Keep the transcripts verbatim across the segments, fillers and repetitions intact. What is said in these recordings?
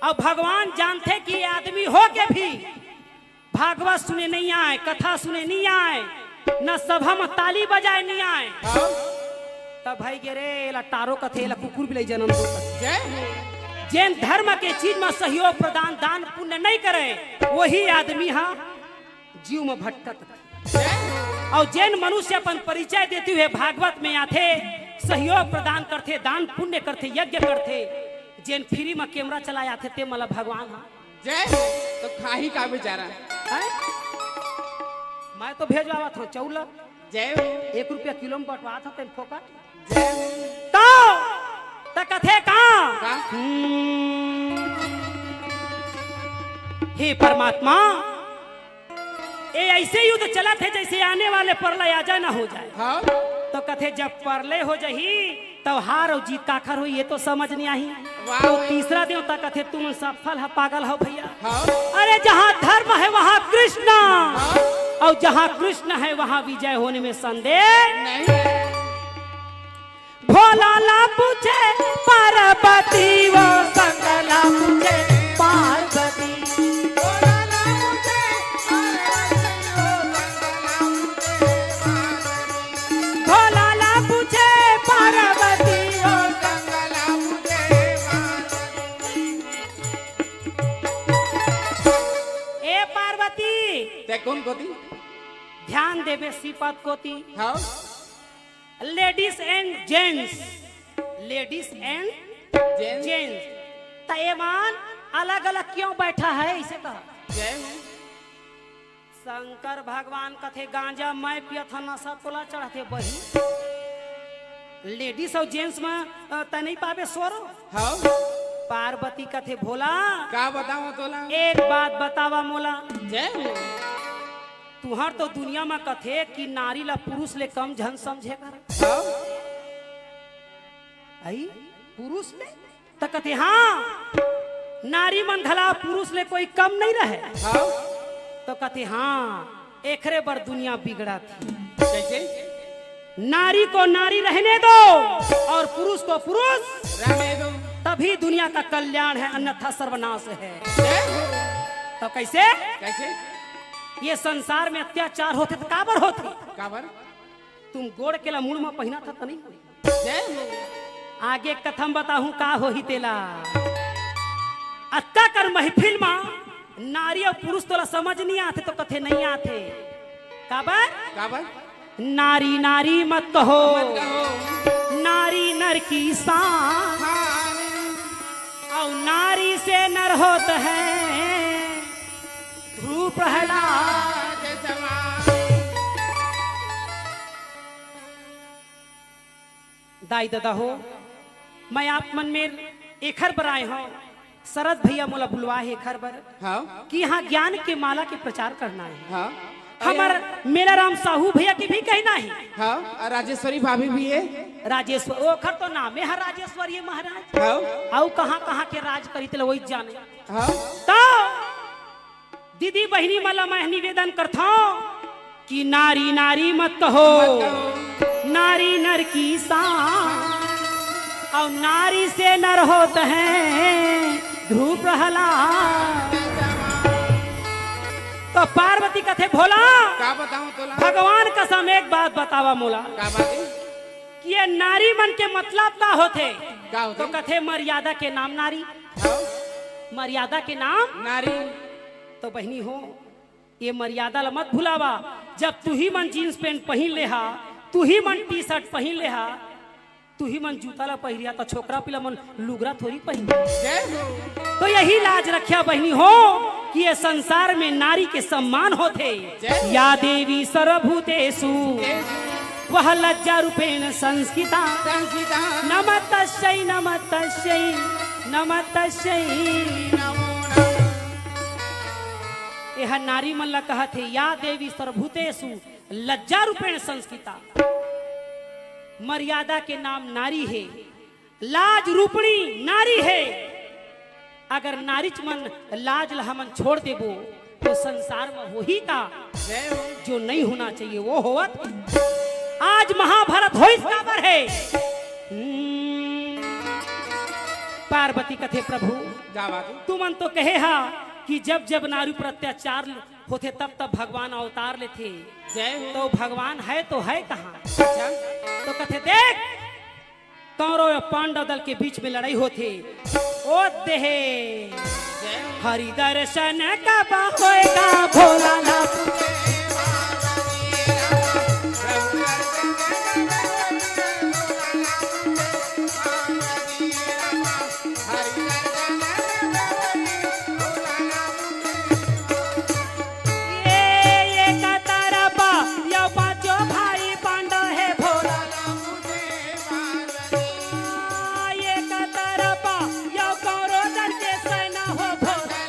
अउ भगवान जानथे कि ये आदमी हो के भी भागवत सुने नहीं आय, कथा सुने नहीं आय, न सभा म ताली बजाय नहीं आय। हाँ। तब भाई गे रे, एला टारो कथे, एला कुकुर बिलाई जनम दो कथे। जय हो। जेन धर्म के चीज म सहयोग प्रदान, दान पुण्य नहीं करे, वही आदमी हा जीव म भटकत। जय हो। अउ जेन मनुष्य अपन परिचय देती हुए भागवत में आथे, सहयोग प्रदान करथे, दान पुण्य करथे, यज्ञ करथे, जेन फ्री म कैमरा चलाय आथे, ते मला भगवान हा। जय हो। तो खाही का बेचारा? हैं? मैं तो भेजवावत हूँ चौला। जय हो। एक रुपया किलो में बंटवात हूँ तेन फोकट। जय हो। तो, त कथे का? का? हम्म। हे परमात्मा, ये ऐसे युद्ध चलत हे जैसे आने वाले प्रलय आ जाए ना हो जाए। हाँ। तो कथे जब प्रलय हो जाही, तब हार अउ जीत काखर होही, ये तो समझ नहीं आही। वाह तो भाई। तीसरा देवता कथे, "तुम सब फल ह पागल हो भैया।" हाँ। अरे, जहाँ धर्म है वहाँ कृष्ण, हाँ। अउ जहाँ कृष्ण है वहाँ विजय होने में संदेह नहीं। भोला ला पूछे पार्वती, वो शंकर ला पूछे पार्वती। भोला ला पूछे पार्वती, वो शंकर ला पूछे पार्वती। भोला ला पूछे पार्वती, वो शंकर ला पूछे पार्वती। ए पार्वती, ते कोन कोती? ध्यान देबे श्रीपद कोती। हाँ। Ladies and gents, ladies and gents। त एमन अलग-अलग क्यों बैठा है, इसे कहा। जय हो। शंकर भगवान कथे, "गांजा मैं पियत हंव, नशा तोला चढ़थे बही। Ladies अउ gents में, अ, तैं नहीं पाबे सोरो।" हाँ। पार्वती कथे, "भोला, का बतावं तोला? एक बात बतावा मोला।" जय हो। तुहर तो दुनिया म कथे कि नारी ला पुरुष ले कम झन समझे कर। हाँ। आई? पुरुष ले? त कथे, "हाँ, नारी मन घला पुरुष ले कोई कम नहीं रहे।" हाँ। तो कथे, "हाँ, एकरे बर दुनिया बिगड़त हे।" कैसे? नारी को नारी रहने दो और पुरुष को पुरुष, रहने दो। तभी दुनिया का कल्याण है, अन्यथा सर्वनाश है। जय हो। तो कैसे? कैसे? ये संसार में अत्याचार होथे त काबर होथे? काबर? तुम गोड़ के ला मुड़ म पहिनथव त नहीं? जय हो। आगे कथा म बताहूं का होही तेला। अतका कर महफिल म नारी अउ पुरुष तोला समझ नहीं आथे तो कथे नहीं आथे। काबर? काबर? नारी नारी मत कहो, मत कहो। नारी नर की शान। हाँ। अउ नारी से नर होत है ध्रुव प्रहलाद। जय जवान। दाई ददा हो, मैं आप मन मेर एखर बर आए हंव, शरद भैया मोला बुलवा हे एखर बर हाँ। कि यहाँ ज्ञान के माला के प्रचार करना हे। हाँ। हमर मेलाराम साहू भैया के भी कहना हे। हाँ, अउ राजेश्वरी भाभी भी हे। राजेश्वर, ओखर तो नामे हे राजेश्वरी महाराज। हाँ। अउ कहाँ-कहाँ के राज करी तेला वही जाने। हाँ। तो दीदी बहिनी मन ला मैं निवेदन करथंव कि नारी नारी मत कहो, मत कहो। नारी नर की शान, अउ नारी से नर होत है ध्रुव प्रहलाद। तो पार्वती कथे, "भोला, का बतावं तोला? भगवान कसम एक बात बतावा मोला।" का बात हे? कि ये नारी मन के मतलब का होथे? का होथे? तो कथे, "मर्यादा के नाम नारी।" हाँ। मर्यादा के नाम नारी। तो बहिनी हो, ये मर्यादा ला मत भुलावा। जब तुही मन जींस पैंट पहिन ले हा, तुही मन टी शर्ट पहिन ले हा, तुही मन जूता ला पहिरिया, त छोकरा पिला मन लुगरा थोड़ी पहिन। जय हो। तो यही लाज रखिया बहिनी हो कि ये संसार में नारी के सम्मान होथे। जय हो। या देवी सर्वभूतेषु, देवी। वह लज्जा रूपेण संस्थिता। संस्थिता। नमस्तस्यै, नमस्तस्यै, नमस्तस्यै। नमो नमः। एह नारी मन ला कहत हे, या देवी सर्वभूतेषु लज्जा रूपेण संस्थिता। मर्यादा के नाम नारी हे, लाज रूपणी नारी हे। अगर नारीच मन लाज ला हमन छोड़ देबो, तो संसार म होही का? जय हो। जो नहीं होना चाहिए, वो होवत। आज महाभारत होइस काबर हे? हम्म। पार्वती कथे, "प्रभु, जा बाबू। तुमन तो कहे हा कि जब जब नारी पर अत्याचार होथे, तब तब भगवान अवतार लेथे। जय हो। तो भगवान है तो है कहाँ?" अच्छा। तो कथे, "देख, कौरव अउ पांडव दल के बीच में लड़ाई होथे, ओ देहे, जय हो। हरि दर्शन कब होएगा भोला ला।" ये, ये कतरपा, यो पांचो भाई पांडव हे भोला। ये कतरपा, यो कौरव दल के सेना हो भोला।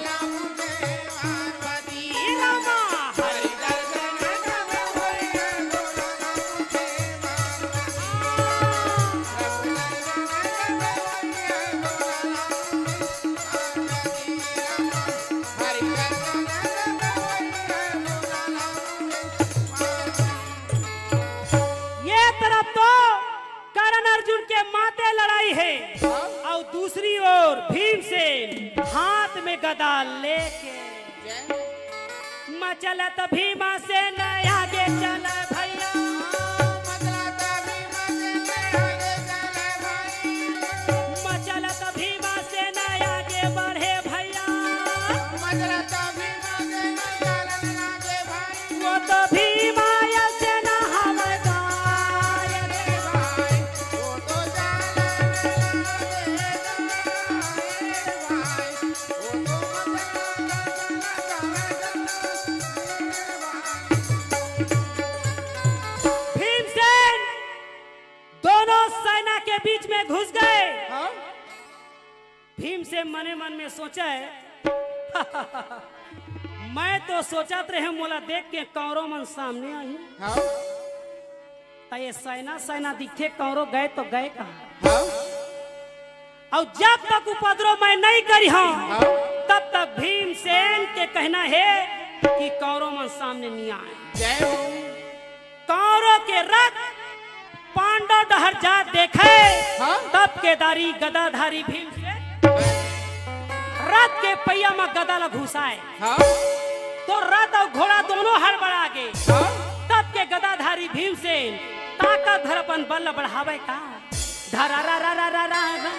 ये तरफ तो कर्ण अर्जुन के माते लड़ाई हे, अउ दूसरी ओर भीमसेन हाथ में गदा लेके मचलत भीमसेन आगे चल भैया। मचलत भीमसेन आगे चल भाई। मचलत भीमसेन आगे बढ़े भैया। मचलत भीमसेन आगे भाई। वो तो भीमा सेना हवय गा। वो तो जान भाई। भीमसेन दोनों सेना के बीच में घुस गए। हाँ? भीमसेन मने मन में सोचे, "मैं तो सोचत रहे मोला देख के कौरव मन सामने आही।" हाँ? त ये सेना, सेना दिखथे, कौरव गए तो गए कहाँ? हाँ? अउ जब तक उपद्रव मैं नहीं करिहंव, हाँ? तब तक भीमसेन के कहना हे कि कौरव मन सामने नहीं आए। जय हो। कौरव के रथ पांडव डहर जा देखे, हाँ? तब केदारी गदाधारी भीमसेन रथ के पहिया म गदा ल घुसाए। हाँ? तो रथ अउ घोड़ा दोनों हड़बड़ा गे। हाँ? तब के गदाधारी भीमसेन ताकत धर अपन बल ल बढ़ावे का। धरा रा रा रा रा रा रा।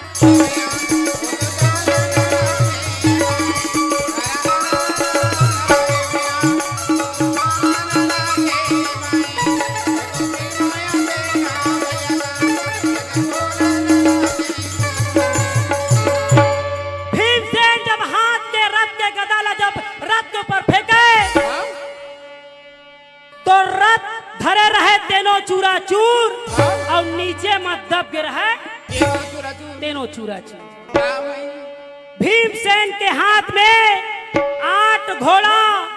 भीमसेन जब हाथ के रथ के गदा ला जब रथ के ऊपर फेंके, हाँ? तो रथ धरे रहे तेनो चूरा चूर, हाँ? अउ नीचे म दब गे रहे तेनो चूरा चूर। तेनो चूरा चूर। वाह भाई। भीमसेन के हाथ में आठ घोड़ा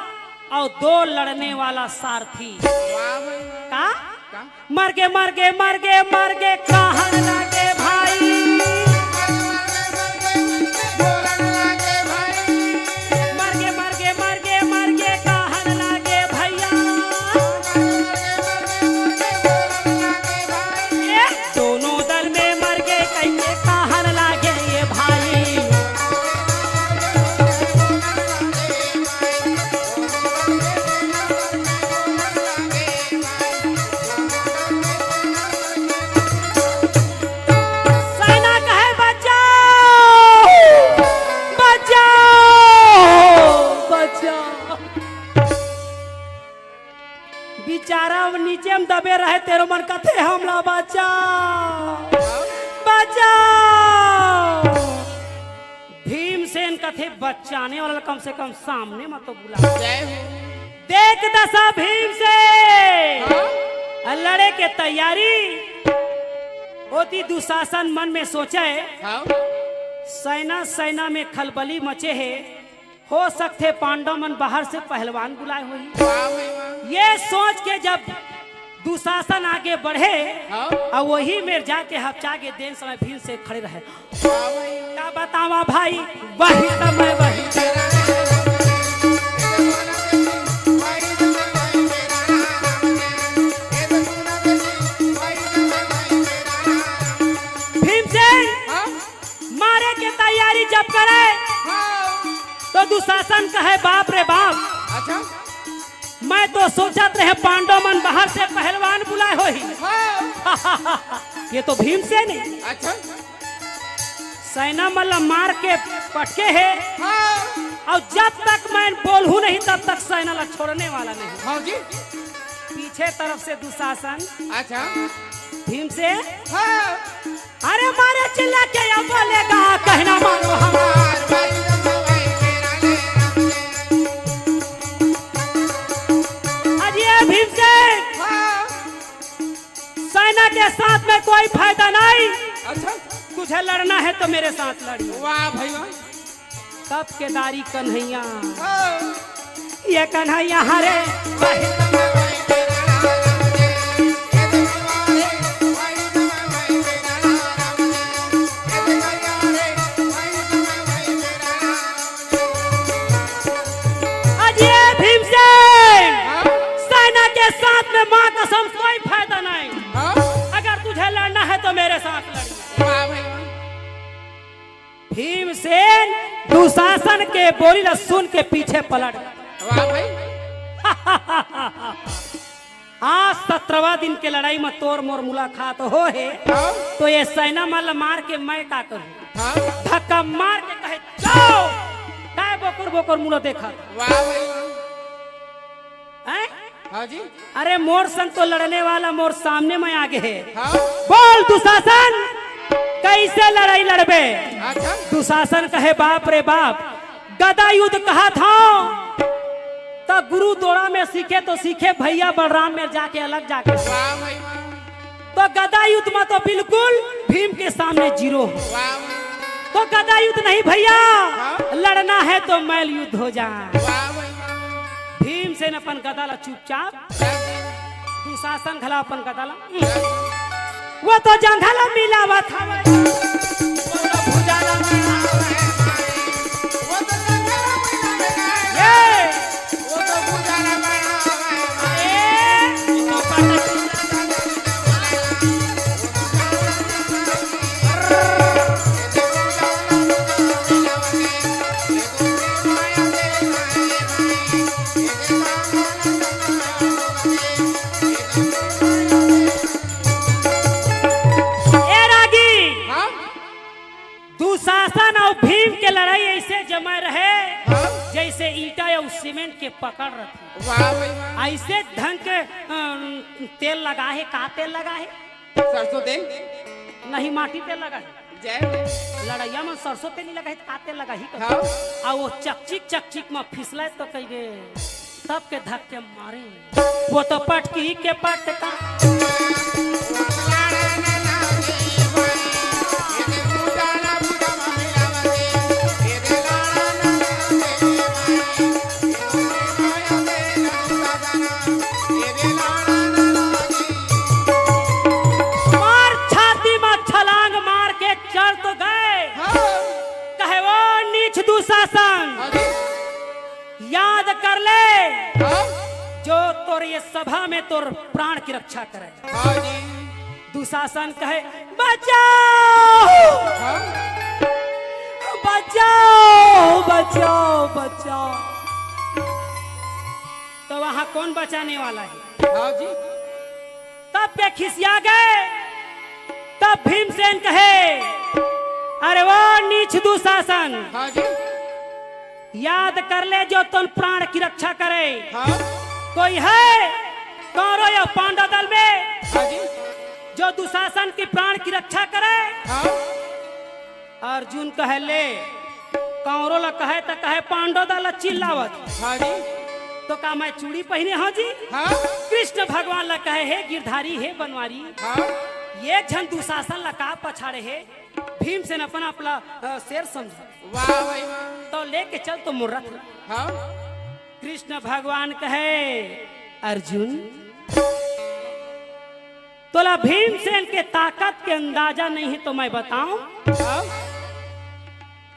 अउ दो लड़ने वाला सारथी। वाह भाई, वाह। का? का? मर गे, मर गे, मर गे, मर गे, कहन लागे भाई। मर गे, मर गे, मर गे, मर गे, कहन लागे भैया। ए, दोनों दल में मर गे, कहिके कहन लागे ये भाई। सेना कहे, "बचाओ, बचाओ, बचाओ।" बिचारा अब नीचे म दबे रहे, तेनो मन कथे, "हमला बचाओ, बचाओ।" भीमसेन कथे, "बचाने वाला ल कम से कम सामने म तो बुला।" जय हो। देख दसा भीमसेन हाँ? लड़े के तैयारी। ओती दुशासन मन में सोचे, हाँ? सेना, सेना में खलबली मचे हे, हो सकथे पांडव मन बाहर से पहलवान बुलाए होही। वाह भाई वाह। ये सोच के जब दुशासन आगे बढ़े, हाँ। अउ वही मेर जाके हपचा गे, तेन समय भीमसेन खड़े रहे। वाह भाई। का बतावा भाई, वही समय वही। भीमसेन हाँ? मारे के दुशासन कहे, "बाप रे बाप, अच्छा। मैं तो सोचत रहे पांडव मन बाहर से पहलवान बुलाए होही।" हाँ। ये तो भीमसेन हे। अच्छा। सेना मन ला मार के पटके हे। हाँ। अउ जब तक मैं बोलहूँ नहीं, तब तक सेना ला छोड़ने वाला नहीं। हाँ जी। पीछे तरफ से दुशासन। अच्छा। भीमसेन। हाँ। अरे मारे चिल्ला के या बोलेगा, कहना मानो हमार। अरे भीमसेन, हाँ। सेना के साथ में कोई फायदा नहीं। अच्छा। तुझे लड़ना है तो मेरे साथ लड़िए। वाह भाई वाह। तब केदारी कन्हैया, हाँ। ये कन्हैया हरे। अजय भीमसेन, हाँ? सेना के साथ में माँ कसम कोई फायदा नहीं। हाँ? अगर तुझे लड़ना है तो मेरे साथ लड़िए। वाह भाई वाह। भीमसेन दुशासन के बोली ला सुन के पीछे पलट गए। वाह भाई। आज सत्रहवाँ दिन के लड़ाई में तोर मोर मुलाकात हो हे, हाँ। तो ये सेना मन ला मार के मैं का करूँ? हाँ। धक्का मार के कहे, "जाओ, काय बोकर बोकर मुला देखा?" वाह भाई वाह। हैं? हाँ जी। अरे मोर संग तो लड़ने वाला मोर सामने में आगे हे। हाँ। बोल दुशासन, कैसे लड़ाई लड़बे? अच्छा। दुशासन कहे, "बाप रे बाप, गदा युद्ध कहा था, त गुरु दोड़ा में सीखे तो सीखे, भैया बलराम में जाके अलग जाके।" वाह भाई वाह। तो गदा युद्ध में तो बिल्कुल भीम के सामने जीरो। वाह। तो गदा युद्ध नहीं भैया, हाँ? लड़ना है तो मल्ल युद्ध हो जाए। वाह भाई वाह। भीमसेन अपन गदा ला चुपचाप, दुशासन घला अपन गदा ला, वो तो जंघा ला मिलावत हवे। वो तो भुजा ला मिलावत हवे। ये। ए रागी, हाँ? दुशासन अउ भीम के लड़ाई ऐसे जमे रहे, हाँ? जैसे ईंटा अउ सीमेंट के पकड़ रथे। वाह भाई वाह। ऐसे ढंग के, अम, तेल लगा हे, का तेल लगा हे? सरसों तेल। नहीं, माटी तेल लगा हे। जय हो। लड़ैया में सरसों तेल नहीं लगा हे, तो का तेल लगा ही? हाँ। आ वो चकचिक चकचिक में फिसले तो कहिबे, तब के धक्के मारे। वो तो पटकी के पटका। मार छाती में छलांग मार के चढ़ तो गए। हाँ। कहे, "वो नीच दुशासन, हाँ जी। याद कर ले, हाँ। जो तोर ये सभा में तोर प्राण की रक्षा करे।" हाँ जी। दुशासन कहे, "बचाओ, हाँ। बचाओ, बचाओ, बचाओ।" तो वहां कौन बचाने वाला है? हाँ जी। तब के खिसिया गए। तब भीमसेन कहे, "अरे वो नीच दुशासन, हाँ जी। याद कर ले जो तुम प्राण की रक्षा करे। हाँ। कोई है कौरव या पांडव दल में, हाँ जी। जो दुशासन की प्राण की रक्षा करे?" हाँ। अर्जुन कहे, "ले, कौरव ला कहे त कहे, पांडव दल ला चिल्लावत।" हाँ जी। तो का मैं चूड़ी पहने हूँ जी? हाँ। कृष्ण भगवान ला कहे, "हे गिरधारी, हे बनवारी, हाँ। ये झन दुशासन ला का पछाड़े हे?" भीमसेन अपन आप ला, अ, शेर समझा। वाह भाई वाह। तो लेके चल तो मोर रथ ला। हाँ। कृष्ण भगवान कहे, "अर्जुन, तोला भीमसेन के ताकत के अंदाजा नहीं है तो मैं बताऊं?" हाँ।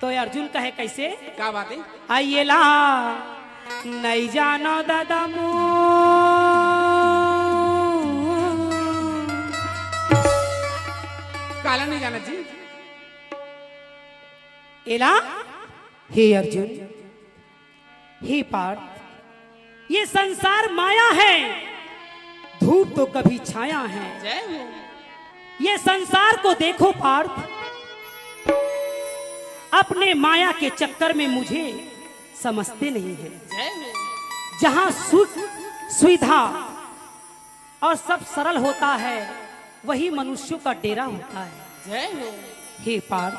तो अर्जुन कहे, "कैसे?" का बात है? आइए ला, नहीं जानो दादा मो। काला नहीं जाना जी। एला, हे अर्जुन, हे पार्थ, ये संसार माया है, धूप तो कभी छाया है। जय हो। ये संसार को देखो पार्थ, अपने माया के चक्कर में मुझे समझते नहीं है। जय हो। जहाँ सुख, सुविधा और सब सरल होता है, वही मनुष्यों का डेरा होता है। जय हो। हे पार्थ,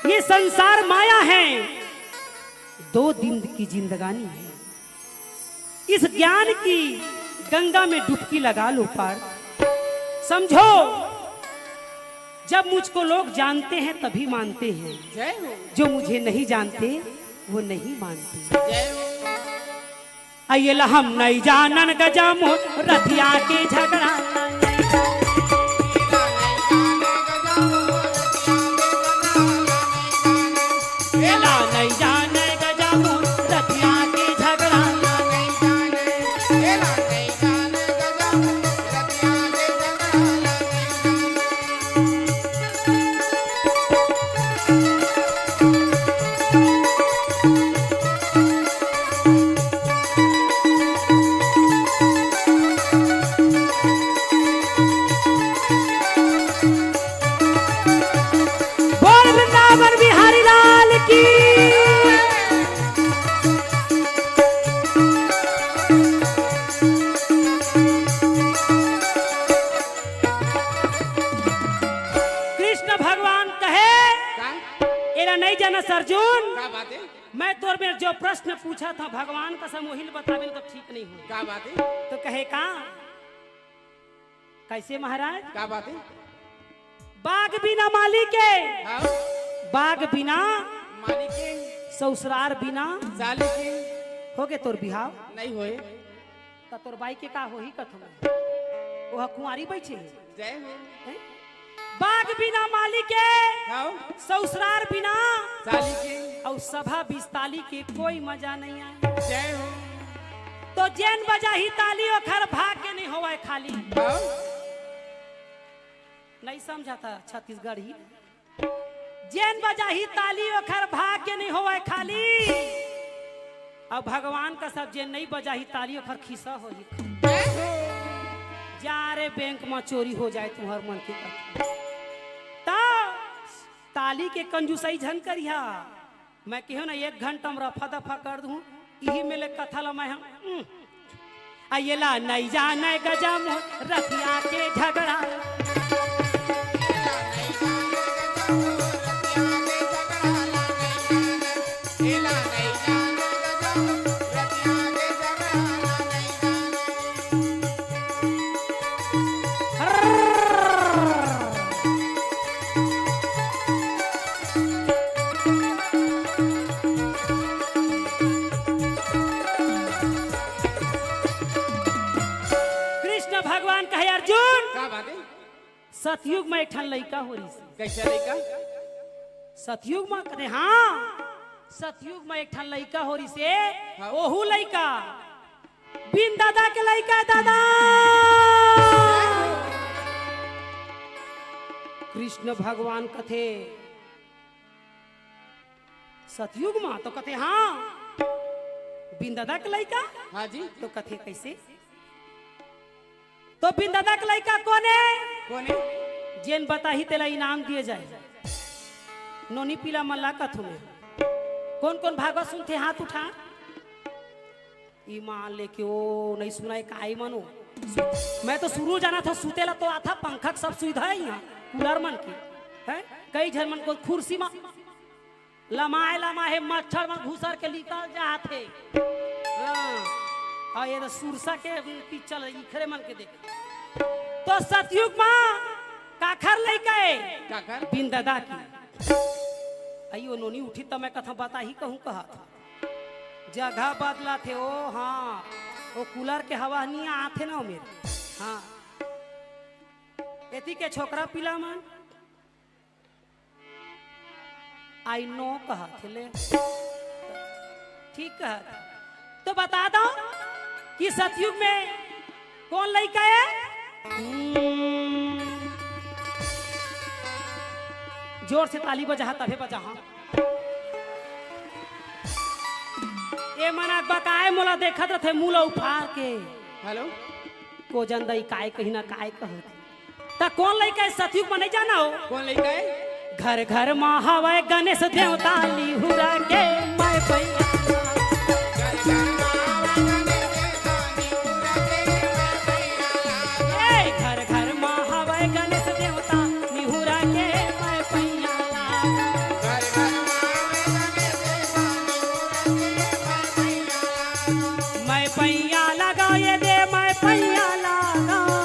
ये संसार माया है, दो दिन की जिंदगानी है। इस ज्ञान की गंगा में डुबकी लगा लो पार्थ। समझो, जब मुझको लोग जानते हैं तभी मानते हैं, जय हो। जो मुझे नहीं जानते वो नहीं मानते। जय हो। अइला हम नहीं जानन गजम रतिया के झगड़ा। अइला नहीं जाने गजम रतिया के झगड़ा। बोल वृंदावन बिहारी लाल की। कृष्ण भगवान कहे, का? एला नहीं जाना अर्जुन। का बात है? मैं तोर में जो प्रश्न पूछा था भगवान का समूहिल बताबे तो ठीक नहीं हो। का बात है? तो कहे का, कैसे महाराज? का बात है? बाग बिना माली के, हाँ। बाग बिना माली के, ससुरार बिना साली के। हो गे तोर बिहाव? नहीं होए। त तोर बाई के का होही कथों मैं? ओह कुंवारी बइठे हे। जय हो। हैं? बाग बिना माली के, हाँ। ससुरार बिना साली के। अउ सभा बिस्ताली के कोई मजा नहीं आए। जय हो। तो जेन बजाही ताली ओखर भाग के नहीं होवय खाली। हाँ। नहीं समझा था छत्तीसगढ़ी। जेन बजाही ताली ओखर भाग के नहीं होवय खाली। अब भगवान का सब जेन नहीं बजाही ताली ओखर खिस्सा होही। जा रे बैंक में चोरी हो जाए तुहर मन के कथे। त ताली के कंजूसई झन करिहा। मैं केहेंव ना एक घंटा में रफा दफा कर दूं, इही में ले कथा ला मैं हम, उम। अइला नहीं जाने गजम रतिया के झगड़ा। कृष्ण भगवान कहे, अर्जुन, का बात है? सतयुग में एक ठन लइका हो रिहिसे। कैसे लइका? सतयुग में कथे, हाँ, सतयुग में एक ठन लइका हो रिहिसे, हाँ। ओहू लइका बिन दादा के लइका हे दादा। कृष्ण भगवान कथे, सतयुग मा तो कथे, हाँ, बिन दादा के लइका। हाँ जी। तो कथे, कैसे? तो बिन दादा के लइका कोन हे? कोन हे? जेन बताही तेला इनाम दिए जाए। नोनी पीला मन ला कथों मैं। कोन कोन भागवत सुनथे हाथ उठा। ईमान लेके ओ नहीं सुनाय काई मनो। मैं तो शुरू जाना था सुतेला तो आथा पंखा के सब सुविधा हे इहाँ कूलर मन के। हैं? कई झन मन को कुर्सी मा लमाय लमाय हे मच्छर मन घुसर के निकल जात हे। हाँ। अउ ये तो सुरसा के पिक्चर इखरे मन के देख। तो सतयुग मा काखर लइका हे? काखर? बिन दादा के। अइयो नोनी उठी त मैं कथा बताही कहूँ कहा था। जगह बदलाथे ओ, हाँ, ओ कूलर के हवा नहीं आथे ना ओ मेर। हाँ। एती के छोकरा पीला मन I know कहत हे ले। ठीक कहत। तो बता दो कि सतयुग में कोन लइका हे? हम्म। जोर से ताली बजाहा, तभे बजाहा। ए मन अकबकाए मोला देखत रथे मुंह ल उफार के। हेलो। को जन दई काय कही ना काय कहत। त कोन लइका हे सतयुग म नइ जाना हो? कोन लइका हे? घर घर म हवय गणेश देवता निहुरा के मैं पैया। ए, घर घर म हवय गणेश देवता निहुरा के मैं पैया। मैं पैया लगाओ ये दे, मैं पैया लगाओ।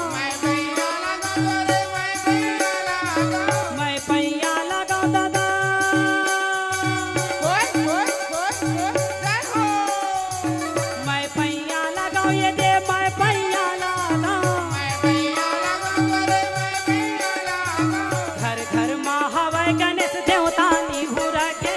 मैं पैया लगाओ दादा। मैं पैया लगाओ ये दे, मैं पैया लगाओ। घर घर मा हवय गणेश देवता निहुरा के।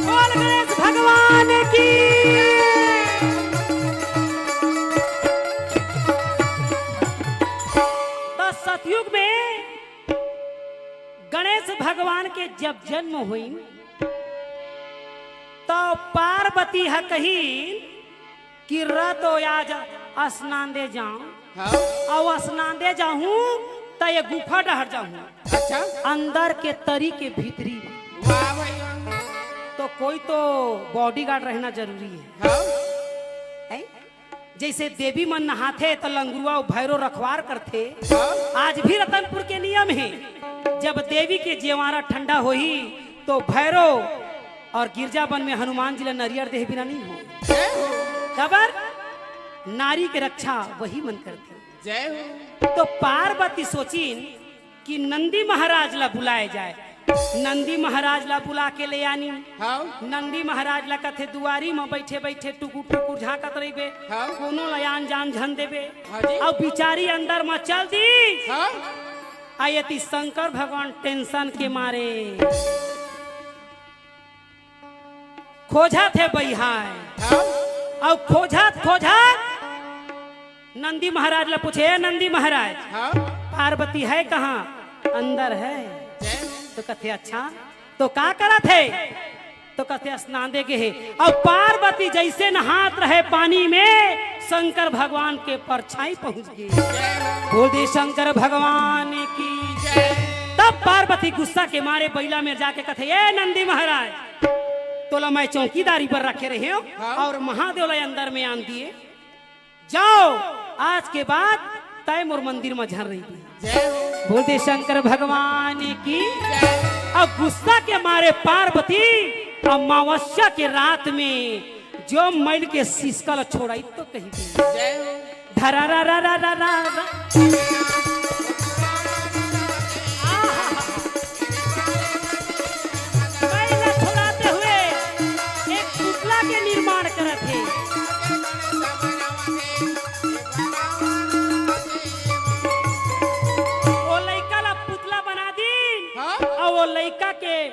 बोल गणेश भगवान की। त सतयुग में गणेश भगवान के जब जन्म होइन, त पार्वती ह कही कि र तो आज स्नान दे जाऊं, हाँ। अउ स्नान दे जाहूं त ये गुफा डहर जाहूं। अच्छा। अंदर के तरी के भीतरी। वाह भाई वाह। तो कोई तो बॉडीगार्ड रहना जरूरी है। हाँ। है? जैसे देवी मन नहाथे त लंगुरुआ अउ भैरो रखवार करथे। हाँ। आज भी रतनपुर के नियम हे, जब देवी के जेवारा ठंडा होही तो भैरो अउ गिरजा बन में हनुमान जी ला नरियर देहे बिना नहीं हो। जय हो। काबर? नारी के रक्षा वही मन करथे। जय हो। तो पार्वती सोचिन कि नंदी महाराज ला बुलाए जाए। नंदी महाराज ला बुला के ले आनी। हाँ। नंदी महाराज ला कथे दुआरी म बैठे बैठे टुकुर टुकुर झांकत रहिबे। हाँ। कोनो ला आन जान झन देबे। हाँ जी। अब बिचारी अंदर म चल दी। हाँ। आ एती शंकर भगवान टेंशन के मारे खोजत हे बइहाय। हाँ। अउ खोजत खोजत नंदी महाराज ला पूछे, "ए नंदी महाराज, हाँ। पार्वती है कहाँ?" "अंदर है।" जय हो। तो कथे, "अच्छा, तो का करत हे?" तो कथे, "स्नान दे गे हे।" अउ पार्वती जइसे नहात रहे पानी में, शंकर भगवान के परछाई पहुंच गे। बोल दे शंकर भगवान की। जय। तब पार्वती गुस्सा के मारे बइला में जाके कथे, "ए नंदी महाराज, तोला मैं चौकीदारी पर रखे रहे हो हाँ। अउ महादेव ला अंदर में आन दिए। जाओ, आज के बाद तय मोर मंदिर म झन रहिबे।" जय हो। बोल दे शंकर भगवान की। जय। अब गुस्सा के मारे पार्वती अमावस्या के रात में जो मैल के सिसका ल छोड़ाई तो कही दे। जय हो। धरा रा रा रा रा रा रा। आहा। मैल ल छोड़ाते हुए एक पुतला के निर्माण करत हे। ओ लइका ला पुतला बना दीन हाँ? अउ ओ लइका के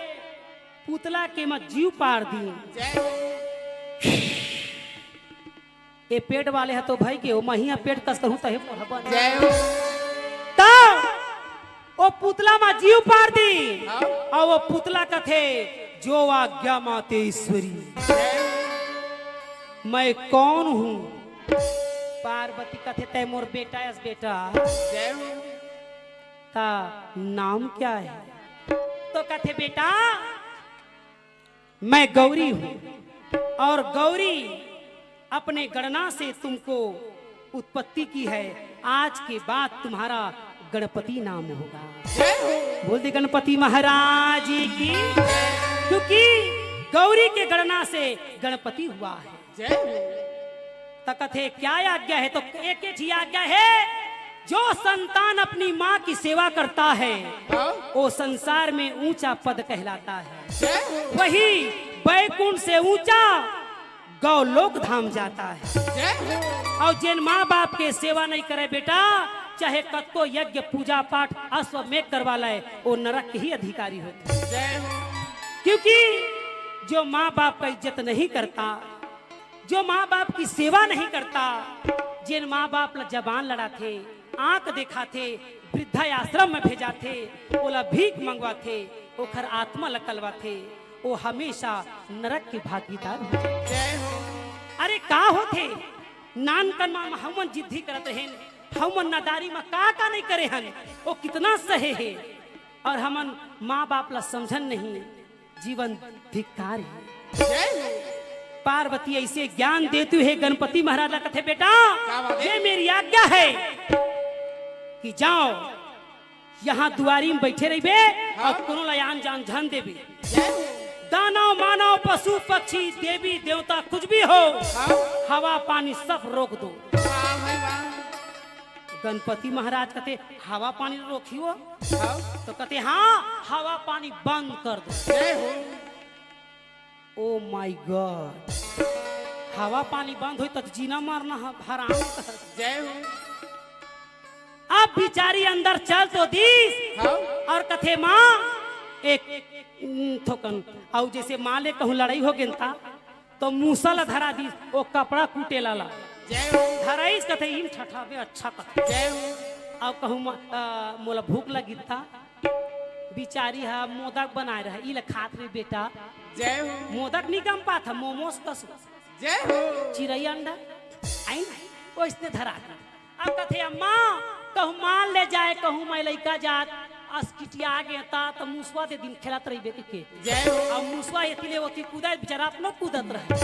पुतला के म जीव पार दीन। जय हो। ए पेट वाले ह तो भई गे, ओ महिया पेट कस करहूं तहे मोर ह बन। जय हो। त ओ पुतला म जीव पार दीन। हाँ। अउ ओ पुतला कथे, "जो आज्ञा मातेश्वरी।" जय हो। "मैं कौन हूँ?" पार्वती कथे, "तय मोर बेटा अस बेटा।" जय हो। "का नाम क्या है?" तो कथे, "बेटा, मैं गौरी हूँ और गौरी अपने गणना से तुमको उत्पत्ति की है। आज के बाद तुम्हारा गणपति नाम होगा।" जय हो। बोल दे गणपति महाराज की। क्योंकि गौरी के गणना से गणपति हुआ है। जय हो। त कथे, "क्या आज्ञा है?" तो एक ही आज्ञा है, जो संतान अपनी माँ की सेवा करता है, हाँ। वो संसार में ऊंचा पद कहलाता है। जय हो। वही बैकुंठ से ऊंचा गौ लोक धाम जाता है। जय हो। अउ जेन माँ बाप के सेवा नहीं करे बेटा, चाहे कतको यज्ञ पूजा पाठ अश्वमेघ करवा ले, वो नरक के ही अधिकारी होथे। जय हो। क्योंकि जो माँ बाप का इज्जत नहीं करता, जो माँ बाप की सेवा नहीं करता, जेन माँ बाप ला जबान लड़ाथे, आंख देखाथे, वृद्धाश्रम में भेजाथे, ओला भीख मंगवाथे, ओखर आत्मा ला कलवाथे, वो हमेशा नरक के भागीदार हो जाथे। जय हो। अरे का होथे, नानकन मा हमन जिद्दी करत रहेन, हमन नादारी मा का का नहीं करे हन, वो कितना सहे हे, अउ हमन माँ बाप ला समझन नहीं, जीवन धिक्कार हे। जय हो। पार्वती ऐसे ज्ञान देती हुए गणपति महाराज ला कथे, बेटा, का बात हे? ये मेरी आज्ञा है कि जाओ, यहाँ दुआरी में बैठे रहिबे हाँ। अउ कोनो ला आन जान झन देबे। जय हो। दानव, मानव, पशु, पक्षी, देवी, देवता, कुछ भी हो, हाँ। हवा, पानी सब रोक दो। वाह भाई वाह। गणपति महाराज कथे, हवा पानी रोकियो? हाँ। तो कथे, हाँ, हवा पानी बंद कर दो। जय हो। Oh my God, हवा पानी बंद होई त जीना मरना ह-, हराम। जय हो। अब बिचारी अंदर चल तो दीस हाँ। अउ कथे, माँ, एक, उम, थोकन, अउ जैसे माँ ले कहूँ लड़ाई हो गेन ता, तो मूसा ला धरा दीस, वो कपड़ा कूटे ला ला। जय हो। धराइस कथे, "इन ठठाबे अच्छा कथे।" जय हो। अउ कहूँ म-, अ, मोला भूख लगी ता, बिचारी हा मोदक बनाए रहा, "ई ले खात रे बेटा।" जय हो। मोदक नहीं गम पात हा, मोमोस कस। जय हो। चिरई अंडा, आइन, ओइसने धरा दीस। अब कथे, अम्मा, कहूँ माल ले जाए, कहूँ मैं लइका जात, असकिटिया आगे ता, त मुसवा दे दिन खेलत रहिबे कहिके। जय हो। अब मुसवा एती ले ओती कूदत, बेचारा अपनो कूदत रहे।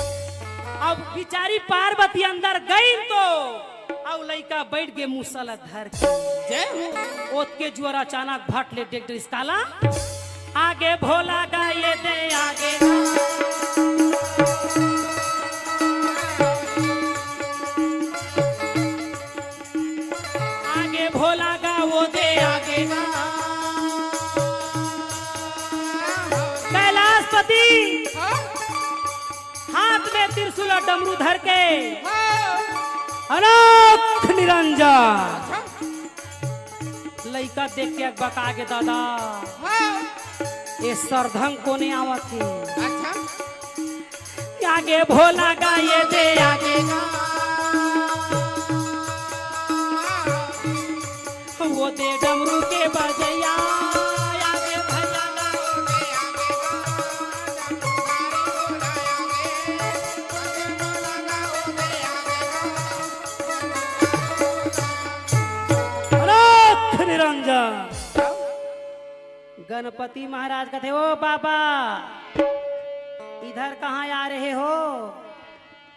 अब बिचारी पार्वती अंदर गई तो, अब लइका बैठ गे मुसा ला धर के। जय हो। ओतके जुआर अचानक भट ले डेग डरिस काला। आगे भोला गा ये दे आगे। आगे भोला गा वो दे आगे गा। कैलाशपति हाँ? हाथ में त्रिशूल और डमरू धर के हाँ। अनाथ निरंजन। अच्छा। लइका देख के अकबका गे दादा। हाँ। ये सरधंग कोने आवत हे? अच्छा। आगे भोला गा ये दे आगे गा। वो दे डमरू के बजैया। आगे भैया गा। अनाथ निरंजन। गणपति महाराज कथे, "ओ बाबा, इधर कहाँ आ रहे हो?"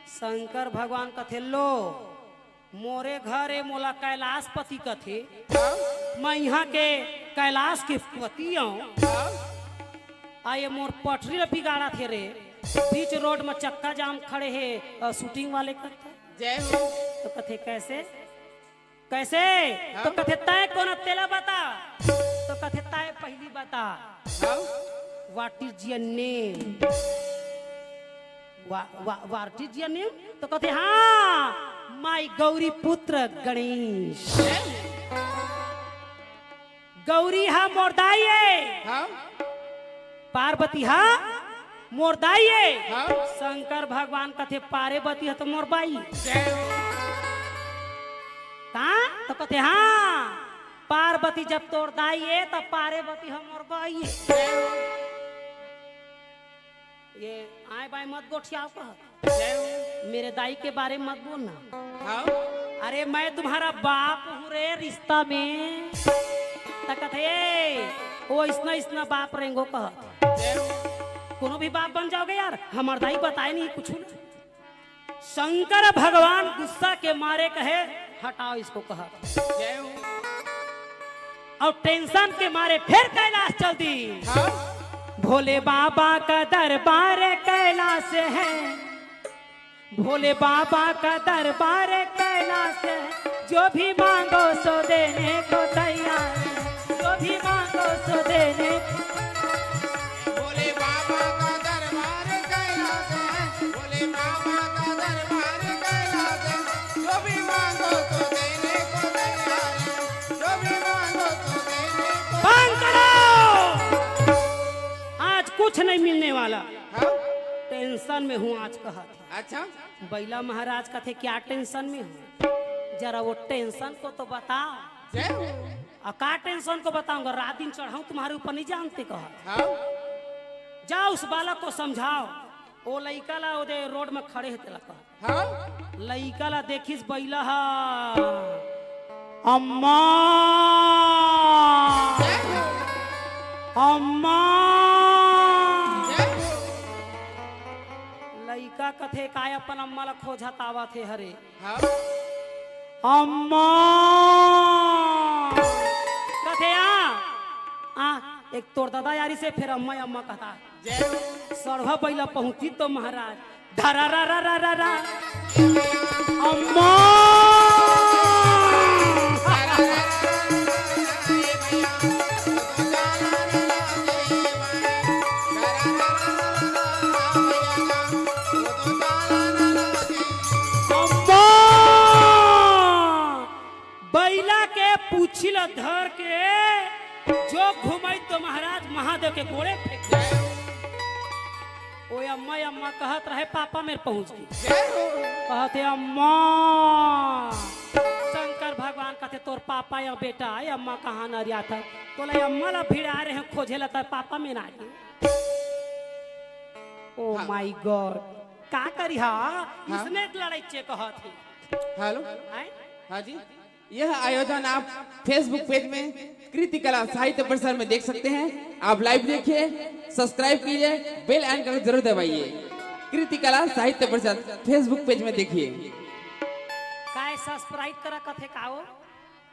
शंकर भगवान कथे, "लो, मोरे घर ए, मोला कैलाशपति कथे। मैं यहाँ के कैलाश के पति आऊँ। आ ये मोर पटरी ल बिगाड़त हे रे, बीच रोड म चक्का जाम खड़े हे, अ, shooting वाले कथे।" जय हो। तो कथे, "कैसे?" कैसे? हाँ? तो कथे, "तय कोन तेला बता।" तो कथे, "तय पहली बता।" हाँ? What is your name? What is your name? तो कथे, "हाँ, my गौरी पुत्र गणेश।" गौरी हा मोर दाई ए। हाँ? पार्वती हा मोर दाई ए। हाँ? शंकर भगवान कथे, "पार्वती हा तो मोर बाई।" जय हो। का? तो कथे, "हाँ, पार्वती जब तोर दाई ए, तब पार्वती हा मोर बाई ए।" जय हो। ये आए बाएं मत गोठियाओ कह। जय हो। मेरे दाई के बारे में मत बोलना। हाँ। अरे मैं तुम्हारा बाप हूँ रे रिश्ता में। त कथे, "ए, वो इसना इसना बाप रेंगो कह।" जय हो। कोनो भी बाप बन जाओगे यार, हमार दाई बताए नहीं कुछ ना। शंकर भगवान गुस्सा के मारे कहे, "हटाओ इसको," कहा। जय हो। अउ tension के मारे फिर कैलाश चल दी। हाँ। भोले बाबा का दरबार कैलाश है, भोले बाबा का दरबार कैलाश है, जो भी मांगो सो देने को तैयार है, जो भी मांगो सो देने। भोले बाबा का दरबार कैलाश है, भोले बाबा भी मांगो तो देने को तैयार हूँ, जो भी मांगो तो देने को बंद करो। आज कुछ नहीं मिलने वाला। हाँ? टेंशन में हूँ आज, कहत हे। अच्छा। बइला महाराज कथे, "क्या टेंशन में हो? जरा वो टेंशन को तो बताओ।" जय हो। "आ, का टेंशन को बताऊंगा? रात दिन चढ़ाऊं तुम्हारे ऊपर, नहीं जानते?" कहा। हाँ। "जाओ, उस बालक को समझाओ, वो लइका ला ओदे रोड में खड़े हे, तेला कहा।" हाँ। लइका ला देखिस बइला हा, "अम्मा, जय हो। अम्मा।" जय हो। लइका कथे, "काय अपन अम्मा ला खोजत आवत हे हरे?" हाँ। "अम्मा।" कथे, "आ, आ, एक तोर ददा यारी से फेर अम्मा, अम्मा कहता।" जय हो। सड़वा बइला पहुंची तो महाराज, धरा रा रा रा रा रा। अम्मा। अम्मा। बइला के पूछी ल धर के जो घुमाई तो महाराज महादेव के गोड़े फेंक दे। ओ अम्मा, अम्मा कहत रहे, पापा मेर पहुंच गे। जय हो। कहत हे, "अम्मा।" शंकर भगवान कहत हे, "तोर पापा या बेटा, ए अम्मा कहाँ नरियात हे? तोला अम्मा ला भिड़ा रहे हैं खोजे ला, तोर पापा मेर आ गे।" Oh हाँ। My God, का करी हा? हाँ। इसने लड़ाई चे कहत हे। हेलो। आय? हाँ जी। यह आयोजन आप Facebook पेज में कृति कला साहित्य परिषद में देख सकते हैं। आप लाइव देखिए, सब्सक्राइब कीजिए, बेल आइकन को जरूर दबाइए। कृति कला साहित्य परिषद Facebook पेज में देखिए। काय सब्सक्राइब करा कथे का हो?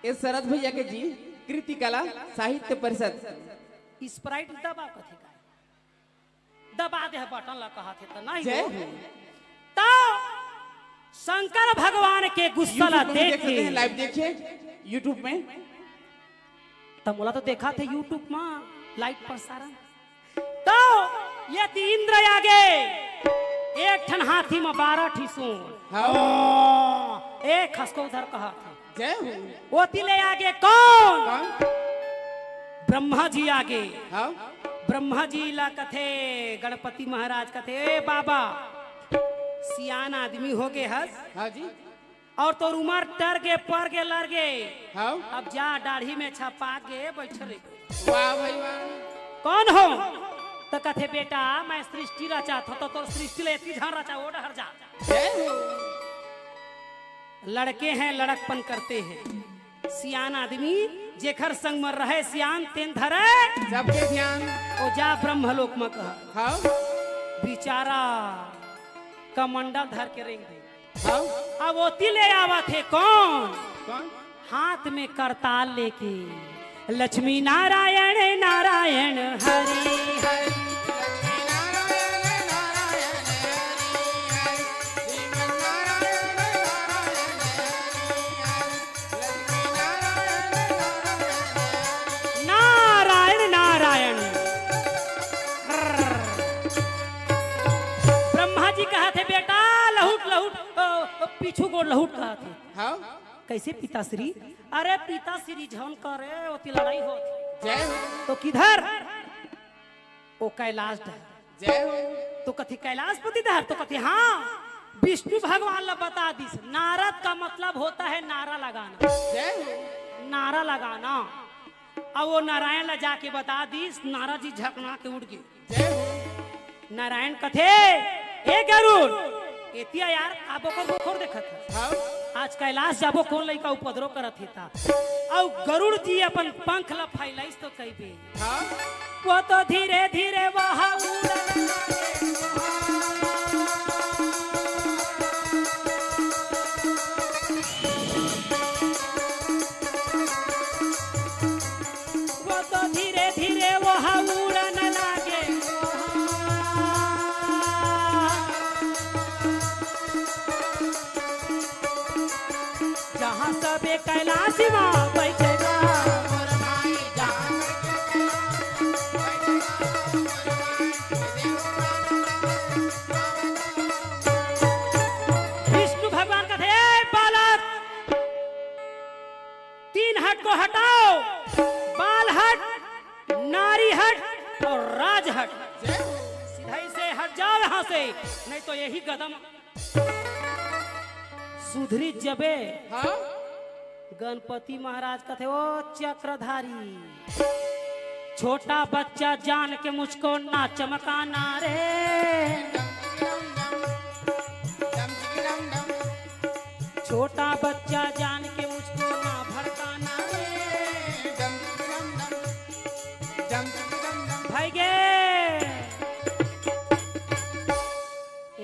ए शरद भैया के जी, कृति कला साहित्य परिषद। स्प्राइट दबा कथे का? दबा दे बटन ला, कहत हे त नहीं जय हो। हो। तो शंकर भगवान के गुस्सा ला YouTube में देख देख सकते के हैं, लाइव देखिए YouTube में। त मोला तो देखा थे YouTube में लाइव प्रसारण। तो यदि इंद्र आगे एक ठन हाथी में बारह ठी सूंड। हाँ। ओ, एक हंस को उधर कहा था। जय हो। ओती ले आगे कौन? कौन? ब्रह्मा जी आगे। हाँ। ब्रह्मा जी ला कथे, गणपति महाराज कथे, "ए बाबा, सियान आदमी हो गे हस। हाँ जी। और तोर उमर टर गे, पर गे, लर गे। हाँ। अब जा, दाढ़ी में छपा के बैठ रहे।" वाह भाई वाह। कौन हो? त कथे, "बेटा, मैं सृष्टि रचात हों।" त तोर सृष्टि ले एती झन रचा, ओ डहर जा। जय हो। लड़के हैं, लड़कपन करते हैं। सियान आदमी जेखर संग म रहे सियान, तेन धरे सबके ध्यान। ओ जा ब्रह्मलोक म कहा। हाँ। बिचारा कमंडल धर के रेंग दे। हाँ। अब ओती ले आवत हे कौन? कौन? हाथ में करताल लेके, लक्ष्मी नारायण नारायण हरि हरि। नारायण नारायण। ब्रह्मा जी कहत हे, "बेटा लहुट लहुट, अ, अ, पीछू गोड़ लहुट," कहत हे। हाँ। कैसे पिताश्री? अरे पिताश्री झन करे, ओती लड़ाई होत हे। जय हो। तो किधर? ओ कैलाश डहर। जय हो। तो कथे कैलाशपति डहर, तो कथे हाँ, विष्णु भगवान ला बता दिस, नारद का मतलब होता है नारा लगाना। जय हो। नारा लगाना। अब वो नारायण ला जाके बता दिस, नारद जी झकना के उठ गे। जय हो। नारायण कथे, "ए गरुड़, एती आ यार, का बोकर बोकर देखत हस? हाँ। आज कैलाश जाबो, कोन लइका उपद्रव करत हे ता?" अउ गरुड़ जी अपन पंख ला फैलाइस तो कहिबे, हाँ। वो तो धीरे धीरे वहाँ उड़न लगे। वो तो धीरे धीरे वहाँ उड़न लागे। जहाँ सबे कैलाश मा बैठे बा। विष्णु भगवान कथे, "ए बालक, से, नहीं तो यही गदा म सुधरी जबे। हाँ? गणपति महाराज कथे, "ओ चक्रधारी, छोटा बच्चा जान के मुझको ना चमकाना रे, छोटा बच्चा जान के मुझको ना भड़काना रे।" भाई गे,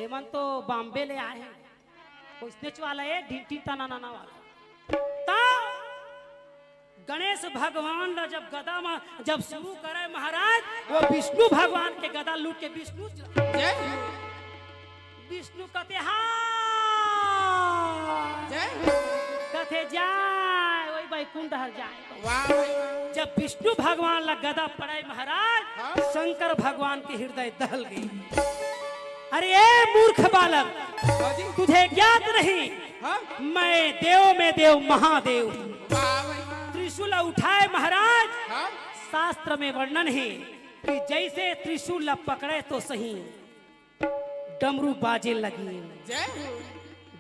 एमन तो बॉम्बे ले आए हैं, कोई स्नेच वाला है, ढिंटी तना नाना वाला। ता गणेश भगवान ला जब गदा में जब शुरू करे महाराज, वो विष्णु भगवान के गदा लूट के विष्णु च-, जय हो। विष्णु कथे, "हाँ।" जय हो। कथे, "जाए, वही बैकुंठ हर जाए।" वाह भाई वाह। जब विष्णु भगवान ला गदा पड़े महाराज, हाँ। शंकर भगवान के हृदय दहल गई। "अरे ए मूर्ख बालक, हाँ जी। तुझे ज्ञात नहीं, हाँ। मैं देव में देव महादेव हूँ।" वाह भाई वाह। त्रिशूल उठाए महाराज, हाँ। शास्त्र में वर्णन है कि जैसे त्रिशूल ला पकड़े तो सही, डमरू बाजे लगी। जय हो।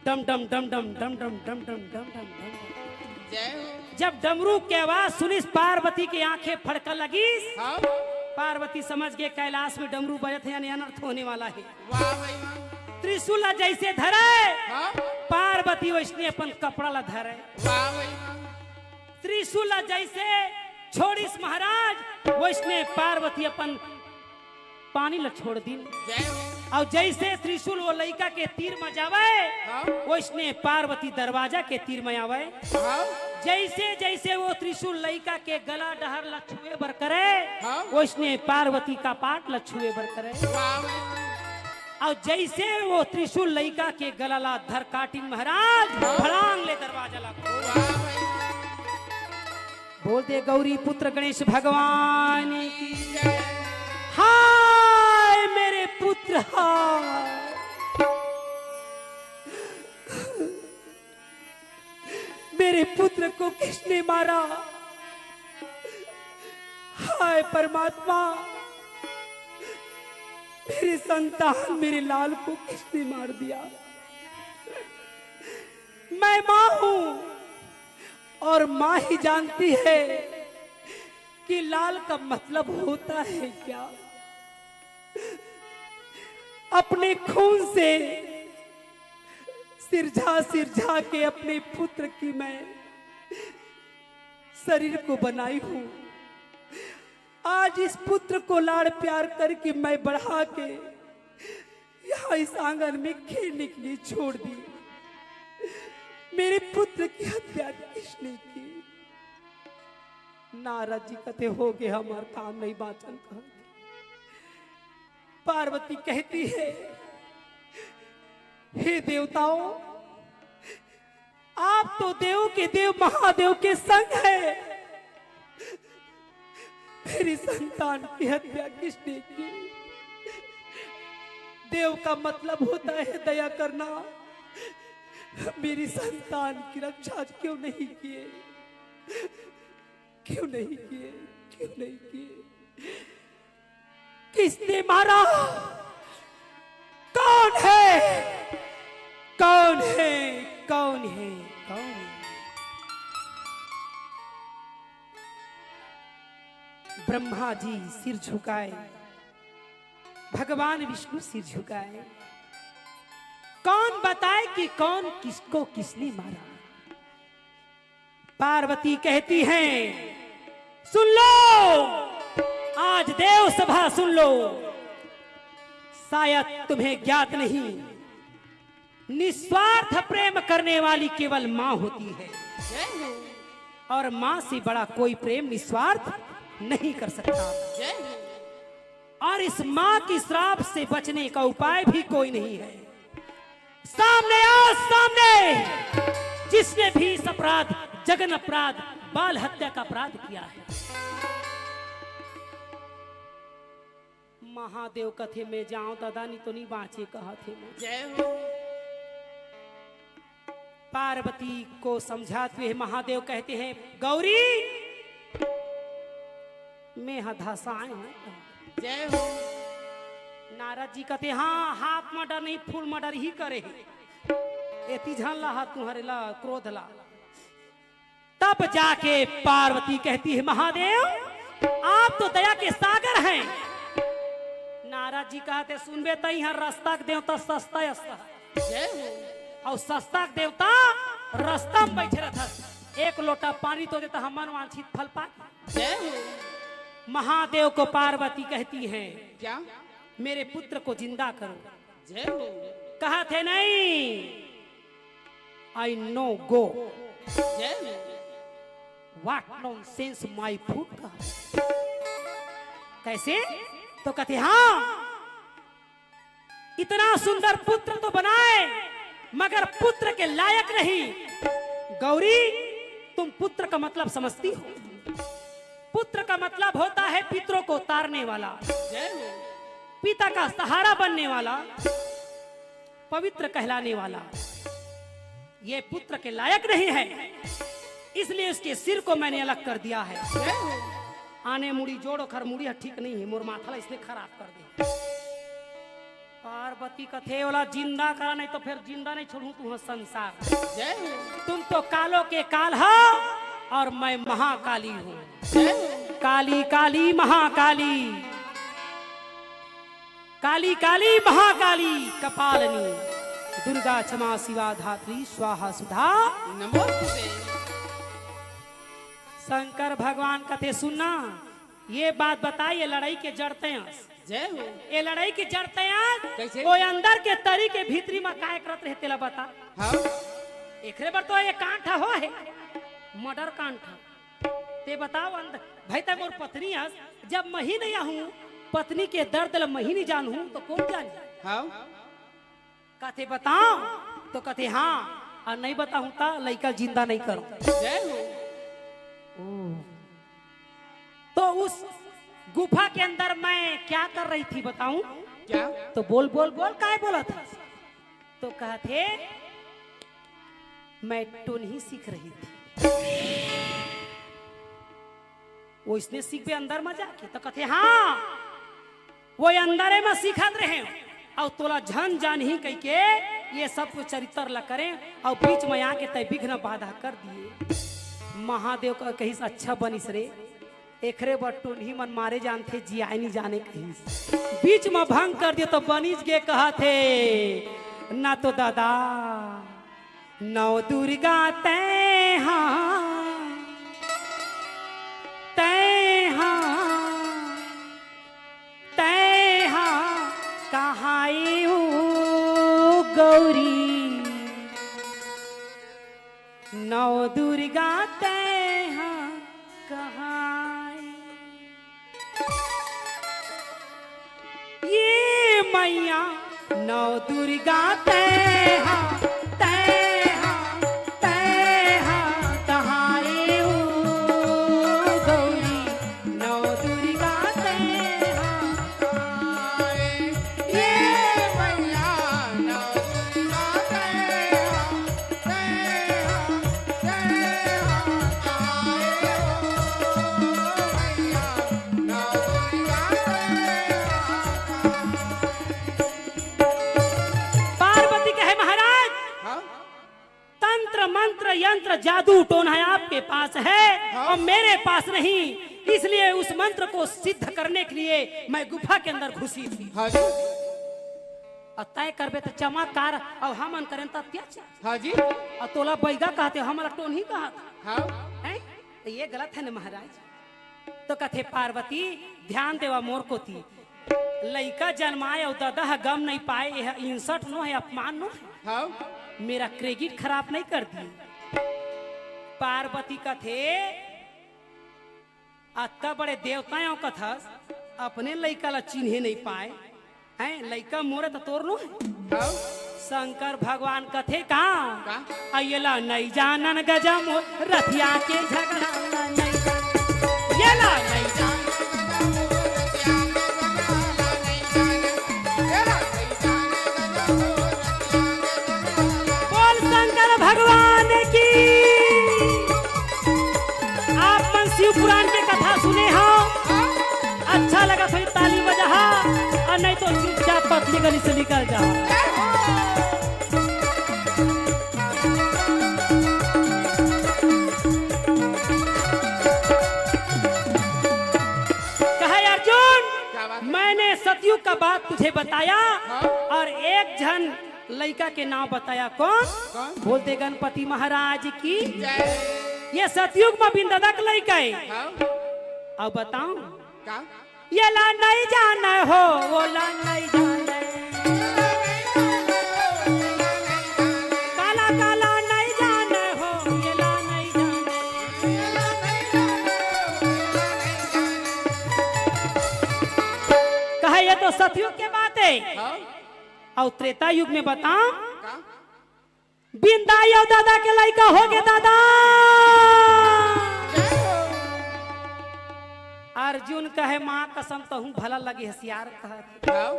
डम डम डम डम डम डम डम डम डम डम डम। जय हो। जब डमरू के आवाज सुनिस, पार्वती के आंखें फड़का लगिस। हाँ। पार्वती समझ गए कैलाश में डमरू बजत है, यानी अनर्थ होने वाला है। वाह भाई वाह। त्रिशूल ला जैसे धरे, हाँ। पार्वती वैसने अपन कपड़ा ला धरे। वाह भाई वाह। त्रिशूल ला जैसे छोड़िस महाराज, वैसने पार्वती अपन पानी ला छोड़ दिन। जय हो। अउ जैसे त्रिशूल वो लइका के तीर म जावे, हाँ। वैसने पार्वती दरवाजा के तीर म आवे। हाँ। जैसे जैसे वो त्रिशूल लइका के गला डहर ला छुए बर करे, हाँ। वैसने पार्वती कपाट ला छुए बर करे। वाह। अउ जैसे वो त्रिशूल लइका के गला ला धर काटिन महाराज, हाँ। भड़ांग ले दरवाजा ला खोल। वाह। बोल दे गौरी पुत्र गणेश भगवान की। हाय मेरे पुत्र, हाय। मेरे पुत्र को किसने मारा? हाय परमात्मा, मेरी संतान, मेरे लाल को किसने मार दिया? मैं माँ हूँ और माँ ही जानती है कि लाल का मतलब होता है क्या। अपने खून से सिरझा सिरझा के अपने पुत्र की मैं शरीर को बनाई हूँ। आज इस पुत्र को लाड़ प्यार करके मैं बढ़ा के यहाँ इस आंगन में खेलने के लिए छोड़ दी। मेरे पुत्र की हत्या किसने की? नारद जी कथे, "हो गया हमार काम नहीं बाचन" कहा। पार्वती कहती है, "हे देवताओं, आप तो देव के देव महादेव के संग है, मेरी संतान की हत्या किसने की? देव का मतलब होता है दया करना, मेरी संतान की रक्षा क्यों नहीं किए?" क्यों नहीं किए? क्यों नहीं किए? किसने मारा? कौन है? कौन है? कौन है? कौन है? ब्रह्मा जी सिर झुकाए, भगवान विष्णु सिर झुकाए। कौन बताए कि कौन किसको किसने मारा? पार्वती कहती हैं, "सुन लो, आज देव सभा सुन लो, शायद तुम्हें ज्ञात नहीं, निस्वार्थ प्रेम करने वाली केवल माँ होती है, और माँ से बड़ा कोई प्रेम निस्वार्थ नहीं कर सकता।" और इस माँ की श्राप से बचने का उपाय भी कोई नहीं है। सामने आओ, सामने, जिसने भी इस अपराध, जघन्य अपराध, बाल हत्या का अपराध किया है। महादेव कथे, "मैं जाऊं दादा, नहीं तो नहीं बांचे," कहा थे मैं। जय हो। पार्वती को समझाते हुए महादेव कहते हैं, "गौरी, मैं हा धसाए हूँ।" जय हो। नारद जी कहते, हाँ, हाफ मर्डर नहीं, फुल मर्डर ही करे हे। एती झन ला हा तुम्हरे ला क्रोध ला। तब जाके पार्वती कहती है, महादेव, आप तो दया के सागर हैं। नारद जी कहते, सुनबे, तई हर रस्ता के देवता सस्ता अस्ता है। जय हो। और सस्ता के देवता रस्ता में बैठे रहता, एक लोटा पानी तो देता, हम मन वांछित फल पा। जय हो। महादेव को पार्वती कहती है, क्या? मेरे पुत्र को जिंदा करो। जय हो। कहा थे नहीं, आई नो गो। जय हो। What nonsense, my foot कहा। कैसे? तो कहते, हाँ, इतना सुंदर पुत्र तो बनाए, मगर पुत्र के लायक नहीं। गौरी, तुम पुत्र का मतलब समझती हो? पुत्र का मतलब होता है पितरों को तारने वाला, जय हो। पिता का सहारा बनने वाला, पवित्र कहलाने वाला। ये पुत्र के लायक नहीं है, इसलिए उसके सिर को मैंने अलग कर दिया है। जय हो। आने मुड़ी जोड़, ओखर मुड़ी ह ठीक नहीं है, मोर माथा ला इसने खराब कर दे। पार्वती कथे, ओला जिंदा करा, नहीं तो फिर जिंदा नहीं छोड़ू तुहर संसार। जय हो। तुम तो कालों के काल हो और मैं महाकाली हूँ। जय हो। काली काली महाकाली, काली काली महाकाली कपालनी, दुर्गा क्षमा शिवा धात्री स्वाहा सुधा। नमोस्तुते। शंकर भगवान कथे, सुनना, ये बात बताई, ये लड़ाई के जड़ तैं अस। जय हो। ये लड़ाई के जड़ तैं अस। कैसे? वो अंदर के तरी के भीतरी में काय करत रहे, तेला बता। हाँ। एकरे बर तो ये कांड हो है, मर्डर कांड। ते बताओ अंदर, भाई, तैं मोर पत्नी अस, जब मैं ही नहीं आहूँ, पत्नी के दर्द ल मैं ही नहीं जानहूँ, तो कौन जानी? हाँ। कथे बताओ, तो कथे हाँ, और नहीं बताहूँ तो लइका जिंदा नहीं करो। जय हो। ओ। तो उस गुफा के अंदर मैं क्या कर रही थी बताऊं? क्या? तो बोल, बोल, बोल, काय बोलत हस? तो कहथे, मैं टोनही सीख रही थी। वो इसने सीखबे अंदर में जाके, तो कहथे, हाँ, वो अंदरे में सीखत रहे, और तोला झन जानही कहिके ये सब कुछ चरित्र ला करें, और बीच में आके तैं विघ्न बाधा कर दिए। महादेव का कहिस, अच्छा बनिस रे, एकरे बर टोनही मन मारे जानथे, जियाए नहीं जाने कहिस। बीच में भंग कर दिए तो बनिस गे कहथे, ना तो दादा, नौ दुर्गा तैं हा, तैं हा, तैं हा, कहाए ओ गौरी, नौ दुर्गा तैं हा, कहाए। ये मैया नौ दुर्गा तैं हा, तैं हा, तैं हा, कहाए ओ गौरी, नौ दुर्गा तैं हा, कहाए। ये मैया नौ दुर्गा तैं हा, पार्वती कहे, महाराज, हाँ? तंत्र, मंत्र, यंत्र, जादू, टोना आपके पास है, हाँ? और मेरे पास नहीं, इसलिए उस मंत्र को सिद्ध करने के लिए मैं गुफा के अंदर घुसी थी। हाँ जी। और तय करबे तो चमत्कार, और हमन करें तो अत्याचार। हाँ जी। और तोला बैगा कहते, हमला टोनही कहत। हाँ। हैं? तो ये गलत है ना महाराज। तो कथे, पार्वती, ध्यान देवा मोर कोती। लइका जन्माए अउ ददा ह गम नहीं पाए, यह insult नो है, अपमान नो है। हाँ। मेरा credit खराब नहीं कर दिए। पार्वती कथे, अतका बड़े देवता हो कथस, अपने लइका ला चिन्हे नहीं पाए, हैं? लइका मोरे त तोर नो है। हाँ। शंकर भगवान कथे का? का? अ, येला नहीं जानन गजा मोर, रथिया के झगड़ा ला नहीं जानन। येला नहीं जानन। बोल शंकर भगवान की। आप मन शिव पुराण के कथा सुने हो, अच्छा लगा, थोड़ी ताली बजा। नहीं तो चुपचाप पतली गली से निकल जा। कहा, अर्जुन, क्या बात है? मैंने सतयुग का बात तुझे बताया हाँ? और एक झन लइका के नाम बताया। कौन? कौन? बोल दे गणपति महाराज की। जय। ये सतयुग में बिंददा के लइका है। हाँ? अब बताऊं? का? ये ला नहीं जाने हो, वो ला नहीं जाने। काला काला नहीं जाने हो, ये ला नहीं जाने। कहा, ये तो सतयुग के बात है। हाँ? और त्रेता युग में बताओ, का? बिंदाई अउ दादा के लइका हो गे दादा। अर्जुन कहे, माँ कसम, तहूँ भला लगे हसियार कहत। हाँ।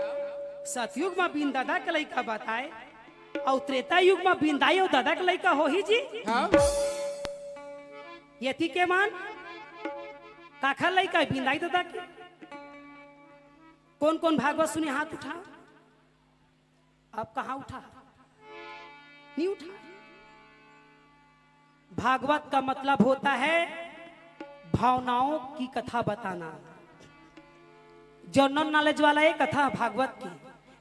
सतयुग में बिंदादा के लइका बताए, अउ त्रेता युग में बिंदाई अउ दादा के लइका होही जी। हाँ। यति के मन काखर लइका है? बिंदाई दादा के। कौन कौन भागवत सुने, हाथ उठा। अब कहाँ उठा? नहीं उठा। भागवत का मतलब होता है भावनाओं की कथा बताना। जनरल नॉलेज वाला ये कथा भागवत की,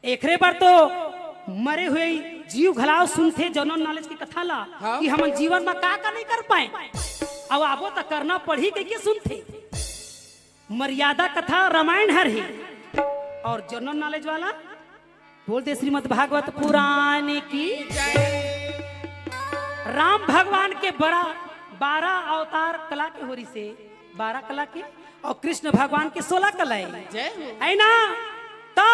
एकरे बर तो मरे हुए जीव घलाव सुनथे जनरल नॉलेज की कथा ला। हाँ। कि हमन जीवन में का का नहीं कर पाए, अब आबो त करना पड़ही कहिके सुनथे। मर्यादा कथा रामायण हर ही। और जनरल नॉलेज वाला बोल दे श्रीमद् भागवत पुराण की। राम भगवान के बड़ा बारह अवतार कला के होरी से, बारह कला के, और कृष्ण भगवान के सोलह कला है। जय हो। है ना? तो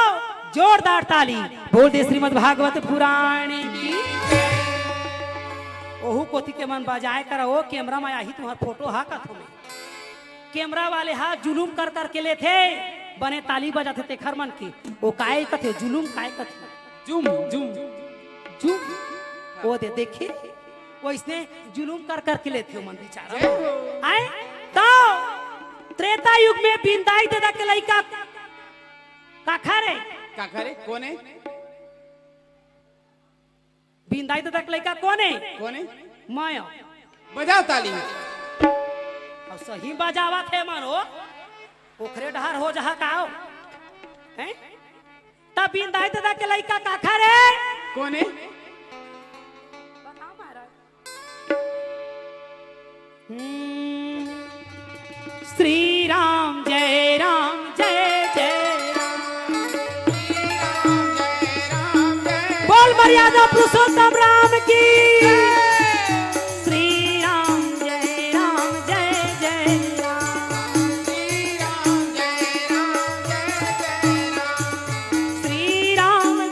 जोरदार ताली बोल दे श्रीमद् भागवत पुराण की। ओहू कोती के मन बजाए करा, ओ कैमरा में आही तुम्हार फोटो हा कथो में। कैमरा वाले हा जुलूम कर कर के लेथे, बने ताली बजाथे तेखर मन के। ओ काय कथे, जुलूम काय कथे? जुम, जुम, जुम। ओ दे, देखे, ओइसने जुलूम कर कर के लेथे मन बिचारा। जय हो। आए? तो त्रेता युग में बिंदाई दादा के लइका काखर है? काखर है? कोन है? बिंदाई दादा के लइका कोन है? कोन है? मैं। बजाओ ताली। अब सही बजावत हे मन हो, ओखरे डहर हो जहा का हो? हैं? तब बिंदाई दादा के लइका काखर है? कोन है? बताओ महाराज। हम्म। श्री राम जय राम जय जय राम। बोल मर्यादा पुरुषोत्तम राम की। श्री राम जय राम जय जय राम। श्री राम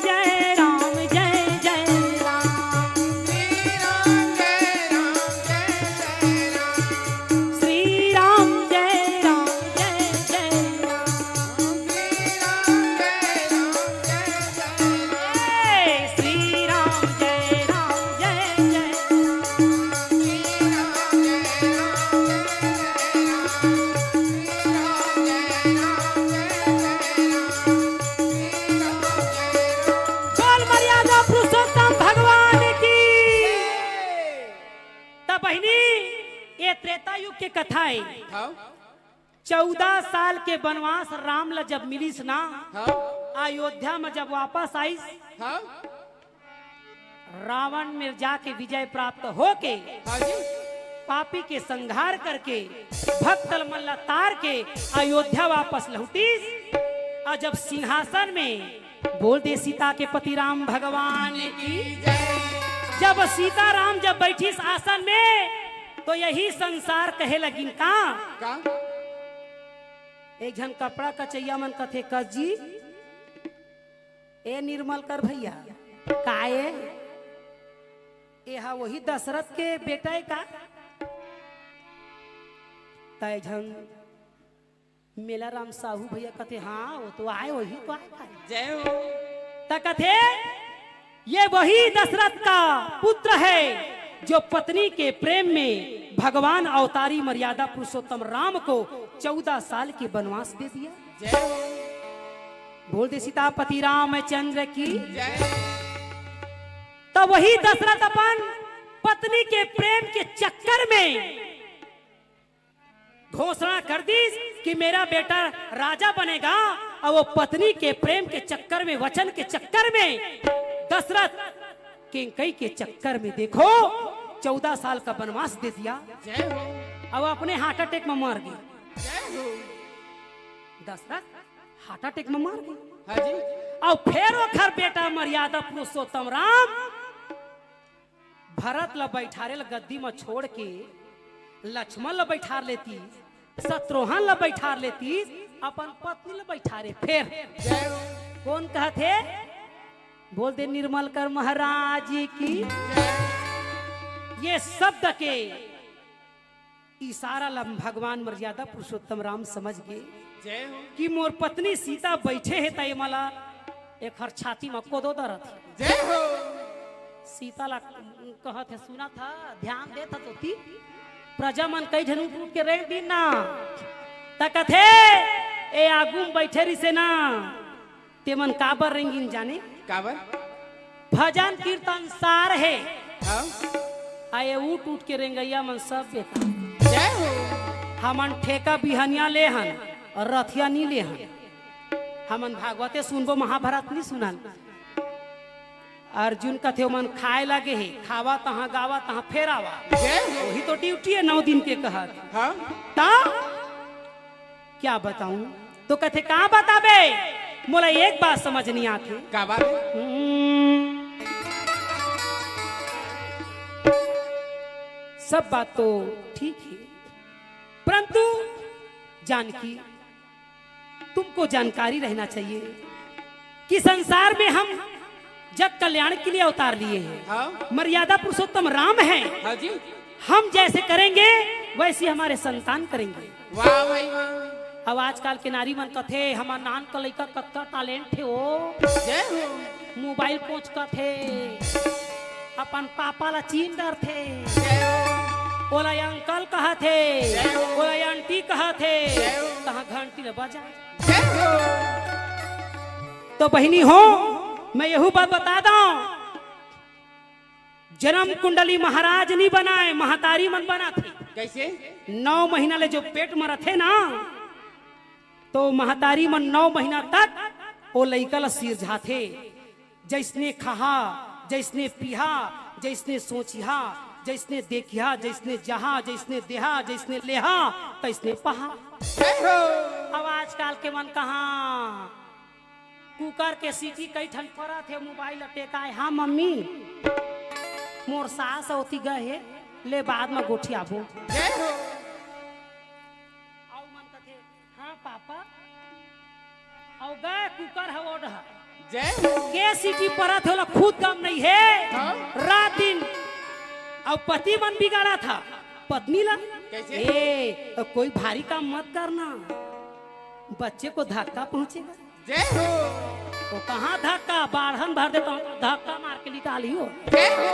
जय राम जय जय राम। श्री राम जय राम जय जय राम। श्री राम जय राम जय जय। बोल मर्यादा पुरुषोत्तम भगवान की। त बहिनी, ये त्रेता युग के कथा है। हाँ। चौदह साल के वनवास राम ला जब मिलिस ना, हाँ। अयोध्या में जब वापस आइस, हाँ। रावण में जाके विजय प्राप्त होके, हाँ जी। पापी के संहार करके, भक्त मन ला तार के अयोध्या वापस लौटिस। और जब सिंहासन में, बोल दे सीता के पति राम भगवान की, जब सीता राम जब बैठिस आसन में, तो यही संसार कहे लगिन का? का? एक झन कपड़ा कचैया मन कथे, "कस जी, ए निर्मल कर भैया, का ए? ए हा वही दशरथ के बेटा है का?" त एक झन मेला राम साहू भैया कथे, "हाँ, वो तो आए, वही तो आए।" जय हो। त कथे, "ये वही दशरथ का पुत्र है जो पत्नी के प्रेम में भगवान अवतारी मर्यादा पुरुषोत्तम राम को चौदह साल के वनवास दे दिया।" जय हो। बोल दे सीतापति रामचंद्र की। जय। तो वही दशरथ अपन पत्नी के प्रेम के चक्कर में घोषणा कर दीस कि मेरा बेटा राजा बनेगा, और वो पत्नी के प्रेम के चक्कर में, वचन के चक्कर में दशरथ कैकई के चक्कर में, देखो, चौदह साल का वनवास दे दिया। जय हो। अब अपने हार्ट अटैक में मर गए। जय हो। दशरथ हार्ट अटैक में मर गए। हाँ जी। अब फेर ओखर बेटा मर्यादा पुरुषोत्तम राम भरत ल बैठारे ल गद्दी म छोड़ के लक्ष्मण ल बैठार लेती, शत्रुघ्न ल बैठार लेती, अपन पत्नी ल बैठारे। फेर जय हो। कौन कहत हे? बोल दे निर्मल कर महाराज की। ये शब्द के इशारा ल भगवान मर्यादा पुरुषोत्तम राम समझ गे। जय हो। कि मोर पत्नी सीता बैठे हे, त ये मला एखर छाती म कोदो दरत हे। जय हो। सीता ला कहत हे, सुनत ह, ध्यान देत ह तोती। प्रजा मन कई झन उठ उठ के रेंग दिन ना। त कथे, ए आगू म बैठे रिसे ना, तेमन काबर रेंगिन जाने? काबर? भजन कीर्तन सार हे। हाँ। आए उठ उठ के रेंगइया मन सब बेकार। जय हो। हमन ठेका बिहनिया ले हन और रथिया नी ले हन। हमन भागवते सुनबो, महाभारत नी सुनन। अर्जुन कथे, ओमन खाए लगे हे, खावा तहाँ, गावा तहाँ, फेर आवा। जय हो। वही तो ड्यूटी हे नौ दिन के कहत। हाँ। ता क्या बताऊं? तो कथे, "का बताबे? मोला एक बात समझ नहीं आथे।" का बात? हम्म, सब बात तो ठीक है, परंतु जानकी, तुमको जानकारी रहना चाहिए कि संसार में हम जग कल्याण के लिए अवतार लिए हैं। हाँ। मर्यादा पुरुषोत्तम राम हैं। हाँ जी। हम जैसे करेंगे, वैसी हमारे संतान करेंगे। वाह भाई वाह। अब आजकल के नारी मन कथे, "हमर नान का लइका कतका टैलेंट हे ओ।" जय हो। मोबाइल पोंछ कथे, अपन पापा ला चीन डरथे। जय हो। ओला अंकल कहथे, जय हो। ओला आंटी कहथे। जय हो। तहाँ घंटी ला बजा। जय हो। तो बहिनी हो, मैं यहू बात बता दंव, जन्म कुंडली महाराज नी बनाए, महतारी मन बनाथे। कैसे? नौ महीना ले जो पेट म रथे ना, तो महतारी मन नौ महीना तक ओ लइका ल सिरजाथे। जइसने खहा, जइसने पिहा, जइसने सोचिहा, जइसने देखिहा, जइसने जहा, जइसने देहा, जइसने लेहा, तइसने पहा। जय हो। अब आजकल के मन कहाँ कुकर के सीटी कई ठन परत हे, मोबाइल ल टेकाए, "हाँ मम्मी, मोर सास ओती गए हे, ले बाद म गोठियाबो।" जय हो। अउ मन कथे, "हाँ पापा।" अउ गए कुकर ह ओढ़। जय हो। के सीटी परत हे, ओला खुद गम नहीं हे। हाँ। रात दिन अउ पति मन बिगाड़त हे पत्नी ला। कैसे? "ए, कोई भारी काम मत करना, बच्चे को धक्का पहुंचेगा।" जय हो। तो कहाँ धक्का, बाढ़न भर देता हूँ, धक्का मार के निकाली हो। जय हो।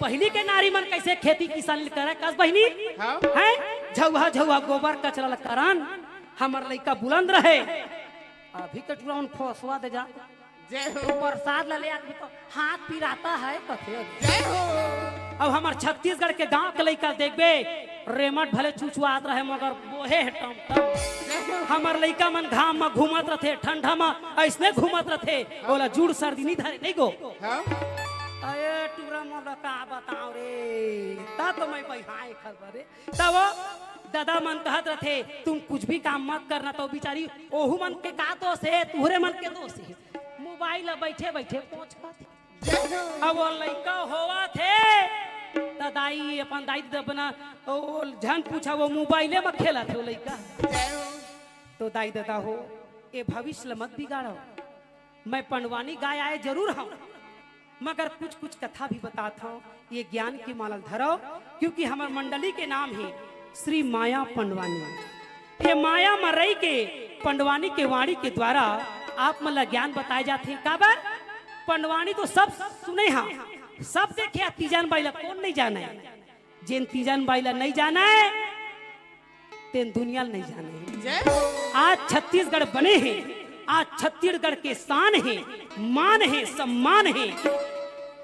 पहिली के नारी मन कैसे खेती किसानी करे, कस बहिनी? हाँ। हैं? झउहा, झउहा गोबर कचरा ल करन, हमर लइका बुलंद रहे। अभी के टुरा मन फोसवा दे जा। जय हो। प्रसाद ला ले आदमी तो हाथ पिराता है, कथे। जय हो। अब हमर छत्तीसगढ़ के गांव के लइका देखबे, रेमट भले चुचुआत रहे, मगर बोहे हे टमटम। जय हो। हमर लइका मन घाम म घूमत रथे, ठंडा म अइसने घूमत रथे, ओला जुड़ सर्दी नी धरे, नहीं गो। हाँ। अरे टुरा मोर ला का बताओ रे, ता तो मैं बइहाए खबर रे। तब ददा मन कहत रथे, "तुम कुछ भी काम मत करना।" तो बिचारी ओहू मन के का दोष हे, तुहरे मन के दोष हे। मोबाइल ला बैठे बैठे पोंछ पाथे। अब वो लइका होवत हे, त दाई, अपन दाई ददा बना, ओ, झन पूछा, वो मोबाइले म खेलत हे वो लइका। तो दाई ददा हो, ए भविष्य ल मत बिगाड़ो। मैं पंडवानी गाय आए जरूर हूँ, मगर कुछ कुछ कथा भी बतात हूँ, ये ज्ञान के माला धरो, क्योंकि हमर मंडली के नाम है श्री माया पंडवानी। हे माया म रही के पंडवानी के वाणी के द्वारा आप मन ला ज्ञान बताए जाथे। काबर? पंडवानी तो सब सुने हा, सब देखे हा, तीजन बाई ला कौन नहीं जाने? जेन तीजन बाई ला नहीं जाने, तेन दुनिया ल नहीं जाने। जय हो। आज छत्तीसगढ़ बने हे, आज छत्तीसगढ़ के शान हे, मान हे, सम्मान हे,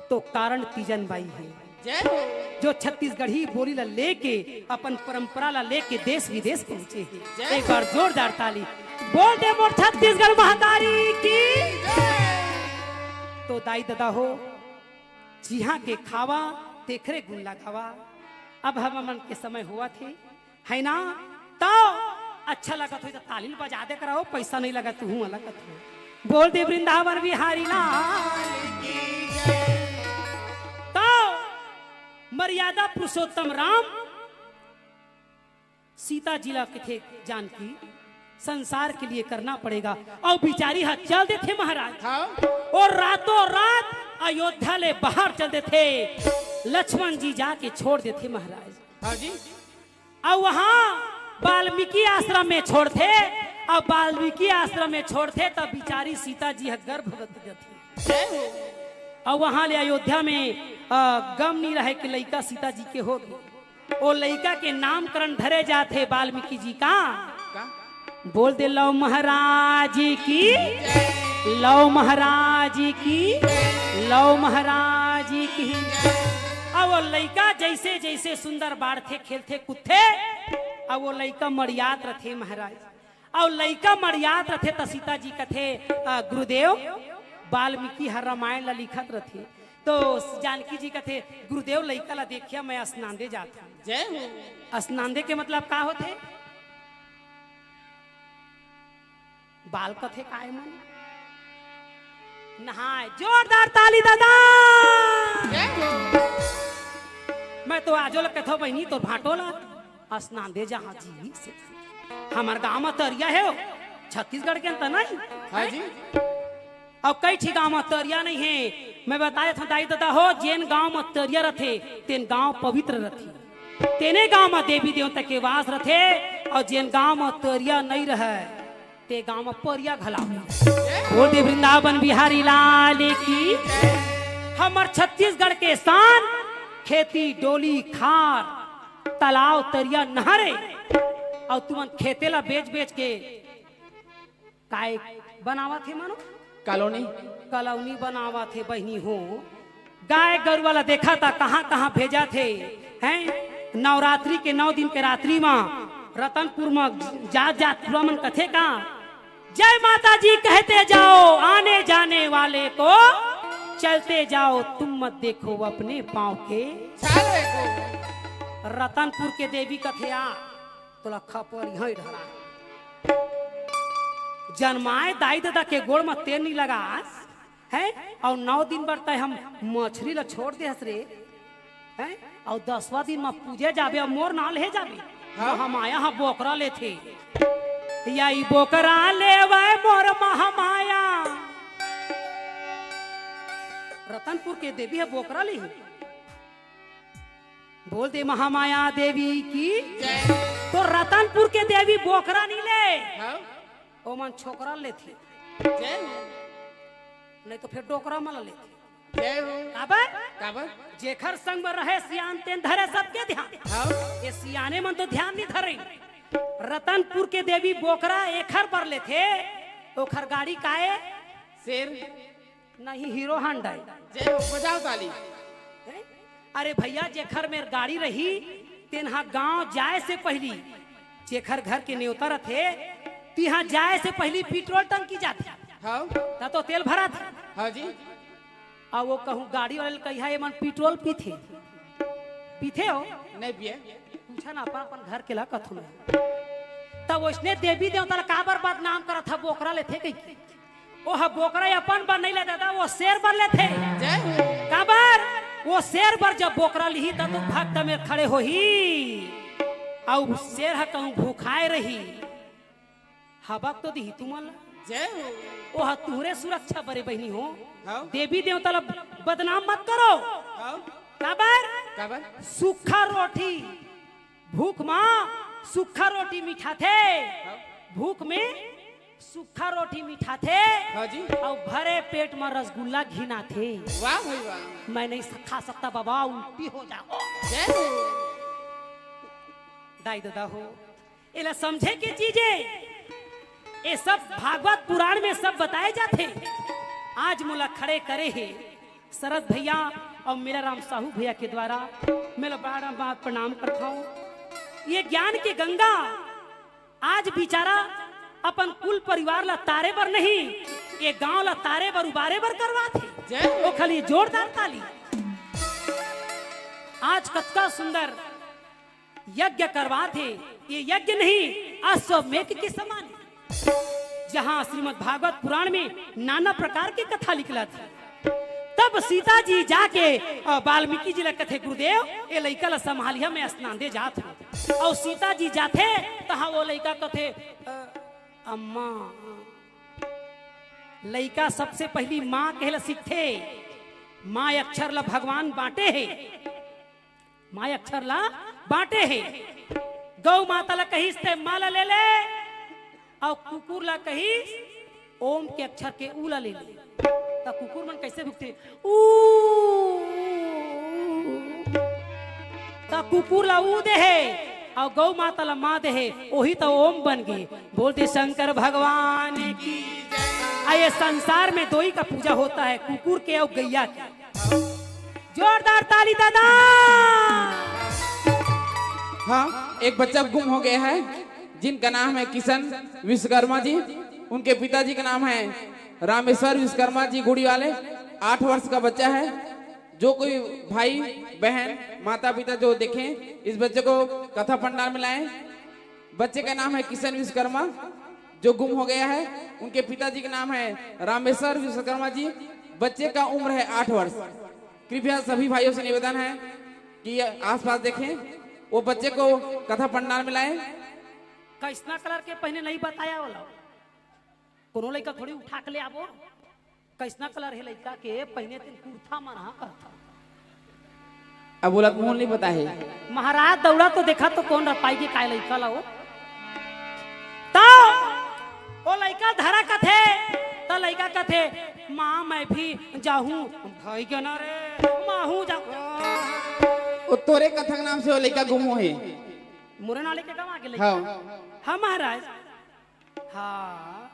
तो कारण तीजन बाई हे। जय हो। जो छत्तीसगढ़ी बोली ला लेके, अपन परंपरा ला लेके देश विदेश पहुंचे हे। जय एक हो। बार जोरदार ताली बोल दे मोर छत्तीसगढ़ महतारी की। जय। तो दाई ददा हो, जिहाँ के खावा, तेखरे गुण लगावा। अब हमन के समय होवत हे, है ना? तो अच्छा लगत हो तो ताली बजा दे करा हो, पैसा नहीं लगत हो, हुआ लगत हो। बोल दे वृंदावन बिहारी लाल की जय। तो मर्यादा पुरुषोत्तम राम सीता जी ला कथे जानकी, संसार के लिए करना पड़ेगा। अउ बिचारी ह चल देथे महाराज। हाँ। अउ रातों रात अयोध्या ले बाहर चल देथे, लक्ष्मण जी जाके छोड़ देथे महाराज। हाँ जी। अउ वहाँ वाल्मीकि आश्रम में छोड़थे, अउ वाल्मीकि आश्रम में छोड़थे, तब बिचारी सीता जी ह गर्भवती रथे। जय हो। अउ वहाँ ले अयोध्या में, अ, गम नहीं रहे कि लइका सीता जी के हो गे। ओ लइका के नामकरण धरे जाथे वाल्मीकि जी का। का? बोल दे लव महाराज की, लव महाराज की, लव महाराज की। अब वो लइका जैसे जैसे सुंदर बाढ़थे, खेलथे, कूदथे, अब वो लइका मड़ियात रथे महाराज। अउ लइका मड़ियात रथे त सीता जी कथे, "अ, गुरुदेव, वाल्मीकि ह रामायण ला लिखत रथे।" तो जानकी जी कथे, "गुरुदेव, लइका ला देखिया, मैं असनांदे जात हूँ।" जय हो। असनांदे के मतलब का होथे? बाल कथे काय मन? नहाय। जोरदार ताली दादा। जय हो। मैं तो आजो ल कथो बहिनी, तोर भांटो ला। असनांदे जहाँ जी से। हमर गांव म तरिया हे, छत्तीसगढ़ के अंत नहीं। हाँ जी। अउ कई ठी गांव म तरिया नहीं हे। मैं बताए था दाई ददा हो, जेन गांव म तरिया रथे, तेन गांव पवित्र रथे। तेने गांव म देवी देवता के वास रथे, अउ जेन गांव म तरिया नहीं रहे, ते गांव म परिया घला। बोल दे वृंदावन बिहारी लाल की। हमर छत्तीसगढ़ के शान, खेती, डोली, खार, तालाब, तरिया, नहरे, अउ तुमन खेते ला बेच बेच के काय बनावत हे मानो? कॉलोनी। कॉलोनी बनावत हे बहिनी हो। गाय गरुवा ला देखा था कहाँ कहाँ भेजा थे, हैं? नवरात्रि के नौ दिन के रात्रि मा रतनपुर मा जात जात पूरा मन कथे का, "जय माता जी कहते जाओ, आने जाने वाले को चलते जाओ, तुम मत देखो अपने पाँव के।" चाले को। रतनपुर के देवी कथे आ, तोला खपरी हई ढला। जनमाए दाई ददा के गोड़ म तेल नी लगास, हैं? अउ नौ दिन बर तय हम मछरी ला छोड़ दे हस रे, हैं? अउ दसवां दिन म पूजे जाबे, अउ मोर नाव ले जाबे। हाँ। महामाया ह बोकरा लेथे। या ई बोकरा लेवय मोर महामाया। रतनपुर के देवी ह बोकरा लिही। बोल दे महामाया देवी की। जय। तो रतनपुर के देवी बोकरा नी ले। हाँ। ओमन छोकरा लेथे। जय हो। नहीं तो फिर डोकरा मन लेथे। जय हो। काबर? काबर? जेखर संग में रहे सियान तेन धरे सबके ध्यान। हाँ। ये सियाने मन तो ध्यान नहीं धरे। रतनपुर के देवी बोकरा एखर बर लेथे, ओखर गाड़ी काए? शेर। नहीं, हीरो हांडा हे। जय हो, बजाओ ताली। हैं? अरे भैया, जेखर मेर गाड़ी रही, तेन हा गांव जाए से पहिली, जेखर घर के नेवता रथे, तिहां जाए से पहिली पेट्रोल टंकी जाथे। हाँ। त तो तेल भराथे। हाँ जी। अउ वो कहूं गाड़ी वाले ल कहिहा, "एमन पेट्रोल पीथे?" पीथे हो? नहीं पिए। पूछा ना अपन, अपन घर के ला कथू में। तब ओइसने देवी देवता ला काबर बदनाम करत हा, बोकरा लेथे कहिके? ओह बोकरा अपन बर नहीं ले दादा, वो शेर बर लेथे। जय हो। काबर? वो शेर बर जब बोकरा लिही, तब तो भक्त में खड़े होही। अउ शेर ह कहूं भूखाए रही, हबक तो दिही तुमन ला। जय हो। ओह तुहरे सुरक्षा बरे बहिनी हो। हाँ। देवी देवता ला बदनाम मत करो। हाँ। काबर? काबर? सूखा रोटी भूख मा सूखा रोटी मिठाथे, हाँ। भूख में सूखा रोटी मिठाथे, हाँ जी। अउ भरे पेट मा रसगुल्ला घिनाथे। वाह भाई वाह। मैं नहीं खा सकता बाबा, उल्टी हो जाओ। जय हो। दाई ददा हो, एला समझे के चीज हे। ये सब भागवत पुराण में सब बताए जाथे। आज मोला खड़े करे हे शरद भैया अउ मेरा राम साहू भैया के द्वारा मैं ला बड़ा बड़ा प्रणाम करता हूँ। ये ज्ञान के गंगा आज बिचारा अपन कुल परिवार ला तारे बर नहीं, ये गांव ला तारे बर उबारे बर करवात हे। जय हो। ओ खाली जोरदार ताली। आज कतका सुंदर यज्ञ करवात हे। ये यज्ञ नहीं, अश्वमेध के समान हे, जहाँ श्रीमद भागवत पुराण में नाना प्रकार के कथा लिखलत हे। तब सीता जी जाके, अ, वाल्मीकि जी ला कथे, "गुरुदेव, ये लइका ला संभालिहा, मैं स्नान दे जात हूँ।" अउ सीता जी जाथे, तहाँ वो लइका कथे, "अ, अम्मा।" लइका सबसे पहली माँ कहे ला सीखथे, माँ अक्षर ला भगवान बांटे हे। माय अक्षर ला बांटे हे। गौ माता ला कहिस ते माँ ला ले ले, अउ कुकुर ला कहिस ओम के अक्षर के ऊ ला ले ले। त कुकुर मन कैसे भुकथे? ऊ। त कुकुर ला ऊ दे हे, अउ गौ माता ला माँ दे हे, ओही त ओम बन गे। बोल दे शंकर भगवान की। आ ये संसार में दोई का पूजा होता है, कुकुर के अउ गैया के। जोरदार ताली दादा। हाँ, एक बच्चा गुम हो गया है, जिनका नाम है किशन विश्वकर्मा जी। उनके पिताजी का नाम है रामेश्वर विश्वकर्मा जी गुड़ी वाले। आठ वर्ष का बच्चा है। जो कोई भाई, बहन, माता, पिता जो देखें, इस बच्चे को कथा पंडाल में लाएं। बच्चे का नाम है किशन विश्वकर्मा, जो गुम हो गया है। उनके पिताजी का नाम है रामेश्वर विश्वकर्मा जी। बच्चे का उम्र है आठ वर्ष। कृपया सभी भाइयों से निवेदन है कि ये आसपास देखें, वो बच्चे को कथा पंडाल में लाएं। कैसना कलर के पहिने नहीं बताया वाला, कोनो लइका थोड़ी उठा के ले आबो। कैसना कलर हे लइका के पहिने, तेन कुर्ता मन हा करथा। अब बोलत मुंह नहीं पता है। महाराज दौड़ा तो देखा तो कोन रपाई के काय लइका ला वो। त ओ लइका धरा कथे, त लइका कथे, "माँ, मैं भी जाहूँ।" भाई के ना रे, माँ हूँ जाहूँ। ओ तोरे कथा के नाम से ओ लइका गुम होहे। मोरे नाले के गवा के लइका। हाँ। हाँ महाराज। हाँ,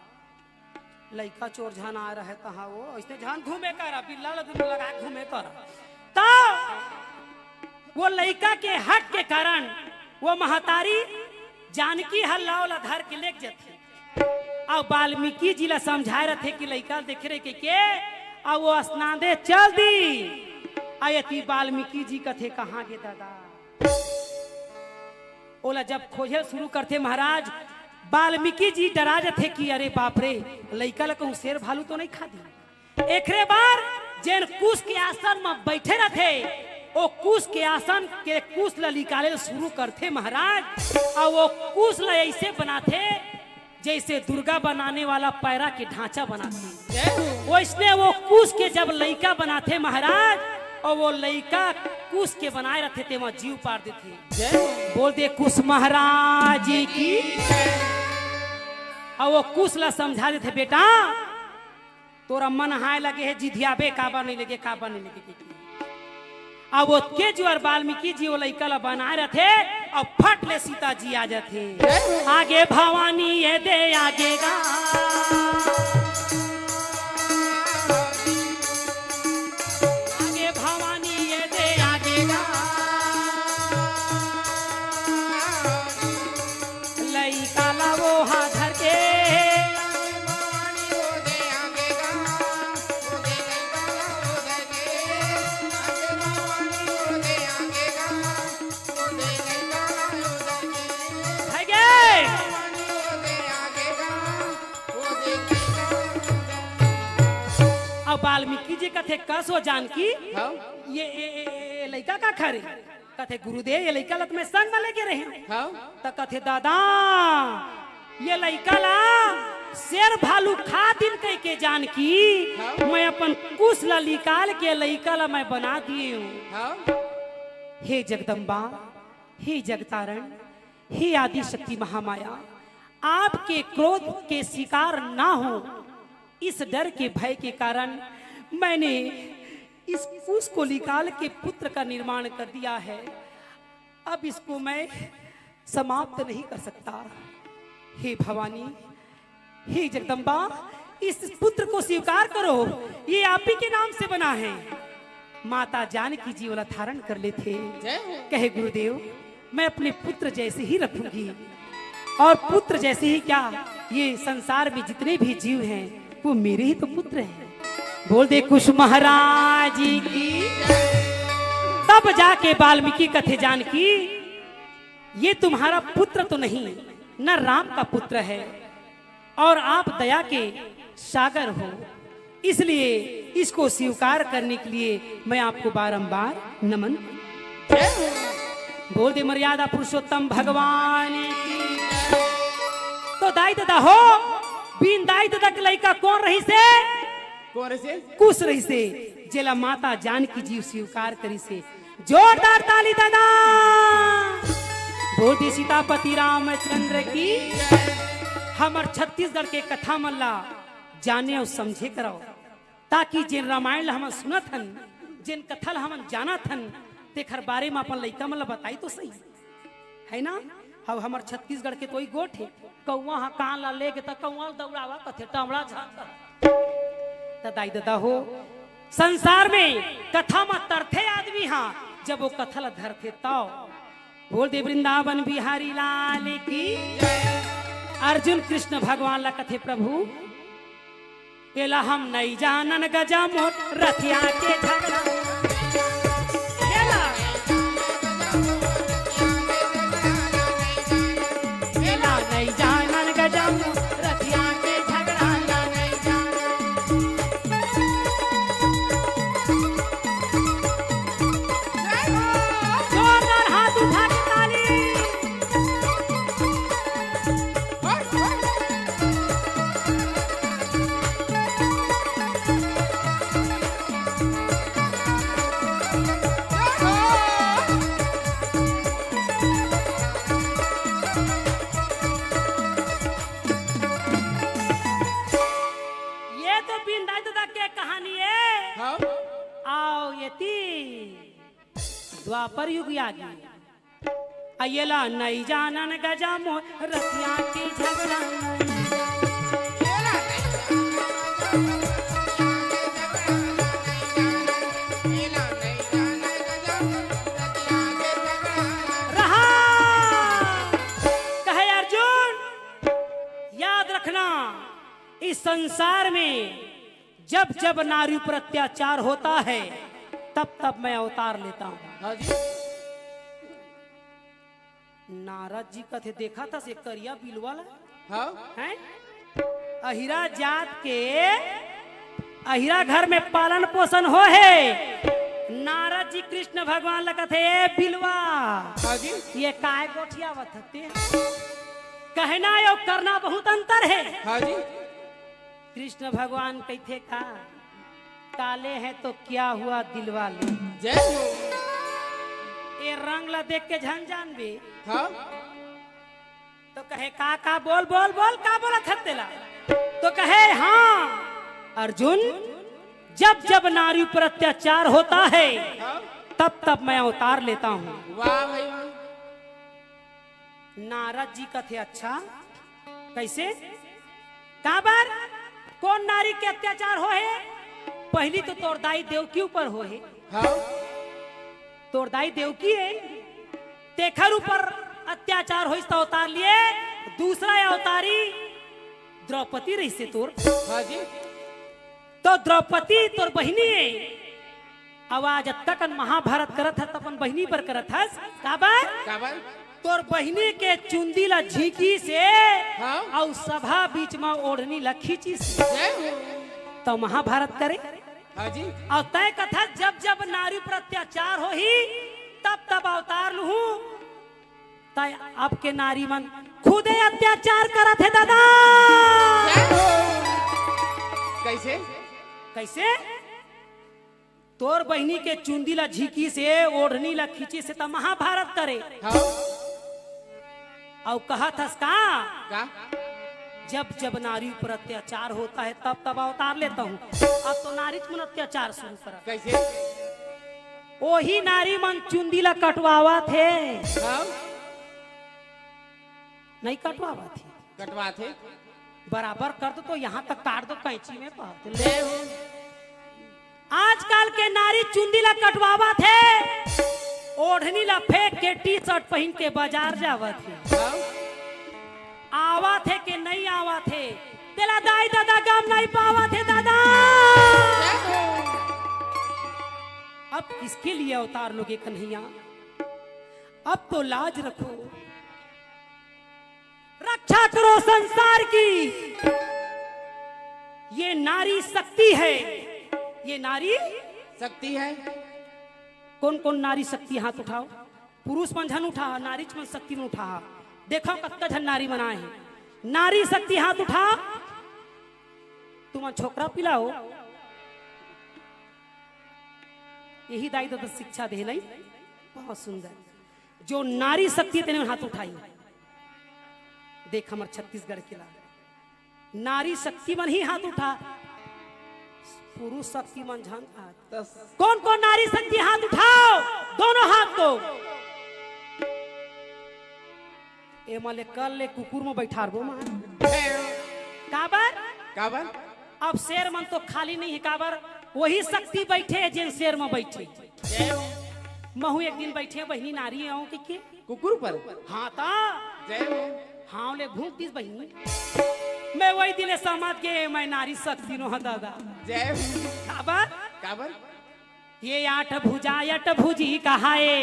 लइका चोर झन आ रहे तहाँ वो, ऐसने झन घूमे करा, बिल्ला ल दुनू लगा घूमे करा। त वो लइका के हट के कारण वो महतारी जानकी ह लाव ला धर के लेग जथे। अउ वाल्मीकि जी ला समझाए रथे कि लइका ल देखे रहे के, के, अउ वो स्नांदे चल दी। अउ एती वाल्मीकि जी कथे, "कहाँ गे दादा?" ओला जब खोजे शुरू करथे महाराज, वाल्मीकि जी डरा जथे कि अरे बाप रे, लइका ल कहूँ शेर भालू तो नहीं खा दी। एकरे बर जेन कुश के आसन म बैठे रथे, ओ कुश के आसन के कुश ल निकाले ल शुरू करथे महाराज। अउ वो कुश ल ऐसे बनाथे जैसे दुर्गा बनाने वाला पैरा के ढांचा बनाथे, वैसने वो कुश के जब लइका बनाथे महाराज, अउ वो लइका कुश के बनाए रथे, तेमा जीव पार देथे। जय हो। बोल दे कुश महाराज की। अउ वो कुश ला समझा देथे, "बेटा, तोरा मन हाय लगे हे, जिधियाबे, काबर नहीं लगे, काबर नहीं लगे।" अउ ओतके जुआर वाल्मीकि जी वो लइका ला बनाए रथे, अउ फट ले सीता जी आ जाथे। आगे भवानी ये दे आगे गा, आगे भवानी ये दे आगे गा, लइका ला वो हा धर के। अब वाल्मीकि जी कथे, "कस हो जानकी, हाँ? ये, ये, ये, ये लइका का खरे?" कथे, "गुरुदेव, ये लइका ला त मैं संग म लेके रहे।" हाँ? त कथे, "दादा, ये लइका ला शेर भालू खा दिन कह के जानकी, हाँ? मैं अपन कुश ला निकाल के लइका ला मैं बना दिए हूँ।" हाँ? हे जगदम्बा, हे जगतारण, हे आदि शक्ति महामाया, आपके क्रोध के शिकार ना हो, इस डर के भय के कारण मैंने इस कुश को निकाल के पुत्र का निर्माण कर दिया है। अब इसको मैं समाप्त नहीं कर सकता। हे भवानी, हे जगदम्बा, इस पुत्र को स्वीकार करो, ये आप ही के नाम से बना है। माता जानकी जी ओला धारण कर लेथे। जय हो। कहे, गुरुदेव, मैं अपने पुत्र जैसे ही रखूंगी, और पुत्र जैसे ही क्या, ये संसार में जितने भी जीव हैं, वो मेरे ही तो पुत्र हैं। बोल दे कुछ महाराज जी की। तब जाके वाल्मीकि कथे, जानकी, ये तुम्हारा पुत्र तो नहीं, न राम का पुत्र है, और आप दया के सागर हो, इसलिए इसको स्वीकार करने के लिए मैं आपको बारंबार नमन। बोल दे मर्यादा पुरुषोत्तम भगवान की। तो दाई ददा हो, बिन दाई ददा के लइका कोन रहिसे? कोन रहिसे? कुश रहिसे। जेला माता जानकी जी स्वीकार करिसे। जोरदार ताली ददा। बोल दे सीतापति रामचंद्र की। हमर छत्तीसगढ़ के कथा मन ला जाने अउ समझे करव, ताकि जेन रामायण ला हमन सुनत हन, जेन कथा ला हमन जानत हन, तेखर बारे म अपन लइका मन ला बताई तो सही, है ना? अब हमर छत्तीसगढ़ के तो ई गोठ हे, कौवा ह कान ला लेगे त कौवा ल दौड़ावा कथे, टमड़ा झांक। त दाई ददा हो, संसार में कथा म तरथे आदमी ह, जब वो कथा ला धरथे तव। बोल दे वृंदावन बिहारी लाल की। अर्जुन कृष्ण भगवान ला कथे, प्रभु, एला हम नइ जानन गजा मोर रथिया के झगड़ा। एला, एला नइ जानन गजा मोर रथिया के झगड़ा ला नइ जानन। जोरदार हाथ उठा के ताली। ये तो बिंदाई ददा के कहानी हे। हाँ। आओ ये ती द्वापर युग आगे। अयला नइ जानन गजा मोर रतिया के झगड़ा। रहा। कहे अर्जुन, याद रखना, इस संसार में जब जब नारी पर अत्याचार होता है, तब तब मैं अवतार लेता हूँ। हाँ जी। नारद जी कथे, देखा था से करिया बिलवा ला? हाँ। हैं? अहिरा जात के, अहिरा घर में पालन पोषण हो हे। नारद जी कृष्ण भगवान ला कथे, ए बिलवा, हाँ जी। ये काय गोठियावत हते? कहना अउ करना बहुत अंतर हे। हाँ जी। कृष्ण भगवान कहिथे का, काले हैं तो क्या हुआ दिलवा ले। जय हो। ए रंग ला देख के झन जानबे। हाँ। तो कहे, का, का, बोल, बोल, बोल, का बोलत हस तेला? तो कहे, हाँ, अर्जुन, जब जब नारी पर अत्याचार होता है, हाँ। तब तब मैं अवतार लेता हूँ। वाह भाई वाह। नारद जी कथे, अच्छा, कइसे? काबर? कोन नारी के अत्याचार हो हे? पहिली तो तोर दाई देवकी ऊपर हो हे। हाँ। तोर दाई देवकी हे, तेखर ऊपर अत्याचार होइस त अवतार लिए। दूसरा अवतारी द्रौपदी रहिसे तोर। हाँ जी। तो द्रौपदी तोर बहिनी हे। अउ आज तकन महाभारत करत हस, त अपन बहिनी बर करत हस। काबर? काबर? तोर बहिनी के चुंदी ला झींकिस हे, हाँ? अउ सभा बीच म ओढ़नी ला खींचिस हे। जय हो। त महाभारत करे। हाँ जी। अउ तैं कथस, जब जब नारी पर अत्याचार होही, तब तब अवतार लूहूँ। तैं अब के नारी मन खुदे अत्याचार करत हे दादा। जय हो। कइसे? कइसे? तोर बहिनी के चुंदी ला झींकिस हे, ओढ़नी ला खींचिस हे, त महाभारत करे। हाँ। अउ कहत हस का? का? जब जब नारी पर अत्याचार होता है, तब तब अवतार लेता हूँ। अब तो नारी मन अत्याचार शुरू करत। कइसे? ओही नारी मन चुंदी ला कटवावत हे। हाँ। नइ कटवावत हे। कटवाथे। बराबर कर दो तो यहाँ तक काट दो कैंची में, बहुत ले। आजकल के नारी चुंदी ला कटवावत हे, ओढ़नी ला फेंक के टी शर्ट पहन के बाजार जावत हे। आवत हे कि नहीं आवत हे, तेला दाई ददा गम नहीं पावत हे दादा। अब किसके लिए अवतार लोगे कन्हैया? अब तो लाज रखो, रक्षा करो संसार की। ये नारी शक्ति है, ये नारी शक्ति है। कौन कौन नारी शक्ति, हाथ उठाओ। पुरुष मन झन उठा, नारी मन शक्ति मन उठा। देखो कतका झन नारी मन आए हे। नारी शक्ति हाथ उठा। तुमन छोकरा पिलाओ। यही दाई ददा शिक्षा दे नहीं, बहुत सुंदर। जो नारी शक्ति तेने हाथ उठाई। देख हमर छत्तीसगढ़ के ला नारी शक्ति मन ही हाथ उठा, पुरुष शक्ति मन झन हाथ। कौन कौन नारी शक्ति हाथ उठाओ, दोनों हाथ को। ए मले कल ले कुकुर में बैठारबो मां। काबर? काबर? अब शेर मन तो खाली नहीं है, काबर? वही शक्ति बैठे है जेन शेर में बैठे। महू एक दिन बैठे बहिनी नारी आऊं कि के? कुकुर पर? हाँ ता। जय हो। हाँ ले भूख दिस बहिनी। मैं वही दिले समझ के मैं नारी शक्ति नो हा दादा। जय हो। काबर? काबर? ये आठ भुजा अट भुजी कहाए,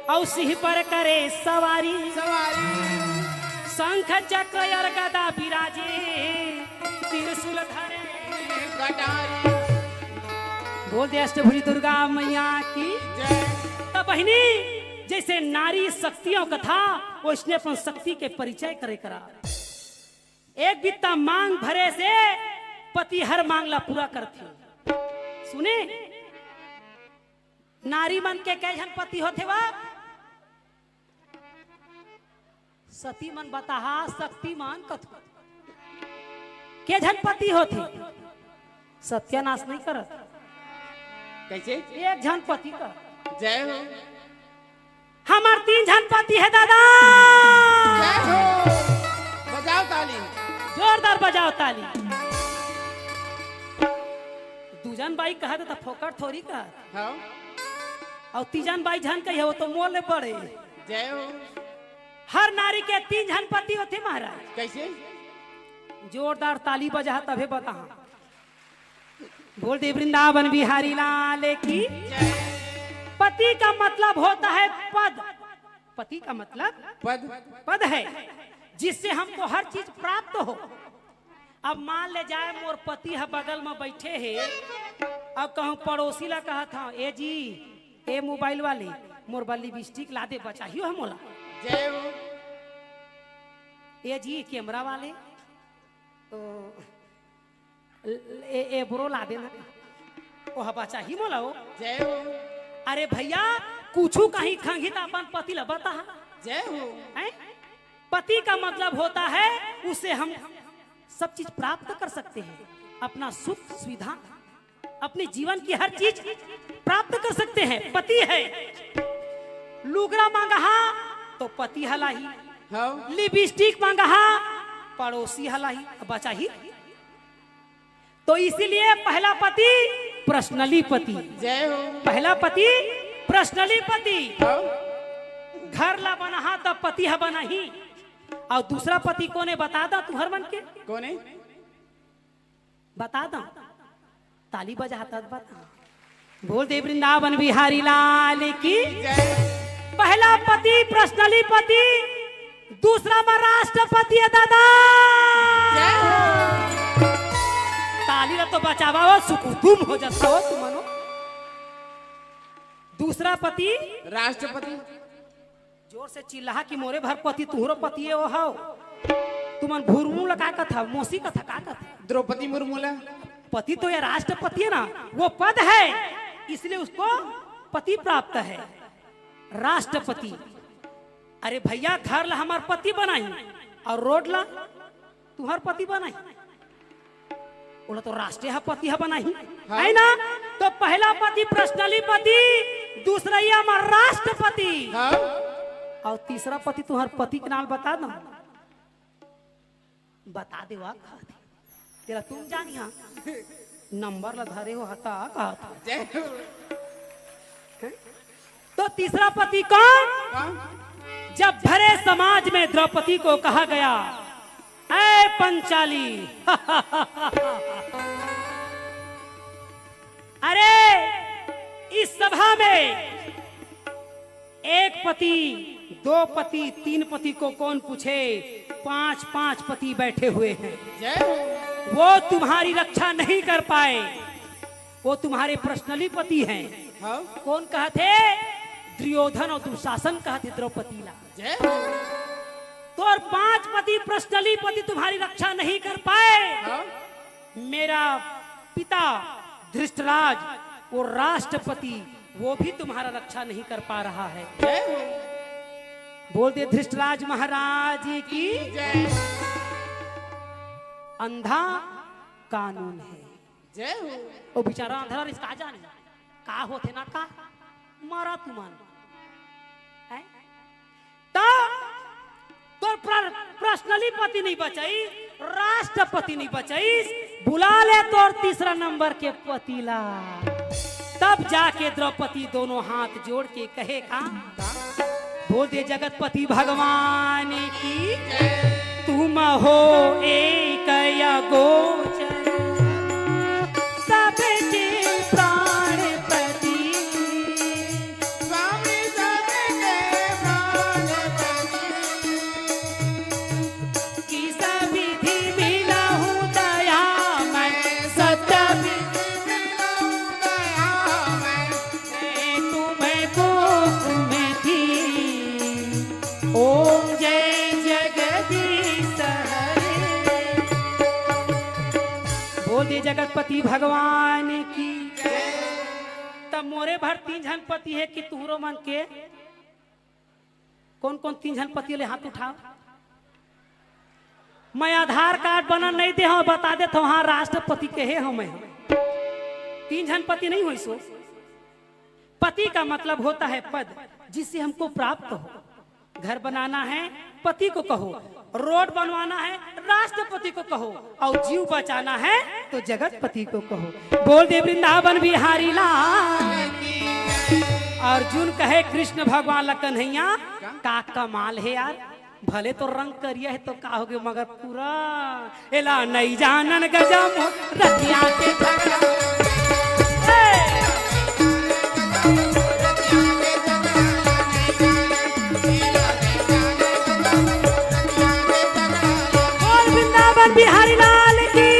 औ सिंह पर करे सवारी। सवारी। शंख चक्र और गदा विराजे, त्रिशूल धरे कटारी। बोल दे अष्टभुजी दुर्गा मैया की। जय। त बहिनी, जैसे नारी शक्तियों का था, वैसने अपन शक्ति के परिचय करे करा। एक बित्ता मांग भरे से पति हर मांग ला पूरा करथे। सुने, नारी मन के कै झन पति होथे वा? सती मन बताहा, शक्ति मन कथो। के झन पति होथे? सत्यानाश नहीं करत। कैसे? एक झन पति कर। जय हो। हमर तीन झन पति हे दादा। जय हो। बजाओ ताली। जोरदार बजाओ ताली। दू झन बाई कहत त फोकट थोड़ी कहत। हाँ। अउ तीजन बाई झन कही हो तो मोर ले बड़े। जय हो। हर नारी के तीन झन पति होथे महाराज। कैसे? जोरदार ताली बजा तभे बता। बोल दे वृंदावन बिहारी लाल की। पति का मतलब होता है पद। पति का मतलब पद। पद है, जिससे हमको हर चीज प्राप्त हो। अब मान ले जाए मोर पति ह बगल में बैठे हे, अब कहूँ पड़ोसी ला कहत हूँ, ए जी, ए मोबाइल वाले, मोर बर लिपस्टिक ला दे, बचाही हो मोला। जय हो। ए जी कैमरा वाले, तो ए, ए ब्रो ला देना। ओ हबा चाही मोला ओ। जय हो। अरे भैया, कुछु कहीं खंगी त अपन पति ला बता। जय हो। हैं? पति का मतलब होता है उससे हम सब चीज प्राप्त कर सकते हैं, अपना सुख सुविधा, अपने जीवन की हर चीज प्राप्त कर सकते हैं। पति है, लुगरा मांगहा तो पति हलाही, हाँ। लिपस्टिक मांगहा पड़ोसी हलाही, बचाही। तो इसीलिए पहला पति पर्सनली पति। जय हो। पहला पति पर्सनली पति। हाँ। घर ला बनाहा तब पति ह बनाही। और दूसरा पति कोने बता दा तुहर मन के? कोने? बता दा। ताली बजा तब बता। बोल दे वृंदावन बिहारी लाल की। जय। पहला पति पर्सनली पति, दूसरा में राष्ट्रपति है दादा। जय हो। ताली ला तो बचावा हो, सुकुतुम हो जाता हो तुमनो। दूसरा पति राष्ट्रपति। जोर से चिल्लाहा कि मोरे भर पति तुहरो पति है ओ हव। तुमन भुरमू ला का कथा, मोसी कथा का कथा? द्रौपदी मुर्मू ला। पति तो ये राष्ट्रपति है ना, वो पद है, इसलिए उसको पति प्राप्त है। राष्ट्रपति। अरे भैया, घर ला हमार पति बनाही और रोड ला तुहर पति बनाही। ओला तो राष्ट्रीय ह पति ह बनाही, हाँ। है ना? तो पहला पति पर्सनली पति, दूसरा ये हमार राष्ट्रपति, हाँ। और तीसरा पति तुहर पति के नाम बता दो। बता देवा कहत हे। तेला तुम जानिहा। नंबर ला धरे हो हता कहत हे। जय हो। तो तीसरा पति कौन? कौन? जब भरे समाज में द्रौपदी को कहा गया, "ऐ पंचाली, अरे, इस सभा में एक पति, दो पति, तीन पति को कौन पूछे? पांच पांच पति बैठे हुए हैं। जय हो। वो तुम्हारी रक्षा नहीं कर पाए, वो तुम्हारे पर्सनली पति हैं।" हाँ। कौन कहत हे? दुर्योधन और दुशासन कहत हे द्रौपदी ला। जय हो। तो और पांच पति, पर्सनली पति तुम्हारी रक्षा नहीं कर पाए। हाँ। मेरा पिता धृष्टराज, वो राष्ट्रपति, वो भी तुम्हारा रक्षा नहीं कर पा रहा है। जय हो। बोल दे धृष्टराज महाराज की। जय। अंधा कानून है। जय हो। वो बेचारा अंधरा रिस का जाने का होथे ना का, मरा तुमन। हैं? त तोर प्र-, पर्सनली पति नहीं बचाई, राष्ट्रपति नहीं बचाई, बुला ले तोर तीसरा नंबर के पति ला। तब जाके द्रौपदी दोनों हाथ जोड़ के कहे का, बोल दे जगतपति भगवान की, तुम हो एक अगोचर, सबके प्राणपति। स्वामी सबके प्राणपति। किस विधि मिलहु दयामय, सत्य विधि मिलहु दयामय। मैं तुम्हें कोख में थी। ओम जय जगदीश हरे। बोल दे जगतपति भगवान की। तब मोरे भर तीन झन पति हे कि तुहरो मन के? कौन कौन तीन झन पति ले हाथ उठाओ। मैं आधार कार्ड बना नहीं दे हूं, बता देत हूं, हाँ, राष्ट्रपति के हे हूं मैं। तीन झन पति नहीं होइस हो। पति का मतलब होता है पद, जिससे हमको प्राप्त हो। घर बनाना है, पति को कहो। रोड बनवाना है, राष्ट्रपति को कहो। और जीव बचाना है, तो जगतपति को कहो। बोल दे वृंदावन बिहारी लाल। अर्जुन कहे कृष्ण भगवान ला, कन्हैया, का कमाल हे यार, भले तो रंग करिया हे तो का होगे, मगर पूरा एला नइ जानन गजम रतिया के झगड़ा। ए! बोल वृंदावन बिहारी लाल की।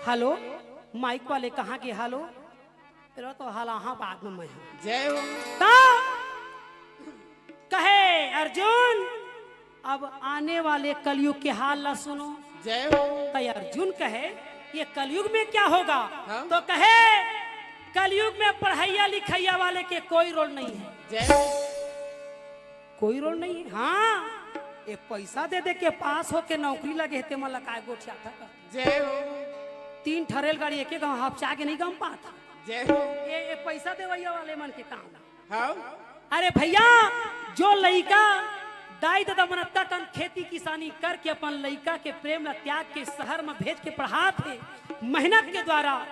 हेलो, माइक वाले कहाँ के? हेलो, तेरा तो हलाहा बाद में मैं हूँ। जय हो। तो कहे अर्जुन, अब आने वाले कलयुग के हाल ला सुनो। जय हो। तो अर्जुन कहे, ये कलयुग में क्या होगा? हाँ। तो कहे, कलयुग में पढ़ैया लिखैया वाले के कोई रोल नहीं है। जय हो। कोई रोल नहीं है। हाँ, ये पैसा दे दे के पास होके नौकरी लगे हे, ते मन ला काय गोठियाथा कर। जय हो। तीन ठा रेलगाड़ी एक एक गाँव हपचा के नहीं गम पाता। जय हो। ये, ये पैसा देवैया वाले मन के काम। हाँ। अरे भैया, जो लइका दाई ददा मन अतका कन खेती किसानी करके अपन लइका के प्रेम ला त्याग के शहर में भेज के पढ़ात हे मेहनत के द्वारा,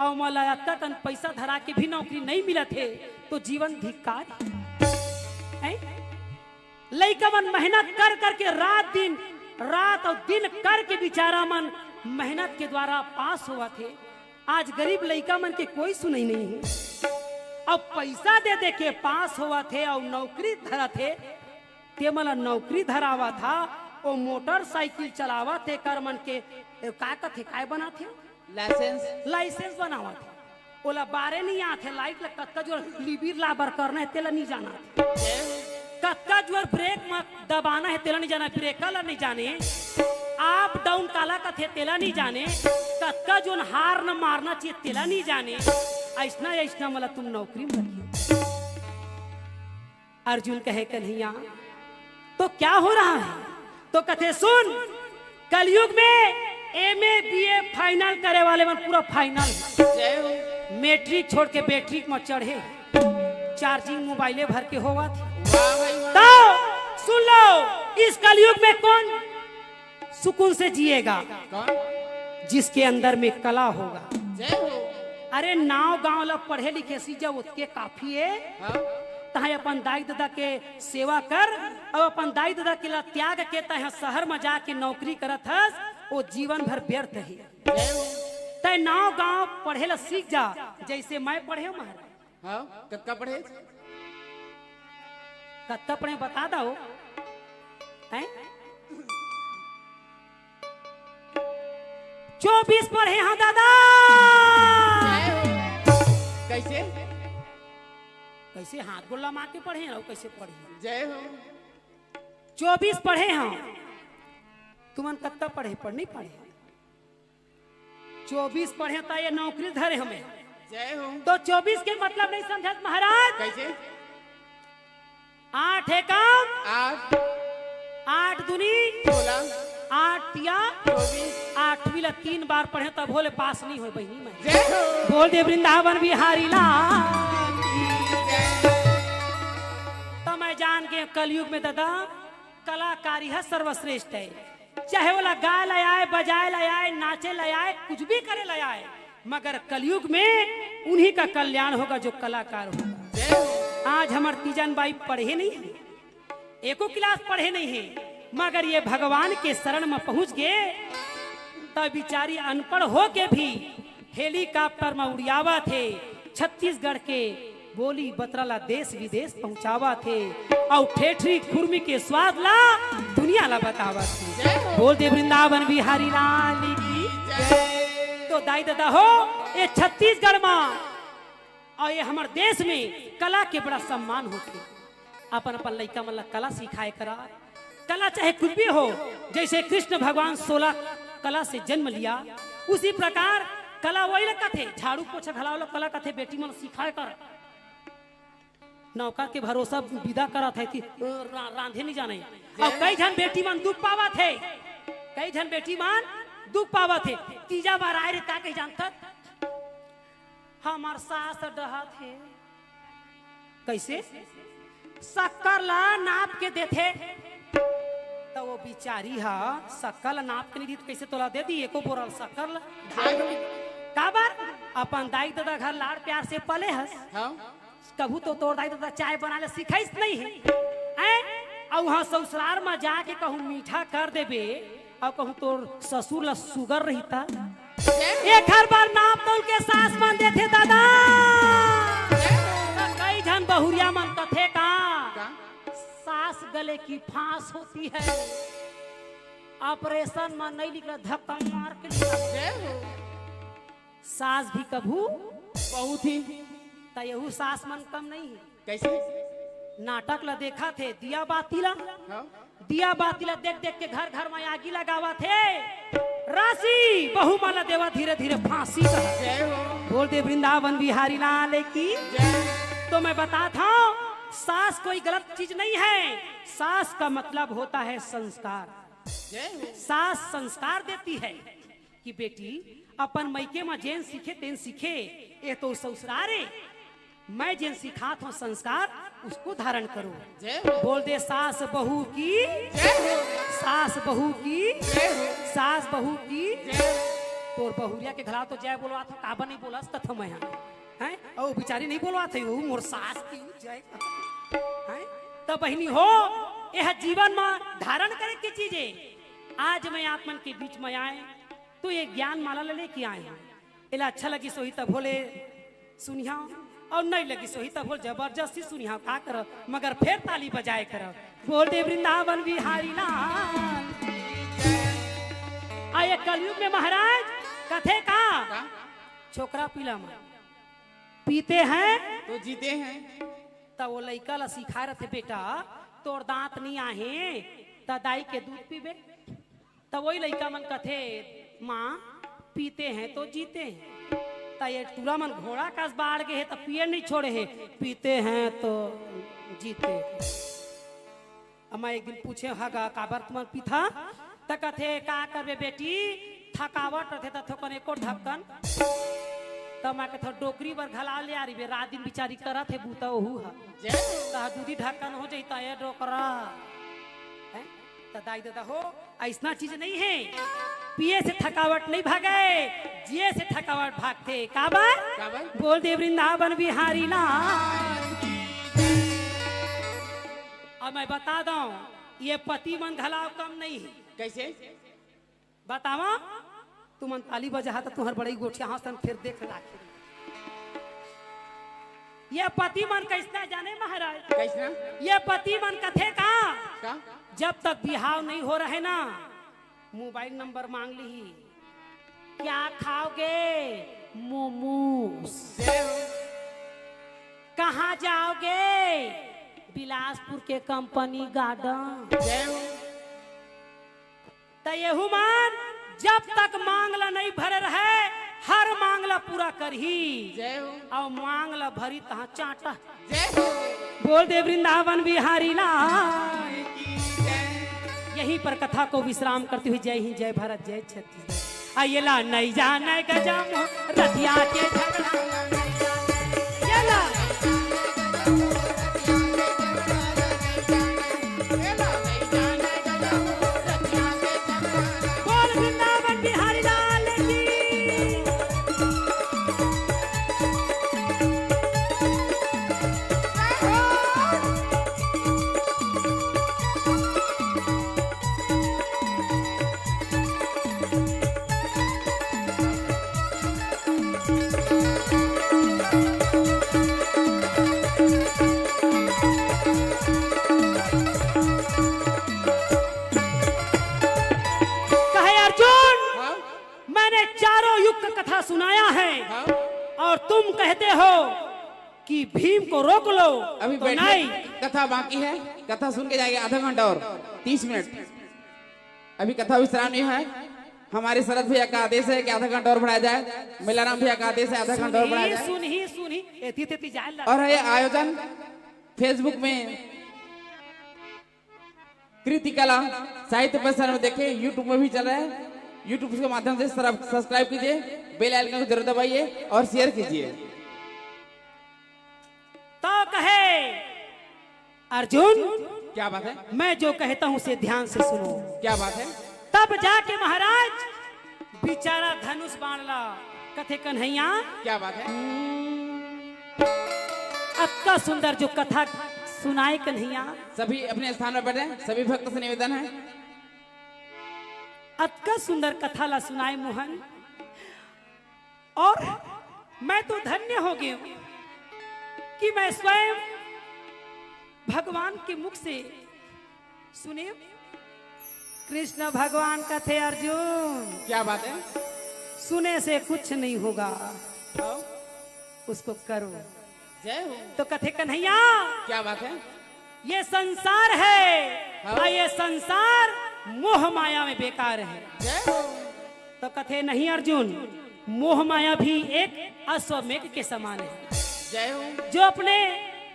अउ मोला अतका कन पैसा धरा के भी नौकरी नहीं मिलत हे, तो जीवन धिक्कार हे। लइका मन मेहनत कर करके रात दिन, रात अउ दिन करके बेचारा मन मेहनत के द्वारा पास होवत हे। आज गरीब लइका मन के कोई सुनई नहीं हे। अब पैसा दे दे के पास होवत हे अउ नौकरी धरत हे, ते मन ला नौकरी धरावत हा, ओ मोटरसाइकिल चलावत हे, कर मन के, ए, का कथे, काय बनात हे? लाइसेंस। लाइसेंस बनावत हे। ओला बारे नहीं आत हे, लाइट ला कतका जोर लिबिर लाबर करना हे, तेला नहीं जानत हे। कतका जोर ब्रेक म दबाना हे, तेला नहीं जाना, ब्रेकर ला नहीं जाने, अप डाउन काला कथे, तेला नहीं जाने, कतका जोन हार्न मारना चाहिए, तेला नहीं जाने। ऐसना, ऐसना मला तुम नौकरी में रखियो। अर्जुन कहे, "कन्हैया, तो क्या हो रहा है?" तो कथे, "सुन, कलयुग में M A B A final करे वाले मन पूरा फाइनल हे। जय हो। मैट्रिक छोड़ के बैट्रिक में चढ़े, चार्जिंग मोबाइले भर के होवत हे। वाह भाई वाह। तो सुन लो, इस कलयुग में कौन सुकून से जिएगा?" कौन? "जिसके अंदर में कला होगा।" जय हो। अरे, नाव गांव ला पढ़े लिखे सीजा ओतके काफी हे। हाँ। तहां अपन दाई ददा के सेवा कर, अउ अपन दाई ददा के ला त्याग के तहां शहर में जाके नौकरी करत हस, वो जीवन भर व्यर्थ हे। जय हो। तय नाव गांव पढ़े ला सीख जा, जैसे मैं पढ़े हूं महाराज। हाँ, कतका पढ़े? कतका पढ़े बता दो। हैं? चौबीस पढ़े हंव दादा। जय हो। कैसे? कैसे हाथ गोड़ लमा के पढ़े हंव, कैसे पढ़े? जय हो। चौबीस पढ़े हंव। तुमन कतका पढ़े? पढ़ नहीं पढ़े? चौबीस पढ़े त ये नौकरी धरे हमें। जय हो। तो चौबीस के मतलब नहीं समझत महाराज? कैसे? आठ एकम आठ। आठ दूनी सोलह। आठ तिया चौबीस। आठवीं ला तीन बार पढ़े तब होले पास नहीं होय बहिनी मैं। जय हो। बोल दे वृंदावन बिहारी लाल की जय। त मैं जान के कलयुग में दादा कलाकारी हे सर्वश्रेष्ठ हे। चाहे ओला गाय ला आय, बजाय ला आय, नाचे ला आय, कुछ भी करे ला आय, मगर कलयुग में उन्हीं का कल्याण होगा जो कलाकार होगा। आज हमर तीजन बाई पढ़े नहीं हे, एको क्लास पढ़े नहीं हे, मगर ये भगवान के शरण में पहुंच गे, त बिचारी अनपढ़ होके भी हेलीकॉप्टर म उड़ियावत हे, छत्तीसगढ़ के बोली बतरा ला देश विदेश पहुंचावत हे, अउ ठेठरी खुरमी के स्वाद ला दुनिया ला बतावत हे। जय हो। बोल दे वृंदावन बिहारी लाल की जय। तो दाई ददा हो, ये छत्तीसगढ़ म अउ ये हमर देश में कला के बड़ा सम्मान होथे। अपन अपन लइका मन ला कला सिखाए करा। कला चाहे कुछ भी हो, जैसे कृष्ण भगवान सोलह कला से जन्म लिया, उसी प्रकार कला वही ला कथे, झाड़ू पोछा घलाव ला कला कथे, बेटी मन सिखाए कर। नौका के भरोसा विदा करत हे कि रा-, रांधे नहीं जाने। अउ कई झन बेटी मन दुख पावत हे, कई झन बेटी मन दुख पावत हे। तीजा बार आए रे का कही जानथस? हमर सास डहत हे। कैसे? शक्कर ला नाप के देथे। त वो बिचारी हा शक्कर ला नाप के नहीं दी, त कैसे तोला दे दी एको बोरा शक्कर ला? काबर? अपन दाई ददा घर लाड़ प्यार से पले हस। हाँ। कभू तो तोर दाई ददा चाय बनाए ला सिखाइस नहीं हे। हैं? अउ उहाँ ससुरार म जाके कहूँ मीठा कर देबे, अउ कहूँ तोर ससुर ला सुगर रहिता। एखर बर नाप तौल के सास मन देथे दादा। त कई झन बहुरिया मन कथे का? का? सास गले की फांस होती है, ऑपरेशन म नहीं निकला, धक्का मार के निकला। जय हो। सास भी कभू बहुत ही। त यहू सास मन कम नहीं हे। कैसे? नाटक ला देखत हे, दिया बाती ला। हाँ। दिया बाती ला देख देख के घर घर म आगी लगावत हे। राशि बहू मन ला देवा धीरे धीरे फांसी का। जय हो। बोल दे वृंदावन बिहारी लाल की। जय। तो मैं बताथंव, सास कोई गलत चीज नहीं है। सास का मतलब होता है संस्कार। जय हो। सास संस्कार देती है। कि बेटी, अपन मइके म जेन सीखे तेन सीखे, ये तो ससुरार हे। मैं जेन सिखात हंव संस्कार, उसको धारण करो। जय हो। बोल दे सास बहू की, जय हो। सास बहू की, जय हो। सास बहू की। जय हो। तोर बहुरिया के घला तो जय बोलवात हंव, काबर नहीं बोलस कथंव मैं हा। हैं? अउ बिचारी नहीं बोलवात हे, वो मोर सास की जय। हैं? त बहिनी हो, यह जीवन म धारण करे के चीज हे। आज मैं आप मन के बीच म आए, तो ये ज्ञान माला ला लेके आए हंव। एला अच्छा लगिस होही त भोले सुनिहा। अउ नहीं लगिस होही त बोल, जबरदस्ती सुनिहा, का करव, मगर फेर ताली बजाए करव। बोल दे वृंदावन बिहारी लाल। आ ये कलयुग में महाराज कथे का? का? छोकरा पीला मन पीते हैं तो जीते हैं। त वो लइका ला सिखाए रथे, बेटा, तोर दांत नहीं आहे, त दाई के दूध पीबे। त वही लइका मन कथे, माँ, पीते हैं तो जीते हैं। त ये टूरा मन घोड़ा कस बाढ़ गे हे, त पिए नहीं छोड़े हे, पीते हैं तो जीते हैं। अम्मा एक दिन पूछे, हगा, काबर तुमन पीथा? त कथे, का करबे बेटी, थकावट रथे त थोकन एको ढक्कन। त मैं कथे, डोकरी बर घला ले आ रही बे, रात दिन बिचारी करत हे बूता ओहू ह। जय हो। त दूधी ढक्कन हो जाई त ए डोकरा। हैं? त दाई ददा हो, अइसना चीज नहीं हे। पिए से थकावट नहीं भागे, जिए से थकावट भागथे। काबर? काबर? बोल दे वृंदावन बिहारी लाल। अब मैं बता दंव, ये पति मन घलाव कम नहीं हे। कैसे? बतावा, तुमन ताली बजाहा त तुहर बड़ई गोठिया हंसन फेर देख लाखे। ये पति मन कैसना जाने महाराज? कैसना? ये पति मन कथे का? का? जब तक बिहाव नहीं हो रहे ना, मोबाइल नंबर मांग लिही। क्या खाओगे? मोमोज। जय हो। कहाँ जाओगे? बिलासपुर के कंपनी गार्डन। जय हो। त एहू मन जब तक मांग ला नहीं भरे रहे, हर मांग ला पूरा करही। जय हो। अउ मांग ला भरी तहाँ चांटा। जय हो। बोल दे वृंदावन बिहारी लाल। की जय। यहीं पर कथा को विश्राम करते हुए जय हिंद, जय भारत, जय छत्तीसगढ़। आ ये ला नहीं जाने गजम रतिया के झगड़ा। ये ला। बोल वृंदावन बिहारी लाल की। कहे अर्जुन, हाँ? मैंने चारों युग का कथा सुनाया है, हाँ? और तुम कहते हो कि भीम को रोक लो, अभी तो बैठिए, नहीं। कथा बाकी है, कथा सुन के जाएंगे आधा घंटा और तीस मिनट। अभी कथा विश्राम नहीं है। हमारे शरद भैया का आदेश है कि आधा घंटा और बढ़ाया जाए। मेलाराम भैया का आदेश है, आधा घंटा और बढ़ाया जाए। सुनही, सुनही, एती तेती जाए ला। और ये आयोजन Facebook में कृति कला साहित्य परिसर में देखें, YouTube में भी चल रहा है। YouTube के माध्यम से सब्सक्राइब कीजिए, बेल आइकन को जरूर दबाइए और शेयर कीजिए। तो कहे अर्जुन, क्या बात है? मैं जो कहता हूँ उसे ध्यान से सुनो। क्या बात है? तब जाके महाराज बेचारा धनुष बाण ला कथे कन्हैया। क्या बात है? अतका सुंदर जो कथा सुनाए कन्हैया। सभी अपने स्थान पर बैठे, सभी भक्त से निवेदन है। अतका सुंदर कथा ला सुनाए मोहन। और मैं तो धन्य हो गई हूँ कि मैं स्वयं भगवान के मुख से सुने। कृष्ण भगवान कथे अर्जुन, क्या बात है? सुने से कुछ नहीं होगा, हाँ? उसको करो। जय हो। तो कथे कन्हैया, क्या बात है? ये संसार है, हाँ। और ये संसार मोह माया में बेकार है। जय हो। तो कथे नहीं अर्जुन, मोह माया भी एक अश्वमेघ के समान है। जय हो। जो अपने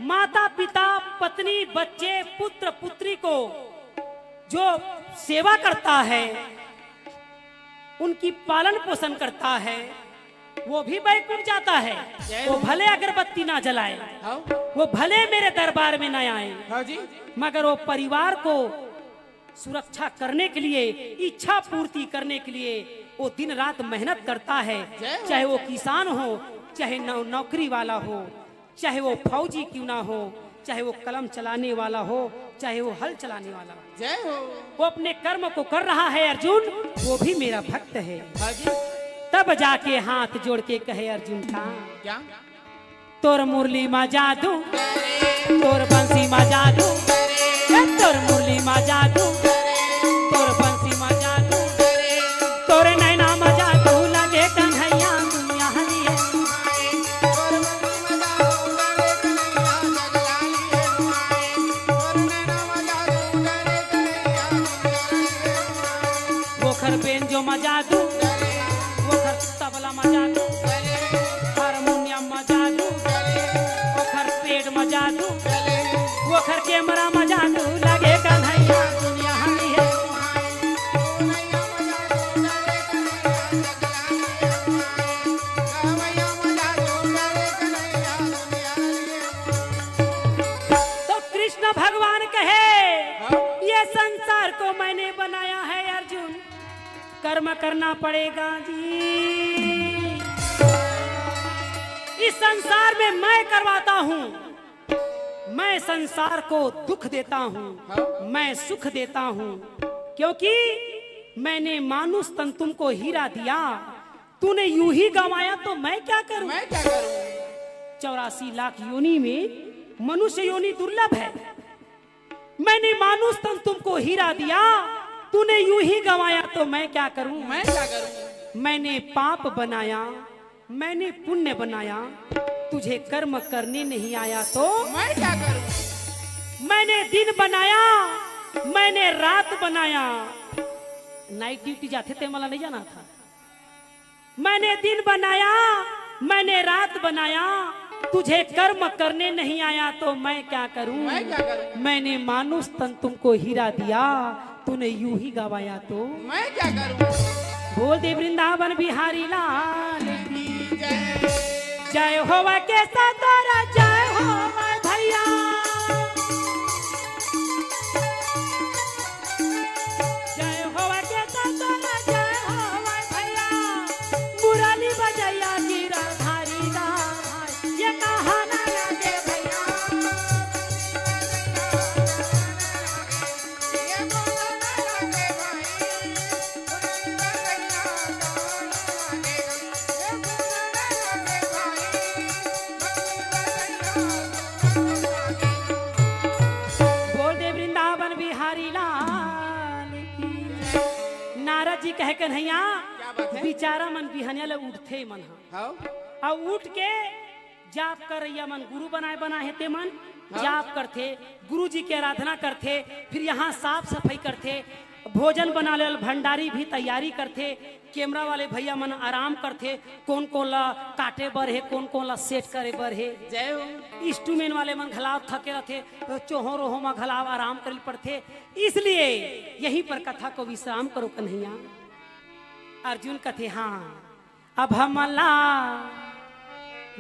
माता पिता, पत्नी, बच्चे, पुत्र पुत्री को जो सेवा करता है, उनकी पालन पोषण करता है, वो भी बैकुंठ जाता है। जय वो हो। भले अगरबत्ती ना जलाए, हाँ। वो भले मेरे दरबार में ना आए, हाँ जी। मगर वो परिवार को सुरक्षा करने के लिए, इच्छा पूर्ति करने के लिए वो दिन रात मेहनत करता है। जय हो। चाहे वो किसान हो, चाहे नौ-, नौकरी वाला हो, चाहे वो फौजी क्यों ना हो, चाहे वो कलम चलाने वाला हो, चाहे वो हल चलाने वाला हो। जय हो। वो अपने कर्म को कर रहा है अर्जुन, वो भी मेरा भक्त है। हाँ जी। तब जाके हाथ जोड़ के कहे अर्जुन का, क्या? तोर मुरली मा जादू, तोर बंसी मा जादू, ए, तोर मुरली मा जादू, तोर बंसी मा जादू, तोर नैना मा जादू लागे कन्हैया दुनिया हरी है। ओखर बेंजो मा जादू, ओखर तबला मा जादू, हारमोनियम मा जादू, ओखर पेट मा जादू, ओखर कैमरा मा जादू, लागे कन्हैया दुनिया हरी है। तो कृष्ण भगवान कहे, हाँ? ये संसार को मैंने बनाया है अर्जुन, कर्म करना पड़ेगा जी। इस संसार में मैं करवाता हूँ, मैं संसार को दुख देता हूँ, हाँ? मैं सुख देता हूँ, क्योंकि मैंने मानुष तन तुमको हीरा दिया, तूने यूं ही गंवाया तो मैं क्या करूं? मैं क्या करूं? चौरासी लाख योनि में मनुष्य योनि दुर्लभ है। मैंने मानुष तन तुमको हीरा दिया, तूने यूं ही गंवाया तो मैं क्या करूं? मैं क्या करूं? मैंने पाप बनाया, मैंने पुण्य बनाया, तुझे कर्म करने नहीं आया तो मैं क्या करूं? मैंने दिन बनाया, मैंने रात बनाया। नाइट ड्यूटी जाथे ते मला नहीं जाना था। मैंने दिन बनाया, मैंने रात बनाया, तुझे कर्म करने नहीं आया तो मैं क्या करूं? मैं क्या करूं? मैंने मानुष तन तुमको हीरा दिया, तूने यूं ही गंवाया तो मैं क्या करूं? बोल दे वृंदावन बिहारी लाल की जय। जय होवा के सतोरा, जय होवा भैया। जय होवा के सतोरा, जय होवा भैया। मुरली बजैया गिरधारी दा भाई, ये कहा ना लगे भैया। बोल दे वृंदावन बिहारी लाल की। नारद जी कहे, कन्हैया, क्या बात है? बिचारा मन बिहनिया ले उठथे मन ह। हाँ। अउ उठ के जाप करइया मन गुरु बनाए बना हे ते मन हाँ। जाप करथे, गुरु जी के आराधना करथे, फिर यहाँ साफ सफाई करथे, भोजन बना ले भंडारी भी तैयारी करथे, कैमरा वाले भैया मन आराम करथे, कोन कोन ला काटे बर हे, कोन कोन ला सेट करे बर हे। जय हो। इंस्ट्रूमेंट वाले मन घलाव थके रथे, चोहो रोहो मा घलाव आराम करे पड़थे। इसलिए यहीं पर कथा को विश्राम करो कन्हैया। अर्जुन कथे, हाँ, अब हमला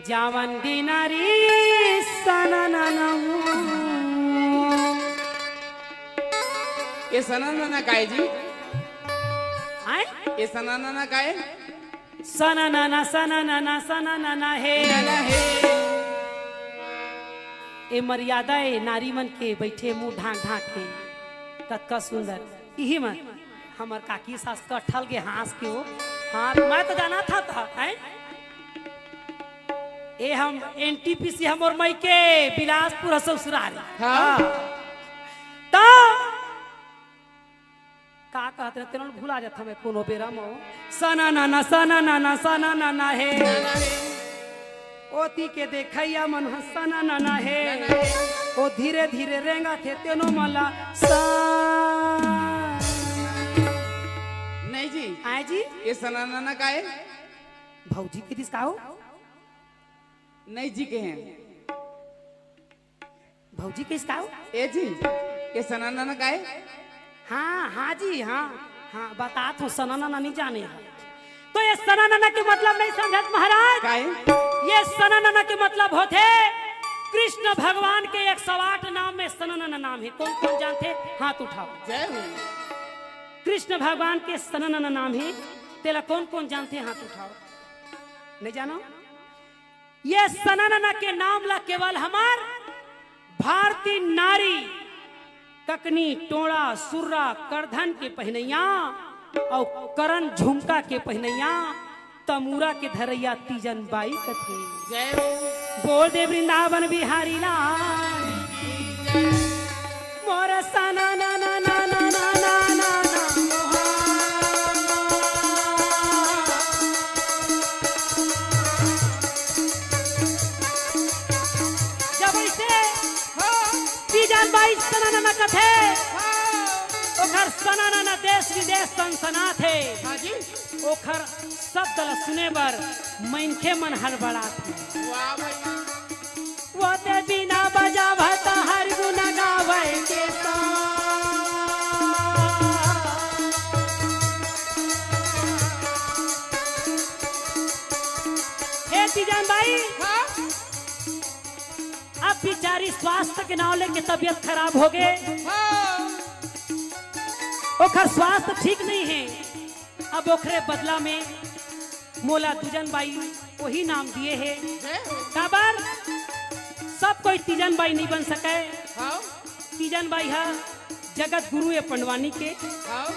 जावन दिनारी सनननमू। ये सननना काय जी? आय? ये सननना काय? सननना, सननना, सननना हे। नना हे। ए मर्यादा ए नारी मन के बैठे मुंह ढांक ढांक के। कतका सुंदर। इही मन हमर काकी सास कठल के हाँस के हो। हाँ, मैं तो जाना था, था, हैं? ए हम एनटीपीसी हमर मइके बिलासपुर ह ससुराल। हाँ। हाँ। तो का कहत रहे, तेनो भुला जात हमें कोनो बेरा मो। सना ना ना, सना ना ना, सना ना ना हे। ओती के देखइया मन ह सना ना ना हे। ओ धीरे धीरे रेंगा थे तेनो मला सा। नहीं जी। आय जी? ये सना ना ना का हे? भौजी के दिस का हो? नहीं जी के हैं। भौजी के दिस का हो? ए जी, ये सना ना ना का हे? हाँ, हाँ जी, हाँ, हाँ, बतात हूँ, सना ना ना नहीं जाने। तो ये सना ना ना के मतलब नहीं समझत महाराज। का हे? ये सना ना ना के मतलब होथे कृष्ण भगवान के एक सौ आठ नाम में सना ना ना नाम हे। कोन कोन जानथे? हाथ उठाओ। जय हो। कृष्ण भगवान के सना ना ना नाम हे, तेला कोन कोन जानथे? हाथ उठाओ। नहीं जानो? ये सना ना ना के नाम ला केवल हमर भारतीय नारी ककनी, टोड़ा, सुर्रा, करधन के पहिनइया अउ करन झुमका के पहिनइया तमूरा के धरइया तीजन बाई कथे। जय हो। बोल दे वृंदावन बिहारी लाल। मोर सना ना ना ना ना ना ना ना ना। जब ऐसे हाँ। तीजन बाई सना ना ना कथे, हाँ। ओखर सना ना ना देश विदेश सनसनाथे। हाँ जी। ओखर शब्द ल सुने बर मनखे मन हड़बड़ाथे। वाह भाई वाह। वो ते बिना बजावत हर गुण गावे के सा। हे तीजन बाई, हाँ? अब बिचारी स्वास्थ्य के नाव लेके तबीयत खराब हो गे। हाँ। ओखर स्वास्थ्य ठीक नहीं है। अब ओखरे बदला में मोला दूजन बाई वही नाम दिए हे। जय हो। काबर? सब कोई तीजन बाई नहीं बन सके। हाँ। तीजन बाई हा जगत गुरु ए पंडवानी के। हाँ।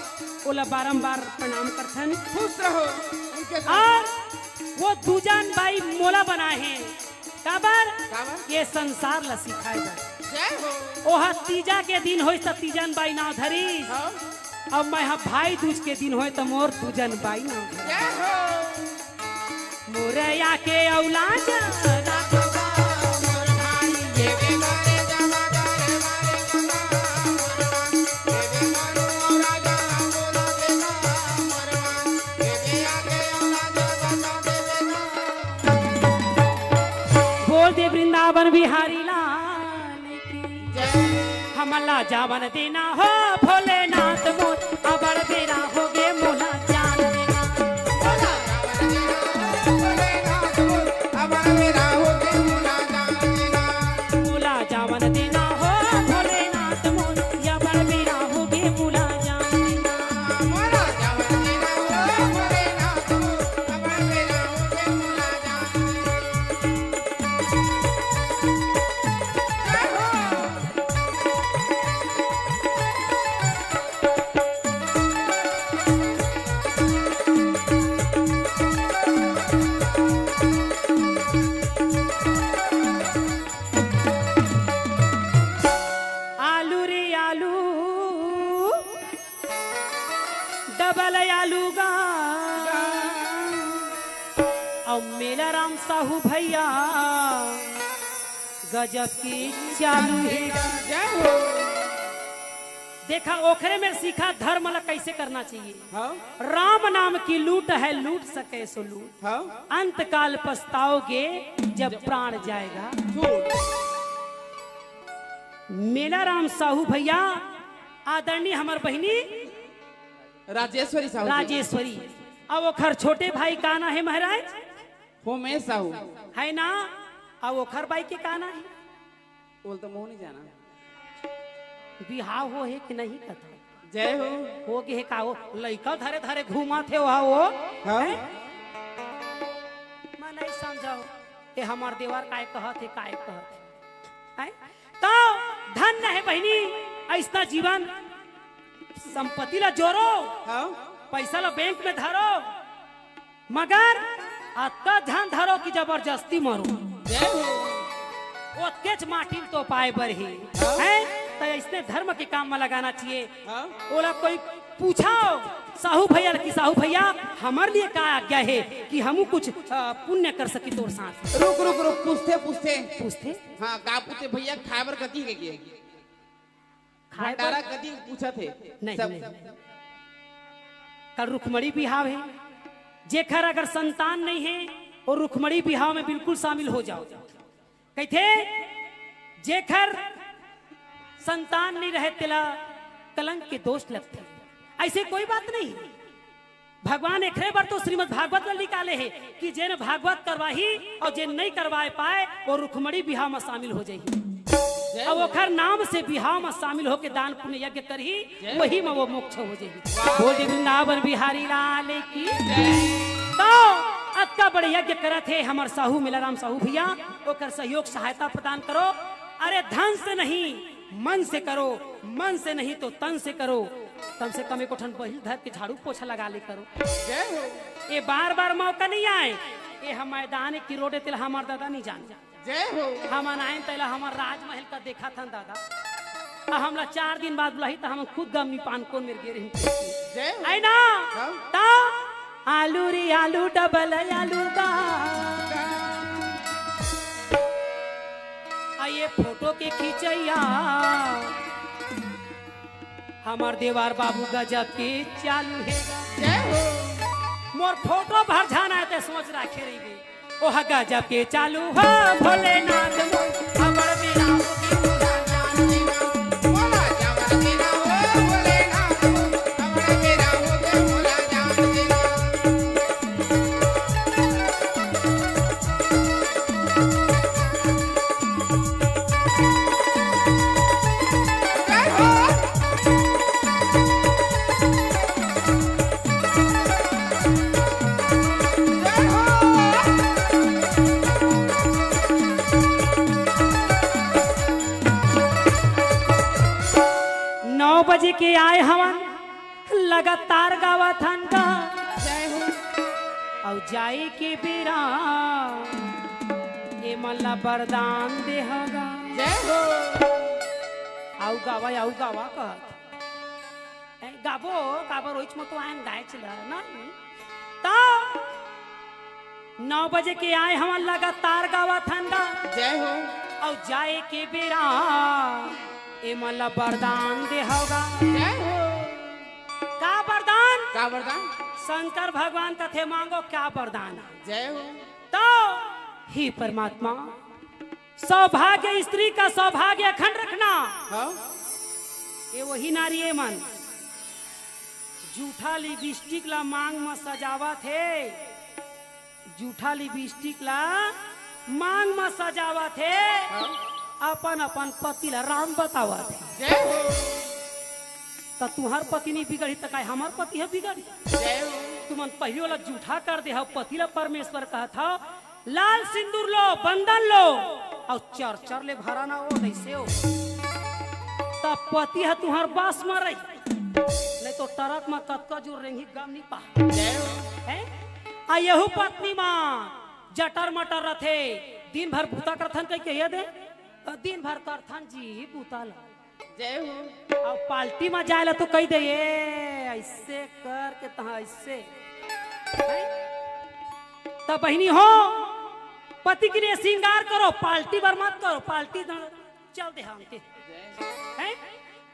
ओला बारंबार प्रणाम करथन। खुश रहो। उनके साथ। और वो दूजन बाई मोला बनाए हे। काबर? काबर? ये संसार ला सिखाए बर। जय हो। ओहा तीजा के दिन होइस त तीजन बाई नाव धरिस। हाँ। अब मैं हा भाई दूज के दिन होए त मोर दूजन बाई नाव धरिस। जय हो। मोरया के औलाद बोल दे वृंदावन बिहारी लाल की। हमला जावन देना हो भोलेनाथ मोर, अबड़ बेरा हो गे मोला जान देना। मोला जावन देना हो भोलेनाथ मोर, अबड़ बेरा हो गे मोला जान देना। आलू रे आलू, डबल आलू गा। अउ मेला राम साहू भैया गजब के चालू हे। जय हो। देखा, ओखरे में सीखा धर्म ला कैसे करना चाहिए। हाँ। राम नाम की लूट है, लूट सके सो लूट। हाँ। अंत काल पछताओगे जब प्राण जाएगा। झूठ। मेला राम साहू भैया, आदरणीय हमर बहिनी राजेश्वरी साहू जी। राजेश्वरी। अब ओखर छोटे भाई का ना हे महाराज? होमेश साहू। है ना? अब ओखर बाई के का ना हे? बोल तो मोह नहीं जाना। बिहाव हो हे कि नहीं कथा? जय हो। हो गे हे का हो? लइका धरे धरे घूमत हे वहा वो। हाँ। हैं? मैं नहीं समझव, ये हमार देवर काय कहत हे, काय कहत हे। हैं? तो धन्य हे बहिनी, ऐसना जीवन, संपत्ति ला जोरो, हाँ। पैसा ला बैंक में धरो, मगर अतका झन धरो कि जबरदस्ती मरो। जय हो। ओतकेच माटी ल तो पाए बर हे। हाँ। हैं? त अइसने धर्म के काम म लगाना चाहिए। हाँ। ओला कोई पूछो साहू भैया ल कि साहू भैया, हमर लिए का आज्ञा हे कि हमू कुछ, अ, पुण्य कर सकी तोर साथ। रुक, रुक, रुक, पूछथे, पूछथे। पूछथे? हाँ, का पूछथे भैया, खाए बर कथी हे के? खाए बर भंडारा कथी पूछत हे? नहीं, सब नहीं। कल रुक्मणी बिहाव हे, जेखर अगर संतान नहीं हे, वो रुक्मणी बिहाव में बिल्कुल शामिल हो जाओ। कहिथे, जेखर संतान नहीं रहे, तेला कलंक के दोष लगथे। ऐसे कोई बात नहीं। भगवान एखरे बर तो श्रीमद् भागवत ल निकाले हे कि जेन भागवत करवाही अउ जेन नइ करवाए पाए, वो रुक्मणी बिहाव म शामिल हो जाही। जय अउ हो। ओखर नाम से बिहाव म शामिल होके दान पुण्य यज्ञ करही, जय हो। वही म वो मोक्ष हो जाही। वाह। बोल दे वृंदावन बिहारी लाल की। जय। तो अतका बड़े यज्ञ करत हे हमर साहू मेलाराम साहू भैया, ओकर सहयोग सहायता प्रदान करो। अरे धन से नहीं, मन से करो, मन से नहीं तो तन से करो। कम से कम एको ठन बहिल धर के झाड़ू पोछा लगा ले करो। जय हो। ये बार बार मौका नहीं आए। ये हम मैदान की रोड हे, तेला हमार दादा नहीं जाने। जय हो। हमन आयन तेला हमर राजमहल का देखत हन दादा। आ हमला चार दिन बाद बुलाही त हमन खुद गमनी पान कोन मेर गे रही। जय हो। है ना? हाँ। त आलू री आलू डबल आलू दा। आ ये फोटो के खींचैया हमर देवार बाबू गजब के चालू हे। जय हो। मोर फोटो भर झन आय ते सोच राखे रहिबे। ओह गजब के चालू हो भोलेनाथ मोर। अबड़ बेरा हो के मोला जान देना। मोला जावन देना हो भोलेनाथ मोर। अबड़ बेरा हो के मोला जान देना। नौ बजे के आए हवन, लगातार गावत हन गा। जय हो। अउ जाए के बेरा ए मन ला वरदान देहा गा। जय हो। आउ गावा, आउ गावा कहत। ए, गाबो, काबर ओइच म तो आयन गायच ल, ना? त नौ बजे के आए हवन लगातार गावत हन गा। जय हो। अउ जाए के बेरा ए मन ला वरदान देहा गा। जय हो। का वरदान? का वरदान? शंकर भगवान कथे मांगो क्या वरदान है? जय हो। तो हे परमात्मा, सौभाग्य स्त्री का सौभाग्य अखंड रखना। हाँ। ये वही नारी ए मन जूठा लिपस्टिक ला मांग म सजावत हे। जूठा लिपस्टिक ला मांग म सजावत हे, हाँ। अपन अपन पति ला राम बतावत हे। जय हो। त तुहर पति नहीं बिगड़ी त काय हमर पति ह बिगड़ी? जय हो। तुमन पहिली वाला जूठा कर दे हव, पति ला परमेश्वर कहत हव, लाल सिंदूर लो, बंदन लो, अउ चर चर ले भरा ना ओ, नइसे ओ। त पति ह तुहर बस म रही, नहीं तो ट्रक म कतका जोर रेंगी गम नहीं पा। जय हो। हैं? आ यहू पत्नी म जटर मटर रथे, दिन भर बूता करथन कहि कहिए दे, दिन भर करथन जी बूता ला। जय हो। अउ पार्टी म जाए ला तो कहि दे, "ए, अइसे करके तहाँ अइसे।" हैं? त बहिनी हो, पति के लिए श्रृंगार करो, पार्टी बर मत करो, पार्टी न-, चल दे हमके। जय हो। हैं?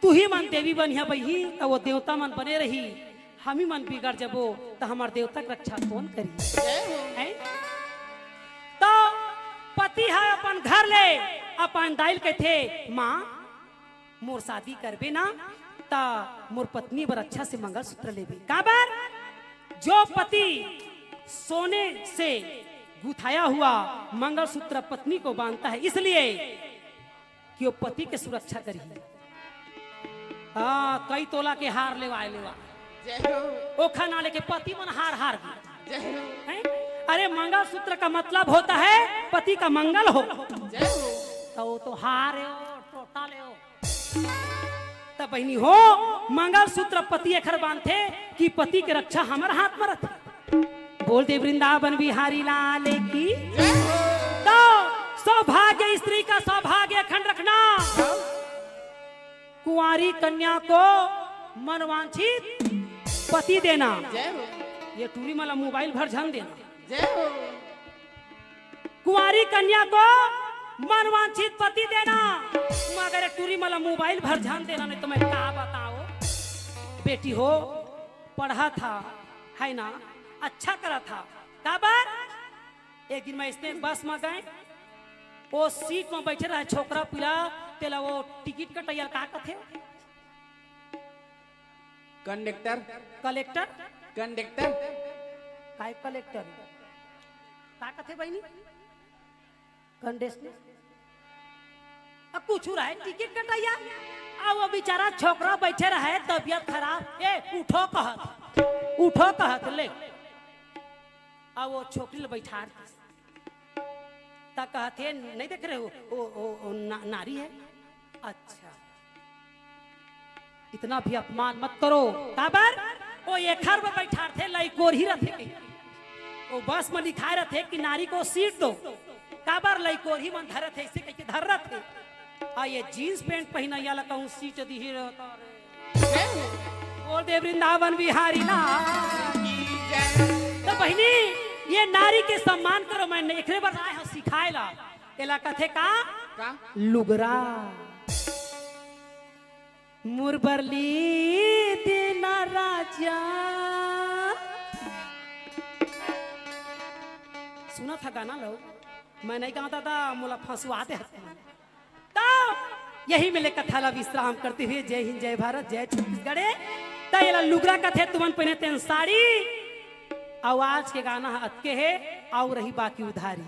तुही मन देवी बनिहा बही, त वो देवता मन बने रही, हमी मन बिगड़ जबो, त हमर देवता के रक्षा कौन करी? जय हो। हैं? त पति ह अपन घर ले अपन दाई ल कहिथे, "माँ, मोर शादी करबे ना, त मोर पत्नी बर अच्छा से मंगलसूत्र लेबे।" काबर? जो पति सोने से गुथाया हुआ मंगलसूत्र पत्नी को बांधता है, इसलिए कि वो पति के सुरक्षा करही। हाँ, कई तोला के हार लेवाए लेवा। जय हो। ओखर ना लेके पति मन हार हार गे। जय हो। हैं? अरे, मंगलसूत्र का मतलब होता है पति का मंगल हो। जय हो। त वो तो हार हे, वो टोटा ले हो। त बहिनी हो, मंगलसूत्र पति एखर बांधथे कि पति के रक्षा हमर हाथ म रथे। बोल दे वृंदावन बिहारी लाल की। जय हो। तो सौभाग्य स्त्री का सौभाग्य अखंड रखना, कुंवारी कन्या को मनवांछित पति देना। जय हो। ये टूरी मला मोबाइल भर झन देना। जय हो। कुंवारी कन्या को मनवांछित पति देना, मगर ये टूरी मला मोबाइल भर झन देना, नहीं तो मैं का बताओ। बेटी हो, पढ़ा था, है ना, अच्छा करा था, काबर? एक दिन मैं इसने बस में गए, वो सीट में बैठे रहे छोकरा पीला, तेला वो टिकट कटैया का कथे? कंडक्टर। कलेक्टर? कंडक्टर। काय कलेक्टर? का कथे बहिनी? कंडक्टर? अब कुछ रहे, टिकट कटैया। अब वो बेचारा छोकरा बैठे रहे, तबियत खराब। ए, उठो कहत, उठो कहत, ले। अब वो छोकरी ल बैठार दिस। त कहत हे, "नहीं देख रहे हो? ओ, ओ, ओ, ना-, नारी है।" अच्छा, इतना भी अपमान मत करो। काबर? ओ एखर में बैठारथे, लइकोर ही रथे। ओ बस में लिखाए रथे कि नारी को सीट दो। काबर लइकोरही मन धरत हे, अइसे कहिके धरत हे। अउ ये जींस पैंट पहिनइया ला कहूँ सीट दिही रहता रे। बोल दे वृंदावन बिहारी लाल की जय। त बहिनी, ये नारी के सम्मान करो, मैं एकरे बर आय हँव सिखाय ला। एला कथे का? का? लुगरा। मोर बर ली देना राजा। सुनत हा गाना लो, मैं नइ गाँव दादा, मोला फँसवा दे। त यही मेर ले कथा ला विश्राम करते हुए जय हिंद, जय भारत, जय छत्तीसगढ़। त एला लुगरा कथे, तुमन पहिने तेन साड़ी। अउ आज के गाना ह अतके हे, अउ रही बाकी उधारी।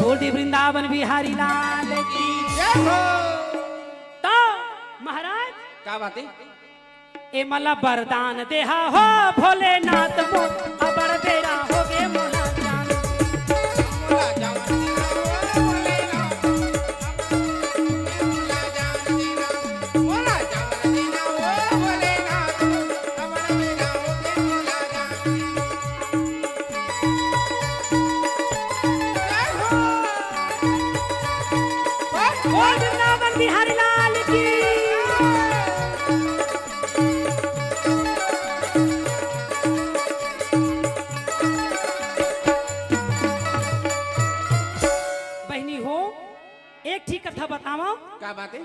बोल दे वृंदावन बिहारी लाल की। जय हो। त महाराज, का बात हे? ए मला वरदान देहा हो भोलेनाथ मोर, अबड़ बेरा होगे मोला जान। बोल वृंदावन बिहारी लाल की। बहिनी हो, एक ठीक कथा बतावंव। का बात हे?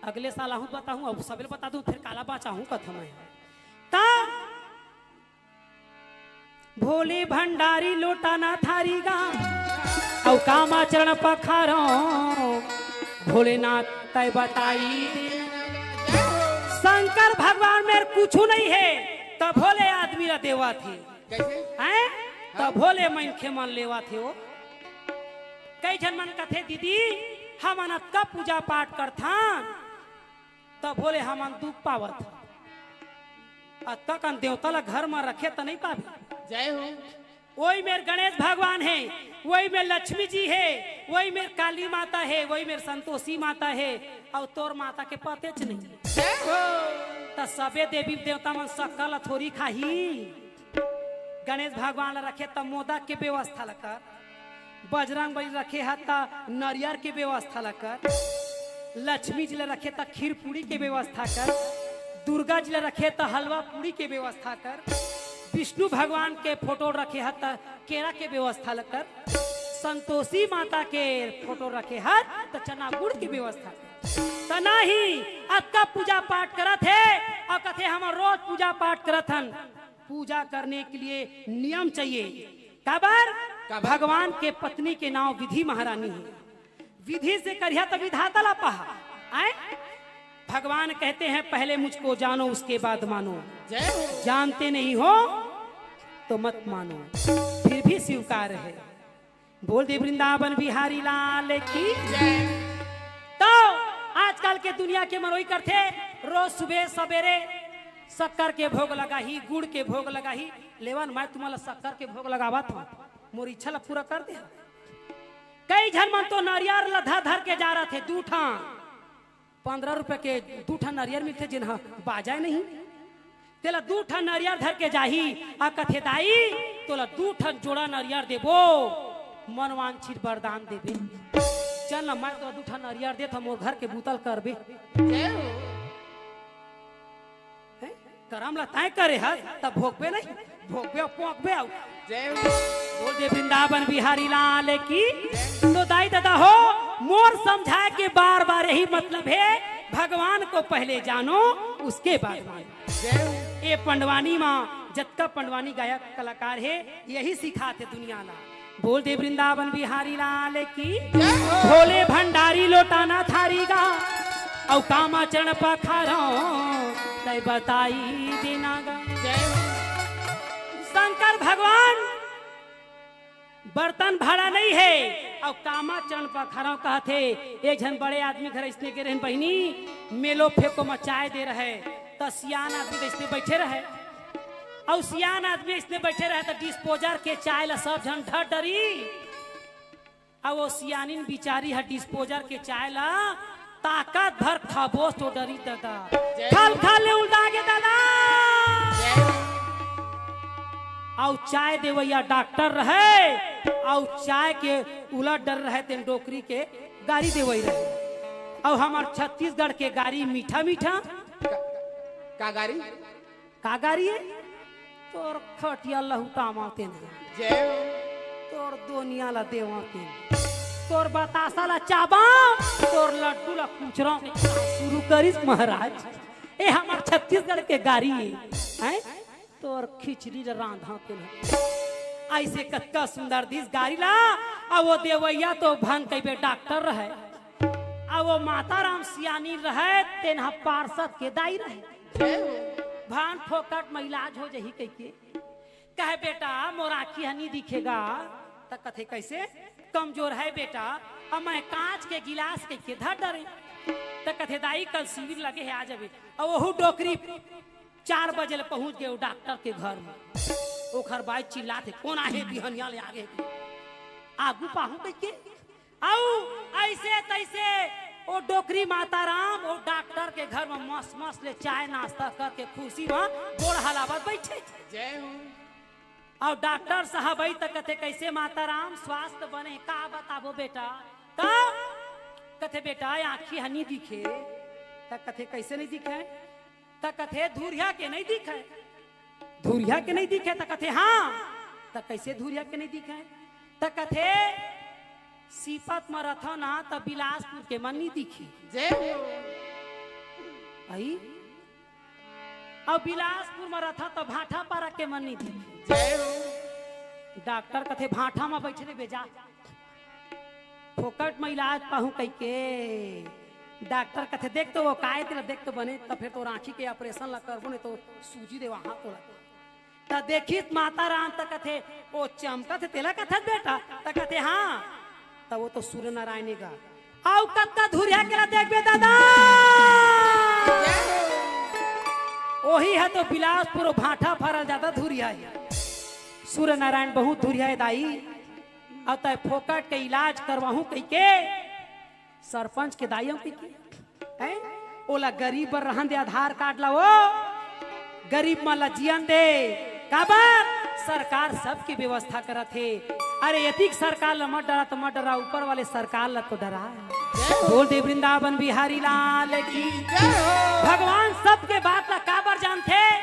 अगले साल आहूँ बताहूँ, अब सबेले बता दूँ, फेर काला बाचाहूँ कथा मैं। त भोले भंडारी लोटाना थारी गा, अउ कामा चरण पखारो, भोलेनाथ तय बताई दे। शंकर भगवान मेर कुछु नइ हे, त भोले आदमी ला देवत हे। कइसे? हैं? त भोले मनखे मन लेवत हे वो। कई झन मन कथे, "दीदी, हमन अतका पूजा पाठ करथन, त भोले हमन दुख पावत हन। अतका कन देवता ला घर म रखे त नइ पाबे।" जय हो। वही मेर गणेश भगवान हे, वही मेर लक्ष्मी जी हे, वही मेर काली माता हे, वही मेर संतोषी माता हे, अउ तोर माता के पतेच नइ। जय हो। त सबे देवी देवता मन सक्कर ला थोरी खाही। गणेश भगवान ला रखे त मोदक के व्यवस्था ला कर, बजरंग बली रखे ह त नरियर के व्यवस्था ला कर, लक्ष्मी जी ला रखे त खीर पूड़ी के व्यवस्था कर, दुर्गा जी ला रखे त हलवा पूड़ी के व्यवस्था कर, विष्णु भगवान के फोटो रखे ह त केरा के व्यवस्था ला कर, संतोषी माता के फोटो रखे ह त चना गुड़ के व्यवस्था कर। त नाही, अतका पूजा पाठ करत हे अउ कथे, "हमन रोज पूजा पाठ करत हन।" पूजा करने के लिए नियम चाहिए। काबर? काबर? भगवान के पत्नी के नाम विधि महारानी हे। विधि से करिहा त विधाता ला पहा। आय? भगवान कहते हैं, "पहले मुझको जानो, उसके बाद मानो।" जय हो। जानते नहीं हो तो मत मानो, फिर भी स्वीकार है। बोल दे वृंदावन बिहारी लाल की। जय। त आजकल के दुनिया के मनोई करथे, रोज सुबह सबेरे सक्कर के भोग लगाही, गुड़ के भोग लगाही। लेवन, मैं तुमन ला सक्कर के भोग लगावत हंव, मोर इच्छा ला पूरा कर दे। कई झन मन तो नरियर ला धर धर के जा रथे, दू ठन, पंद्रह रुपया के दू ठन नरियर मिलथे, जेन ह बाजय नहीं। तेला दू ठन नरियर धर के जाही, आ कथे, "दाई, तोला दू ठन जोड़ा नरियर देबो, मनवांछित वरदान देबे।" चल न, मैं तोला दू ठन नरियर देत हंव, मोर घर के बुता ल करबे। जय हो। हैं? करम ला तैं करे हस, त भोगबे नहीं, भोगबे अउ पोंकबे अउ। जय हो। बोल दे वृंदावन बिहारी लाल की। तो दाई ददा हो, मोर समझाय के बार बार यही मतलब हे, भगवान को पहले जानो, उसके बाद मानो। जय हो। ए पंडवानी म जतका पंडवानी गायक कलाकार हे, यही सिखाथे दुनिया ला। बोल दे वृंदावन बिहारी लाल की। जय हो। भोले भंडारी लोटाना थारी गा, अउ कामा चरण पखारो, तैं बताई देना गा। जय हो। शंकर भगवान बर्तन भाड़ा नहीं हे, अउ कामा चरण पखारो कहथे। एक झन बड़े आदमी घर अइसने गे रहेन बहिनी, मेलो फेंको म चाय दे रहे, त सियान आदमी अइसने बइठे रहे, अउ सियान आदमी अइसने बइठे रहे, त डिस्पोजर के चाय ला सब झन ढर डरी। अउ वो सियानिन बिचारी ह डिस्पोजर के चाय ला ताकत भर खबोस तो डरी ददा। जय खल खल ले उलदा गे ददा। जय। अउ चाय देवइया डॉक्टर रहे, अउ चाय के उलट डर रहे, तेन डोकरी के गारी देवई रहे। अउ हमर छत्तीसगढ़ के गारी मीठा मीठा। का, का गारी? का गारी हे? तोर खटिया लहुटावा तेन। जय हो। तोर दोनिया ला देवा तेन। तोर बतासा ला चाबा, तोर लड्डू ला कुचरा शुरू करिस महाराज। ए हमर छत्तीसगढ़ के गारी हे, हैं? तोर खिचड़ी ला रांधा तेन। अइसे कतका सुंदर दिस गारी ला। अउ वो देवइया तो भंग कइबे डॉक्टर रहे, अउ वो माता राम सियानी रहे, तेन ह पार्षद के दाई रहे। भान फोकट म इलाज हो जही कहिके कहे, "बेटा, मोर आँखी ह नी दिखे गा।" त कथे, "कइसे?" "कमजोर हे बेटा, अब मैं कांच के गिलास कहिके धर डरे।" त कथे, "दाई, कल शिविर लगे हे, आ जाबे।" अउ ओहू डोकरी चार बजे ले पहुंच गे ओ डॉक्टर के घर म। ओखर बाई चिल्लाथे, "कोन आहे बिहनिया ले आगे?" आगू पाहूं कहिके। अउ अइसे तइसे ओ डोकरी माता राम ओ डॉक्टर के घर म मस्त मस्त ले चाय नाश्ता करके खुशी म गोड़ हलावत बइठे। जय हो। अउ डॉक्टर साहब आई त कथे, "कइसे माता राम, स्वास्थ्य बने?" "का बताबो बेटा?" "त?" कथे, "बेटा, आँखी ह नी दिखे।" त कथे, "कइसे नी दिखे?" त कथे, "धुरिहा के नी दिखे।" "धुरिहा के नी दिखे?" त कथे, "हाँ।" "त कइसे धुरिहा के नी दिखे?" त कथे, "सीपत म रथव ना, त बिलासपुर के मन नी दिखे।" जय हो। अउ बिलासपुर म रथव, त भाटापारा के मन नी दिखे। जय हो। डॉक्टर कथे, "भाटा म बइठे रहिबे जा।" फोकट म इलाज पाहूं कहिके। डॉक्टर कथे, "देख तो वो काय तेला, देख तो बने, त फेर तोर आँखी के ऑपरेशन ला करबो, नहीं तो सूजी देवाहूं तोला।" त देखिस माता राम त कथे, "ओ चमकत हे तेला कथस बेटा?" त कथे, "हाँ।" त वो तो सूर्य नारायण हे गा। अउ कतका धुरिहा के ला देखबे दादा, ओही ह तो बिलासपुर अउ भाटापारा जादा धुरिहा हे। सूर्य नारायण बहुत धुरिहा हे दाई। अउ तैं फोकट के इलाज करवाहूं कहिके सरपंच के दाई हंव कहिके, हैं? ओला गरीब बर रहन दे, आधार कार्ड ला वो गरीब मन ला जियन दे। काबर? सरकार सबके व्यवस्था करत हे। अरे, एतिक सरकार ला मत डरा त मत डरा, ऊपर वाले सरकार ला तो डरा। जय हो। बोल दे वृंदावन बिहारी लाल की। जय हो। भगवान सबके बात ला काबर जानथे?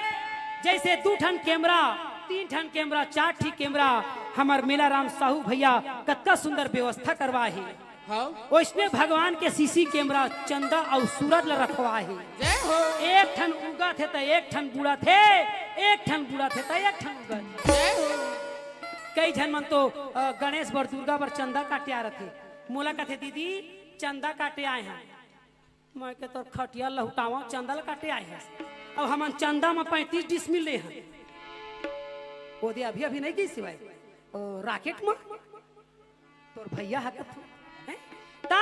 जइसे दू ठन कैमरा, तीन ठन कैमरा, चार ठी कैमरा, हमर मेला राम साहू भैया कतका सुंदर व्यवस्था करवाए हे। हाँ। ओइसने भगवान के सीसी कैमरा चंदा अउ सूरज ल रखवाए हे। जय हो। एक ठन उगत हे त एक ठन बुड़त हे, एक ठन बुड़त हे त एक ठन उगत हे। जय हो। कई झन मन तो, अ, गणेश बर, दुर्गा बर चंदा काटे आ रथे। मोला कथे, "दीदी, चंदा काटे आए हन।" मैं के, "तोर खटिया लहुटावा, चंदा ल काटे आए हस। अब हमन चंदा म पैंतीस डिसमिल ले हन।" ओदे अभी, अभी नहीं गई सिवाय, ओ, राकेट म। तोर भैया ह कथू, हैं? त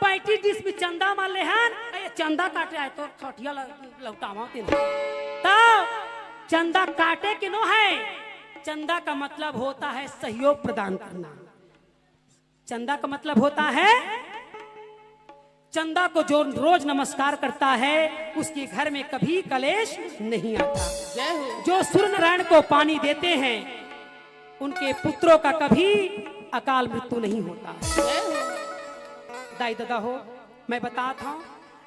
पैंतीस डिसमिल चंदा म लेहन, ए, चंदा काटे आए, तोर खटिया ल-, लहुटावा तेन। त चंदा काटे के नो हे, चंदा का मतलब होता है सहयोग प्रदान करना। चंदा का मतलब होता है, चंदा को जो रोज नमस्कार करता है, उसके घर में कभी कलेश नहीं आता। जय हो। जो सूर्य नारायण को पानी देते हैं, उनके पुत्रों का कभी अकाल मृत्यु नहीं होता। जय हो। दाई ददा हो, मैं बतात हंव,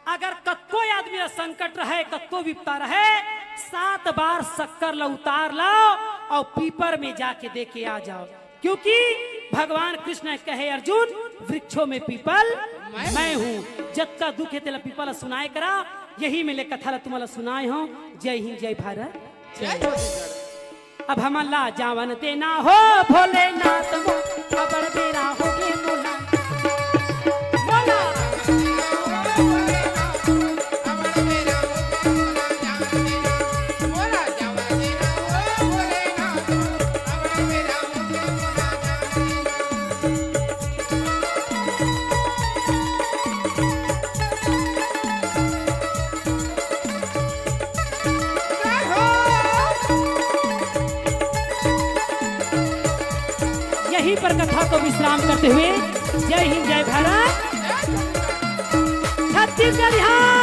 अगर कतको आदमी ला संकट रहे, कतको विपदा रहे, सात बार शक्कर ला उतार लाव अउ पीपर में जाके दे के आ जाव, क्योंकि भगवान कृष्ण कहे, "अर्जुन, वृक्षों में पीपल मैं मैं हूँ।" जतका दुख हे तेला पीपल ला सुनाए करा। यही में ले कथा ला तुमन ला सुनाए हंव। जय हिंद, जय भारत। जय छत्तीसगढ़। अब हमन ला जावन देना हो भोलेनाथ मोर, अबड़ बेरा होगे मोला। मोला। यहीं पर कथा को विश्राम करते हुए जय हिंद, जय भारत, छत्तीसगढ़, हाँ।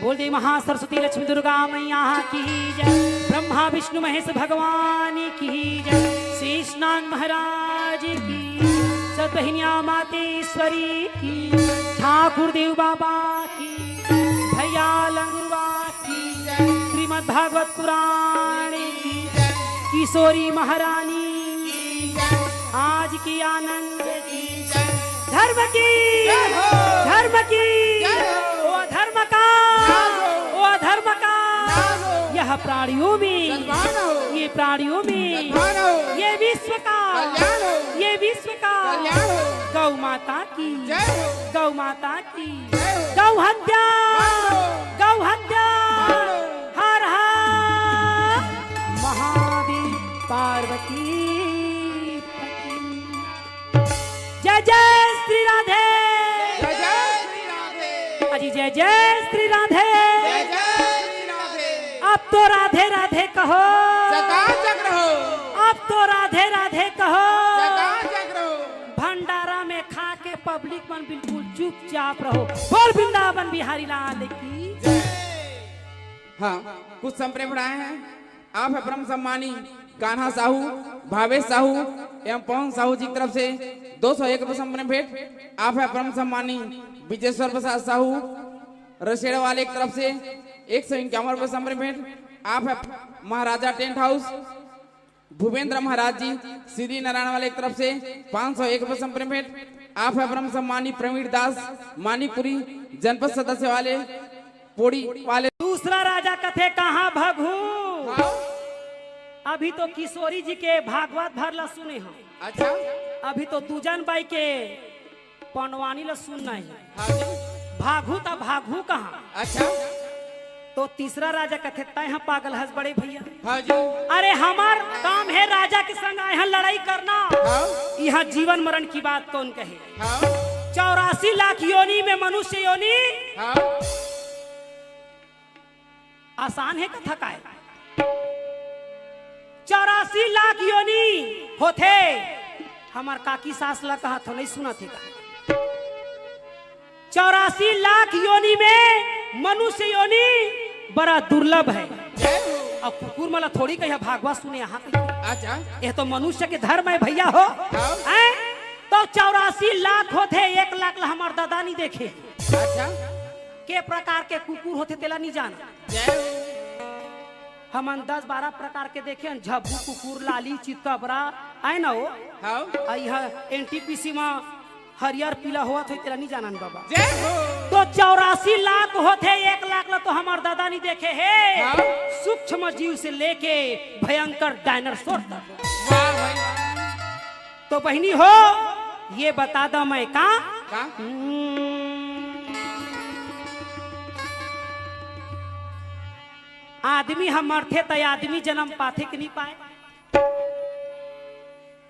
बोल दे महासरस्वती लक्ष्मी दुर्गा मैया की जय, ब्रह्मा विष्णु महेश भगवान की जय, शेषनाग महाराज की, सतहिनिया मातेश्वरी की, ठाकुर देव बाबा की, भैया लंगुरवा की जय, श्रीमद् भागवत पुराण की जय, किशोरी महारानी की जय, आज की आनंद की जय, धर्म की, जय हो। धर्म की, जय हो। ओ धर्म का, जय हो। ओ धर्म का, जय हो। यह प्राणियों में, सद्भावना हो। ये प्राणियों में, सद्भावना हो। ये विश्व का, कल्याण हो। ये विश्व का, कल्याण हो। गौ माता की, जय हो। गौ माता की, जय हो। गौ हत्या, बंद हो। गौ हत्या, बंद हो। हर हर महादेव पार्वती पति। जय जय श्री राधे। जय जय श्री राधे। अजी जय जय श्री राधे। जय जय श्री राधे। अब तो राधे राधे कहो। चकाचक रहो। अब तो राधे राधे कहो। चकाचक रहो। भंडारा में खा के पब्लिक मन बिल्कुल चुपचाप रहो। बोल वृंदावन बिहारी लाल की। जय। हाँ, कुछ संप्रेम बढ़ाए हैं। आप है ब्रह्म सम्मानी कान्हा साहू, भावेश साहू एवं पवन साहू जी की तरफ से दो सौ एक रुपये संप्रेम भेंट। आप है ब्रह्म सम्मानी विजेश्वर प्रसाद साहू रसेड़ वाले की तरफ से एक सौ इक्यावन रुपये संप्रेम भेंट। आप है महाराजा टेंट हाउस भूपेंद्र महाराज जी श्री नारायण वाले की तरफ से पाँच सौ एक रुपये संप्रेम भेंट। आप है ब्रह्म सम्मानी प्रवीण दास मानिकपुरी जनपद सदस्य वाले पोड़ी वाले। दूसरा राजा कथे कहाँ भगहू? हाँ। अभी तो किशोरी जी के भागवत भर ला सुने हो। अच्छा। अभी तो दूजन बाई के पंडवानी ला सुनना है। हाँ जी। भागहू त भागहू कहाँ? अच्छा। तो तीसरा राजा कथे, "तय ह पागल हस बड़े भैया।" हाँ जी। अरे हमार काम है राजा के संग आए हैं लड़ाई करना। हाँ। यहाँ जीवन मरण की बात कौन कहे? हाँ। चौरासी लाख योनि में मनुष्य योनि। हाँ। आसान है कथा काय? चौरासी लाख योनि होथे। हमार काकी सास ला कहा थो, नहीं सुना थे का? चौरासी लाख योनि में मनुष्य योनि बड़ा दुर्लभ है। जय हो। अब कुकुर मला थोड़ी कहिया भागवत सुने यहाँ पे। अच्छा। ये तो मनुष्य के धर्म है भैया हो। हाँ। हैं? तो चौरासी लाख होथे, एक लाख ला हमार दादा नहीं देखे। अच्छा। के प्रकार के कुकुर होथे तेला नहीं जाना। जय हो। हमन दस बारह प्रकार के देखे हन, झब्बू कुकुर, लाली, चितकबरा, आय ना हो? हाँ। आ इहा एनटीपीसी मा हरियर पीला होवत होय, तेला नहीं जानन बाबा। जय हो। तो चौरासी लाख होथे, एक लाख ला तो हमार दादा नहीं देखे हे। हाँ। सूक्ष्म जीव से लेके भयंकर डायनासोर तक। वाह भाई वाह। तो बहिनी हो, ये बता दा मैं का? का? हम्म। आदमी ह मरथे त आदमी जन्म पाथे कि नहीं पाए?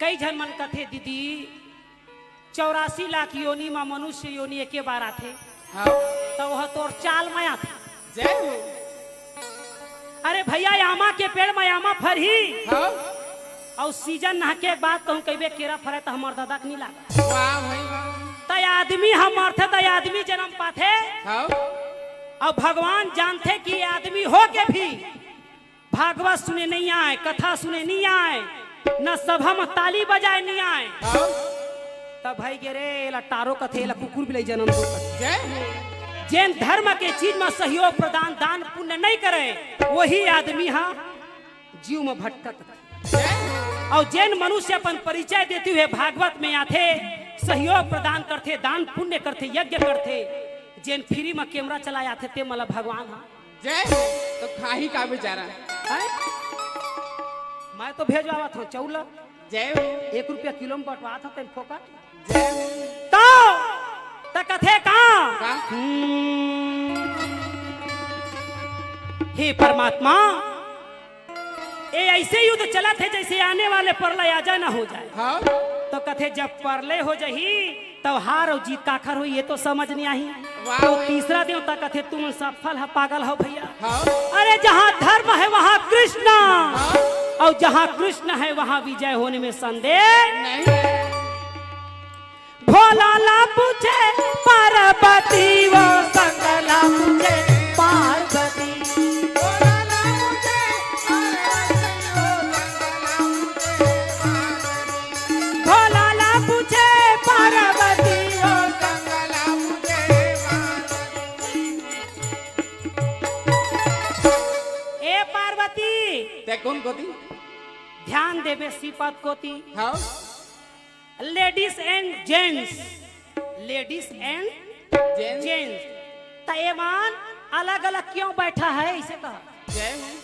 कई झन मन कथे, "दीदी, चौरासी लाख योनि म मनुष्य योनि एके बार आथे, हाँ। त वह तोर चाल म आथे।" जय हो। अरे भैया, आमा के पेड़ म आमा फरही। हाँ। अउ सीजन नहके के बाद कहूँ कहिबे केरा फरे त हमर दादा के नहीं लागा। वाह भाई वाह। त आदमी ह मरथे त आदमी जन्म पाथे। हाँ। अउ भगवान जानथे कि आदमी हो के भी भागवत सुने नहीं आए, कथा सुने नहीं आए, न सभा म ताली बजाए नहीं आए। हाँ। तब भाई गे रे, एला टारो कथे, एला कुकुर बिलाई जन्म दो कथे। जय हो। जेन धर्म के चीज म सहयोग प्रदान, दान पुण्य नहीं करे, वही आदमी हा जीव म भटकत। जय हो। अउ जेन मनुष्य अपन परिचय देती हुए भागवत में आथे, सहयोग प्रदान करथे, दान पुण्य करथे, यज्ञ करथे, जेन फ्री म कैमरा चलाए आथे, ते मला भगवान हा जय हो। तो खाही का बेचारा? हैं? मैं तो भेजवावत हूँ चौला। जय हो। एक रुपया किलो में बंटवात हूँ तेन फोकट। जय हो। तो त कथे का? का? हम्म। हे परमात्मा, ए ऐसे युद्ध चलत हे जैसे आने वाले प्रलय आ जाए ना हो जाए। हाँ। तो कथे जब प्रलय हो जाही तब हार अउ जीत काखर होही, ये तो समझ नहीं आही। वाह तो भाई। तीसरा देवता कथे, "तुम सफल ह पागल हो भैया।" हाँ। अरे जहाँ धर्म है वहाँ कृष्ण, हाँ। अउ जहाँ कृष्ण है वहाँ विजय होने में संदेह नहीं। भोला ला पूछे पार्वती वो शंकर ला पूछे पा- ते कोन कोती? ध्यान देबे श्रीपाद कोती। हाँ। Ladies and gents, ladies and gents। त एमन अलग-अलग क्यों बैठा है, इसे कहा। जय हो।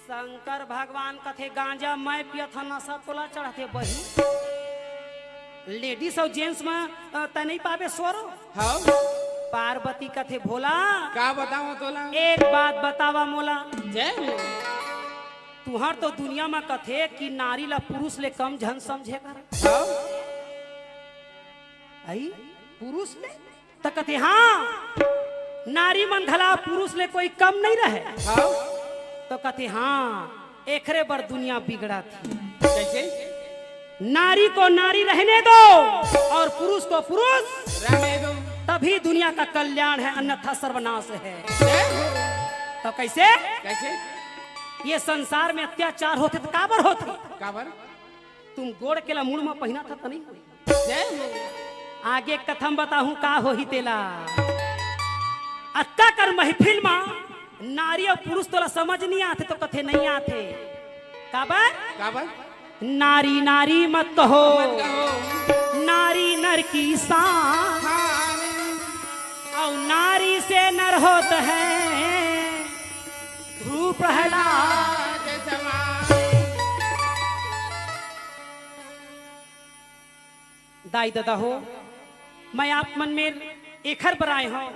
शंकर भगवान कथे, "गांजा मैं पियत हंव, नशा तोला चढ़थे बही। Ladies अउ gents में, अ, तैं नहीं पाबे स्वर।" हाँ। पार्वती कथे, "भोला, का बतावंव तोला? एक बात बतावा मोला।" जय हो। तुहर तो दुनिया में कथे कि नारी ला पुरुष ले कम झन समझे कर। हाँ। आई? पुरुष ले? त कथे, "हाँ, नारी मन घला पुरुष ले कोई कम नहीं रहे।" हाँ। त कथे, "हाँ, एखरे बर दुनिया बिगड़त हे।" कैसे? नारी को नारी रहने दो और पुरुष को पुरुष, रहने दो। तभी दुनिया का कल्याण है, अन्यथा सर्वनाश है। जय हो। तो कैसे? कैसे? ये संसार में अत्याचार होथे त काबर होथे? काबर? तुम गोड़ के ला मुड़ में पहिनथव त नहीं होही। जय हो। आगे कथा म बताहूं का होही तेला। अतका कर महफिल म नारी अउ पुरुष तोला समझ नहीं आथे त कथे नहीं आथे। काबर? काबर? नारी नारी मत कहो, मत कहो। नारी नर की शान। शान। अउ नारी से नर होत है ध्रुव प्रहलाद। के समान। दाई ददा हो, मैं आप मन मेर एखर बर आए हंव,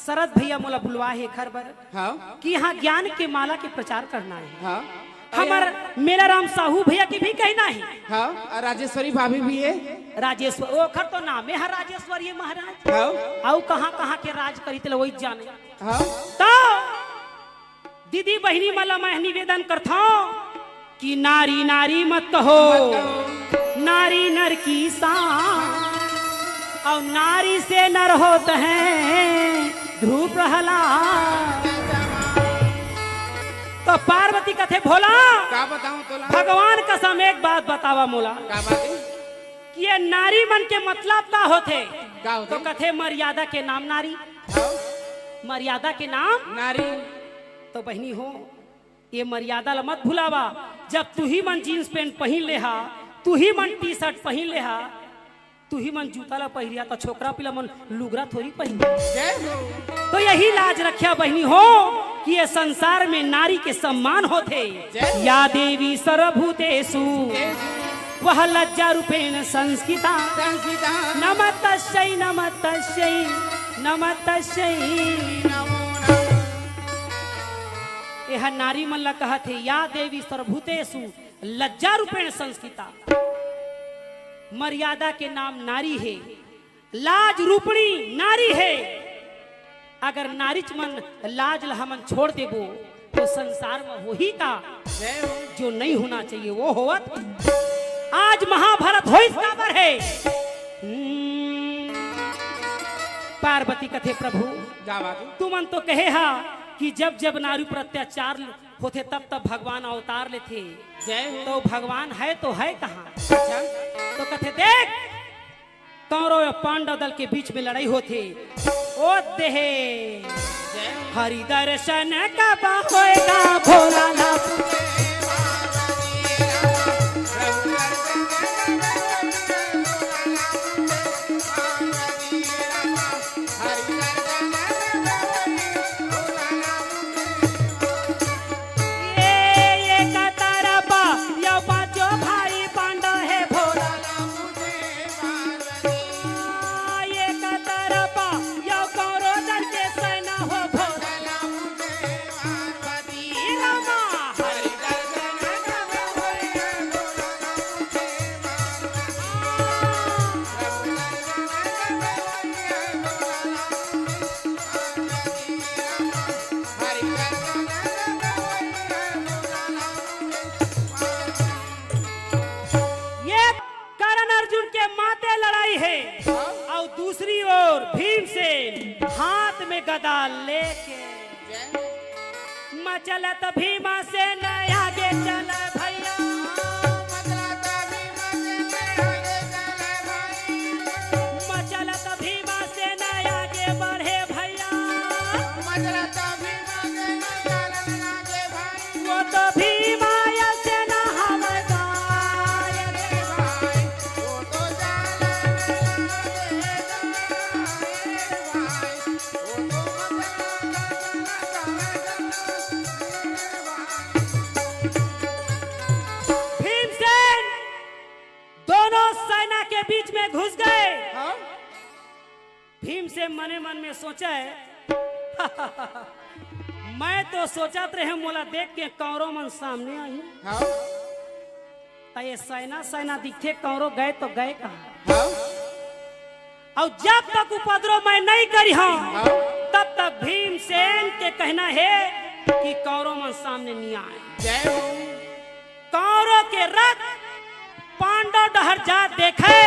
शरद भैया मोला बुलवाए हे एखर बर हाँ। कि इहां ज्ञान के माला के प्रचार करना हे। हाँ। हमर मेलाराम साहू भैया के भी कहना हे। हाँ, अउ राजेश्वरी भाभी भी हे। राजेश्वर, ओखर तो नामे हे राजेश्वरी महाराज। हाँ। अउ कहाँ-कहाँ के राज करी तेला वही जाने। हाँ। तो दीदी बहिनी मन ला मैं निवेदन करथंव कि नारी नारी मत कहो, मत कहो। नारी नर की शान, अउ नारी से नर होत है ध्रुव प्रहलाद। तो पार्वती कथे, "भोला, का बतावंव तोला? भगवान कसम एक बात बतावा मोला।" का बात हे? कि ये नारी मन के मतलब का होथे? का होथे? तो कथे, "मर्यादा के नाम नारी।" हाँ। मर्यादा के नाम नारी। तो बहिनी हो, ये मर्यादा ला मत भुलावा। जब तुही मन jeans pant पहिन ले हा, तुही मन T-shirt पहिन ले हा, तुही मन जूता ला पहिरिया, त छोकरा पिला मन लुगरा थोड़ी पहिन। जय हो। तो यही लाज रखिया बहिनी हो कि ये संसार में नारी के सम्मान होथे। जय। या देवी सर्वभूतेषु, देवी। वह लज्जा रूपेण संस्थिता। संस्थिता। नमस्तस्यै, नमस्तस्यै, नमस्तस्यै। नमो नमः। एह नारी मन ला कहत हे, या देवी सर्वभूतेषु लज्जा रूपेण संस्थिता। मर्यादा के नाम नारी हे, लाज रूपणी नारी हे। अगर नारीच मन लाज ला हमन छोड़ देबो, तो संसार में होही का? जय हो। जो नहीं होना चाहिए, वो होवत। आज महाभारत होइस काबर हे? हम्म, पार्वती कथे, "प्रभु, का बात हे? तुमन तो कहे हा कि जब जब नारी पर अत्याचार होथे, तब तब भगवान अवतार लेथे।" जय हो। तो भगवान हे तो हे कहाँ? अच्छा। तो कथे, देख, कौरव अउ पांडव दल के बीच में लड़ाई होथे। ओ देहे। जय हो। हरि दर्शन कब होएगा भोला ला। ये एक तरफ यो पांचों भाई पांडव हे भोला। एक तरफ यो कौरव दल के सेना हो भोला। ये कर्ण अर्जुन के माते लड़ाई हे, अउ दूसरी ओर भीमसेन हाथ में गदा लेके। मचलत भीमसेन आगे चल भैया। मचलत भीमसेन आगे बढ़े भैया। मचलत भीमसेन आगे बढ़े भैया। वो तो बीच में घुस गए। हाँ? भीमसेन मने मन में सोचे, मैं तो सोचत रहे मोला देख के कौरव मन सामने आही। हाँ? त ये सेना सेना दिखथे, कौरव गए तो गए कहाँ? हाँ? अउ जब तक उपद्रव मैं नहीं करिहंव, हाँ? तब तक भीमसेन के कहना हे कि कौरव मन सामने नहीं आए। जय हो। कौरव के रथ पांडव डहर जात देखे,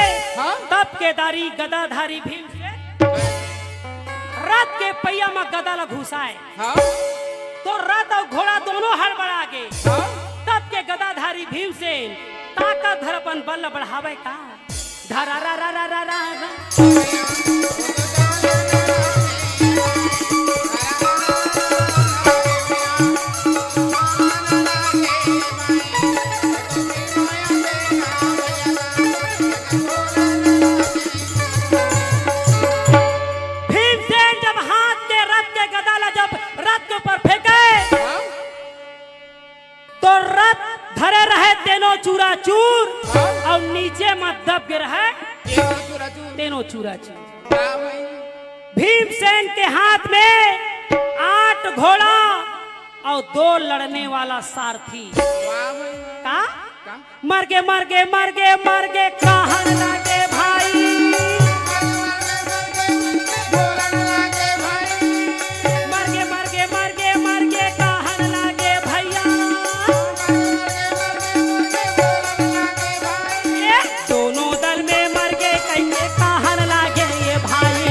हाँ? तब केदारी गदाधारी भीमसेन रथ के पहिया म गदा ल घुसाए। हाँ? तो रथ अउ घोड़ा दोनों हड़बड़ा गे। हाँ? तब के गदाधारी भीमसेन ताकत धर अपन बल ल बढ़ावे का। धरा रा रा रा रा रा रा। भीमसेन जब हाथ के रथ के गदा ला जब रथ के ऊपर फेंके, हाँ? तो रथ धरे रहे तेनो चूरा चूर, हाँ? अउ नीचे म दब गे रहे तेनो चूरा चूर। तेनो चूरा चूर। वाह भाई। भीमसेन के हाथ में आठ घोड़ा अउ दो लड़ने वाला सारथी। वाह भाई, वाह। का? का? मर गे, मर गे, मर गे, मर गे, कहन लागे भाई। मर गे, मर गे, मर गे, मर गे, कहन लागे भैया। ए, दोनों दल में मर गे, कहिके कहन लागे ये भाई।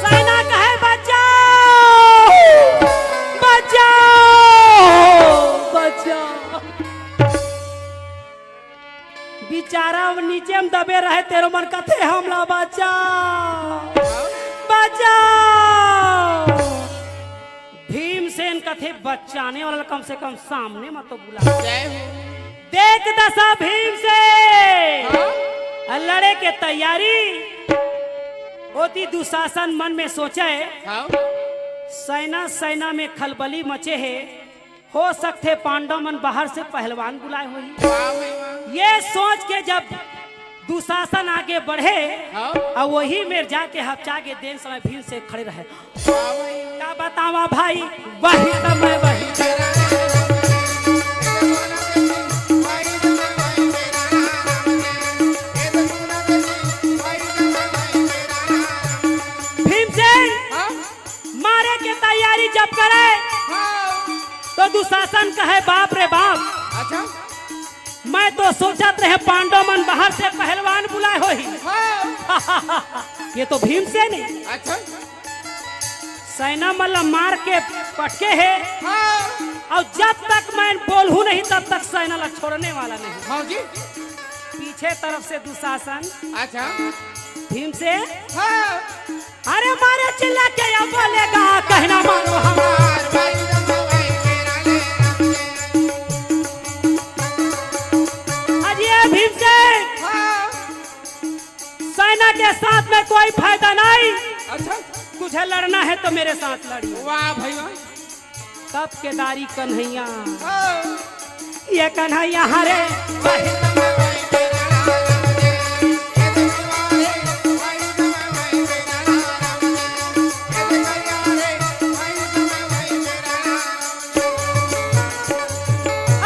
सेना कहे, "बचाओ, बचाओ, बचाओ।" बेचारा अब नीचे म दबे रहे, तेनो मन कथे, "हमला बचाओ, बचाओ।" भीमसेन कथे, "बचाने वाला ल कम से कम सामने म तो बुला।" जय हो। देख दसा भीमसेन हाँ? लड़े के तैयारी। ओती दुशासन मन में सोचे, हाँ? सेना सेना में खलबली मचे हे, हो सकथे पांडव मन बाहर से पहलवान बुलाए होही। वाह भाई वाह। ये सोच के जब दुशासन आगे बढ़े, हाँ। अउ वही मेर जाके हपचा के देन समय भीमसेन खड़े रहे। वाह भाई। का बतावा भाई, वही समय वही। भीमसेन हाँ? मारे के तैयारी जब करे, हाँ। तो दुशासन कहे, "बाप रे बाप, अच्छा। मैं तो सोचत रहे पांडव मन बाहर से पहलवान बुलाए होही।" हाँ। ये तो भीमसेन हे। अच्छा। सेना मन ल मार के पटके हे। हाँ। अउ जब तक मैं बोलहूँ नहीं, तब तक सेना ल छोड़ने वाला नहीं। हाँ जी। पीछे तरफ से दुशासन। अच्छा। भीमसेन। हाँ। अरे मारे चिल्ला के या बोलेगा, कहना मानो हमार। आज ये भीमसेन, हाँ। सेना के साथ में कोई फायदा नहीं। अच्छा। तुझे लड़ना है तो मेरे साथ लड़िए। वाह भाई वाह। तब केदारी कन्हैया। हाँ। ये कन्हैया हरे।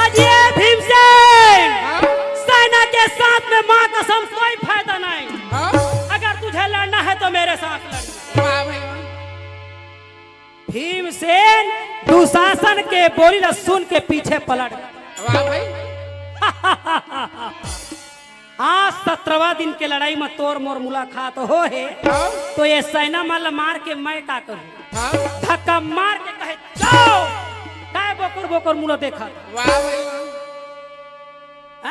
आज ये भीमसेन हाँ? सेना के साथ में माँ कसम कोई फायदा नहीं। हाँ? अगर तुझे लड़ना है तो मेरे साथ लड़। वाह भाई वाह। भीमसेन दुशासन के बोली ल सुन के पीछे पलट। वाह भाई। आज सत्रहवाँ दिन के लड़ाई म तोर मोर मुलाकात हो हे, हाँ? तो ये सेना मन ल मार के मैं का करूँ? हाँ? धक्का मार के कहे, "जाओ।" काय बोकर बोकर मुला देखा? वाह भाई वाह।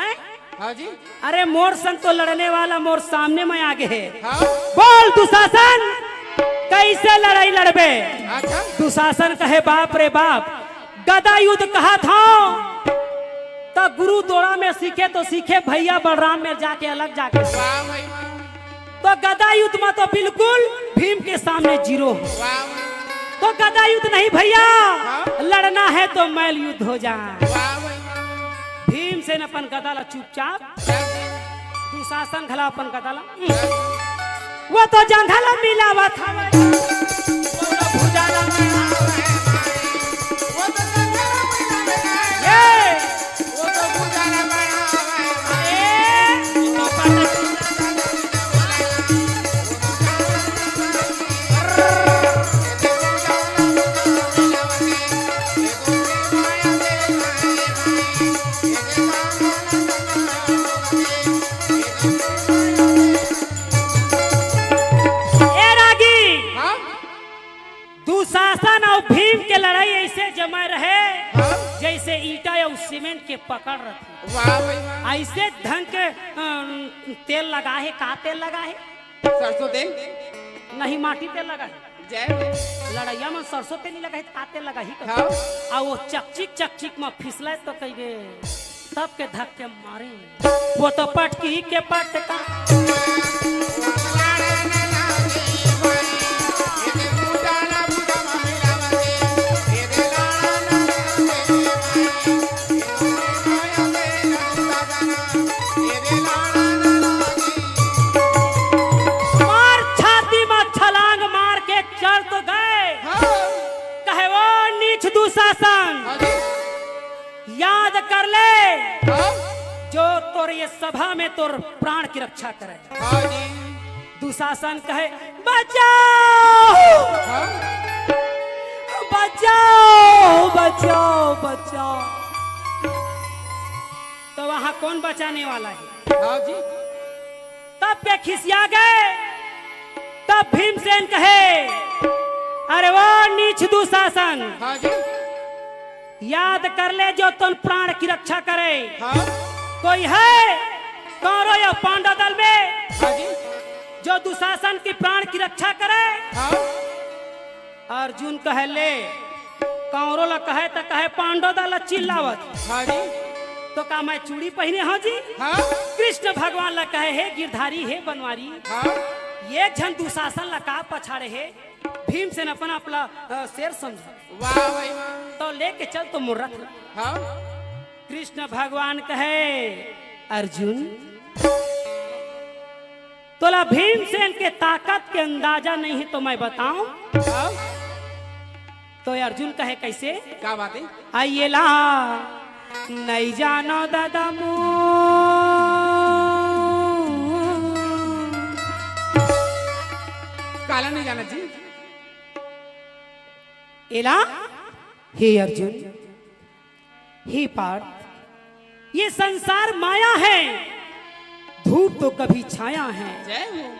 हैं? हाँ जी। अरे मोर संग तो लड़ने वाला मोर सामने में आगे हे। हाँ। बोल दुशासन, कैसे लड़ाई लड़बे? अच्छा। दुशासन कहे, "बाप रे बाप, गदा युद्ध कहत हव, त गुरु द्रोण में सीखे तो सीखे, भैया बलराम में जाके अलग जाके सीखे।" वाह भाई वाह। तो गदा युद्ध में तो बिल्कुल भीम के सामने जीरो है। वाह। तो गदा युद्ध नहीं भैया, हाँ? लड़ना है तो मैल युद्ध हो जाए। वाह भाई वाह। भीमसेन अपन गदा ला चुपचाप, दुशासन घला अपन गदा ला, वो तो जंघा ला मिलावत हवे। वो तो भुजा ला मिलावत हवे। वो तो जंघा ला मिलावत हवे। ये। वो तो भुजा ला मिलावत हवे। ये। ए रागी, हाँ? दुशासन अउ भीम के लड़ाई ऐसे जमे रहे, हाँ? जैसे ईटा अउ सीमेंट के पकड़ रथे। वाह भाई वाह। ऐसे ढंग के, अम, तेल लगा हे, का तेल लगा हे? सरसों तेल। नहीं, माटी तेल लगा हे। जय हो। लड़ैया में सरसों तेल नहीं लगा हे, त का तेल लगा ही? हाँ। आ वो चकचिक, चकचिक में फिसले तो कहिबे, तब के धक्के मारे। वो तो पटकी के पटका। मार छाती में छलांग मार के चढ़ तो गए। हाँ। कहे, "वो नीच दुशासन, हाँ जी। याद कर ले, हाँ। जो तोर ये सभा में तोर प्राण की रक्षा करे।" हाँ जी। दुशासन कहे, "बचाओ, हाँ। बचाओ, बचाओ, बचाओ।" तो वहां कौन बचाने वाला है? हाँ जी। तब के खिसिया गए, तब भीमसेन कहे, "अरे वो नीच दुशासन, हाँ जी। याद कर ले जो तोर प्राण की रक्षा करे। हाँ। कोई है कौरव या पांडव दल में, हाँ जी। जो दुशासन की प्राण की रक्षा करे?" हाँ। अर्जुन कहे, "ले, कौरव ला कहे त कहे पांडव दल ला चिल्लावत।" हाँ जी। तो का मैं चूड़ी पहिने हंव जी? हाँ। कृष्ण भगवान ला कहे, "हे गिरधारी, हे बनवारी, हाँ। ये झन दुशासन ला का पछाड़े हे?" भीमसेन अपन आप ला, अ, शेर समझा। वाह भाई वाह। तो लेके चल तो मोर रथ ला। हाँ। कृष्ण भगवान कहे, "अर्जुन, तोला भीमसेन के ताकत के अंदाजा नहीं है तो मैं बताऊं?" हाँ। तो अर्जुन कहे, "कैसे?" क्या बात है? "आ एला नइ जानो दादा मो।" काला नहीं जाना जी। एला, हे अर्जुन, हे पार्थ, ये संसार माया है, धूप तो कभी छाया है। जय हो।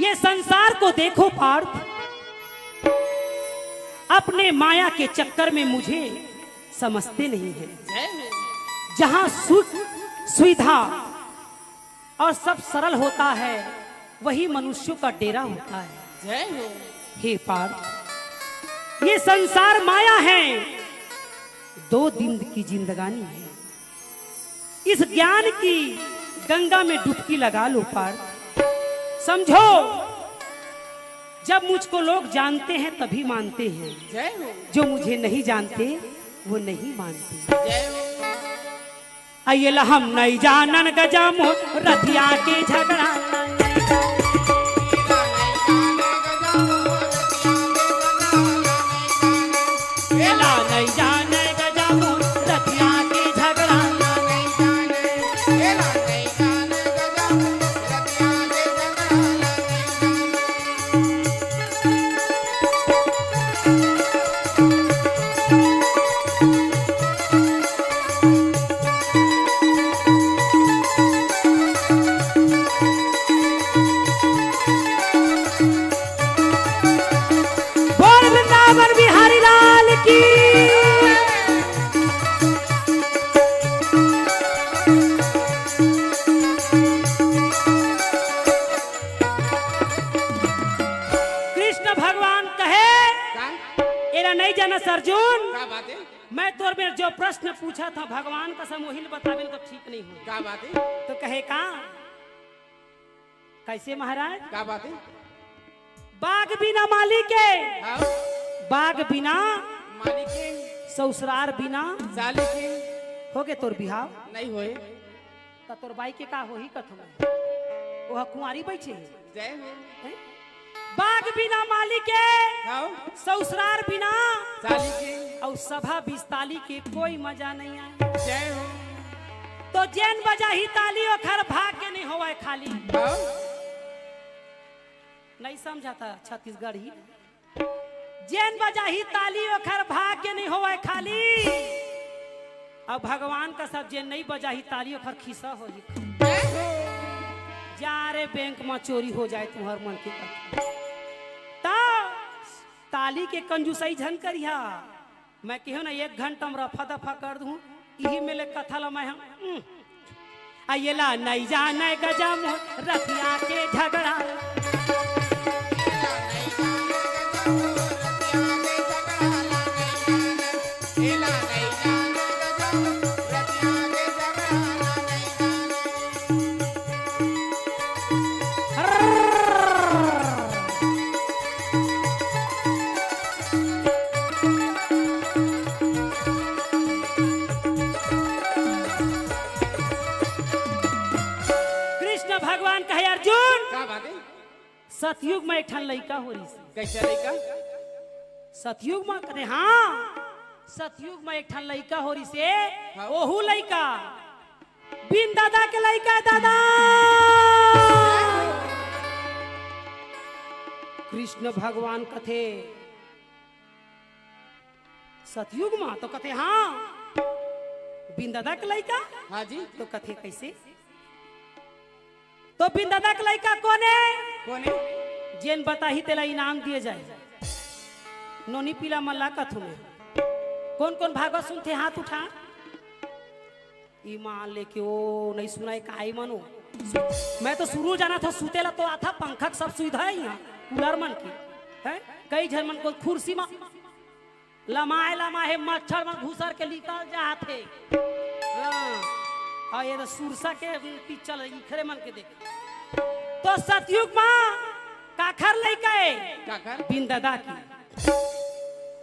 ये संसार को देखो पार्थ, अपने माया के चक्कर में मुझे समझते नहीं है। जय हो। जहाँ सुख, सुविधा और सब सरल होता है, वही मनुष्यों का डेरा होता है। जय हो। हे पार्थ, ये संसार माया है, दो दिन की जिंदगानी है। इस ज्ञान की गंगा में डुबकी लगा लो पार्थ। समझो, जब मुझको लोग जानते हैं तभी मानते हैं, जय हो। जो मुझे नहीं जानते वो नहीं मानते। जय हो। अइला हम नहीं जानन गजमो रथिया के झगड़ा। एला नहीं जाने गजमो रथिया के झगड़ा। बोल वृंदावन बिहारी लाल की। कृष्ण भगवान कहे, का? एला नहीं जाना अर्जुन। का बात है? मैं तोर में जो प्रश्न पूछा था भगवान कसम वही ल बताबे तो ठीक नहीं हो। का बात है? तो कहे का? कैसे महाराज? का बात हे? बाग बिना माली के, हाँ। बाग बिना माली के, ससुरार बिना साली के। होगे तोर बिहाव? नहीं होय। त तोर बाई के का होही कथों मैं? ओह कुंवारी बइठे हे। जय हो। हैं? बाग बिना माली के, हाँ। ससुरार बिना साली के। अउ सभा बिस्ताली के कोई मजा नहीं आय। जय हो। तो जेन बजाही ताली ओखर भाग्य नहीं होवय खाली। हाँ। नहीं समझा था छत्तीसगढ़ी। जेन बजाही ताली ओखर भाग्य नहीं होवय खाली। अब भगवान का सब जेन नहीं बजाही ताली ओखर खिस्सा होही। जा रे बैंक में चोरी हो जाय तुहर मन के कथा। त ताली के कंजूसई झन करिहा। मैं केहेंव ना एक घंटा में रफा दफा कर दूं। इही में ले कथा ला मैं हम, उम। आ ये ला नहीं जाने गजब रतिया के झगड़ा। कृष्ण भगवान कहे, अर्जुन, का बात हे? सतयुग में एक ठन लइका हो रिहिसे। कैसे लइका? सतयुग में कथे, हाँ, सतयुग में एक ठन लइका हो रिहिसे, हाँ। ओहू लइका बिन ददा के लइका हे दादा। कृष्ण भगवान कथे, सतयुग मा तो कथे, हाँ, बिन ददा के लइका। हाँ जी। तो कथे, कैसे? तो बिन ददा के लइका कोन हे? कोन हे? जेन बताही तेला इनाम दिए जाय। नोनी पीला मन ला कथों मैं। कोन कोन भागवत सुनथे, हाथ उठा। ईमान लेके ओ नहीं सुनाय काई मनो। मैं तो सुरू जाना था सुतेला तो आथा, पंखा के सब सुविधा हे इहाँ, कूलर मन के। हैं? कई झन मन कोन खुर्सी मा लमाय लमाय हे, मच्छर मन घुसर के निकल जात हे। हाँ। अउ ये तो सुरसा के पिक्चर इखरे मन के देख। तो सतयुग मा काखर लइका हे? काखर? बिन ददा के।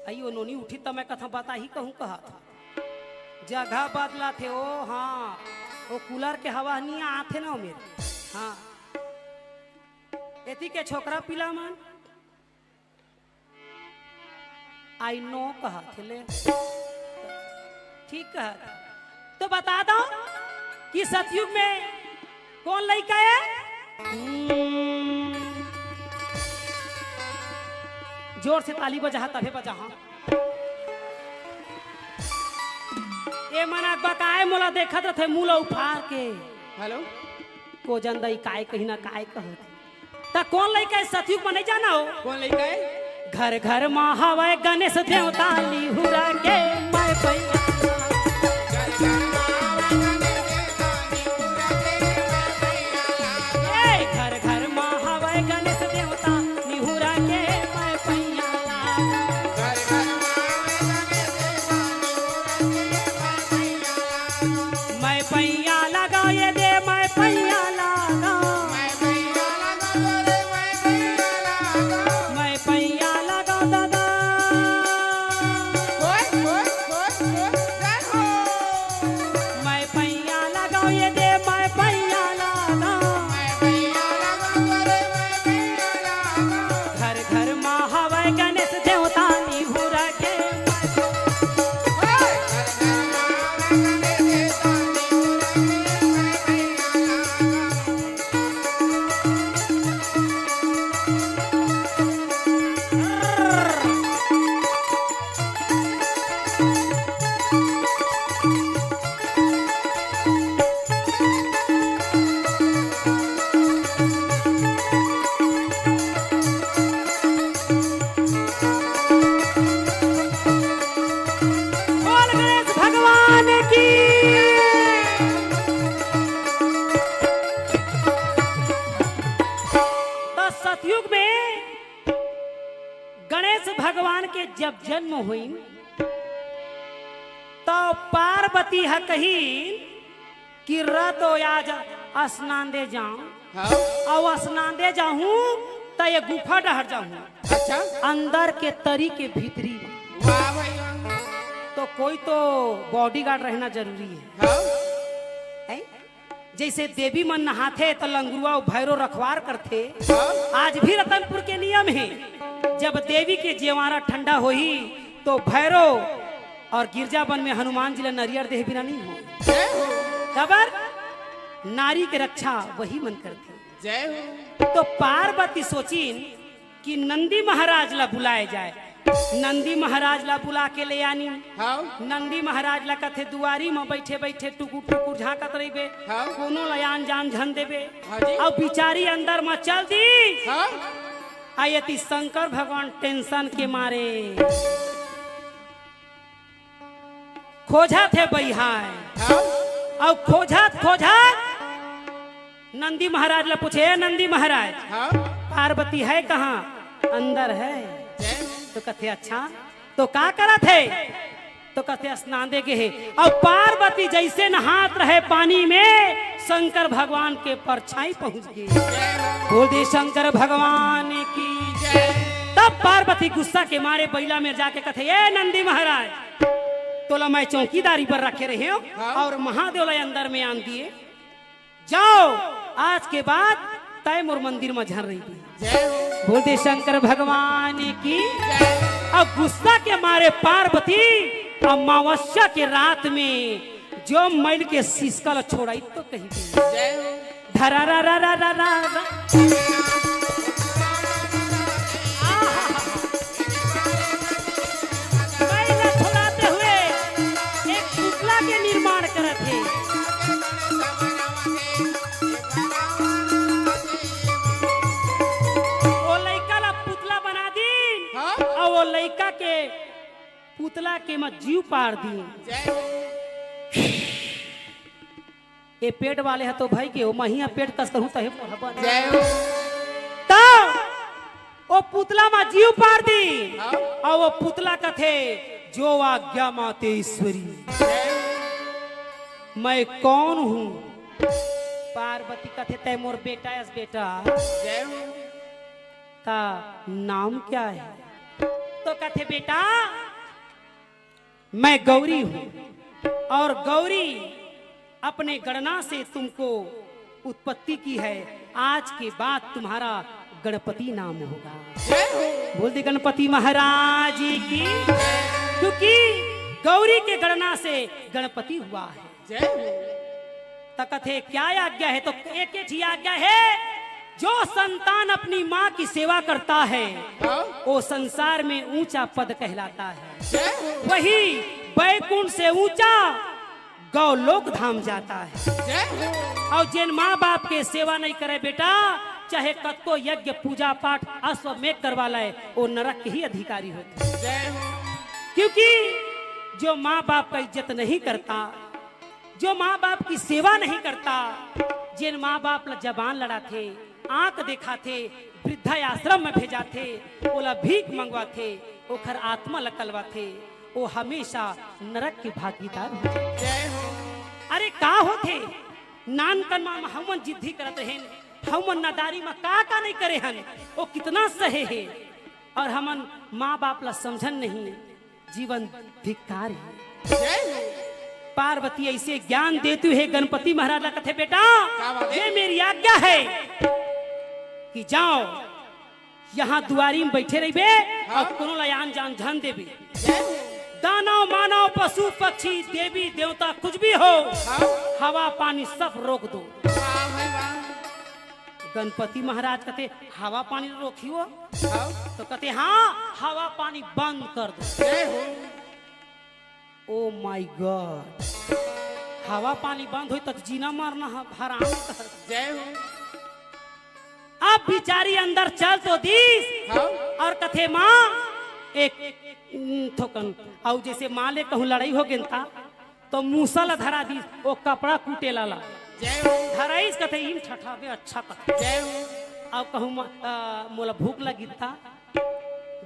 अई ओ नोनी उठी त मैं कथा बताही कहूँ कहा था। जगह बदलाथे ओ, हाँ, ओ कूलर के हवा नहीं आथे ना ओ मेर। हाँ, एती के छोकरा पीला मन, I know कहत हे ले, ठीक कहत। तो बता दो कि सतयुग में कोन लइका हे? हम्म। जोर से ताली बजाहा, तभे बजाहा। ए मन अकबकाय मोला देखत रथे, मुंह ला उफार के। हेलो। को जन दई काय कही ना काय कहत। त कोन लइका हे सतयुग में नहीं जाना हो? कोन लइका हे? घर घर मा हवय गणेश देवता निहुरा के मैं पैया। ए, घर घर मा हवय गणेश देवता निहुरा के मैं पैया। मैं पैया लगा ये दे, मैं पैया लगा। मैं पैया लगा दादा। मैं पैया लगा ये दे, मैं पैया लगा। घर घर मा हवय गणेश देवता निहुरा के। बोल गणेश भगवान की। तो सतयुग में गणेश भगवान के जब जन्म होइन, तो पार्वती ह कही कि रत आज स्नान दे जाओ, हाँ। अउ असनांदे जाहूं त ये गुफा डहर जाहूं। अच्छा। अंदर के तरी के भीतरी। वाह भाई वाह। तो कोई तो बॉडीगार्ड रहना जरूरी है। हाँ। हैं? जैसे देवी मन नहाथे त लंगुरुआ अउ भैरो रखवार करथे। हाँ। आज भी रतनपुर के नियम हे, जब देवी के जेवारा ठंडा होही तो भैरो अउ गिरजा बन में हनुमान जी ला नरियर देहे बिना नहीं हो। जय हो। काबर? नारी के रक्षा वही मन करथे। जय हो। तो पार्वती सोचिन कि नंदी महाराज ला बुलाए जाए। नंदी महाराज ला बुला के ले आनी। हाँ। नंदी महाराज ला कथे दुआरी म बैठे बैठे टुकुर टुकुर झांकत रहिबे। हाँ। कोनो ला आन जान झन देबे। हाँ जी। अउ बिचारी अंदर म चल दी। हाँ। आ एती शंकर भगवान टेंशन के मारे खोजथे बइहाय। हाँ। अउ खोजत खोजत नंदी महाराज ला पूछे, "ए नंदी महाराज, हाँ। पार्वती है कहाँ?" "अंदर है।" जय हो। तो कथे, "अच्छा, तो का करत हे?" तो कथे, "स्नान दे गे हे।" अउ पार्वती जैसे नहात रहे पानी में, शंकर भगवान के परछाई पहुंच गे। बोल दे शंकर भगवान की। जय। तब पार्वती गुस्सा के मारे बइला में जाके कथे, "ए नंदी महाराज, तोला मैं चौकीदारी पर रखे रहे हो हाँ। अउ महादेव ला अंदर में आन दिए। जाओ, आज के बाद तय मोर मंदिर में झन रहिबे।" जय हो। बोल दे शंकर भगवान की। जय। अउ गुस्सा के मारे पार्वती अमावस्या के रात में जो मैल के सिसका ला छोड़ाई तो कही दे। जय हो। धरा रा रा रा रा रा रा। आहा। मैल ला छोड़ाते हुए एक पुतला के निर्माण करत हे। ओ लइका ला पुतला बना दीन हाँ? अउ ओ लइका के पुतला के म जीव पार दीन। जय हो। ए पेट वाले ह तो भई गे, ओ महिया पेट कस करहूं तहे मोर ह बने। जय हो। त ओ पुतला म जीव पार दीन। हाँ। अउ ओ पुतला कथे, "जो आज्ञा मातेश्वरी।" जय हो। "मैं कौन हूँ?" पार्वती कथे, "तय मोर बेटा अस बेटा।" जय हो। "का नाम क्या है?" तो कथे, "बेटा, मैं गौरी हूँ और गौरी अपने गणना से तुमको उत्पत्ति की है। आज के बाद तुम्हारा गणपति नाम होगा।" जय हो। बोल दे गणपति महाराज की। क्योंकि गौरी के गणना से गणपति हुआ है। जय हो। त कथे, "क्या आज्ञा है?" तो एक ही आज्ञा है, जो संतान अपनी माँ की सेवा करता है, हाँ। वो संसार में ऊंचा पद कहलाता है। जय हो। वही बैकुंठ से ऊंचा गौलोक धाम जाता है। जय हो। अउ जेन माँ बाप के सेवा नहीं करे बेटा, चाहे कतको यज्ञ पूजा पाठ अश्वमेघ करवा लाए, वो नरक के ही अधिकारी होते हैं। जय हो। क्योंकि जो माँ बाप का इज्जत नहीं करता, जो माँ बाप की सेवा नहीं करता, जेन माँ बाप ला जबान लड़ाथे, आंख देखाथे, वृद्धाश्रम में भेजाथे, ओला भीख मंगवाथे, ओखर आत्मा ला कलवाथे, वो हमेशा नरक के भागीदार हो जाथे। जय हो। अरे का होथे? नानकन मा हमन जिद्दी करत रहेन, हमन नादारी मा का का नहीं करे हन, वो कितना सहे हे। अउ हमन माँ बाप ला समझन नहीं, जीवन धिक्कार हे। जय हो। पार्वती ऐसे ज्ञान देती हुए गणपति महाराज ला कथे, "बेटा, क्या बात है? ये मेरी आज्ञा है कि जाओ, यहाँ दुआरी में बैठे रहिबे हाँ। अउ कोनो ला आन जान झन देबे। जय हो। दानव, मानव, पशु, पक्षी, देवी, देवता, कुछ भी हो, हाँ। हवा, पानी सब रोक दो।" वाह भाई वाह। गणपति महाराज कथे, "हवा पानी रोकियो?" हाँ। तो कथे, "हाँ, हवा पानी बंद कर दो।" जय हो। Oh my God, हवा पानी बंद होई त जीना मरना ह-, हराम। जय हो। अब बिचारी अंदर चल तो दीस हाँ। अउ कथे, "माँ, एक, उम, थोकन।" अउ जैसे माँ ले कहूँ लड़ाई हो गेन ता, तो मूसा ला धरा दीस, वो कपड़ा कूटे ला ला। जय हो। धराइस कथे, "इन ठठाबे अच्छा कथे।" जय हो। अउ कहूँ म-, अ, मोला भूख लगी ता,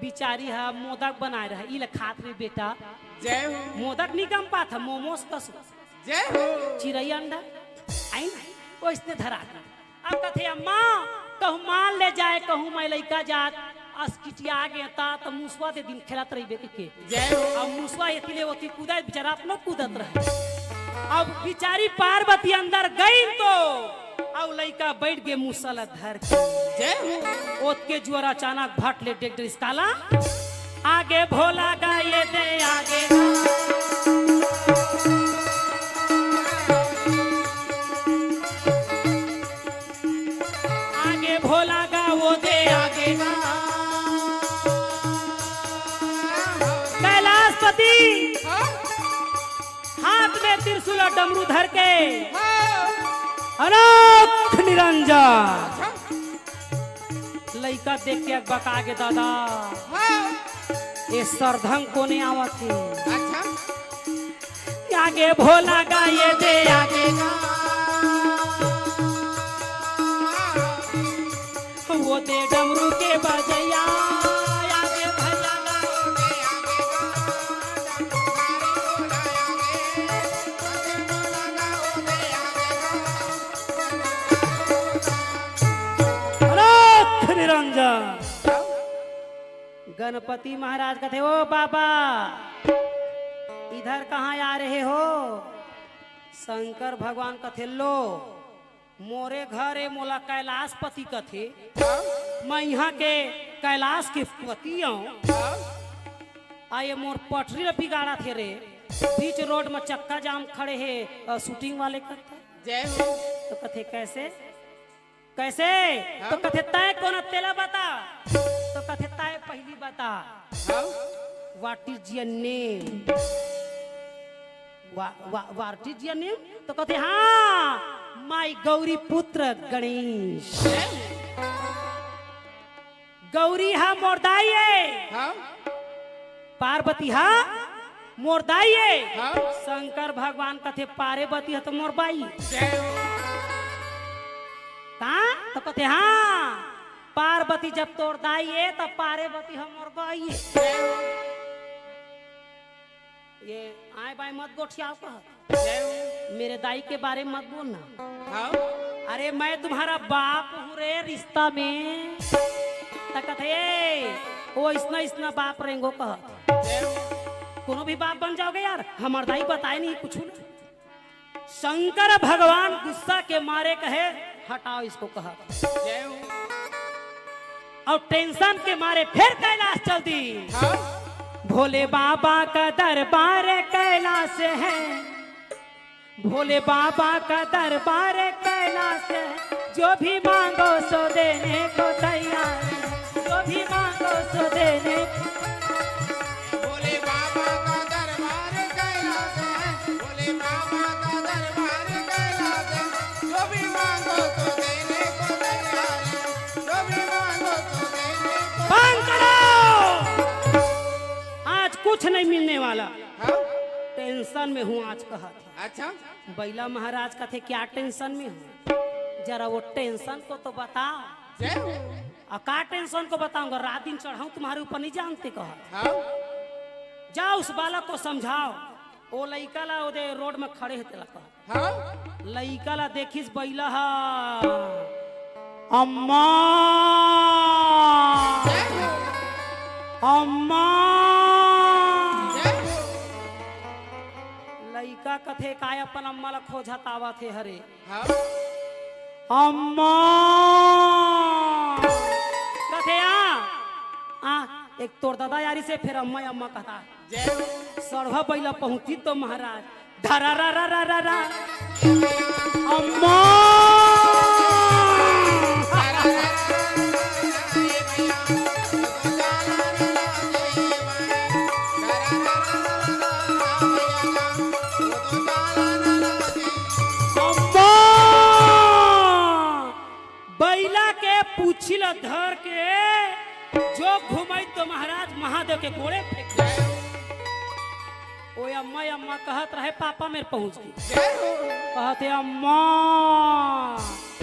बिचारी ह मोदक बनाए रहे, "ई ले खात रे बेटा।" जय हो। मोदक नी गम पात ह, मोमोस कस। जय हो। चिरई अंडा, आई ना, ओइसने धरा दे। अब कथे, "अम्मा, कहूँ मान ले जाए, कहूँ मैं लइका जात, अस किटिया गे ता, त मुसवा दे दिन खेलत रहिबे," कहिके। जय हो। अब मुसवा एती ले ओती कूदत, बेचारा अपनो कूदत रहे। अब बिचारी पार्वती अंदर गई तो, अब लइका बैठ गे मुसा ला धर के। जय हो। ओतके जुआर अचानक भट ले डेग डरिस काला। आगे भोला गा ये दे आगे गा। आगे भोला गा वो दे आगे गा। कैलाशपति हाथ में त्रिशूल और डमरू धर के अनोख निरंजन। लइका देख के अकबका गे दादा। हाँ। ये सरधंग कोने आवत हे? अच्छा। आगे भोला गा ये दे आगे गा। वो दे डमरू के बजैया। आगे भैया गा वो दे आगे गा। अनोख निरंजन। गणपति महाराज कथे, "ओ बाबा, इधर कहाँ आ रहे हो?" शंकर भगवान कथे, "लो, मोरे घर ए, मोला कैलाशपति कथे। मैं यहाँ के कैलाश के पति आऊँ। आ ये मोर पटरी ल बिगाड़त हे रे, बीच रोड में चक्का जाम खड़े हे, अ, shooting वाले करता।" जय हो। तो कथे, "कैसे?" कैसे? हाँ? तो कथे, "तय कोन तेला बता।" तो कथे, "तय पहली बता।" हाँ? What is your name? What is your name? तो कथे, "हाँ, my गौरी पुत्र गणेश।" गौरी हा मोर दाई ए। हाँ? पार्वती हा मोर दाई ए। हाँ? शंकर भगवान कथे, "पार्वती हा तो मोर बाई।" जय हो। का? तो कथे, "हाँ, पार्वती जब तोर दाई ए, तब पार्वती हा मोर बाई ए।" जय हो। ये आए बाएं मत गोठियाव कह। जय हो। मेरे दाई के बारे में मत बोलना। हाँ। अरे मैं तुम्हारा बाप हूँ रे रिश्ता में। त कथे, "ए, वो इसना इसना बाप रेंगो," कह। जय हो। कोनो भी बाप बन जाओगे यार, हमर दाई बताए नहीं कुछ ना। शंकर भगवान गुस्सा के मारे कहे, "हटाओ इसको," कहा। जय हो। और tension के मारे फिर कैलाश चल दी। हाँ। भोले बाबा का दरबार कैलाश है, भोले बाबा का दरबार कैलाश है, जो भी मांगो सो देने को तैयार है, जो भी मांगो सो देने को। भोले बाबा का दरबार कैलाश है, भोले बाबा का दरबार कैलाश है, जो भी मांगो तो देने को तैयार है, जो भी मांगो तो देने को। बंद करो। आज कुछ नहीं मिलने वाला। हाँ? Tension में हूँ आज, कहा थे। अच्छा। बैला महाराज कथे, "क्या tension में हो?" जरा वो tension को तो बताओ। जय हो। "आ का tension को बताऊंगा, रात दिन चढ़ाऊं तुम्हारे ऊपर, नहीं जानते," कहा। हाँ। "जाओ उस बालक को समझाओ, वो लइका ला ओदे रोड में खड़े हे तेला कहा।" हाँ। लइका ला देखिस बैला हा, "अम्मा, जय हो। अम्मा।" जय हो। लइका कथे, "काय अपन अम्मा ला खोजत आवत हे हरे?" हाँ। "अम्मा।" कथे, "आ, आ, एक तोर ददा यारी से फिर अम्मा, अम्मा कहता।" जय हो। सड़वा बैला पहुंची तो महाराज, धरा रा रा रा रा रा। अम्मा। अम्मा। बैला के पूछी ल धर के जो घुमाई तो महाराज महादेव के गोड़े फेंक दे। ओ अम्मा, अम्मा कहत रहे, पापा मेर पहुंच गे। जय हो। कहत हे, "अम्मा।"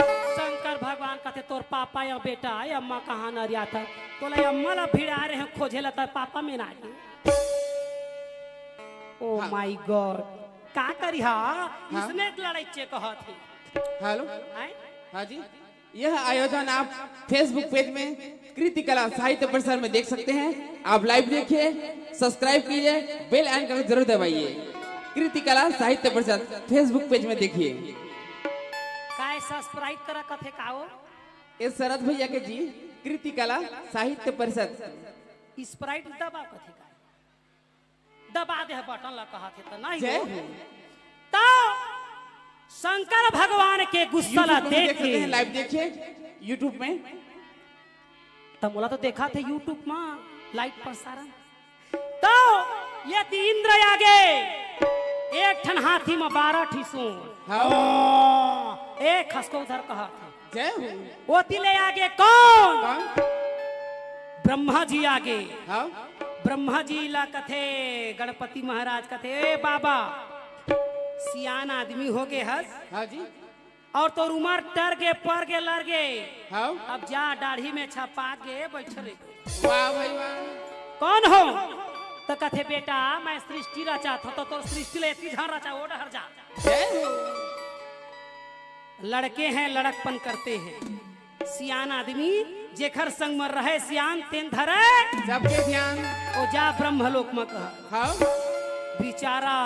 शंकर भगवान कहत हे, "तोर पापा या बेटा, ए अम्मा कहाँ नरियात हे?" तोला अम्मा ला भिड़ा रहे हैं खोजे ला, तोर पापा मेर आ गे। Oh हाँ। My God, का करी हा? हाँ। इसने लड़ाई चे कहत हे। हेलो। हैं? हाँ जी। यह आयोजन आप Facebook पेज में कृति कला साहित्य परिषद में देख सकते हैं। आप लाइव देखिए, सब्सक्राइब कीजिए, बेल आइकन को जरूर दबाइए। कृति कला साहित्य परिषद Facebook पेज में देखिए। काय सब्सक्राइब करा कथे का हो? ये शरद भैया के जी, कृति कला साहित्य परिषद। स्प्राइट दबा कथे का? दबा दे बटन ला कहत हे त नहीं जय हो। हो। तो शंकर भगवान के गुस्सा ला YouTube में देख देख सकते के हैं, लाइव देखिए YouTube में। त मोला तो देखा थे YouTube में लाइव प्रसारण। तो यदि इंद्र आगे एक ठन हाथी में बारह ठी सूंड। हाँ। एक हंसको उधर कहा थे। जय हो। ओती ले आगे कौन? कौन? ब्रह्मा जी आगे। हाँ। ब्रह्मा जी ला कथे, गणपति महाराज कथे, ए बाबा, सियान आदमी हो गे हस, हाँ जी। और तोर उमर टर गे, पर गे, लर गे। हाँ। अब जा, दाढ़ी में छपा गे, बैठ रे। वाह भाई वाह। कौन हो? तो कथे, बेटा, मैं सृष्टि रचात हों, तो तोर सृष्टि ले एती झन रचा, ओ डहर जा। जय हो। लड़के हैं, लड़कपन करते हैं। सियान आदमी जेखर संग में रहे सियान, तेन धरे सबके ध्यान। ओ जा ब्रह्मलोक में कह। हाँ। बेचारा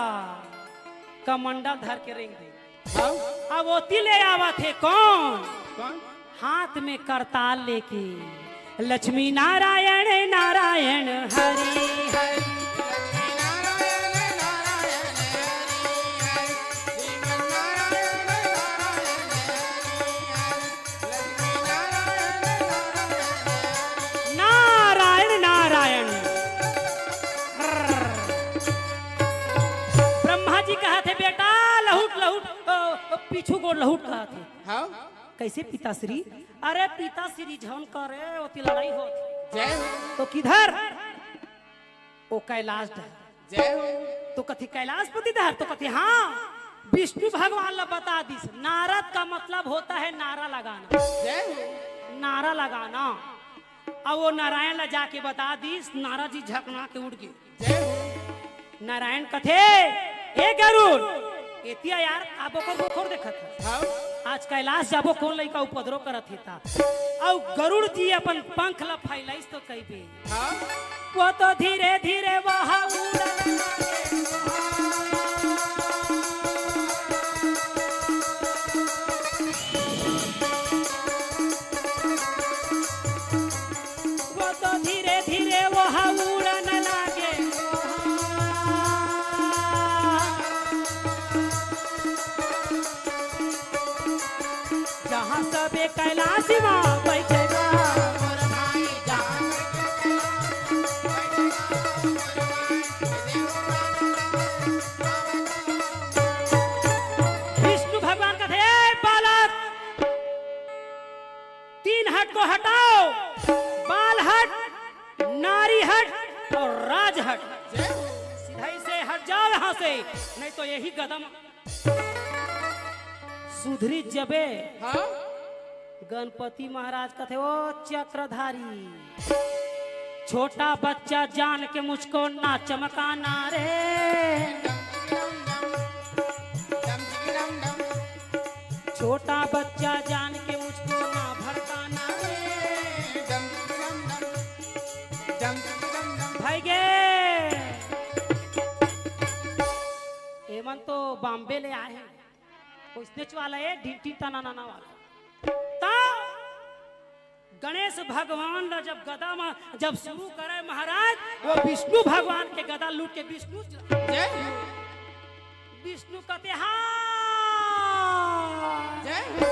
कमंडल धर के रेंग दे। हाँ। अब ओती ले आवत हे कौन? कौन? हाथ में करताल लेके, लक्ष्मी नारायण नारायण हरि हरि। नारायण नारायण। ब्रह्मा जी कहत हे, बेटा लहुट लहुट, अ, पीछू गोड़ लहुट कहत हे। हाँ। कैसे पिताश्री? अरे पिताश्री झन करे, ओती लड़ाई होत हे। जय हो। तो किधर? ओ कैलाश डहर। जय हो। तो कथे कैलाशपति डहर, तो कथे हाँ, विष्णु भगवान ला बता दिस। नारद का मतलब होता है नारा लगाना। जय हो। नारा लगाना। अब वो नारायण ला जाके बता दिस, नारद जी झकना के उड़ गे। जय हो। नारायण कथे, ए गरुड़, एतिया यार, का बोकर बोकर देखत हस? हाँ। आज कैलाश जाबो, कौन लइका उपद्रव करत हे ता। अउ गरुड़ जी अपन पंख ला फैलाइस तो कहिबे, हाँ। वो तो धीरे धीरे वहाँ उड़न लगे। वो तो धीरे धीरे वहाँ उड़न लागे। जहाँ सबे कैलाशी माँ बैठे बा। विष्णु भगवान कथे, "ए बालक, तीन हट को हटाओ, बाल हट, नारी हट और राज हट। सीधा ही से हट जाओ यहाँ से, नहीं तो यही गदम सुधरी जबे।" हाँ। गणपति महाराज कथे, "ओ चक्रधारी, छोटा बच्चा जान के मुझको ना चमकाना रे।" छोटा बच्चा जान के मुझको ना भड़काना रे। भाई गे, एमन तो बॉम्बे ले आए हैं, वो स्नेच वाला है, ढिंटी तना नाना वाला। ता गणेश भगवान ला जब गदा में जब शुरू करे महाराज, वो विष्णु भगवान के गदा लूट के विष्णु जय हो। विष्णु कथे, "हाँ।" जय हो।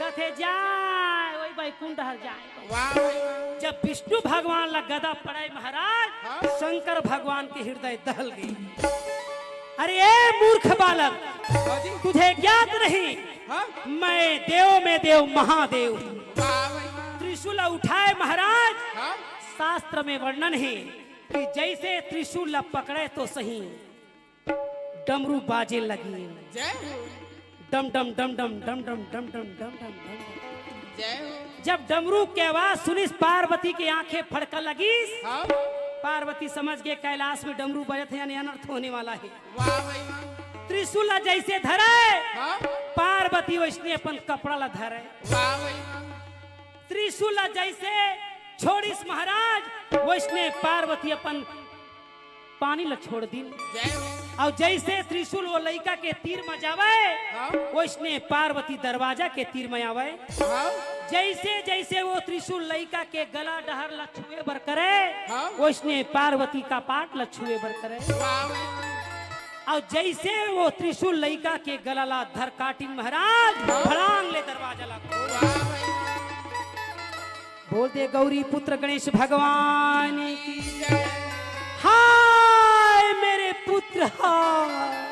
कथे, "जाए, वही बैकुंठ हर जाए।" वाह भाई वाह। जब विष्णु भगवान ला गदा पड़े महाराज, हाँ। शंकर भगवान के हृदय दहल गई। "अरे ए मूर्ख बालक, हाँ जी। तुझे ज्ञात नहीं, हाँ। मैं देव में देव महादेव हूँ।" वाह भाई वाह। त्रिशूल उठाए महाराज, हाँ। शास्त्र में वर्णन है कि जैसे त्रिशूल ला पकड़े तो सही, डमरू बाजे लगी। जय हो। डम डम डम डम डम डम डम डम डम डम डम। जय हो। जब डमरू के आवाज सुनिस, पार्वती के आंखें फड़का लगिस। हाँ। पार्वती समझ गए कैलाश में डमरू बजत हे, यानी अनर्थ होने वाला है। वाह भाई वाह। त्रिशूल ला जैसे धरे, हाँ। पार्वती वैसने अपन कपड़ा ला धरे। वाह भाई वाह। त्रिशूल ला जैसे छोड़िस महाराज, वैसने पार्वती अपन पानी ला छोड़ दिन। जय हो। अउ जैसे त्रिशूल वो लइका के तीर म जावय, हाँ। वैसने पार्वती दरवाजा के तीर म आवय। हाँ। जैसे जैसे वो त्रिशूल लइका के गला डहर ला छुए बर करे, हाँ। वैसने पार्वती कपाट ला छुए बर करे। वाह। अउ जैसे वो त्रिशूल लइका के गला ला धर काटिन महाराज, हाँ। फड़ांग ले दरवाजा ला खोल। वाह भाई। बोल दे गौरी पुत्र गणेश भगवान की। जय। हाय मेरे पुत्र, हाय।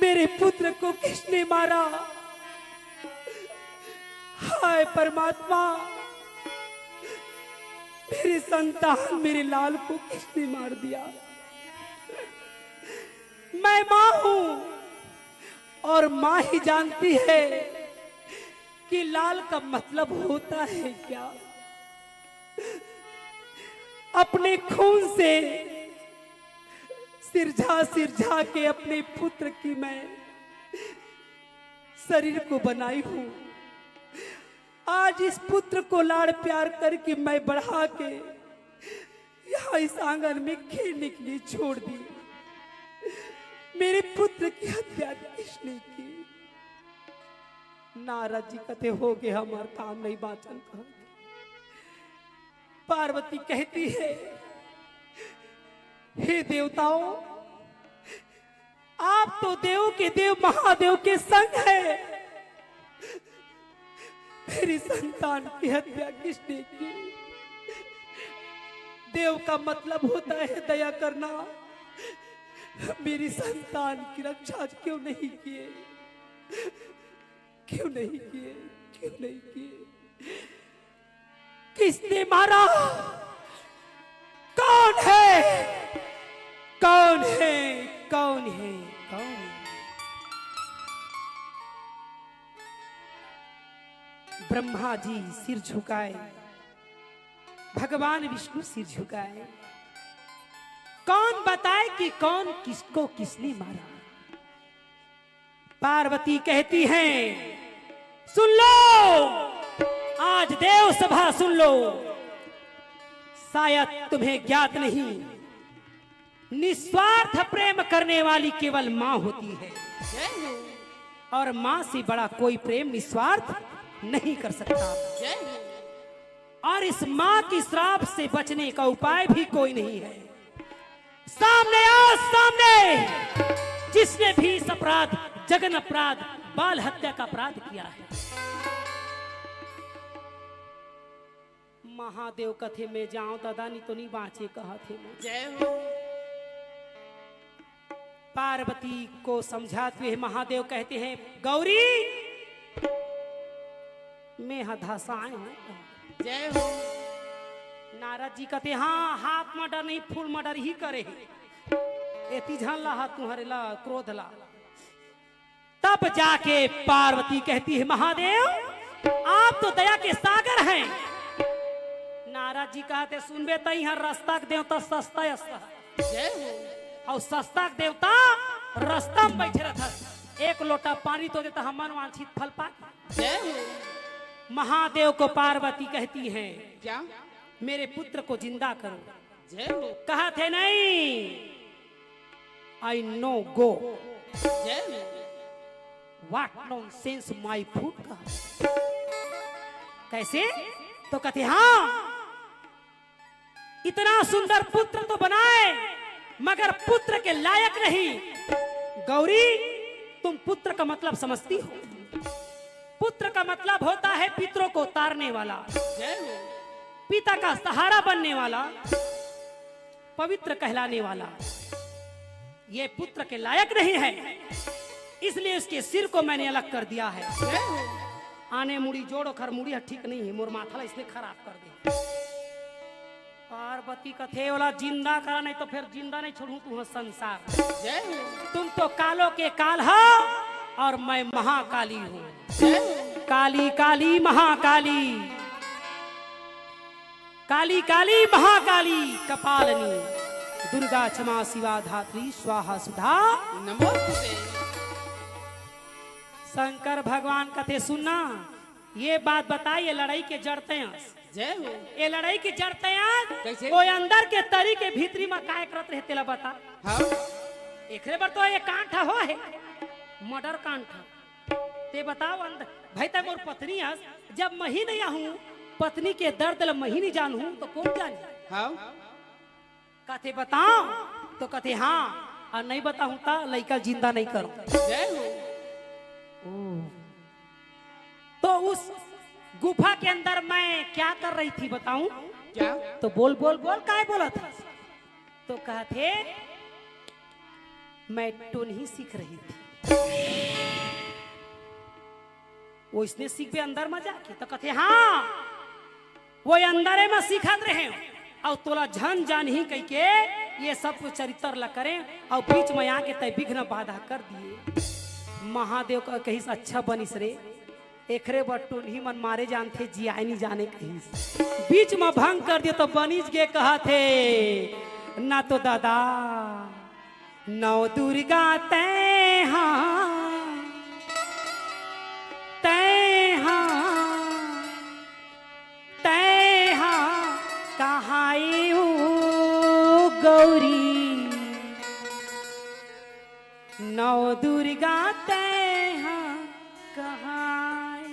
मेरे पुत्र को किसने मारा? हाय परमात्मा, मेरी संतान, मेरे लाल को किसने मार दिया? मैं माँ हूँ और माँ ही जानती है कि लाल का मतलब होता है क्या। अपने खून से सिरझा सिरझा के अपने पुत्र की मैं शरीर को बनाई हूँ। आज इस पुत्र को लाड़ प्यार करके मैं बढ़ा के यहाँ इस आंगन में खेलने के लिए छोड़ दी। मेरे पुत्र की हत्या किसने की? नारद जी कथे, "हो गे, हमार काम नहीं बाचन," कहा। पार्वती कहती है, "हे देवताओं, आप तो देव के देव महादेव के संग है, मेरी संतान की हत्या किसने की? देव का मतलब होता है दया करना, मेरी संतान की रक्षा क्यों नहीं किए? क्यों नहीं किए? क्यों नहीं किए? किसने मारा? कौन है? कौन है? कौन है? कौन है?" ब्रह्मा जी सिर झुकाए, भगवान विष्णु सिर झुकाए। कौन बताए कि कौन किसको किसने मारा? पार्वती कहती हैं, "सुन लो, आज देव सभा सुन लो, शायद तुम्हें ज्ञात नहीं, निस्वार्थ प्रेम करने वाली केवल माँ होती है, जय हो। और माँ से बड़ा कोई प्रेम निस्वार्थ नहीं कर सकता।" जय हो। और इस माँ की श्राप से बचने का उपाय भी कोई नहीं है। सामने आओ, सामने, जिसने भी इस अपराध, जघन्य अपराध, बाल हत्या का अपराध किया है। महादेव कथे, "मैं जाऊं दादा, नहीं तो नहीं बांचे," कहा थे मैं। जय हो। पार्वती को समझाते हुए महादेव कहते हैं, "गौरी, मैं हा धसाए हूँ।" जय हो। नारद जी कहते, "हाँ, हाफ मर्डर नहीं, फुल मर्डर ही करे हे। एती झन ला हा तुम्हरे ला क्रोध ला।" तब जाके पार्वती कहती है, "महादेव, आप तो दया के सागर हैं।" नारद जी कहते, "सुनबे, तई हर रास्ता के देवता सस्ता अस है।" जय हो। और सस्ता के देवता रास्ता में बैठे रहता, एक लोटा पानी तो देता, हमन वांछित फल पा। जय हो। महादेव को पार्वती कहती है, क्या? "मेरे पुत्र को जिंदा करो।" जय हो। कहा थे नहीं, "I no go।" जय हो। "What nonsense, my foot" कहा। कैसे? तो कहते, "हाँ, इतना सुंदर पुत्र तो बनाए, मगर पुत्र के लायक नहीं।" गौरी, तुम पुत्र का मतलब समझती हो? पुत्र का मतलब होता है पितरों को तारने वाला, जय हो। पिता का सहारा बनने वाला, पवित्र कहलाने वाला। ये पुत्र के लायक नहीं है, इसलिए उसके सिर को मैंने अलग कर दिया है। जय हो। आने मुड़ी जोड़, ओखर मुड़ी ह ठीक नहीं है, मोर माथा ला इसने खराब कर दे। पार्वती कथे, "ओला जिंदा करा, नहीं तो फिर जिंदा नहीं छोड़ूं तुंहर संसार।" जय हो। "तुम तो कालों के काल हो और मैं महाकाली हूँ।" जय हो। "काली काली महाकाली, काली काली महाकाली कपालनी, दुर्गा क्षमा शिवा धात्री स्वाहा सुधा।" नमोस्तुते। शंकर भगवान कथे, "सुनना, ये बात बता, ये लड़ई के जड़ तैं अस।" जय हो। ये लड़ई के जड़ तैं अस, कइसे? वो अंदर के तरी के भीतरी म काय करत रहे, तेला बता। हाँ। एकरे बर तो ये कांड ह होहे, मर्डर कांड ह। तैं बताव अंदर, भाई तैं मोर पत्नी अस, जब महीं नइ आहूं, पत्नी के दर्द ल महीं नइ जानहूं, त कोन जानही? हाँ। कथे, "बताव?" त कथे, "हाँ, अउ नइ बताहूं त लइका ल जिंदा नइ करंव।" जय हो। ओ। तो उस गुफा के अंदर मैं क्या कर रही थी बताऊं? क्या? तो बोल, बोल, बोल, काय बोलत हस? तो कथे, "मैं टोनही सीख रही थी।" ओइसने सीखबे अंदर म जाके? त कथे, "हाँ, वो अंदरे म सीखत रहेंव, अउ तोला झन जानही कहिके ये सब कुछ चरित्र ल करेंव, अउ बीच म आके तैं विघ्न बाधा कर दिए।" महादेव कहिस, "अच्छा बनिस रे, एकरे बर टोनही मन मारे जानथे, जियाए नइ जाने," कहिस। बीच म भंग कर दिए त बनिस गे कहथे, "ना तो दादा, नौ दुर्गा तैं हा, तैं हा, तैं हा, कहाँ ए ओ गौरी, नौ दुर्गा तैं हा, कहाँ ए?"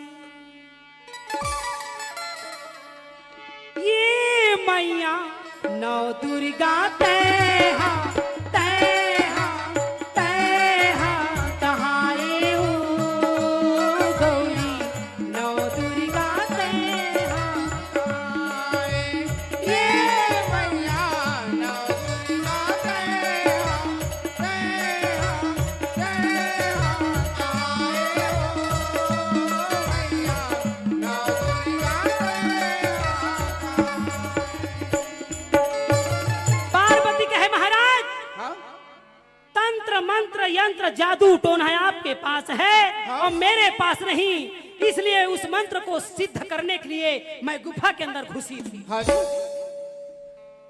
ये मैया नौ दुर्गा तैं हा, तैं हा, तैं हा, कहाँ ए ओ गौरी, नौ दुर्गा तैं हा, कहाँ ए? ये मैया नौ दुर्गा तैं हा, पार्वती कहे, "महाराज, हाँ? तंत्र, मंत्र, यंत्र, जादू, टोना आपके पास है हाँ? और मेरे पास नहीं, इसलिए उस मंत्र को सिद्ध करने के लिए मैं गुफा के अंदर घुसी थी।" हाँ जी।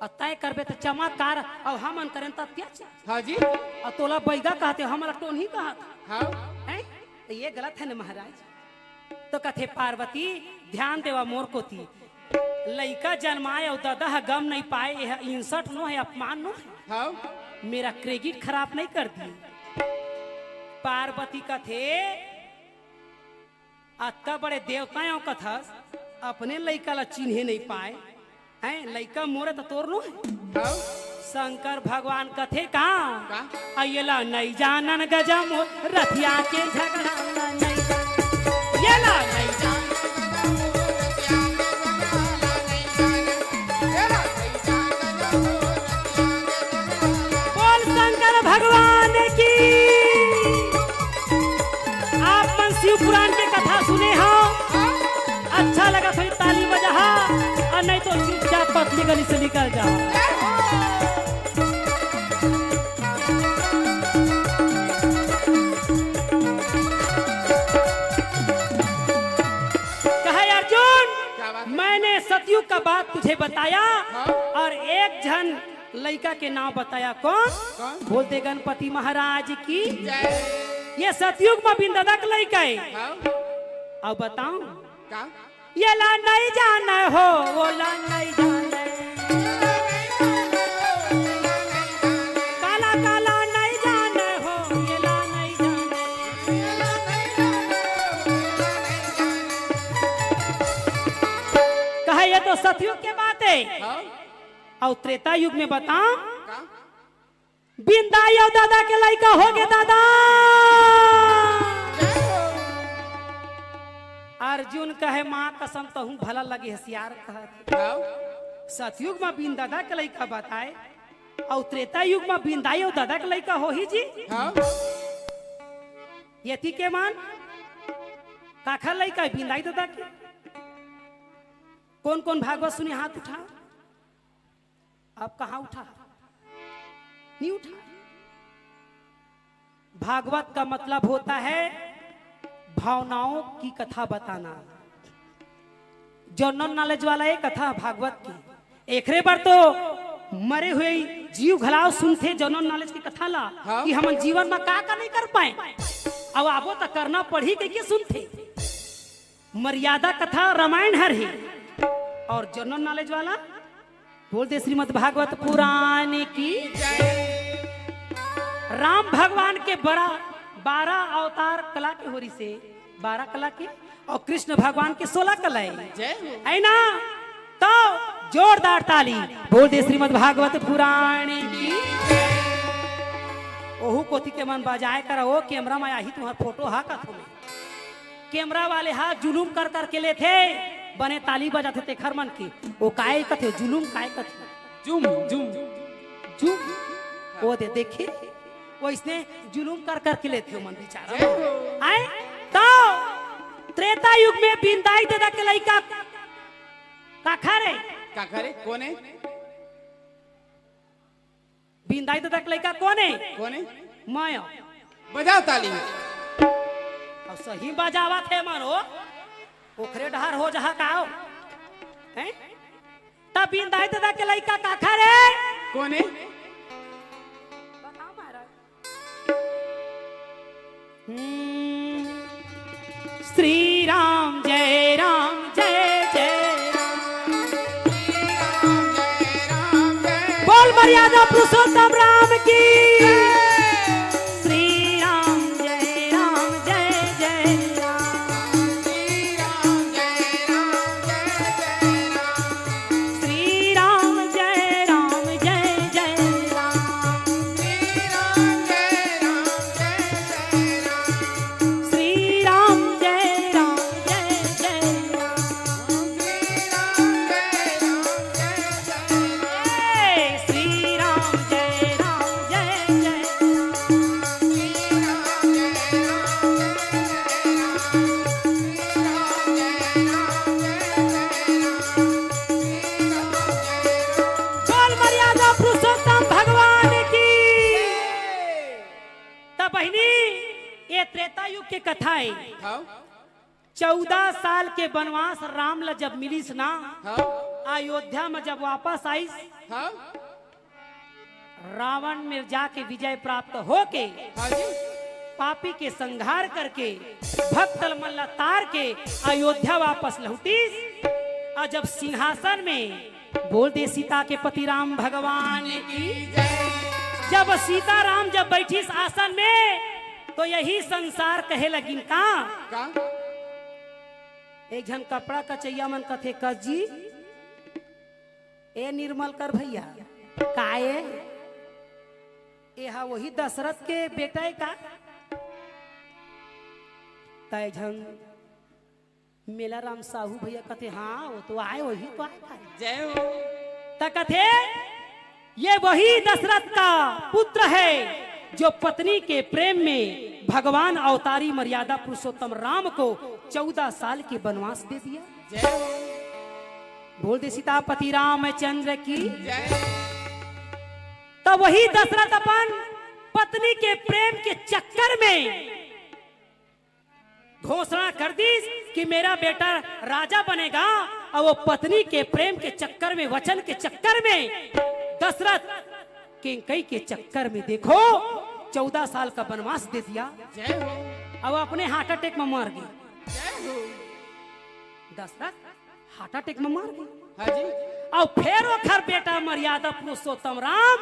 अउ तैं करबे त चमत्कार, अउ हमन करेन त अत्याचार। हाँ जी। अउ तोला बैगा कहथे, हमला टोनही कहत। हाँ। हैं? त ये गलत हे न महाराज? त कथे, "पार्वती, ध्यान देवा मोर कोती। लइका जनमाए अउ ददा ह गम नइ पाए, एह insult नोहे, अपमान नोहे। हाँ। मेरा credit खराब नइ कर दिए।" पार्वती कथे, अतका बड़े देवता अउ कथस, अपने लइका ला चिन्हे नइ पाए, हैं? लइका मोरे त तोर नोहे। हाँ। शंकर भगवान कथे का? का? अउ एला नइ जानन गजा मोर, रथिया के झगड़ा ला नइ जानन। एला नइ जानन गजा मोर, रथिया के झगड़ा ला नइ जानन। एला नइ जानन गजा मोर, रथिया के झगड़ा ला नइ जानन। बोल शंकर भगवान की। आप मन शिव पुराण के कथा सुने हो, अच्छा लगत होही, ताली बजाहा, अउ नहीं तो चुपचाप पतली गली से निकल जाओ। कहे, "अर्जुन, क्या बात है? मैंने सतयुग का बात तुझे बताया हाँ। और एक झन लइका के नाम बताया।" कौन? कौन? बोल दे गणपति महाराज की। जय। ये सतयुग म बिंददा के लइका हे। हाँ। अब बताओ। का? एला नइ जाने हो, ओला नइ जाने। काला काला नइ जाने हो, एला नइ जाने। कहे, ये तो सतयुग के बात हे। हाँ। अउ त्रेता युग में बताओ, का? बिंदाई अउ ददा के लइका होगे दादा। अर्जुन कहे, "माँ कसम, तहूँ भला लगे हसियार कहत।" हाँ। सतयुग म बिंददा के लइका बताए, अउ त्रेता युग म बिंदाई अउ ददा के लइका होही जी। हाँ। यति के मान, काखर लइका हे बिंदाई ददा के? कोन कोन भागवत सुने, हाथ उठा। अब कहाँ उठा? नहीं उठा। भागवत का मतलब होता है भावनाओं की कथा बताना। General knowledge वाला ये कथा भागवत की। एकरे बर तो मरे हुए जीव घलाव सुनथे general knowledge की कथा ला, हाँ। कि हमन जीवन म का का नहीं कर पाए। अब आबो त करना पड़ही कहिके सुनथे। मर्यादा कथा रामायण हर हे। अउ जनरल नॉलेज वाला बोल दे श्रीमद् भागवत पुराण की। राम भगवान के बड़ा बारह अवतार कला के होरी से, बारह कला के, अउ कृष्ण भगवान के सोलह कला हे। जय हो। है ना? तो जोरदार ताली बोल दे श्रीमद् भागवत पुराण की। ओहू कोती के मन बजाए करा, ओ कैमरा में आही तुम्हार फोटो हा कथो में। कैमरा वाले हा जुलूम कर कर के लेथे, बने ताली बजाथे तेखर मन के। ओ काय कथे, जुलूम काय कथे? जुम, जुम, जुम। ओ दे, देखे, ओइसने जुलूम कर कर के लेथे ओ मन बेचारा। जय हो। आए? तो त्रेता युग में बिंदाई ददा के लइका काखर हे? काखर हे? कोन हे? बिंदाई ददा के लइका कोन हे? कोन हे? मैं। बजाओ ताली। अउ सही बजावत हे मनो, ओखरे डहर हो जहा का हो? हैं? त बिंदाई ददा के लइका काखर हे? कोन हे? बताओ महाराज। हम्म, श्री राम जय राम जय जय राम। बोल मर्यादा पुरुषोत्तम राम की। श्री राम जय राम जय जय राम। श्री राम जय राम जय जय राम। श्री राम जय राम जय जय राम। श्री राम जय राम जय जय राम। बोल मर्यादा पुरुषोत्तम भगवान की। त बहिनी, ये त्रेता युग के कथा हे। हाँ। चौदह साल के बनवास राम ल जब मिलिस ना, हाँ। अयोध्या म जब वापस आइस, हाँ। रावण मेर जाके विजय प्राप्त होके हाँ जी। पापी के संहार करके भक्त मन ला तार के अयोध्या वापस लहुटिस। अउ जब सिंहासन में बोल दे सीता के पति राम भगवान की। जब सीता राम जब बैठिस आसन में तो यही संसार कहे लगिन का? का? एक झन कपड़ा कचैया मन कथे, "कस जी, ए निर्मल कर भैया, का ए? ए हा वही दशरथ के बेटा हे का?" त एक झन मेला राम साहू भैया कथे, "हाँ, वो तो आए, वही तो आए।" जय हो। त कथे, "ये वही दशरथ का पुत्र है जो पत्नी के प्रेम में भगवान अवतारी मर्यादा पुरुषोत्तम राम को चौदह साल के बनवास दे दिया।" जय हो। बोल दे सीतापति रामचंद्र की। जय। त वही दशरथ अपन पत्नी के प्रेम के चक्कर में घोषणा कर दिस कि मेरा बेटा राजा बनेगा, अउ वो पत्नी के प्रेम के चक्कर में, वचन के चक्कर में दशरथ कैकई के चक्कर में देखो चौदह साल का बनवास दे दिया। जय हो। अउ अपने heart attack में मर गे। जय हो। दशरथ heart attack में मर गे। हाँ जी। अउ फेर ओखर बेटा मर्यादा पुरुषोत्तम राम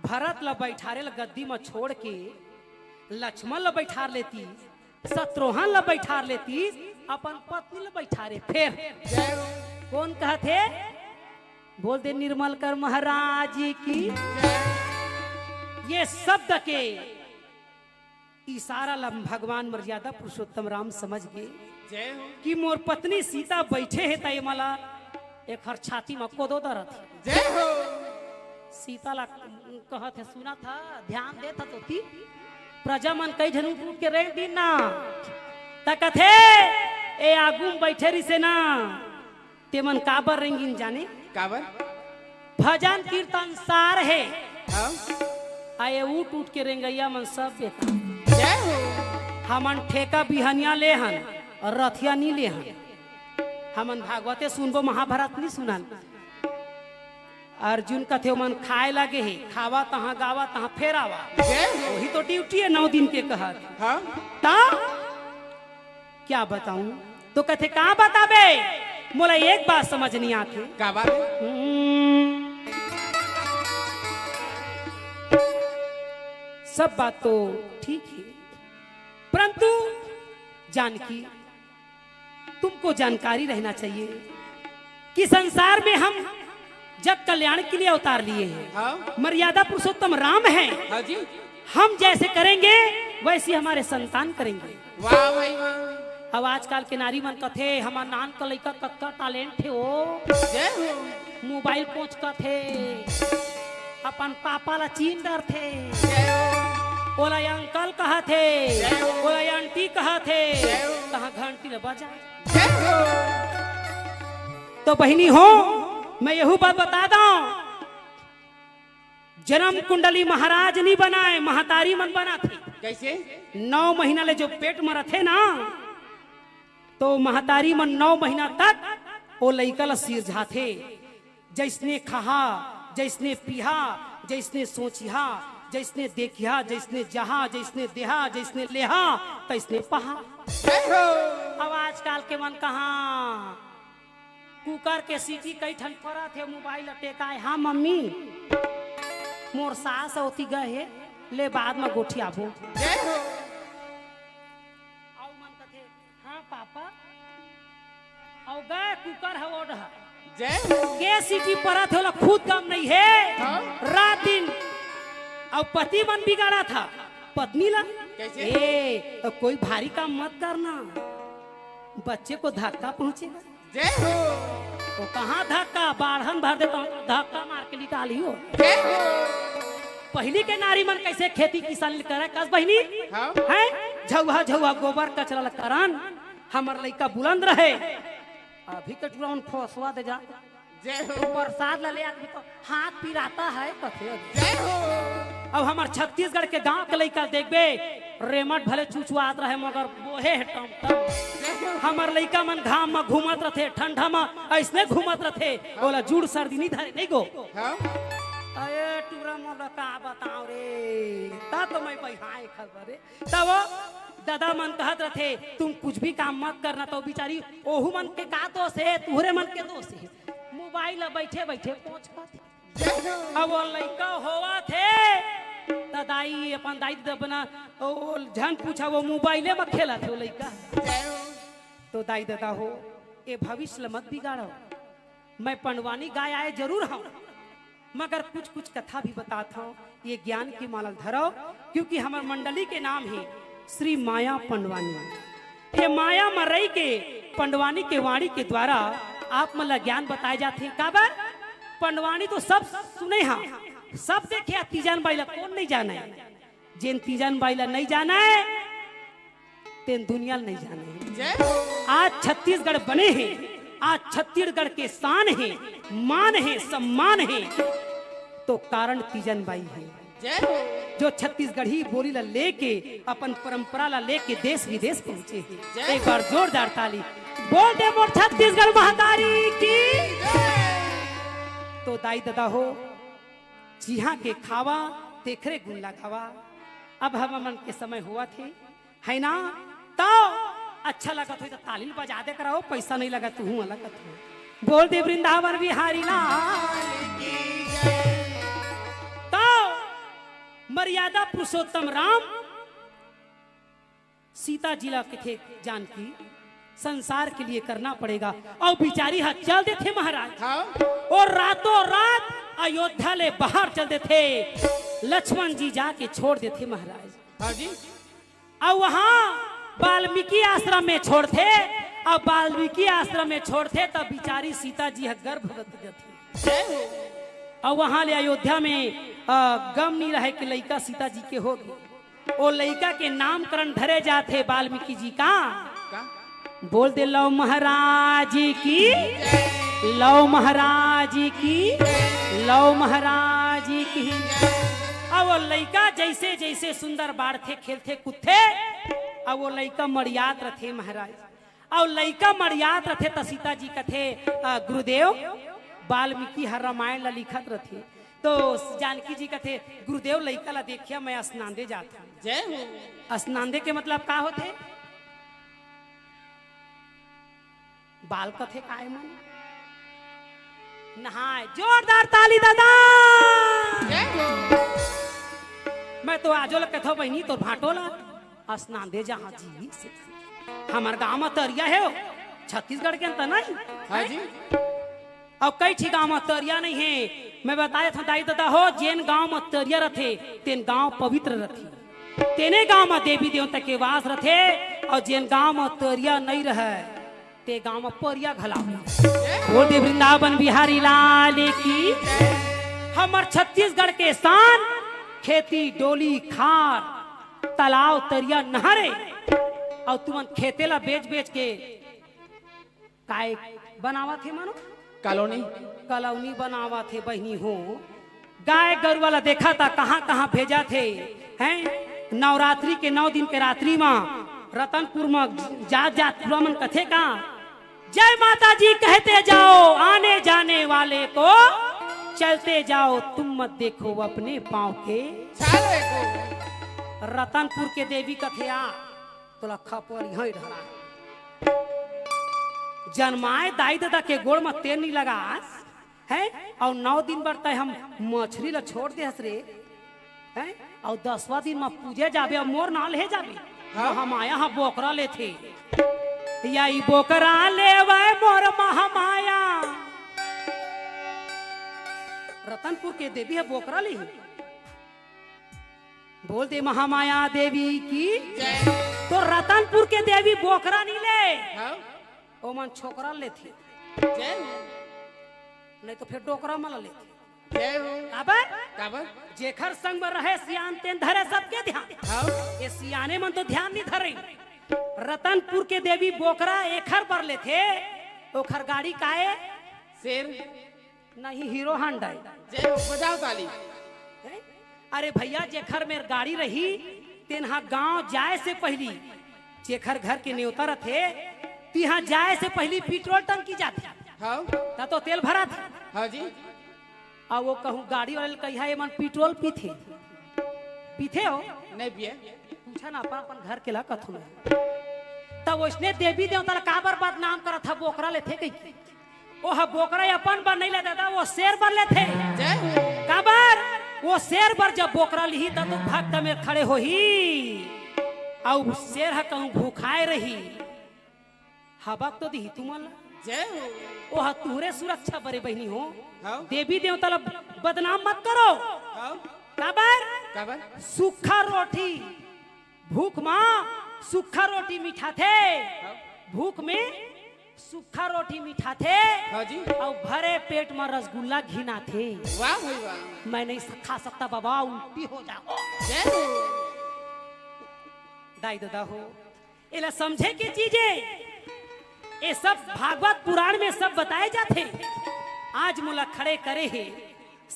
भरत ल बैठारे ल गद्दी म छोड़ के लक्ष्मण ल बैठार लेतिस, शत्रुघ्न ल बैठार लेतिस, अपन पत्नी ल बैठारे। फेर जय हो। कोन कहत हे? बोल दे निर्मल कर महाराज की। ये शब्द के इशारा ल भगवान मर्यादा पुरुषोत्तम राम समझ गे जय हो। कि मोर पत्नी सीता बैठे हे त ये मला एखर छाती म कोदो दरत हे। जय हो। सीता ला कहत हे, सुनत ह, ध्यान देत ह तो ती प्रजा मन कई झन उठ उठ के रेंग दिन ना। त कथे, ए आगू म बैठे रिसे ना, तेमन काबर रेंगिन जाने? काबर? भजन कीर्तन सार हे। हाँ। आ ये उठ उठ के रेंगइया मन सब बेकार। जय हो। हमन ठेका बिहनिया ले हन अउ रथिया नी ले हन। हमन भागवते सुनबो, महाभारत नी सुनन। अर्जुन कथे, "ओमन खाए लागे हे, खावा तहाँ, गावा तहाँ, फेर आवा।" जय हो। वही तो ड्यूटी है नौ दिन के कहत। हाँ। ता क्या बताऊं, तो कथे, "का बताबे, मोला एक बात समझ नहीं आथे।" का बात है? हम्म, सब बात तो ठीक है, परंतु जानकी, तुमको जानकारी रहना चाहिए कि संसार में हम जग कल्याण के लिए अवतार लिए हैं। हाँ। मर्यादा पुरुषोत्तम राम हैं। हाँ जी। हम जैसे करेंगे, वैसी हमारे संतान करेंगे। वाह भाई वाह। अब आजकल के नारी मन कथे, "हमार नान का लइका कतका टैलेंट हे ओ, जय हो। मोबाइल कोचकथे, अपन पापा ला चीन डरथे, जय हो। ओला अंकल कहथे, जय हो। ओला आंटी कहथे, जय हो। तहाँ घंटी ल बजा।" जय हो। तो बहिनी हो, मैं यहू बात बता दंव, जन्म कुंडली महाराज नहीं बनाए, महतारी मन बनाथे। कैसे? नौ महीना ले जो पेट में रथे ना, तो महतारी मन नौ महीना तक वो लइका ला सिरजाथे। जैसने खाहा, जैसने पीहा, जैसने सोचिहा, जैसने देखिहा, जैसने जहा, जैसने देहा, जैसने लेहा, तैसने पहा। जय हो। अब आजकल के मन कहाँ कुकर के सीटी कई ठन परत हे, मोबाइल टेकाए, "हाँ मम्मी, मोर सास ओती गए हे, ले बाद में गोठियाबो।" जय हो। अउ मन कथे, "हाँ पापा।" अउ गए कुकर ह ओढ़ ह। जय हो। के सीटी परत हे, ओला खुद गम नहीं है। हाँ। रात दिन। अउ पति मन बिगाड़ा था। पत्नी ला। कैसे? "ए, कोई भारी काम मत करना। बच्चे को धक्का पहुंचेगा।" जय हो। तो कहाँ धक्का, बाढ़न भर देता हूँ, धक्का मार के निकाली हो। जय हो। पहली के नारी मन कैसे खेती किसानी करे, कस बहिनी? हाँ। हैं? झउहा झउहा गोबर कचरा ल करन, हमर लइका बुलंद रहे। अभी के टुरा उन फोसवा दे जा। जय हो। प्रसाद ला ले आदमी तो हाथ पिराता है, कथे। जय हो। अब हमर छत्तीसगढ़ के गांव के लइका देखबे, रेमट भले चुचुआत रहे मगर बोहे हे टमटम। हमर लइका मन घाम म घूमत रथे, ठंडा म अइसने घूमत रथे, ओला जुड़ सर्दी नहीं धरे, नहीं गो। हाँ। अरे टुरा मोला का बताओ रे, ता तो मैं बइहाए खबर रे। तब वो दादा मन कहत रथे, "तुम कुछ भी काम मत करना।" तो बिचारी ओहू मन के का दोष हे, तुहरे मन के दोष हे। मोबाइल ला बैठे बैठे पोंछ पाथे। अब वो लइका होवत हे, त दाई, अपन दाई ददा बना, ओ, ओ, झन पूछा, वो मोबाइले म खेलत हे वो लइका। तो दाई ददा हो, ए भविष्य ल मत बिगाड़ो। मैं पंडवानी गाय आए जरूर हूँ, मगर कुछ कुछ कथा भी बतात हूँ, ये ज्ञान की माला धरो, क्योंकि हमर मंडली के नाम हे श्री माया पंडवानी। ये माया म रही के पंडवानी के वाणी के द्वारा आप मन ला ज्ञान बताए जाथे। काबर? पंडवानी तो सब सुने हा, सब देखे हा, तीजन बाई ला कोन नहीं जाने? जेन तीजन बाई ला नहीं जाने, तेन दुनिया ल नहीं जाने। जय हो। आज छत्तीसगढ़ बने हे, आज छत्तीसगढ़ के शान हे, मान हे, सम्मान हे, तो कारण तीजन बाई हे। जय हो। जो छत्तीसगढ़ी बोली ला लेके, अपन परंपरा ला लेके देश विदेश पहुंचे हे। जय एक बार जोरदार ताली बोल दे मोर छत्तीसगढ़ महतारी की। तो दाई ददा हो, जिहाँ के खावा, तेखरे गुण लगावा। अब हमन के समय होवत हे, है ना? तो अच्छा लगत होई तो ताली ल बजा दे कराओ, पैसा नहीं लगा, तुहूँ लगत हो। बोल दे वृंदावन बिहारी लाल की। तो मर्यादा पुरुषोत्तम राम सीता जी ला कथे, "जानकी, संसार के लिए करना पड़ेगा।" अउ बिचारी हा चल देथे महाराज। हाँ। और रातों रात अयोध्या ले बाहर चल देथे। लक्ष्मण जी जाके छोड़ देथे महाराज। हाँ जी। अउ वहाँ वाल्मीकि आश्रम में छोड़थे, अउ वाल्मीकि आश्रम में छोड़थे, तब बिचारी सीता जी ह गर्भवती जथे। जय हो। अउ वहाँ ले अयोध्या में, अ, गम नहीं रहे कि लइका सीता जी के होगे। ओ लइका के नामकरण धरे जाथे वाल्मीकि जी का। का? बोल दे, "लव महाराज की, लव महाराज की, लव महाराज की।" अब वो लइका जैसे जैसे सुंदर बाढ़थे, खेलथे, कूदथे, अब वो लइका मड़ियात रथे महाराज। अब लइका मड़ियात रथे त सीता जी कथे, "अ, गुरुदेव, वाल्मीकि ह रामायण ला लिखत रथे, तो जानकी जी कथे, "गुरुदेव, लइका ला देखिया, मैं स्नान दे जात हूँ।" जय हो। स्नान दे के मतलब का होथे? बाल कथे काय मन? नहाय। जोरदार ताली दादा। जय हो। मैं तो आजो ल कथो बहिनी, तोर भांटो ला स्नान दे जहाँ जी से। हमर गांव म तरिया हे, छत्तीसगढ़ के अंत नहीं। हाँ जी। अउ कई ठी गांव म तरिया नहीं हे। मैं बताए था दाई ददा हो, जेन गांव म तरिया रथे, तेन गांव पवित्र रथे, तेने गांव म देवी देवता के वास रथे। अउ जेन गांव म तरिया नहीं रहे, ते गांव म परिया घला। बोल दे वृंदावन बिहारी लाल की। हमर छत्तीसगढ़ के शान, खेती, डोली, खार, तालाब, तरिया, नहरे, अउ तुमन खेते ला बेच बेच के काय बनावत हे मानो? कॉलोनी। कॉलोनी बनावत हे बहिनी हो। गाय गरुवा ला देखा था कहाँ कहाँ भेजत हे, हैं? नवरात्रि के नौ दिन के रात्रि मा रतनपुर मा जात जात पूरा मन कथे का, "जय माता जी कहते जाओ, आने जाने वाले को चलते जाओ, तुम मत देखो अपने पाँव के।" चालो एको। रतनपुर के देवी कथे आ, तोला खपरी हई ढरा। जनमाए दाई ददा के गोड़ म तेल नी लगास, हैं? अउ नौ दिन बर तय हम मछरी ला छोड़ दे हस रे, हैं? अउ दसवां दिन म पूजे जाबे अउ मोर नाल हे जाबे। हाँ। महामाया ह बोकरा लेथे। या ई बोकरा लेवे मोर महामाया। रतनपुर के देवी ह बोकरा लेही। बोल दे महामाया देवी की। जय। तो रतनपुर के देवी बोकरा नहीं ले। हाँ। ओमन छोकरा लेथे। जय हो। नहीं तो फिर डोकरा मन लेथे। जय हो। काबर? काबर? जेखर संग में रहे सियान तेन धरे सबके ध्यान। हाँ। ये सियाने मन तो ध्यान नहीं धरे। रतनपुर के देवी बोकरा एखर बर लेथे, ओखर गाड़ी काए? शेर। नहीं, हीरो हांडा हे। जय हो, बजाओ ताली। हैं? अरे भैया, जेखर मेर गाड़ी रही, तेन हा गांव जाए से पहिली, जेखर घर के नेवता रथे, तिहां जाए से पहिली पेट्रोल टंकी जाथे। हाँ। त तो तेल भराथे। हाँ जी। अउ वो कहूं गाड़ी वाले ल कहिहा, "एमन पेट्रोल पीथे?" पीथे हो? नहीं पिए। पूछा ना, अपन, अपन घर के ला कथू ना। त वइसने देवी देवता ला काबर बदनाम करत हा, बोकरा लेथे कहिके? ओह बोकरा अपन बर नहीं ले दादा, वो शेर बर लेथे। जय हो। काबर? वो शेर बर जब बोकरा लिही, तब तो भक्त में खड़े होही। अउ शेर ह कहूं भूखाए रही, हबक तो दिही तुमन ला। जय हो। ओह तुहरे सुरक्षा बरे बहिनी हो। हाँ। देवी देवता ला बदनाम मत करो। हाँ। काबर? काबर? सूखा रोटी, भूख मा सूखा रोटी मिठाथे। हाँ। भूख में सूखा रोटी मिठाथे। हाँ जी। अउ भरे पेट मा रसगुल्ला घिनाथे। वाह भाई वाह। मैं नहीं स-, खा सकता बाबा, उल्टी हो जाओ। जय हो। दाई ददा हो, एला समझे के चीज हे। ये सब भागवत पुराण में सब बताए जाथे। आज मोला खड़े करे हे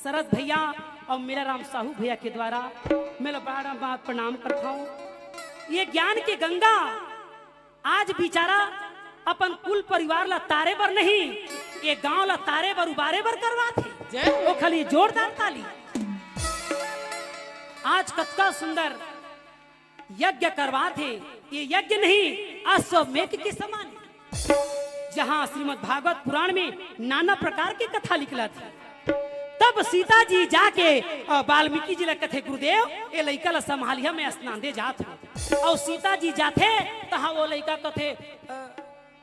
शरद भैया अउ मेरा राम साहू भैया के द्वारा, मैं ला बड़ा बड़ा प्रणाम करता हूँ। ये ज्ञान के गंगा आज बिचारा अपन कुल परिवार ला तारे बर नहीं, ये गांव ला तारे बर उबारे बर करवाथे। जय हो। ओ खाली जोरदार ताली। आज कतका सुंदर यज्ञ करवाथे। ये यज्ञ नहीं, अश्वमेध के समान हे, जहाँ श्रीमद् भागवत पुराण में नाना प्रकार के कथा लिखलथे। तब सीता जी जाके, अ, वाल्मीकि जी ला कथे, "गुरुदेव, ये लइका ला संभालिहा, मैं स्नान दे जात हूँ।" अउ सीता जी जाथे, तहाँ वो लइका कथे, "अ,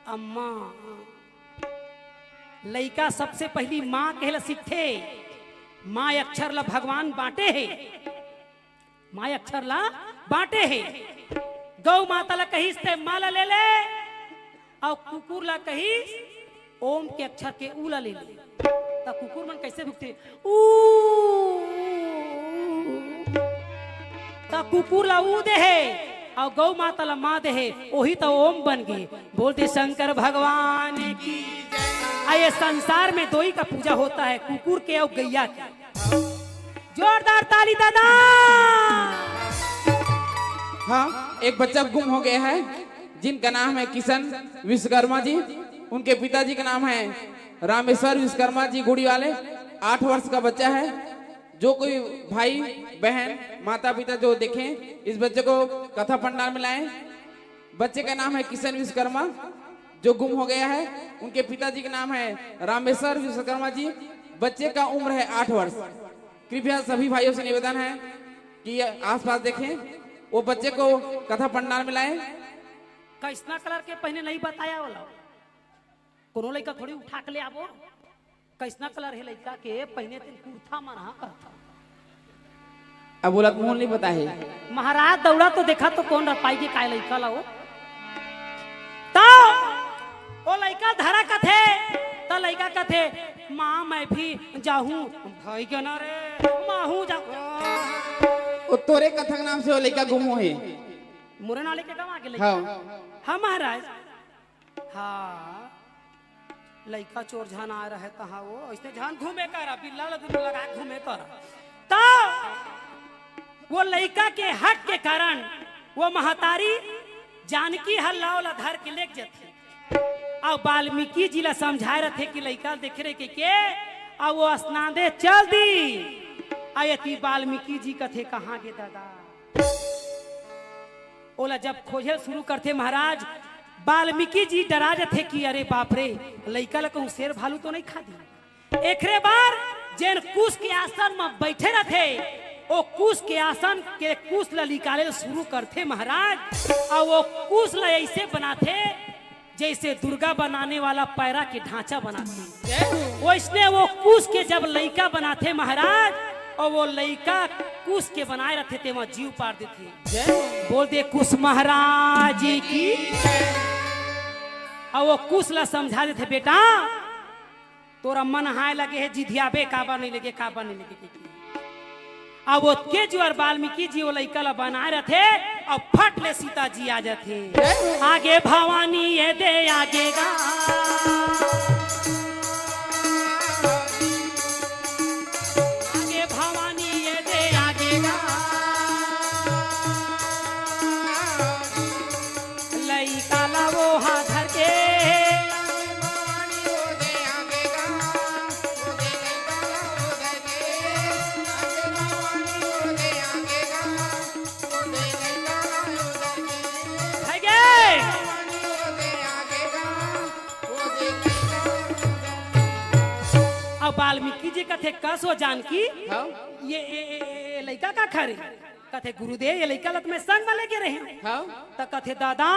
अम्मा।" लइका सबसे पहिली माँ कहे ला सीखथे। माँ अक्षर ला भगवान बांटे हे। माँ अक्षर ला बांटे हे। गौ माता ला कहिस ते माँ ला ले ले, अउ कुकुर ला कहिस ओम के अक्षर के ऊ ला ले ले। त कुकुर मन कैसे भुकथे? ऊ। त कुकुर ला ऊ दे हे, अउ गौ माता ला माँ दे हे, ओही त ओम बन गे। बोल दे शंकर भगवान की। आ ये संसार में दोई का पूजा होता है, कुकुर के अउ गैया के। जोरदार ताली दादा। हाँ, एक बच्चा गुम हो गया है, जिनका नाम है किशन विश्वकर्मा जी। उनके पिताजी का नाम है रामेश्वर विश्वकर्मा जी गुड़ी वाले, आठ वर्ष का बच्चा है। जो कोई भाई, बहन, माता पिता जो देखें, इस बच्चे को कथा पंडाल में लाएं। बच्चे का नाम है किशन विश्वकर्मा, जो गुम हो गया है। उनके पिताजी का नाम है रामेश्वर विश्वकर्मा जी। बच्चे का उम्र है आठ वर्ष। कृपया सभी भाइयों से निवेदन है कि ये आसपास देखें, वो बच्चे को कथा पंडाल में लाएं। कइसना कलर के पहिने नहीं बताया वाला। कोनो लइका थोड़ी उठा के ले आबो। कइसना कलर हे लइका के पहिने, तेन कुर्ता मन हा कहत हव। अब बोलत मुंह नहीं पता है। महाराज दौड़ा तो देखा तो कोन रपाई के काय लइका ला वो। त ओ लइका धरा कथे, त लइका कथे, "माँ, मैं भी जाहूँ।" भाई के ना रे, माँ हूँ जा। ओ तोरे कथा के नाम से ओ लइका गुम होहे। मोरे नाले के गवा के लइका। हाँ। हाँ महाराज। हाँ, लइका चोर झन आए रहे तहाँ वो, अइसने झन घूमे करा, बिल्ला ल दुनू लगा के घूमे करा। त वो लइका के हट के कारण वो महतारी जानकी ह लाव ला धर के लेग जथे। अउ वाल्मीकि जी ला समझाए रथे कि लइका ल देखे रहे के, के, अउ वो असनादे चल दी। अउ एती वाल्मीकि जी कथे, "कहाँ गे दादा?" ओला जब खोजे शुरू करथे महाराज, वाल्मीकि जी डरा जथे कि अरे बाप रे, लइका ल कहूँ शेर भालू तो नहीं खा दी। एकरे बर जेन कुश के आसन म बइठे रथे, ओ कुश के आसन के कुश ल निकाले ल शुरू करथे महाराज, अउ वो कुश ल अइसे बनाथे जइसे दुर्गा बनाने वाला पैरा के ढांचा बनाथे। वइसने वो कुश के जब लइका बनाथे महाराज, अउ वो लइका कुश के बनाए रथे, तेमा जीव पार देथे। बोल दे कुश महाराज की। अउ वो कुश ला समझा देथे, "बेटा, तोरा मन हाय लगे हे, जिधियाबे काबर नहीं लगे, काबर नहीं लगे।" अब ओतके जुआर वाल्मीकि जी वो लइका ला बनाए रथे, अउ फट ले सीता जी आ जाथे। "आगे भवानी ये दे आगे गा, आगे भवानी ये दे आगे गा।" लइका ला वो हा धर के, धर के। अब वाल्मीकि जी कथे, "कस वो जानकी, हाँ? ये, ये, ये, ये लइका का खा रे?" कथे, "गुरुदेव, ये लइका ला त मैं संग म लेके रहेंव।" हाँ। त कथे, "दादा,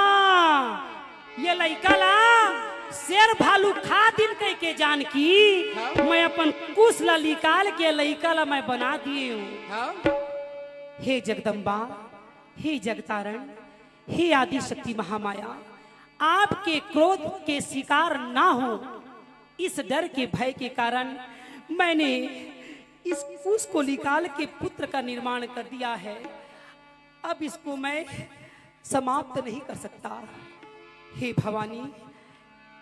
ये लइका ला शेर भालू खा दिन कहिके जानकी, हाँ। मैं अपन कुश ला निकाल के लइका ला मैं बना दिएंव।" हाँ। हे जगदम्बा, हे जगतारण, हे आदि शक्ति महामाया, आपके क्रोध के शिकार ना हो, इस डर के भय के कारण मैंने इस कुश को निकाल के पुत्र का निर्माण कर दिया है। अब इसको मैं समाप्त नहीं कर सकता। हे भवानी,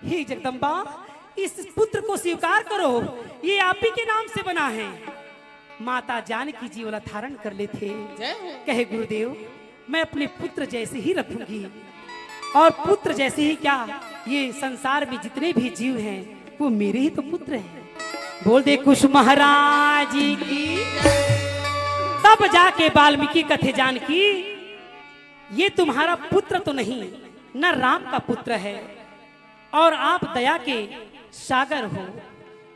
हे जगदम्बा, इस पुत्र को स्वीकार करो, ये आप ही के नाम से बना है। माता जानकी जी ओला धारण कर लेथे। जय हो। कहे, "गुरुदेव, मैं अपने पुत्र जैसे ही रखूंगी।" और पुत्र जैसे ही क्या, ये संसार में जितने भी जीव हैं, वो मेरे ही तो पुत्र हैं। बोल दे कुश महाराज की। तब जाके वाल्मीकि कथे, "जानकी, ये तुम्हारा पुत्र तो नहीं, न राम का पुत्र है, और आप दया के सागर हो,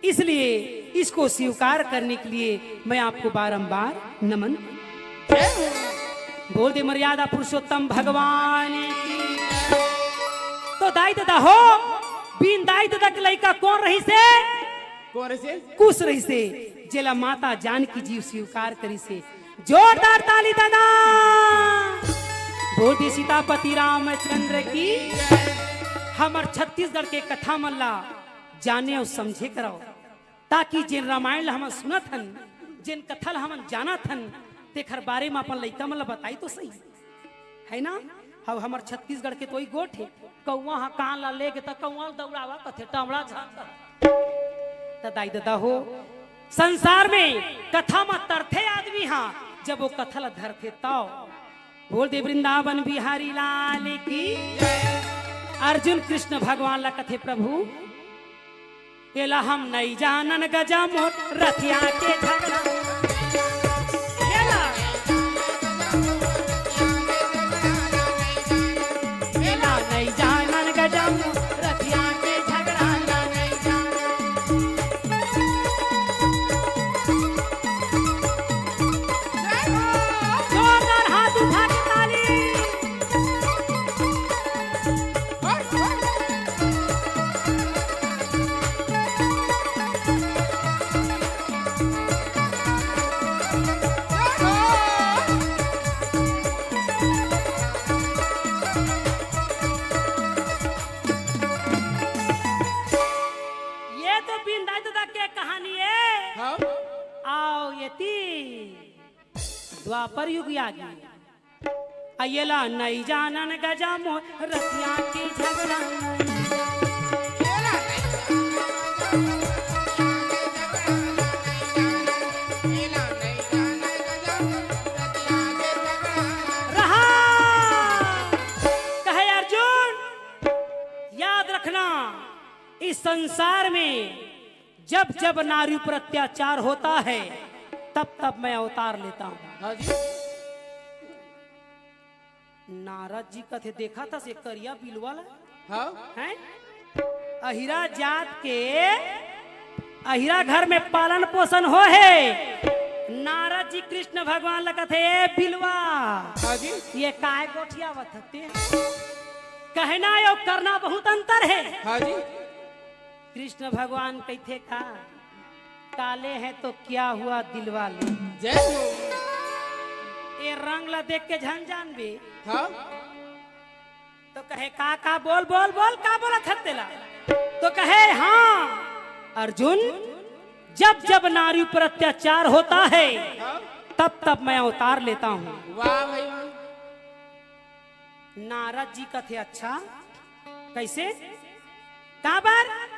इसलिए इसको स्वीकार करने के लिए मैं आपको बारंबार नमन।" बोल दे मर्यादा पुरुषोत्तम भगवान की। तो दाई ददा हो, बिन दाई ददा के लइका कोन रहिसे? कोन रहिसे? कुश रहिसे, जेला माता जानकी जी स्वीकार करिसे। जोरदार ताली ददा। बोल दे सीतापति रामचंद्र की। हमर छत्तीसगढ़ के कथा मन ला जाने अउ समझे करव, ताकि जेन रामायण ला हमन सुनत हन, जेन कथा ला हमन जानत हन, तेखर बारे म अपन लइका मन ला बताई तो सही, है ना? अब हमर छत्तीसगढ़ के तो ई गोठ हे, कौवा ह कान ला लेगे त कौवा ल दौड़ावा कथे, टमड़ा झांक। त दाई ददा हो, संसार में कथा म तरथे आदमी हा, जब वो कथा ला धरथे तव। बोल दे वृंदावन बिहारी लाल की। अर्जुन कृष्ण भगवान ला कथे, "प्रभु, एला हम नइ जानन गजा मोर रतिया के झगड़ा। एला, एला नइ जानन गजा मोर रतिया के झगड़ा ला नइ जानन। जोरदार हाथ उठा के ताली। ये तो बिंदा दादा के कहानी है। हाँ। आओ ये ती द्वापर युग आ गई। अयला नइ जानन गजा मोर रतिया के झगड़ा। रहा। कहे अर्जुन, याद रखना, इस संसार में जब जब नारी पर अत्याचार होता है, तब तब मैं अवतार लेता हूँ। हाँ जी। नारद जी कथे, "देखा था से करिया बिलवा ला?" हाँ। हैं? अहिरा जात के, अहिरा घर में पालन पोषण हो है। नारद जी कृष्ण भगवान ला कथे, "ए बिलवा, हाँ जी। ये काय गोठियावत हते?" कहना अउ करना बहुत अंतर है। हाँ जी। कृष्ण भगवान कहिथे का, "काले हैं तो क्या हुआ दिलवा ले।" जय हो। ए रंग ला देख के झन जानबे। हाँ। तो कहे, "का, का, बोल, बोल, बोल, का बोलत हस तेला?" तो कहे, "हाँ, अर्जुन, जब, जब नारी पर अत्याचार होता है, हाँ। तब, तब मैं अवतार लेता हूँ।" वाह भाई वाह। नारद जी कथे, "अच्छा, कैसे? काबर?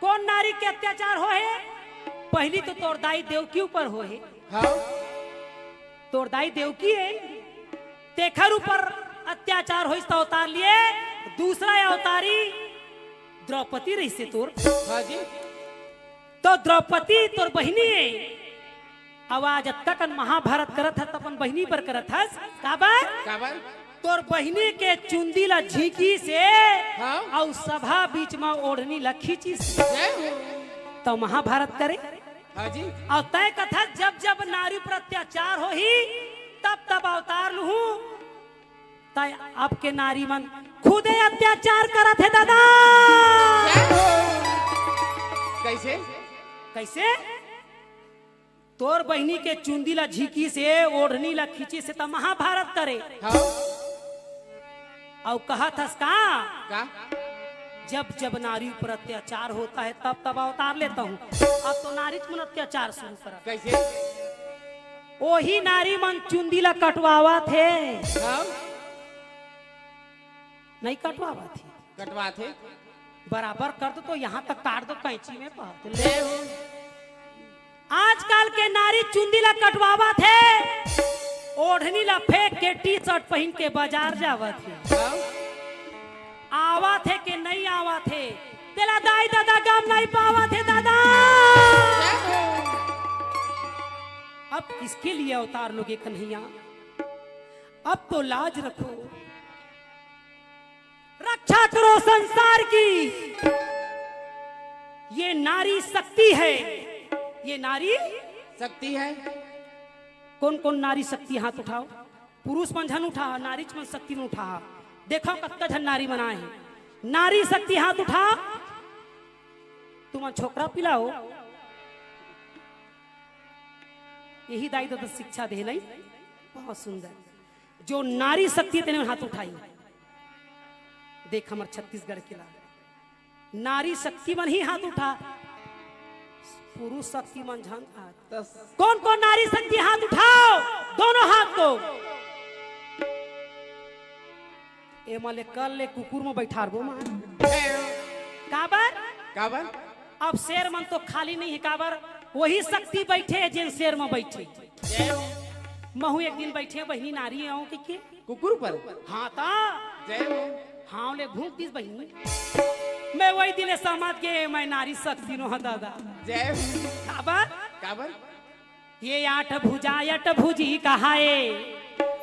कोन नारी के अत्याचार हो हे? पहली तो तोर दाई देवकी ऊपर हो हे।" हाँ। तोर दाई देवकी हे, तेखर ऊपर अत्याचार होइस त अवतार लिए। दूसरा अवतारी द्रौपदी रहिसे तोर। हाँ जी। तो द्रौपदी तोर बहिनी हे। अउ आज अतका कन महाभारत करत हस, त अपन बहिनी बर करत हस। काबर? काबर? तोर बहिनी के चुंदी ला झींकिस हे, हाँ। अउ सभा बीच म ओढ़नी ला खींचिस हे। जय हो। त महाभारत करे। हाँ जी। अउ तैं कथस, "जब जब नारी पर अत्याचार होही, तब तब अवतार लूहूं।" तैं अब के नारी मन खुदे अत्याचार करत हे दादा। जय हो। कैसे? कैसे? तोर बहिनी के चुंदी ला झींकिस हे, ओढ़नी ला खींचिस हे, त महाभारत करे। हाँ। अउ कहत हस का? का? "जब जब नारी पर अत्याचार होता है, तब तब अवतार लेता हूँ।" अब तो नारीच मन अत्याचार शुरू करत। कैसे? ओही नारी मन चुंदी ला कटवावत हे। हाँ। नहीं कटवावत हे। कटवात हे। बराबर कर दो तो यहाँ तक काट दो कैंची में, कहत ले। जय हो। आजकल के नारी चुंदी ला कटवावत हे, ओढ़नी ला फेंक के टी शर्ट पहिन के बाजार जावत हे। हाँ। आवत हे के नहीं आवत हे, तेला दाई दादा गम नहीं पावत हे दादा। जय हो। अब किसके लिए अवतार लोगे कन्हैया? अब तो लाज रखो। रक्षा करो संसार की। ये नारी शक्ति है, ये नारी शक्ति है। कौन कौन नारी शक्ति, हाथ उठाओ। पुरुष मन झन उठा, नारीच मन शक्ति में उठा। देखो कतका झन नारी मन आए हे। नारी शक्ति, हाथ उठा। तुमन छोकरा पिलाओ। यही दाई ददा शिक्षा दे नहीं, बहुत सुंदर। जो नारी शक्ति हे तेने हाथ उठाई। देख हमर छत्तीसगढ़ के ला नारी शक्ति मन ही हाथ उठा, पुरुष शक्ति मन झन हाथ। कौन कौन नारी शक्ति हाथ उठाओ, दोनों हाथ को। ए मले कल ले कुकुर में बैठारबो मां। काबर? काबर? अब शेर मन तो खाली नहीं हे, काबर? वही शक्ति बैठे हे जेन शेर में बैठे। महू एक दिन बैठे बहिनी नारी आऊं के, के? कुकुर पर? हाँ ता। जय हो। हाँ ले भूख दिस बहिनी। ए, वही दिने समझ गे मैं नारी शक्ति नोहंव दादा। जय हो। काबर? काबर? ये आठ भुजा अठभुजी कहाए,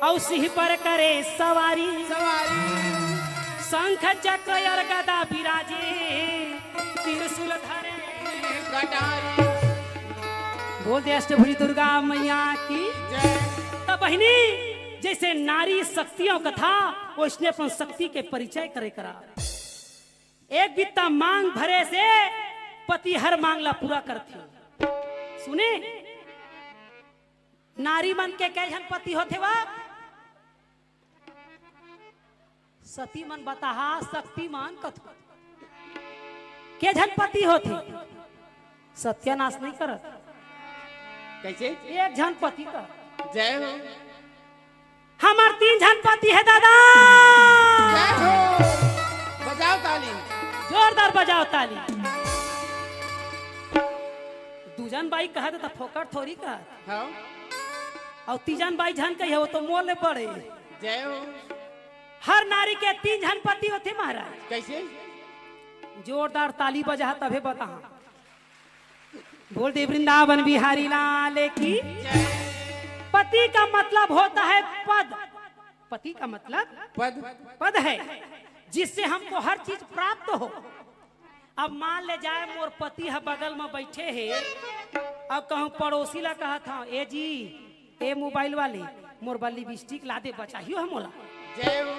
अउ सिंह पर करे सवारी। सवारी। शंख चक्र अउ गदा बिराजे, त्रिशूल धरे कटारी। बोल दे अष्टभुजी दुर्गा मैया की। जय। त बहिनी, जइसे नारी शक्तियों का था, वइसने अपन शक्ति के परिचय करे करा। एक बित्ता मांग भरे से पति हर मांग ला पूरा करथे। सुने, नारी मन के कई झन पति होथे वा? सती मन बताहा, शक्ति मन कथो। के झन पति होथे? सत्यानाश नहीं करत। कइसे? एक झन पति का। जय हो। हमर तीन झन पति हे दादा। जय हो। बजाओ ताली। जोरदार बजाओ ताली। दू झन बाई कहत त फोकट थोरी कहत। हाँ। अउ तीजन बाई झन कही हे, वो तो मोर ले बड़े। जय हो। हर नारी के तीन झन पति होथे महाराज। कइसे? जोरदार ताली बजा तभे बताहा। बोल दे वृंदावन बिहारी लाल की। जय। पति का मतलब होता है पद। पति का मतलब पद। पद है, जिससे हमको हर चीज प्राप्त हो। अब मान ले जाए मोर पति ह बगल म बइठे हे, अब कहूँ पड़ोसी ला कहत हंव, "ए जी, ए मोबाइल वाले, मोर बर लिपस्टिक ला दे, बचाही हो मोला।" जय हो।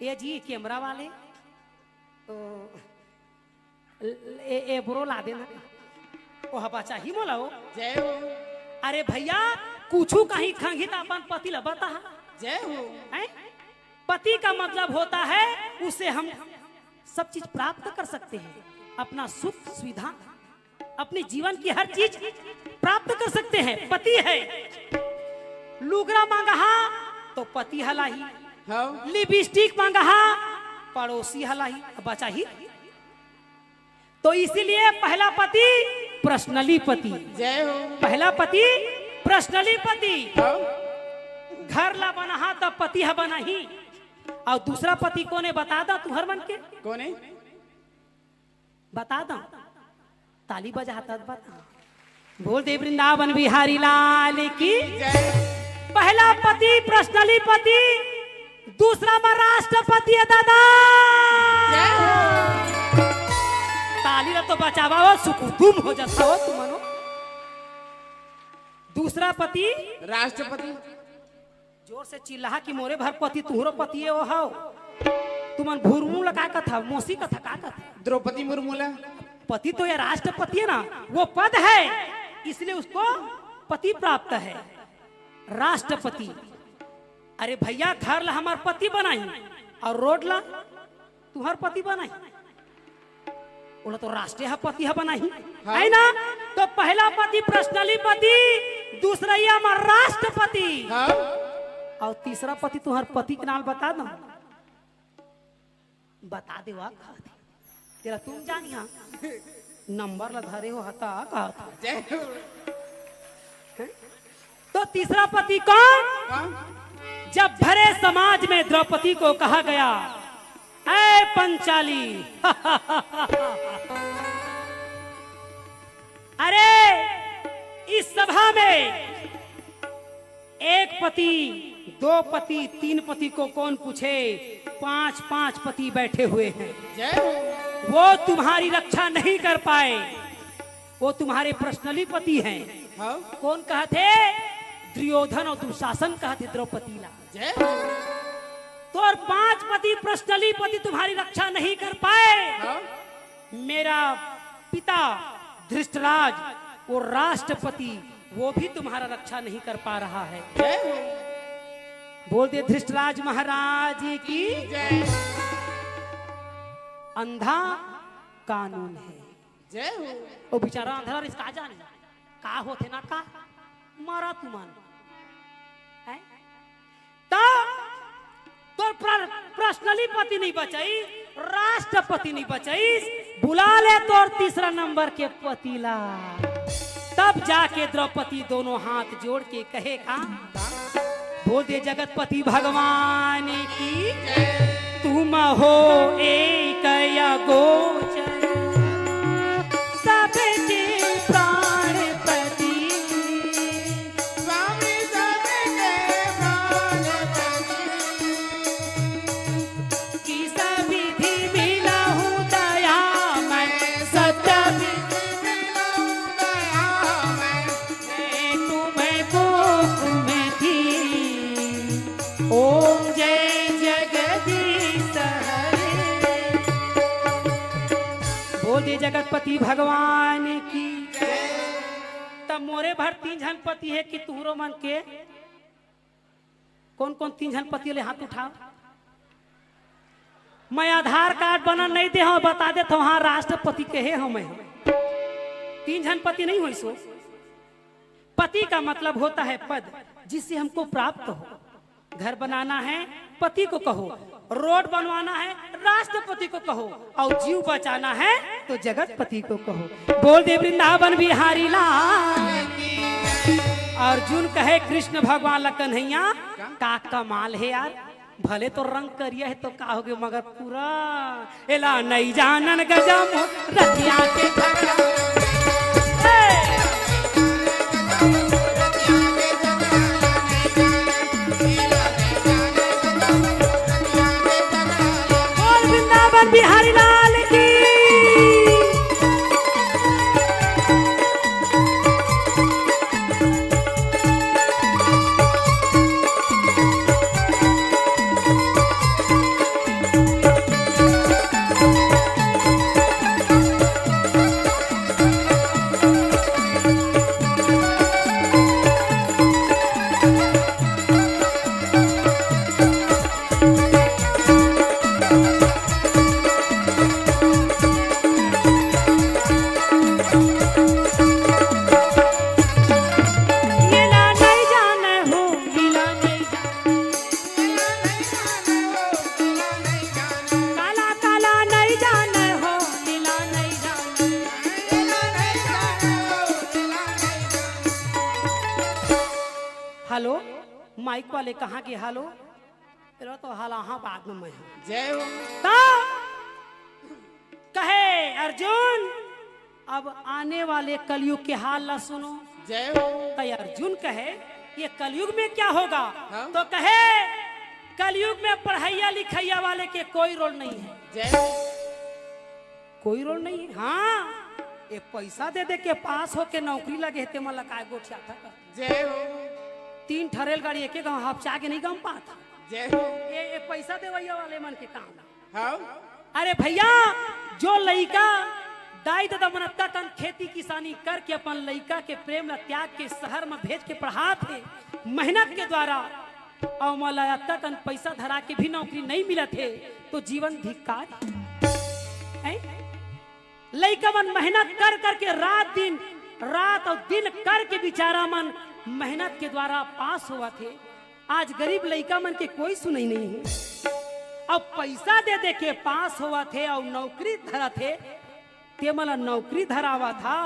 "ए जी, कैमरा वाले, तो ए, ए ब्रो ला देना, ओह बचाही मोला हो।" जय हो। अरे भइया, कुछु कहीं खंगी त अपन पति ला बताहा। जय हो। हैं? पति का मतलब होता है, उससे हम सब चीज प्राप्त कर सकते हैं, अपना सुख सुविधा, अपने जीवन की हर चीज प्राप्त कर सकते हैं। पति है, लुगरा मांगहा तो पति ह लाही, हाँ। लिपस्टिक मांगहा पड़ोसी ह लाही, बचाही। तो इसीलिए पहला पति पर्सनली पति। जय हो। पहला पति पर्सनली पति। हाँ। घर ला बनाहा त पति ह बनाही, अउ दूसरा पति कोने बता दा तुहर मन के? कोने? बता दा। ताली बजा तब बता। बोल दे वृंदावन बिहारी लाल की। जय। पहला पति पर्सनली पति, दूसरा म राष्ट्रपति हे दादा। जय हो। ताली ला तो बजावा हो, सुकुतुम हो जाता हो तुमन हो। दूसरा पति राष्ट्रपति। जोर से चिल्लाहा कि मोरे भर पति तुहरो पति हे वो हव। तुमन भुरमुला का कथा, मौसी कथा का कथा? द्रौपदी मुर्मू ला। पति तो ये राष्ट्रपति है ना, वो पद है, इसलिए उसको पति प्राप्त है। राष्ट्रपति। अरे भइया, घर ला हमर पति बनाही अउ रोड ला तुहर पति बनाही, ओला तो राष्ट्रीय ह पति ह बनाही, हाँ। है ना? तो पहला पति पर्सनली पति, दूसरइया म राष्ट्रपति, हाँ। अउ तीसरा पति तुहर पति के नाम बता दो, बता दे वा कहत हे। तेला तुम जानिहा, नंबर ला धरे हो हता कहत हे। जय हो। तो तीसरा पति कौन? हाँ। जब भरे समाज में द्रौपदी को कहा गया, "ऐ पंचाली, अरे इस सभा में एक पति, दो पति, तीन पति को कौन पूछे? पांच पांच पति बैठे हुए हैं। जय हो। वो तुम्हारी रक्षा नहीं कर पाए, वो तुम्हारे पर्सनली पति हैं।" हाँ। कौन कहत हे? दुर्योधन अउ दुशासन कहत हे द्रौपदी ला। जय हो। तो और पांच पति पर्सनली पति तुम्हारी रक्षा नहीं कर पाए। हाँ। मेरा पिता धृष्टराज, वो राष्ट्रपति, वो भी तुम्हारा रक्षा नहीं कर पा रहा है। जय हो। बोल दे धृष्टराज महाराज की। जय। अंधा कानून है। जय हो। वो बेचारा अंधरा रिस का जाने का होथे ना का, मरा तुमन। हैं? त तोर प्र-, पर्सनली पति नहीं बचाई, राष्ट्रपति नहीं बचाई, बुला ले तोर तीसरा नंबर के पति ला। तब जाके द्रौपदी दोनों हाथ जोड़ के कहे का, बोल दे जगतपति भगवान की, तुम हो एक ते जगतपति भगवान की। तब मोरे भर तीन झन पति हे कि तुहरो मन के? कौन कौन तीन झन पति ले हाथ उठाव। मैं आधार कार्ड बना नहीं दे हूं, बता देत हूं, हाँ, राष्ट्रपति के हे हूं मैं। तीन झन पति नहीं होइस हो। पति का मतलब होता है पद, जिससे हमको प्राप्त हो। घर बनाना है, पति को कहो। रोड बनवाना है, राष्ट्रपति को कहो। और जीव बचाना है, तो जगतपति को कहो। बोल दे वृंदावन बिहारी लाल। अर्जुन कहे कृष्ण भगवान ला, कन्हैया, का कमाल है यार। भले तो रंग करिया है तो का होगे, मगर पूरा एला नई जानन गजम रतिया के झगड़ा। ए! बोल वृंदावन बिहारी लाल की। ये ला नहीं जाने हो, ये ला नहीं जाने। काला काला नहीं जाने हो, ये ला नहीं जाने। हेलो, माइक वाले कहाँ गे? हेलो, तेरा तो हाल आहा बाद में मैं हूँ। जय हो। तो कहे अर्जुन, अब आने वाले कलयुग के हाल ला सुनो। जय हो। तो अर्जुन कहे, ये कलयुग में क्या होगा? हाँ। तो कहे, कलयुग में पढ़ैया लिखैया वाले के कोई रोल नहीं है। जय हो। कोई रोल नहीं है। हाँ, ये पैसा दे दे के पास होके नौकरी लगे हे, ते मन ला काय गोठियाथा कर। जय हो। तीन ठा रेलगाड़ी एके गांव हपचा के नहीं गम पात। जय हो। ये, ये पैसा देवैया वाले मन के काम। हाँ। अरे भैया, जो लइका दाई ददा मन अतका कन खेती किसानी करके अपन लइका के प्रेम ला त्याग के शहर में भेज के पढ़ात हे मेहनत के द्वारा, अउ मोला अतका कन पैसा धरा के भी नौकरी नहीं मिलत हे, तो जीवन धिक्कार हे। लइका मन मेहनत कर करके रात दिन, रात अउ दिन करके बिचारा मन मेहनत के द्वारा पास होवत हे। आज गरीब लइका मन के कोई सुनई नहीं हे। अब पैसा दे दे के पास होवत हे अउ नौकरी धरत हे, ते मन ला नौकरी धरावत हा,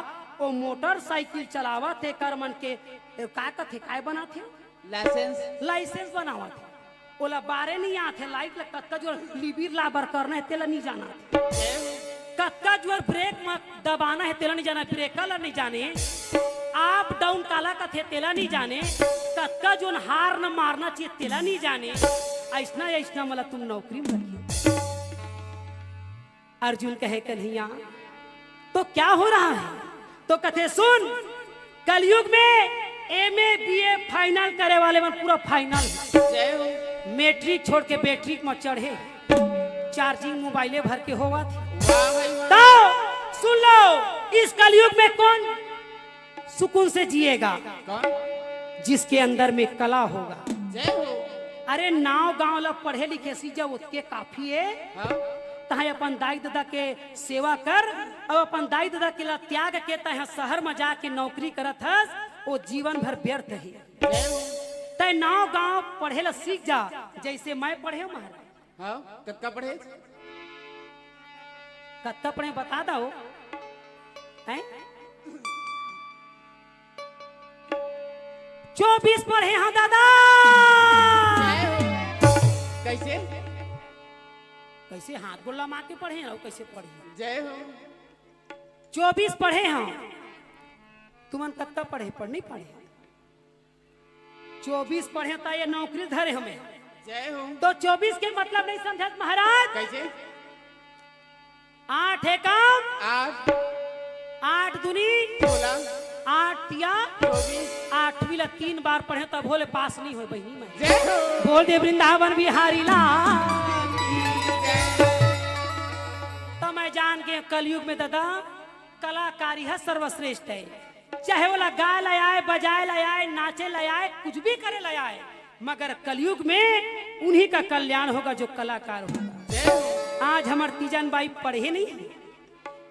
ओ मोटरसाइकिल चलावत हे, कर मन के, ए, का कथे, काय बनात हे? लाइसेंस। लाइसेंस बनावत हे। ओला बारे नहीं आत हे, लाइट ला कतका जोर लिबिर लाबर करना हे, तेला नहीं जाना हे। कतका जोर ब्रेक म दबाना हे, तेला नहीं जाना हे, ब्रेकर ला नहीं जाने। अप डाउन काला कथे, तेला नहीं जाने। कतका जोर हार्न मारना चाहिए, तेला नहीं जाने। अइसना, अइसना मन ला तुम नौकरी में रखिए। अर्जुन कहे, कन्हैया, तो क्या हो रहा है? तो कथे, सुन, कलयुग में एमए बीए फाइनल करे वाले मन पूरा फाइनल हे। जय हो। मैट्रिक छोड़ के बैट्रिक में चढ़े, चार्जिंग मोबाइले भर के होवत हे। वाह भाई वाह। तो सुन लो, इस कलयुग में कौन सुकून से जिएगा? कौन? जिसके अंदर में कला होगा। जय हो। अरे, नाव गांव ला पढ़े लिखे सीख जा, ओतके काफी हे। हाँ। तहां अपन दाई ददा के सेवा कर, अउ अपन दाई ददा के ला त्याग के तहां शहर में जाके नौकरी करत हस, वो जीवन भर व्यर्थ हे। जय हो। तैं नाव गांव पढ़े ला सीख जा, जैसे मैं पढ़े हूं महाराज। हाँ, कतका पढ़े? कतका पढ़े बता दो। हैं? चौबीस पढ़े हंव दादा। कैसे? कैसे हाथ गोड़ लमा के पढ़े हंव, कैसे पढ़े? जय हो। चौबीस पढ़े हंव। तुमन कतका पढ़े, पढ़ नहीं पढ़े? चौबीस पढ़े त ये नौकरी धरे हमें। जय हो। तो चौबीस के मतलब नहीं समझत महाराज? कैसे? आठ एकम आठ। आठ दूनी सोलह। आठ तिया चौबीस। आठवीं ला तीन बार पढ़े तभो ले पास नहीं होय बहिनी मैं। जय हो। बोल दे वृंदावन बिहारी लाल। त मैं जान के कलयुग में दादा, कलाकारी ह सर्वश्रेष्ठ हे। चाहे ओला गाय ला आय, बजाय ला आय, नाचे ला आय, कुछ भी करे ला आय, मगर कलयुग में उन्हीं का कल्याण होगा जो कलाकार होगा। आज हमर तीजन बाई पढ़े नहीं हे,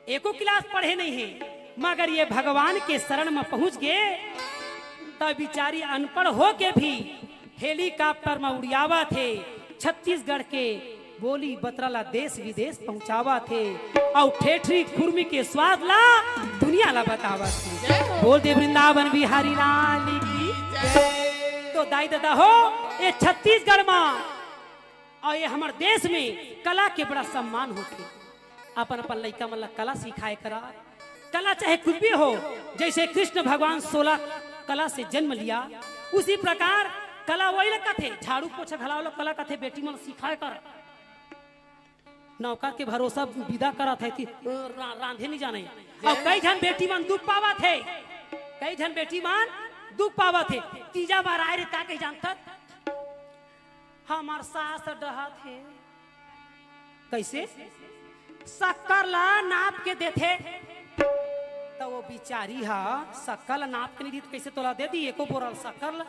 एको क्लास पढ़े नहीं हे, मगर ये भगवान के शरण में पहुंच गए, त बिचारी अनपढ़ होके भी हेलीकॉप्टर में उड़ियावत हे, छत्तीसगढ़ के बोली बतरा ला देश विदेश पहुंचावत हे, अउ ठेठरी खुरमी के स्वाद ला दुनिया ला बतावत हे। बोल दे वृंदावन बिहारी लाल की। तो दाई ददा हो, ये छत्तीसगढ़ मा अउ ये हमर देश में कला के बड़ा सम्मान होथे। अपन अपन लइका मन ला कला सिखाए करा। कला चाहे कुछ भी हो, जैसे कृष्ण भगवान सोलह कला से जन्म लिया, उसी प्रकार कला वही ला कथे, झाड़ू पोछा घलाव ला कला कथे, बेटी मन सिखाए कर। नौकर के भरोसा विदा करत हे कि रा-, रांधे नहीं जाने। अउ कई झन बेटी मन दुख पावत हे, कई झन बेटी मन दुख पावत हे। तीजा बर आए रे, का कही जानथस? हमर सास डहत हे। कैसे? शक्कर ला नाप के देथे, त वो बिचारी ह शक्कर ला नाप के नहीं दी, त कैसे तोला दे दी एको बोरा शक्कर ला?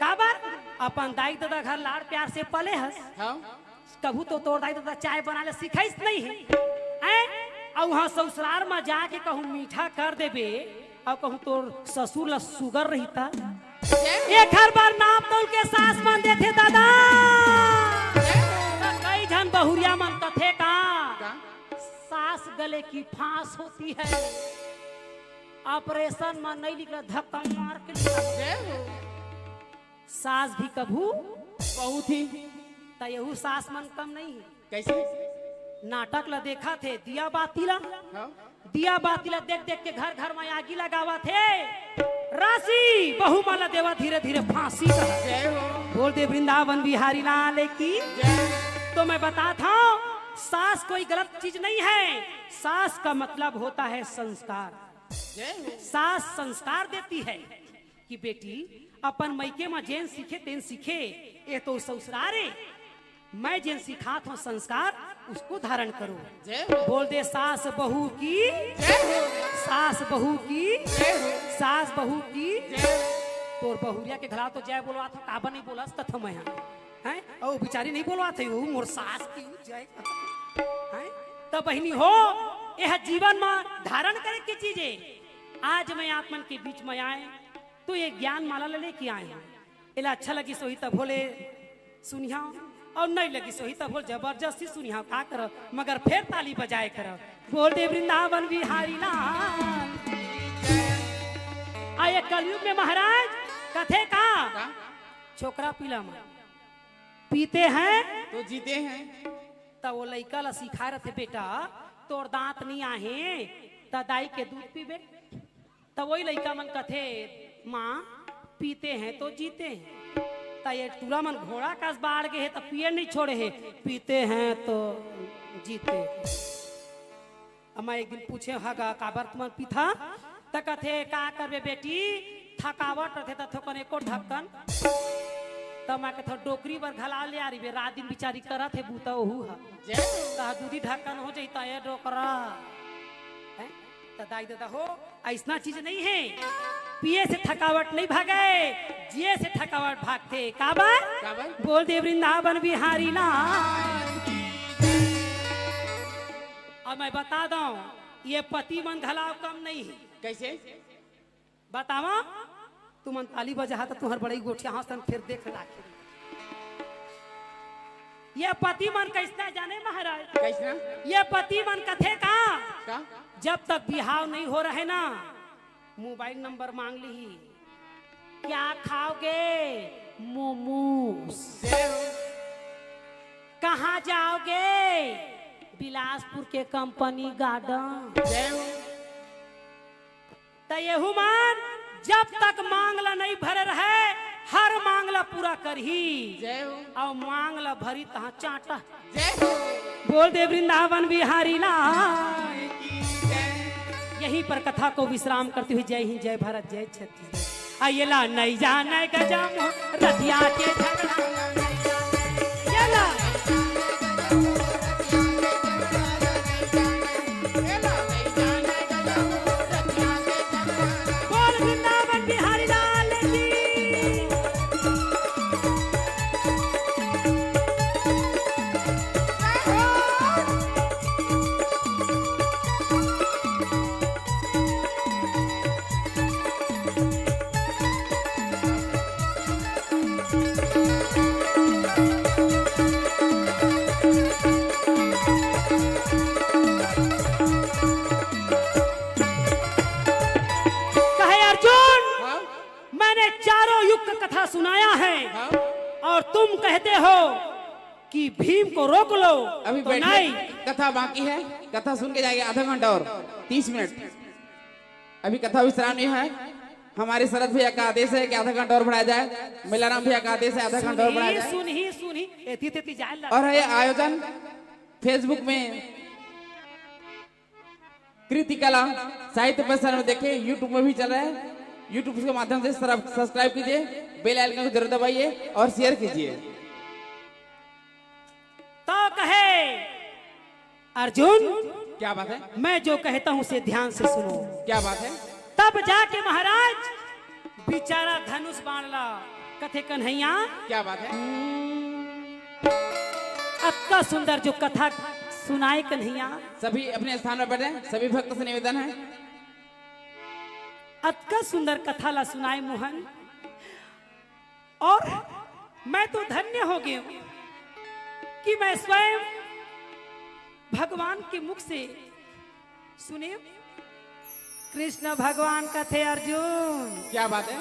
काबर? अपन दाई ददा घर लाड़ प्यार से पले हस। हाँ। कभू तो तोर दाई ददा चाय बनाए ला सिखाइस नहीं हे, हैं? अउ उहाँ ससुरार मा जाके कहूँ मीठा कर देबे, अउ कहूँ तोर ससुर ला सुगर रहिता। एखर बर नाप तौल के सास मन देथे दादा। त कई झन बहुरिया मन कथे का, का? सास गले की फांस होती है, ऑपरेशन में नहीं निकला, धक्का मार के निकला। जय हो। सास भी कभू बहुत ही। त यहू सास मन कम नहीं हे। कैसे? नाटक ला देखत हे, दिया बाती ला, हाँ। दिया बाती ला देख देख के घर घर में आगी लगावत हे। राशि बहू मन ला देवा धीरे धीरे फांसी का। जय हो। बोल दे वृंदावन बिहारी लाल की। जय। तो मैं बताता हूँ, सास कोई गलत चीज नहीं है। सास का मतलब होता है संस्कार। जय हो। सास संस्कार देती है। कि बेटी, अपन मइके म जेन सीखे तेन सीखे, ये तो ससुरार ए। मैं जेन सिखात हूँ संस्कार, उसको धारण करो। जय हो। बोल दे सास बहू की, जय हो। सास बहू की, जय हो। सास बहू की। जय हो। तोर बहुरिया के घला तो जय बोलवात हूँ, काबर नहीं बोलस कथों मैं हा। हैं? ओ बिचारी नहीं बोलवात हे, ओ मोर सास की जय। हैं? त बहिनी हो, यह जीवन म धारण करे के चीज ए। आज मैं आप मन के बीच में आए, तो ये ज्ञान माला ला लेके आए हंव। एला अच्छा लगिस होही त भोले सुनिहा, अउ नहीं लगिस होही त भोले जबरदस्ती सुनिहा, का करव, मगर फेर ताली बजाए करव। बोल दे वृंदावन बिहारी लाल। आ ये कलयुग में महाराज कथे का? का? छोकरा पिला मन पीते हैं तो जीते हैं। त वो लइका ला सिखाए रथे, बेटा तोर दांत नहीं आहे, त दाई के दूध पीबे। त वही लइका मन कथे, माँ, पीते हैं तो जीते हैं। त ये टूरा मन घोड़ा कस बाढ़ गे हे, त पिए नहीं छोड़े हे, पीते हैं तो जीते हैं। अब मैं एक दिन पूछे हँव गा, काबर तुमन पीथा? त कथे, का करबे बेटी, थकावट रथे त थोकन एको ढक्कन। त मैं कथे, डोकरी बर घला ले आ रही बे, रात दिन बिचारी करत हे बूता ओहू ह। जय हो। त दूधी ढक्कन हो जही त ए डोकरा। हैं? त दाई ददा हो, अइसना चीज नहीं हे। पिए से थकावट नहीं भागे, जिए से थकावट भागथे। काबर? काबर? बोल दे वृंदावन बिहारी लाल। अब मैं बता दंव, ये पति मन घला कम नहीं हे। कैसे? बतावा, तुमन ताली बजाहा त तुहर बड़ई गोठिया हंसन फेर देख लाखे। ये पति मन कइसना जाने महाराज? कइसना? ये पति मन कथे का? का? जब तक बिहाव नहीं हो रहे ना, मोबाइल नंबर मांग लिही। क्या खाओगे? मोमोज। जय हो। कहाँ जाओगे? बिलासपुर के कंपनी गार्डन। जय हो। त एहू मन जब तक मांग ला नहीं भरे रहे, हर मांग ला पूरा करही। जय हो। अउ मांग ला भरी तहाँ चाटा। जय हो। बोल दे वृंदावन बिहारी लाल। की जय। यहीं पर कथा को विश्राम करते हुए जय हिंद, जय भारत, जय छत्तीसगढ़। आ ये ला नहीं जाने गजम रतिया के झगड़ा। ये ला। कहते हो कि भीम को रोक लो, अभी तो बैठिए, नहीं। कथा बाकी है, कथा सुन के जाएंगे आधा घंटा और तीस मिनट। अभी कथा विश्राम नहीं है। हमारे शरद भैया का आदेश है कि आधा घंटा और बढ़ाया जाए। मेलाराम भैया का आदेश है, आधा घंटा और बढ़ाया जाए। सुनही, सुनही, एती तेती जाए ला। और ये आयोजन Facebook में कृति कला साहित्य परिसर में देखें, YouTube में भी चल रहा है। YouTube के माध्यम से सब्सक्राइब कीजिए, बेल आइकन को जरूर दबाइए और शेयर कीजिए। तो कहे अर्जुन, क्या बात है? मैं जो कहता हूँ उसे ध्यान से सुनो। क्या बात है? तब जाके महाराज बिचारा धनुष बाण ला कथे कन्हैया। क्या बात है? अतका सुंदर जो कथा सुनाए कन्हैया। सभी अपने स्थान पर बैठे, सभी भक्त से निवेदन है। अतका सुंदर कथा ला सुनाए मोहन। और मैं तो धन्य हो गया कि मैं स्वयं भगवान के मुख से सुने। कृष्ण भगवान कथे अर्जुन, क्या बात है?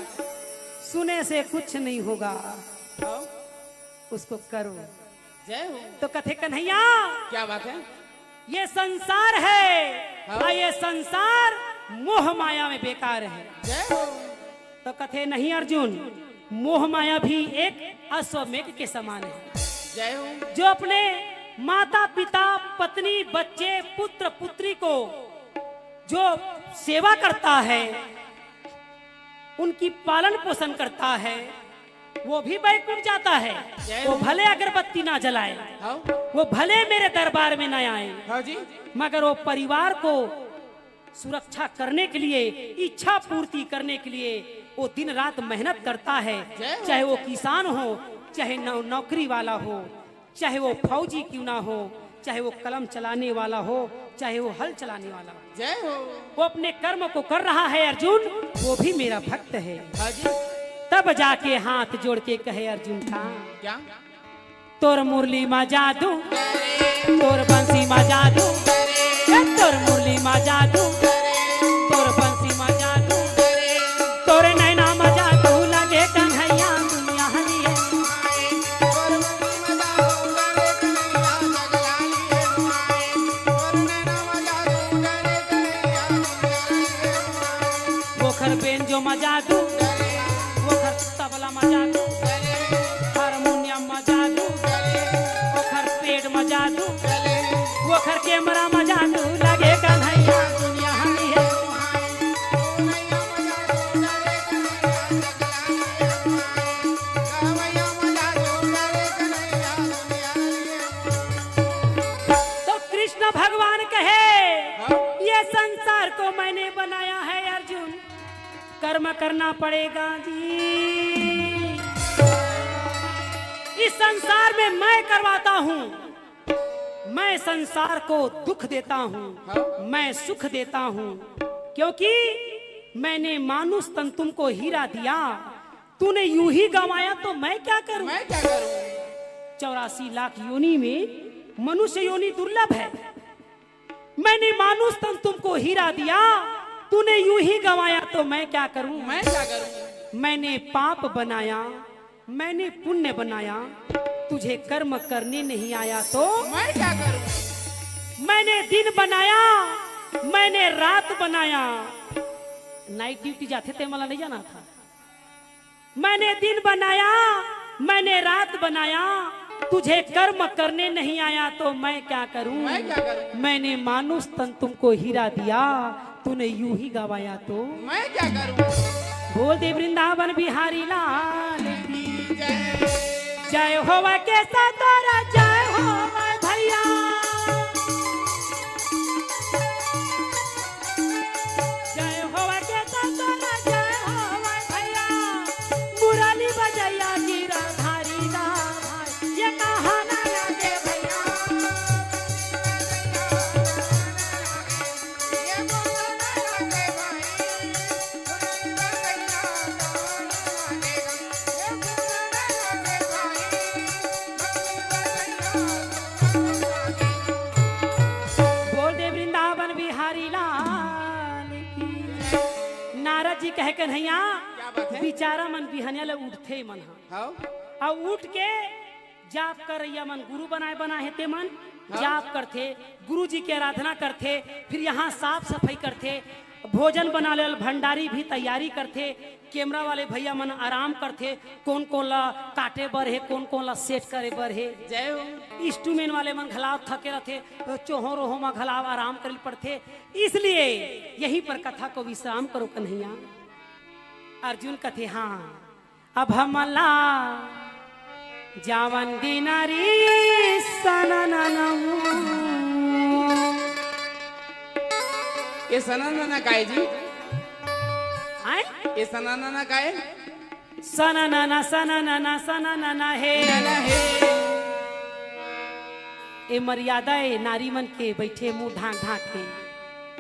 सुने से कुछ नहीं होगा, हाँ। उसको करो। जय हो। तो कथे कन्हैया, क्या बात है? ये संसार है, हाँ। और ये संसार मोह माया में बेकार है। जय हो। तो कथे नहीं अर्जुन, मोह माया भी एक अश्वमेघ के समान है। जय हो। जो अपने माता पिता, पत्नी, बच्चे, पुत्र पुत्री को जो सेवा करता है, उनकी पालन पोषण करता है, वो भी बैकुंठ जाता है। जय वो हो। भले अगरबत्ती ना जलाए, हाँ। वो भले मेरे दरबार में ना आए, हाँ जी। मगर वो परिवार को सुरक्षा करने के लिए, इच्छा पूर्ति करने के लिए वो दिन रात मेहनत करता है। जय हो। चाहे वो किसान हो, चाहे नौ-, नौकरी वाला हो, चाहे वो फौजी क्यों ना हो, चाहे वो कलम चलाने वाला हो, चाहे वो हल चलाने वाला हो। जय हो। वो अपने कर्म को कर रहा है अर्जुन, वो भी मेरा भक्त है। हाँ जी। तब जाके हाथ जोड़ के कहे अर्जुन का, क्या? तोर मुरली मा जादू, तोर बंसी मा जादू, ए तोर मुरली मा जादू, तोर बंसी मा जादू, तोर नैना मा जादू लगे कन्हैया दुनिया हरी है। ओखर बेंजो मा जादू, ओखर तबला मा जादू, हारमोनियम मा जादू, ओखर पेट मा जादू, ओखर कैमरा मा जादू, लगे कन्हैया दुनिया हरी है। तो कृष्ण भगवान कहे, हाँ। ये संसार को मैंने बनाया है अर्जुन, कर्म करना पड़ेगा जी। इस संसार में मैं करवाता हूँ, मैं संसार को दुख देता हूँ, हाँ। मैं सुख देता हूँ, क्योंकि मैंने मानुष तन तुमको हीरा दिया, तूने यूं ही गंवाया तो मैं क्या करूं? मैं क्या करूं? चौरासी लाख योनि में मनुष्य योनि दुर्लभ है। मैंने मानुष तन तुमको हीरा दिया, तूने यूं ही गंवाया तो मैं क्या करूं? मैं क्या करूं? मैंने पाप बनाया, मैंने पुण्य बनाया, तुझे कर्म करने नहीं आया तो मैं क्या करूं? मैंने दिन बनाया, मैंने रात बनाया, नाइट ड्यूटी जाथे ते मला नहीं जाना था। मैंने दिन बनाया, मैंने रात बनाया, तुझे कर्म करने नहीं आया तो मैं क्या करूं? मैं क्या करूं? मैंने मानुष तन तुमको हीरा दिया, तूने यूं ही गंवाया तो मैं क्या करूं? बोल दे वृंदावन बिहारी लाल की जय। जय होवे केशव तोरा, जय होवे भैया। जय होवे केशव तोरा, जय होवे भैया। मुरली बजैया गिरधारी दा भाई, ये कहा ना लगे भैया। बोल दे वृंदावन बिहारी लाल की। नारद जी कहे, कन्हैया, क्या बात है? बिचारा मन बिहनिया ले उठथे मन ह। हाँ। अउ उठ के जाप करइया मन गुरु बनाए बनाए हे ते मन हाँ। जाप करथे, गुरु जी के आराधना करथे, फिर यहाँ साफ सफाई करथे, भोजन बना लेल भंडारी भी तैयारी करथे, कैमरा वाले भैया मन आराम करथे, कोन कोन ला काटे बर हे, कोन कोन ला सेट करे बर हे। जय हो। इंस्ट्रूमेंट वाले मन घलाव थके रथे, चोहो रोहो मा घलाव आराम करे पड़थे। इसलिए यहीं पर कथा को विश्राम करो कन्हैया। अर्जुन कथे हाँ, अब हमला जावन दिनारी सनननम। ये सननना काय जी? आय? ये सननना काय? सननना, सननना, सननना हे। नना हे। ए मर्यादा ए नारी मन के बैठे मुंह ढांक ढांक के।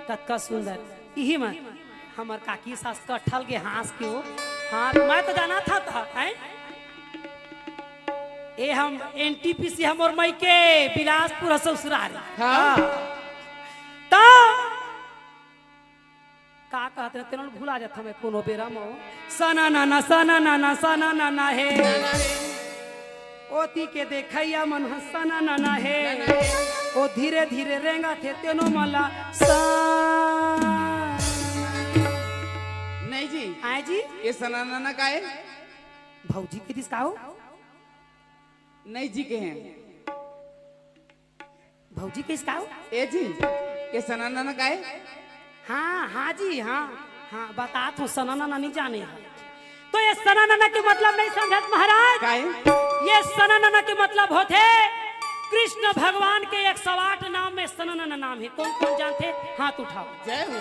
कतका सुंदर। इही मन हमर काकी सास कठल के हाँस के हो। हाँ, मैं तो जाना था, था, हैं? ए हम एनटीपीसी हमर मई के बिलासपुर ह ससुरारी। हाँ। हाँ। तो का कहत रहे, तेनो भुला जात हमें कोनो बेरा मो। सना नाना, सना नाना, सना नाना हे। ओती के देखैया मन ह सना नाना हे। ओ धीरे धीरे रेंगा थे तेनो मला सा। नहीं जी। आय जी? ये सना नाना का है? भौजी के दिस का हो? नहीं जी के हैं। भौजी के इसका हो? ए जी, ये सना नाना का है? हाँ, हाँ जी, हाँ। हाँ, बतात हूँ, सना नाना नहीं जाने है। तो ये सना नाना के मतलब नहीं समझत महाराज। का है? ये सना नाना के मतलब होथे कृष्ण भगवान के एक सौ आठ नाम में सना नाना नाम है। कौन कौन जानथे? हाथ उठाओ। जय हो।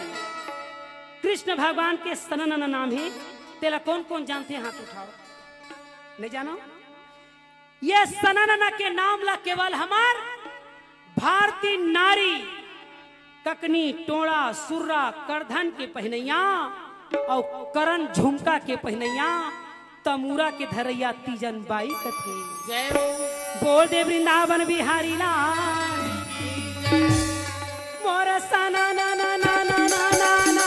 कृष्ण भगवान के सना नाना नाम है, तेला कौन कौन जानथे? हाथ उठाओ। नहीं जानो? ये सना नाना के नाम ला केवल हमर भारतीय नारी ककनी, टोड़ा, सुर्रा, करधन के पहिनैया अउ करन झुमका के पहिनैया तमूरा के धरैया तीजन बाई कथे। जय हो। बोल दे वृंदावन बिहारी लाल। मोर सना ना ना ना ना ना ना ना ना।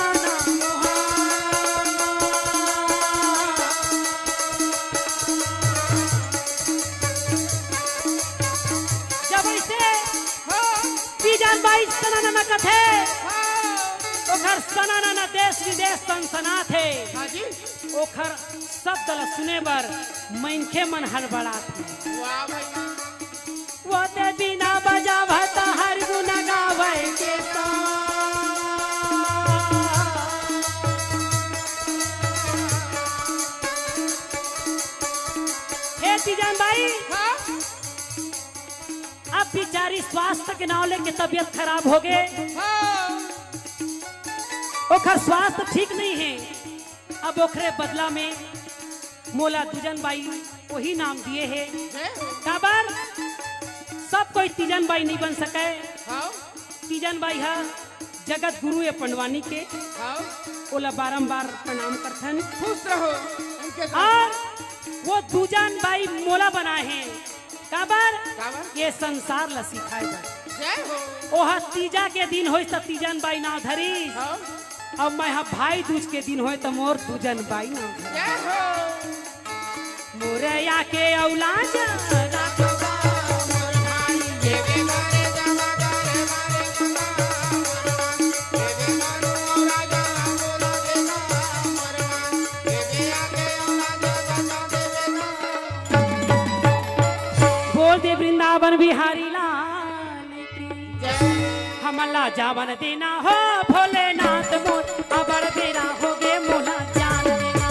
जब ऐसे हाँ। तीजन बाई सना ना ना कथे, हाँ। ओखर सना ना ना देश विदेश सनसनाथे। हाँ जी। ओखर शब्द ल सुने बर मनखे मन हड़बड़ाथे। वाह भाई। वो ते बिना बजावत हर गुण गावे के सा। हे तीजन बाई, हाँ? अब बिचारी स्वास्थ्य के नाव लेके तबीयत खराब हो गए। हाँ। ओखर स्वास्थ्य ठीक नहीं है। अब ओखरे बदला में मोला दूजन बाई वही नाम दिए हे। हैं? काबर? सब कोई तीजन बाई नहीं बन सके। हाँ। तीजन बाई हा जगत गुरु ए पंडवानी के। हाँ। ओला बारंबार प्रणाम करथन। खुश रहो। उनके साथ। और वो दूजन बाई मोला बनाए हैं। काबर? काबर? ये संसार ला सिखाए बर। जय हो। ओहा तीजा के दिन होइस त तीजन बाई नाव धरिस। हाँ। अब मैं हा भाई दूज के दिन होए त मोर दूजन बाई नाव धरिस। जय हो। मोरे आके औलाद बोल दे वृंदावन बिहारी लाल की। हमला जावन देना हो भोलेनाथ मोर, अबड़ बेरा हो गे मोला जान देना।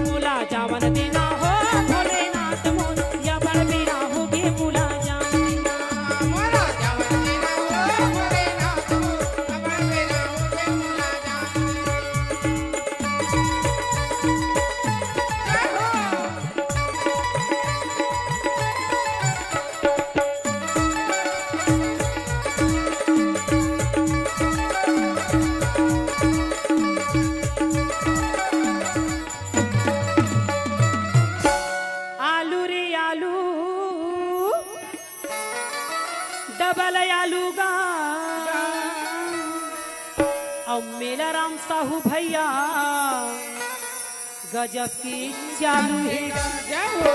मोला जावन देना हो भोलेनाथ मोर, अबड़ बेरा हो गे मोला जान देना। अउ मेला राम साहू भैया गजब के चालू हे। जय हो।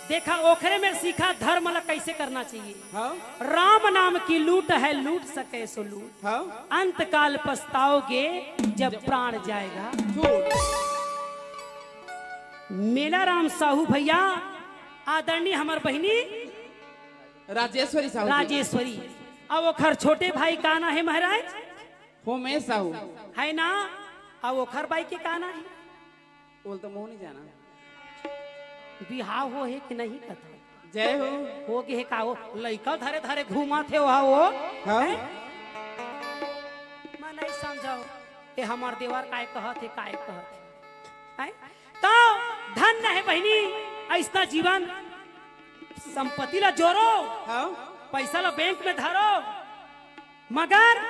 देखा, ओखरे मेर सीखा धर्म ला कैसे करना चाहिए। हाँ। राम नाम की लूट है, लूट सके सो लूट। हाँ। अंत काल पछताओगे जब प्राण जाएगा। झूठ। मेला राम साहू भैया, आदरणीय हमर बहिनी राजेश्वरी साहू जी। राजेश्वरी। अउ ओखर छोटे भाई का ना हे महाराज? होमेश साहू। है ना? अउ ओखर बाई के का ना हे? ओला तो मोहू नहीं जाना। बिहाव हो हे कि नहीं कथा? जय हो। हो गे हे का हो? लइका धरे धरे घूमत हे वहा वो। हाँ। हैं? मैं नहीं समझव। ए हमार देवर काय कहत हे, काय कहत हे? हैं? तो धन्य हे बहिनी, अइसना जीवन। संपत्ति ला जोरो, हाँ। पैसा ला बैंक में धरो, मगर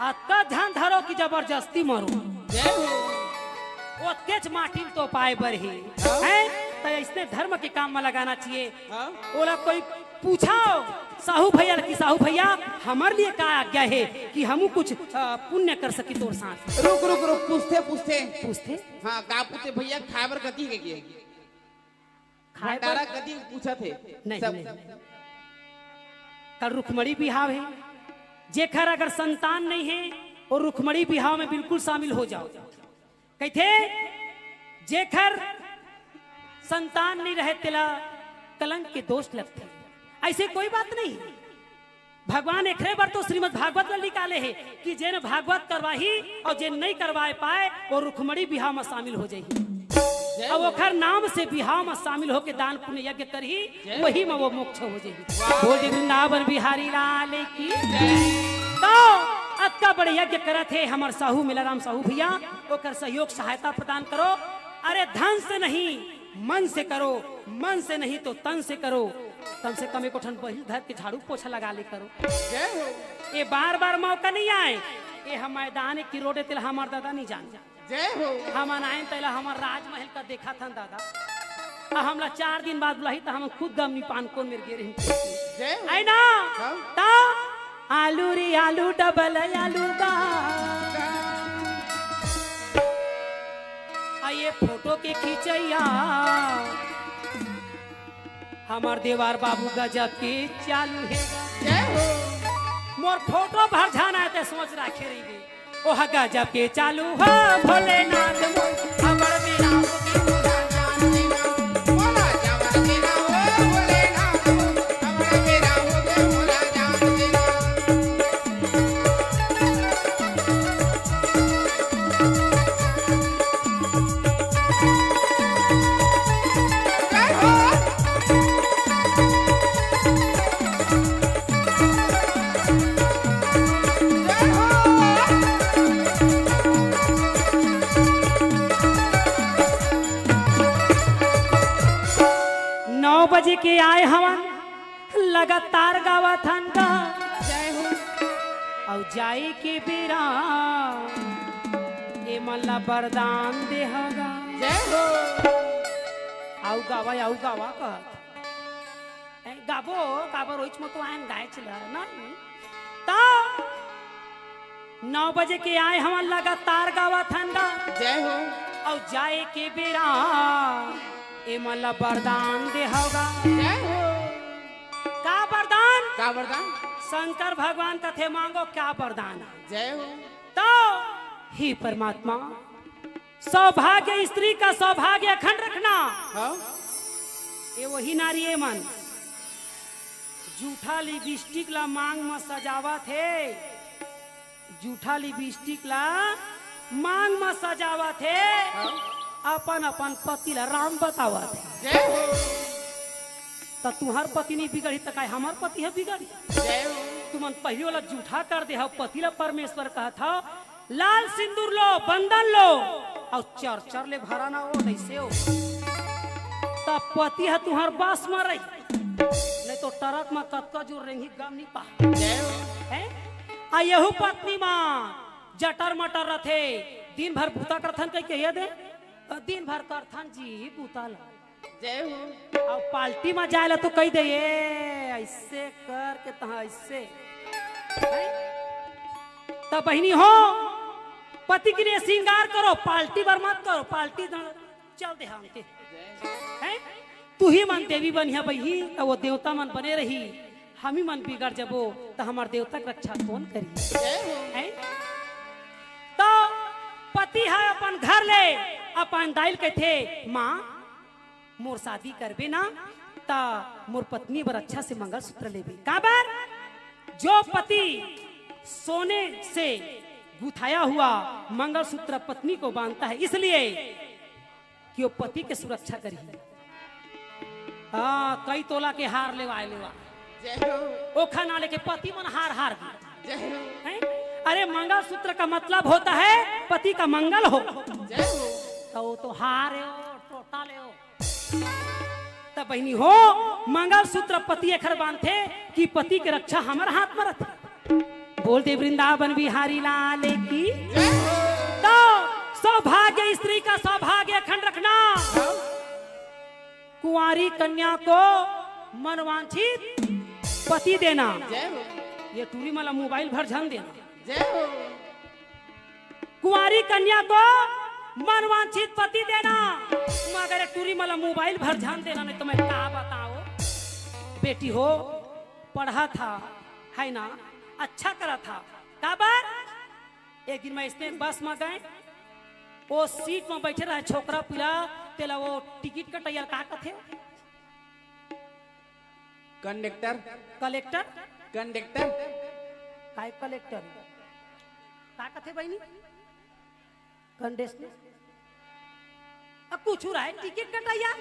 अतका धन धरो कि जबरदस्ती मरो। जय हो। ओतकेच माटी ल तो पाए बर हे। हाँ। हैं? त अइसने धर्म के काम में लगाना चाहिए। हाँ। ओला कोई पूछो साहू भैया ल कि साहू भैया, हमर लिए का आज्ञा हे कि हमू कुछ, अ, पुण्य कर सकी तोर साथ। रुक, रुक, रुक, पूछथे, पूछथे। पूछथे? हाँ, का पूछथे भैया, खाए बर कथी हे के? खाए बर भंडारा कथी पूछत हे? नहीं, सब नहीं। कल रुक्मणी बिहाव हे, जेखर अगर संतान नहीं हे, वो रुक्मणी बिहाव में बिल्कुल शामिल हो जाओ। कहिथे, जेखर संतान नहीं रहे, तेला कलंक के दोष लगथे। अइसे कोई बात नहीं। भगवान एकरे बर तो श्रीमद् भागवत ला निकाले हे कि जेन भागवत करवाही अउ जेन नहीं करवाए पाए, वो रुक्मणी बिहाव में शामिल हो जाही। जय अउ हो। ओखर नाम से बिहाव में शामिल होके दान पुण्य यज्ञ करही, जय हो। वही में वो मोक्ष हो जाही। वाह। बोल दे वृंदावन बिहारी लाल की। जय। तो अतका बड़े यज्ञ करत हे हमर साहू मेलाराम साहू भैया, ओकर सहयोग सहायता प्रदान करो। अरे धन से नहीं, मन से करो, मन से नहीं तो तन से करो। कम से कम एको ठन बहिल धर के झाड़ू पोछा लगा ले करो। जय हो। ये बार बार मौका नहीं आए, ये हम मैदान की रोड हे, तेला हमर दादा नहीं जान। जय हो। हमन आए तेला हमर राजमहल का देखा थन दादा। आ हमला चार दिन बाद बुलाही त हमन खुद गमनी पान कोन मेर गे रही। जय हो। है ना? हाँ। त आलू रे आलू, डबल आलू बा। आ ये फोटो के खींचैया हमर देवार बाबू गजब के चालू हे। जय हो। मोर फोटो भर झन आए ते सोच राखे रहिबे। ओह गजब के चालू हो भोलेनाथ मोर, अमर मेरा हो के मोला जान देना। मोला जान देना हो भोलेनाथ मोर, अमर मेरा हो के मोला जान देना। नौ बजे के आए हवन, लगातार गावत हन गा। जय हो। अउ जाए के बेरा ए मन ला वरदान दे हगा। जय हो। अउ गावा, अउ गावा कहत। ए, गाबो, काबर ओइच म तो आयन गाय चला, ना? त नौ बजे के आए हवन लगातार गावत हन गा। जय हो। अउ जाए के बेरा ए मन ला वरदान दे हगा। जय हो। का वरदान? का वरदान? शंकर भगवान कथे मांगो का वरदान? जय हो। तो हे परमात्मा, सौभाग्य स्त्री का सौभाग्य अखंड रखना। हाँ। ये वही नारी ए मन जूठा लिपस्टिक ला मांग म सजावत हे। जूठा लिपस्टिक ला मांग म सजावत हे, हाँ। अपन अपन पति ला राम बतावत हे। जय हो। त तुहर पति नहीं बिगड़ी त काय हमर पति ह बिगड़ी? जय हो। तुमन पहिली वाला जूठा कर दे हव, पति ला परमेश्वर कहत हव, लाल सिंदूर लो, बंदन लो, अउ चर चर ले भरा ना हो, नइसे हो। त पति ह तुहर बस म रही, नहीं तो ट्रक म कतका जोर रेंगी गम नहीं पा। जय हो। हैं? आ यहू पत्नी म जटर मटर रथे, दिन भर बूता करथन कहि के ये दे, दिन भर करथन जी बूता ला। जय हो। अउ पार्टी म जाए ला तो कहि दे, ये अइसे करके तहाँ अइसे। हैं? त बहिनी हो, पति के लिए श्रृंगार करो, पार्टी बर्बाद करो, पार्टी द-, चल दे हम के। हैं? तू ही मन देवी बनिहा बही, त वो देवता मन बने रही, हम ही मन बिगड़ जबो, त हमर देवता के रक्षा कौन करी? हैं? त पति ह अपन घर ले, अपन दाई ल कहिथे, माँ, मोर शादी करबे ना, त मोर पत्नी बर अच्छा से मंगलसूत्र लेबे। काबर? जो पति सोने से गुथाया हुआ मंगलसूत्र पत्नी को बांधता है, इसलिए कि वो पति के सुरक्षा करही। हाँ, कई तोला के हार लेवा, लेवा। जय हो। ओखा ना लेके पति मन हार, हार गे। जय हो। हैं? अरे, मंगलसूत्र का मतलब होता है पति का मंगल हो। जय हो। त वो तो हार हे, वो टोटा ले हो। त बहिनी हो, मंगलसूत्र पति एखर बांधथे कि पति के रक्षा हमर हाथ म रथे। बोल दे वृंदावन बिहारी लाल की। जय हो। तो सौभाग्य, स्त्री का सौभाग्य अखंड रखना। हाँ। कुंवारी कन्या को मनवांछित पति देना। जय हो। ये टूरी मला मोबाइल भर झन देना। जय हो। कुंवारी कन्या को मनवांछित पति देना, मगर ये टूरी मला मोबाइल भर झन देना, नहीं तो मैं का बताओ। बेटी हो, पढ़ा था, है ना, अच्छा करा था, काबर? एक दिन मैं इसने बस में गए, वो सीट में बैठे रहे छोकरा पीला, तेला वो टिकट कटैया का कथे? कंडक्टर। कलेक्टर? कंडक्टर। काय कलेक्टर? का कथे बहिनी? कंडक्टर? अब कुछ रहे, टिकट कटैया।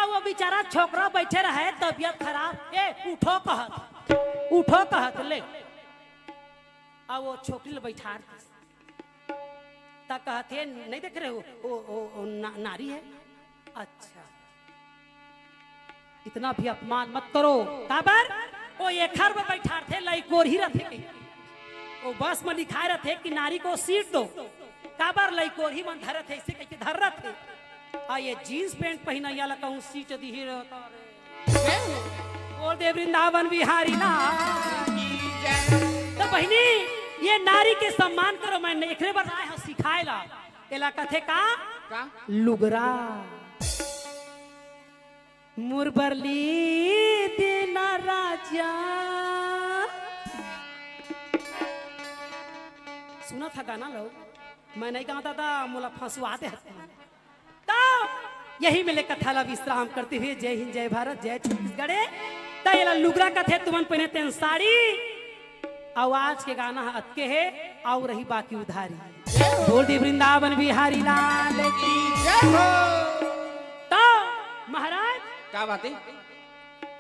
आ वो बेचारा छोकरा बैठे रहे, तबियत खराब। ए, उठो कहत, उठो कहत, ले। आ वो छोकरी ल बैठार दिस। त कहत हे, "नहीं देख रहे हो? ओ, ओ, ओ, ना-, नारी है।" अच्छा, इतना भी अपमान मत करो। काबर? ओ एखर में बैठारथे, लइकोरही रथे कहिके। ओ बस में लिखाए रथे कि नारी को सीट दो। काबर? लइकोरही मन धरत हे, ऐसे कहिके धर रथे। आ ये जींस पैंट पहिनैया ला कहूँ सीट दिही रहता रे। बोल दे वृंदावन बिहारी लाल की जय। तो बहिनी, ये नारी के सम्मान करो, मैं एकरे बर आए हूँ सिखाए ला। एला कथे का? का? लुगरा। मुरबरली दिन राजा। सुना था गाना लो, मैं नहीं गाता था, मोला फंसवा दे। तो यही में ले कथा ला विश्राम करते हुए जय हिंद, जय भारत, जय छत्तीसगढ़। त एला लुगरा कथे, तुमन पहने तेन साड़ी। अउ आज के गाना ह अतके हे, अउ रही बाकी उधारी। बोल दे वृंदावन बिहारी लाल की। जय हो। तो महाराज, का बात है?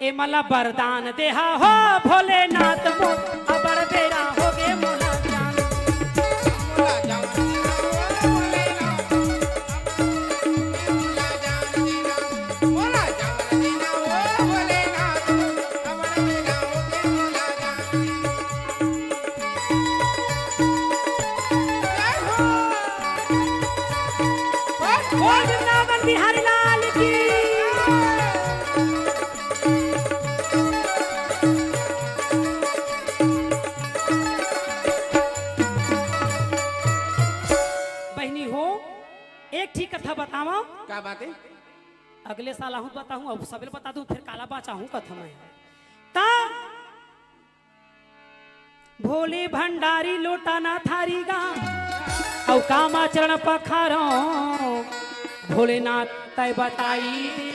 ए मला वरदान देहा हो भोलेनाथ मोर, अबड़ बेरा होगे मोला जान। बोल वृंदावन बिहारी लाल की। बहिनी हो, एक ठीक कथा बतावंव। का बात है? अगले साल आहूँ बताहूँ, अब सबेरे बता दूँ, फिर काला बाचाहूँ कथा मैं। त भोले भंडारी लोटा ना थारी गा, अउ कामाचरण पखारो, भोलेनाथ तय बताई दे।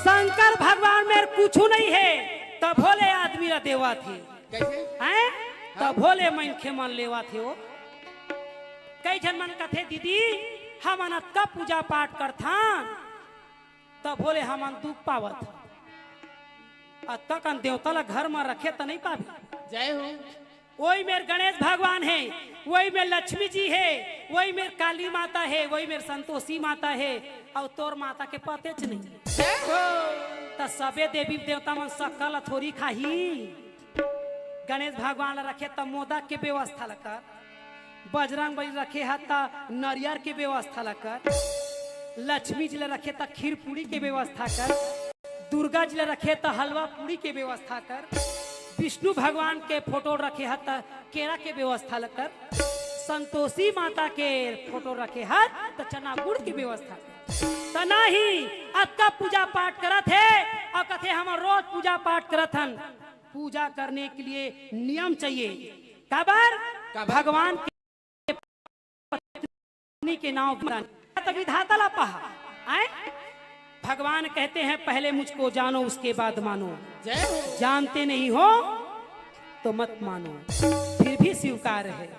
शंकर भगवान मेर कुछु नहीं हे, त भोले आदमी ला देवत हे। कैसे? हैं? त हाँ। भोले मनखे मन लेवत हे वो। कई झन मन कथे, "दीदी, हमन अतका पूजा पाठ करथन, त भोले हमन दुख पावत हन। अतका कन देवता ला घर म रखे त नहीं पाबे।" जय हो। वही मेर गणेश भगवान हे, वही मेर लक्ष्मी जी हे, वही मेर काली माता हे, वही मेर संतोषी माता हे, अउ तोर माता के पतेच नहीं। जय हो। त सबे देवी देवता मन सक्का ला थोरी खाही। गणेश भगवान ला रखे त मोदक के व्यवस्था ला कर, बजरंग बली रखे ह त नरियर के व्यवस्था ला कर, लक्ष्मी जी ला रखे त खीर पूड़ी के व्यवस्था कर, दुर्गा जी ला रखे त हलवा पूड़ी के व्यवस्था कर, विष्णु भगवान के फोटो रखे हस त केरा के व्यवस्था ल कर, संतोषी माता के फोटो रखे हस त चना गुड़ के व्यवस्था कर। त नहीं, अतका पूजा पाठ करत हे अउ कथे, "हमन रोज पूजा पाठ करत हन।" पूजा करने के लिए नियम चाहिए। काबर? काबर? भगवान के पत्नी के नाम पर। त विधाता ला पहा। आए? भगवान कहते हैं, "पहले मुझको जानो, उसके बाद मानो।" जय हो। जानते नहीं हो तो मत मानो, फिर भी स्वीकार है।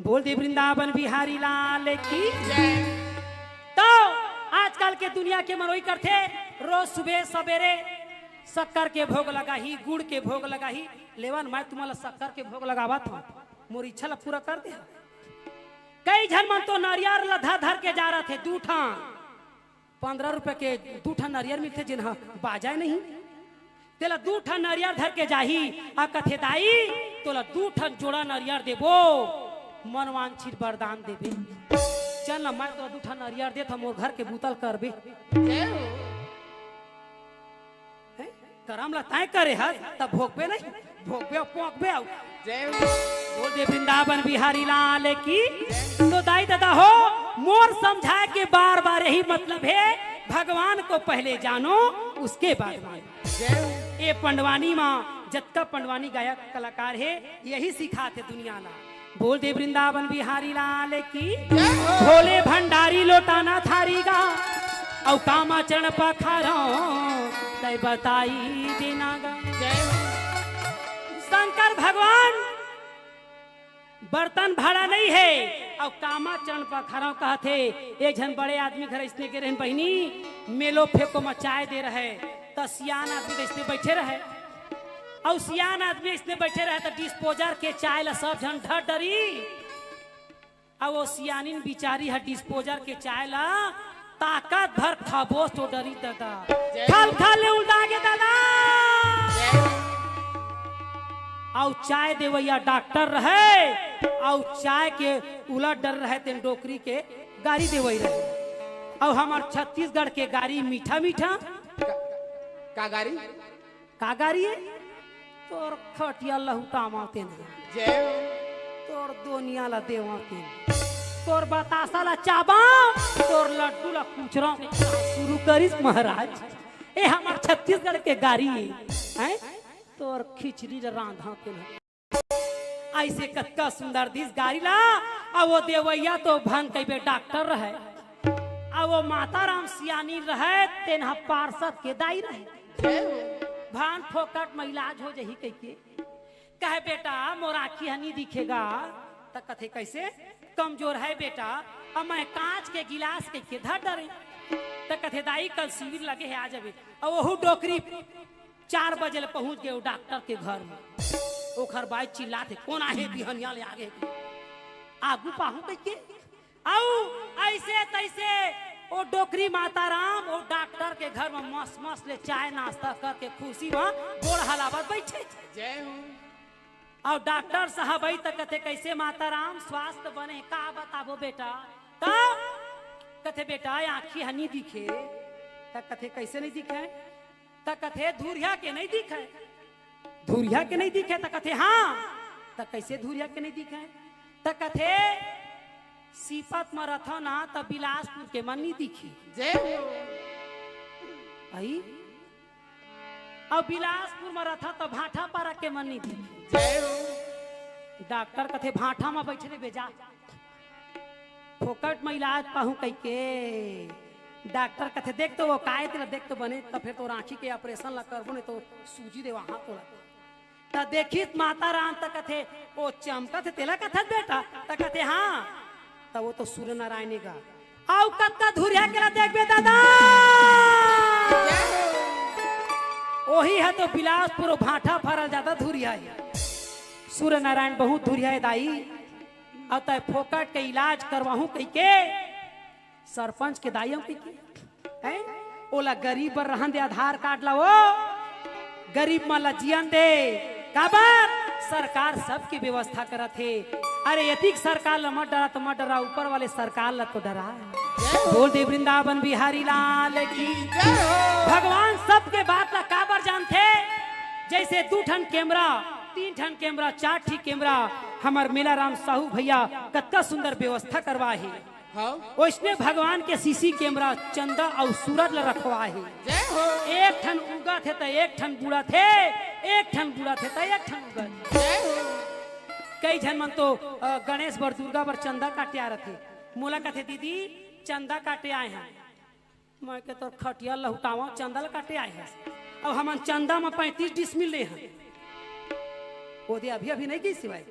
बोल दे वृंदावन बिहारी लाल की। जय। तो आजकल के दुनिया के मनोई करथे, रोज सुबह सवेरे शक्कर के भोग लगाही, गुड़ के भोग लगाही। लेवन, मैं तुम्हारा शक्कर के भोग लगावत हूँ, मोर इच्छा ला पूरा कर दे। कई झन मन तो नरियर ला धर धर के जा रहे थे, दू ठन, पंद्रह रुपए के दू ठन नरियर मिलथे, जिन ह बाजाए नहीं, तेला दू ठन नरियर धर के जाही, आ कथे, "दाई, तोला दू ठन जोड़ा नरियर देबो, मनवांछित वरदान देबे।" चल न, मैं तोला दू ठन नरियर देत हूँ, मोर घर के बुता ल करबे। जय हो। हैं? करम ला तय करे हस, तब भोगबे नहीं, भोगबे अउ पोंकबे अउ। जय हो। बोल दे वृंदावन बिहारी लाल की। तो दाई ददा हो, मोर समझाए के बार बार यही मतलब है, भगवान को पहले जानो, उसके बाद मानो। जय हो। ये पंडवानी मा जतका पंडवानी गायक कलाकार हे, यही सिखाथे दुनिया ला। बोल दे वृंदावन बिहारी लाल की। जय हो। भोले भंडारी लोटाना थारी गा, अउ कामा चरण पखारो, तय बताई देना गा। जय हो। शंकर भगवान बर्तन भाड़ा नहीं हे, अउ कामा चरण पखारो कहथे। एक झन बड़े आदमी घर इसने गे रहन बहिनी, मेलो फेंको म चाय दे रहे, त सियान आदमी त इसने बैठे रहे, अउ सियान आदमी इसने बैठे रहे, त डिस्पोजर के चाय ला सब झन ढर डरी। अउ वो सियानिन बिचारी ह डिस्पोजर के चाय ला ताकत भर खाबोस तो डरी ददा। जय खल खल ले उलदा गे ददा। जय। अउ चाय देवैया डॉक्टर रहे, अउ चाय के उलट डर रहे, तेन डोकरी के गारी देवई रहे। अउ हमर छत्तीसगढ़ के गारी मीठा मीठा। का, का गारी? का गारी हे? तोर खटिया लहुटावा तेन। जय हो। तोर दोनिया ला देवा तेन। तोर बतासा ला चाबा, तोर लड्डू ला कुचरा शुरू करिस महाराज। ए हमर छत्तीसगढ़ के गारी हे, हैं? तोर खिचड़ी ला रांधा तेन। ऐसे कतका सुंदर दिस गारी ला, अउ वो देवैया तो भन कहिबे डॉक्टर रहे, अउ वो माता राम सियानी रहे, तेन ह पार्षद के दाई रहे। जय हो। भान फोकट म इलाज हो जही कहिके। कहे, "बेटा, मोर आँखी ह नी दिखे गा।" त कथे, "कइसे?" "कमजोर हे बेटा, अब मैं कांच के गिलास कहिके धर डरे।" त कथे, "दाई, कल शिविर लगे हे, आ जाबे।" अउ ओहू डोकरी चार बजे ले पहुंच गे वो डॉक्टर के घर म। ओखर बाई चिल्लाथे, "कोन आहे बिहनिया ले आगे?" "आगू पाहू कहिके।" अउ ऐसे तैसे वो डोकरी माता राम वो डॉक्टर के घर म मस मस ले चाय नाश्ता करके खुशी म गोड़ हलावत बैठे। जय हो। अउ डॉक्टर साहब आई त कथे, "कइसे माता राम, स्वास्थ्य बने?" "का बताबो बेटा?" त कथे, "बेटा, आँखी ह नी दिखे।" त कथे, "कइसे नहीं दिखे?" त कथे, "धुरिहा के नहीं दिखे।" "धुरिहा के नहीं दिखे?" त कथे, "हाँ।" त कइसे धुरिहा के नहीं दिखे? त कथे, "सीपत म रथव ना, त बिलासपुर के मन नहीं दिखे।" जय हो। अई? अउ बिलासपुर म रथव, त भाटापारा के मन नहीं दिखे। जय हो। डॉक्टर कथे, "भाटा म बैठे रहिबे जा।" फोकट म इलाज पाहूं कहिके। डॉक्टर कथे, "देख तो वो काय तेला, देख तो बने, त फेर तोर आँखी के ऑपरेशन ला करबो, नहीं तो सूजी देवाहूं तोला।" त देखिस माता राम त कथे, "ओ चमकत हे तेला कथस बेटा?" त कथे, "हाँ।" त वो तो सूर्य नारायण हे गा। अउ कतका धुरिहा के ला देखबे दादा, ओही ह तो बिलासपुर भाटापारा ले जादा धुरिहा हे। सूर्य नारायण बहुत धुरिहा हे दाई। अउ तय फोकट के इलाज करवाहूं कहिके सरपंच के दाई हूं कहिके, हैं? ओला गरीब बर रहन दे आधार कार्ड ला, ओ गरीब मन ला जियन दे। काबर? सरकार सबके व्यवस्था करत हे। अरे, एतिक सरकार ला मत डरा त मत डरा, ऊपर वाले सरकार ला तो डरा। बोल दे वृंदावन बिहारी लाल की। जय हो। भगवान सबके बात ला काबर जानथे? जैसे दू ठन कैमरा, तीन ठन कैमरा, चार ठी कैमरा, हमर मेला राम साहू भैया कतका सुंदर व्यवस्था करवा हे। हाँ। वैसने भगवान के सीसी कैमरा चंदा अउ सूरज ल रखवा हे। जय हो। एक ठन उगत हे त एक ठन बुड़त हे, एक ठन बुड़त हे त एक ठन उगत हे। जय हो। कई झन मन तो, अ, गणेश बर, दुर्गा बर चंदा काटे आ रथे। मोला कथे, "दीदी, चंदा काटे आए हन।" मैं के, "तोर खटिया लहुटावा, चंदा ल काटे आए हस।" अब हमन चंदा म पैंतीस डिसमिल ले हन। ओदे अभी, अभी नहीं गई सिवाय,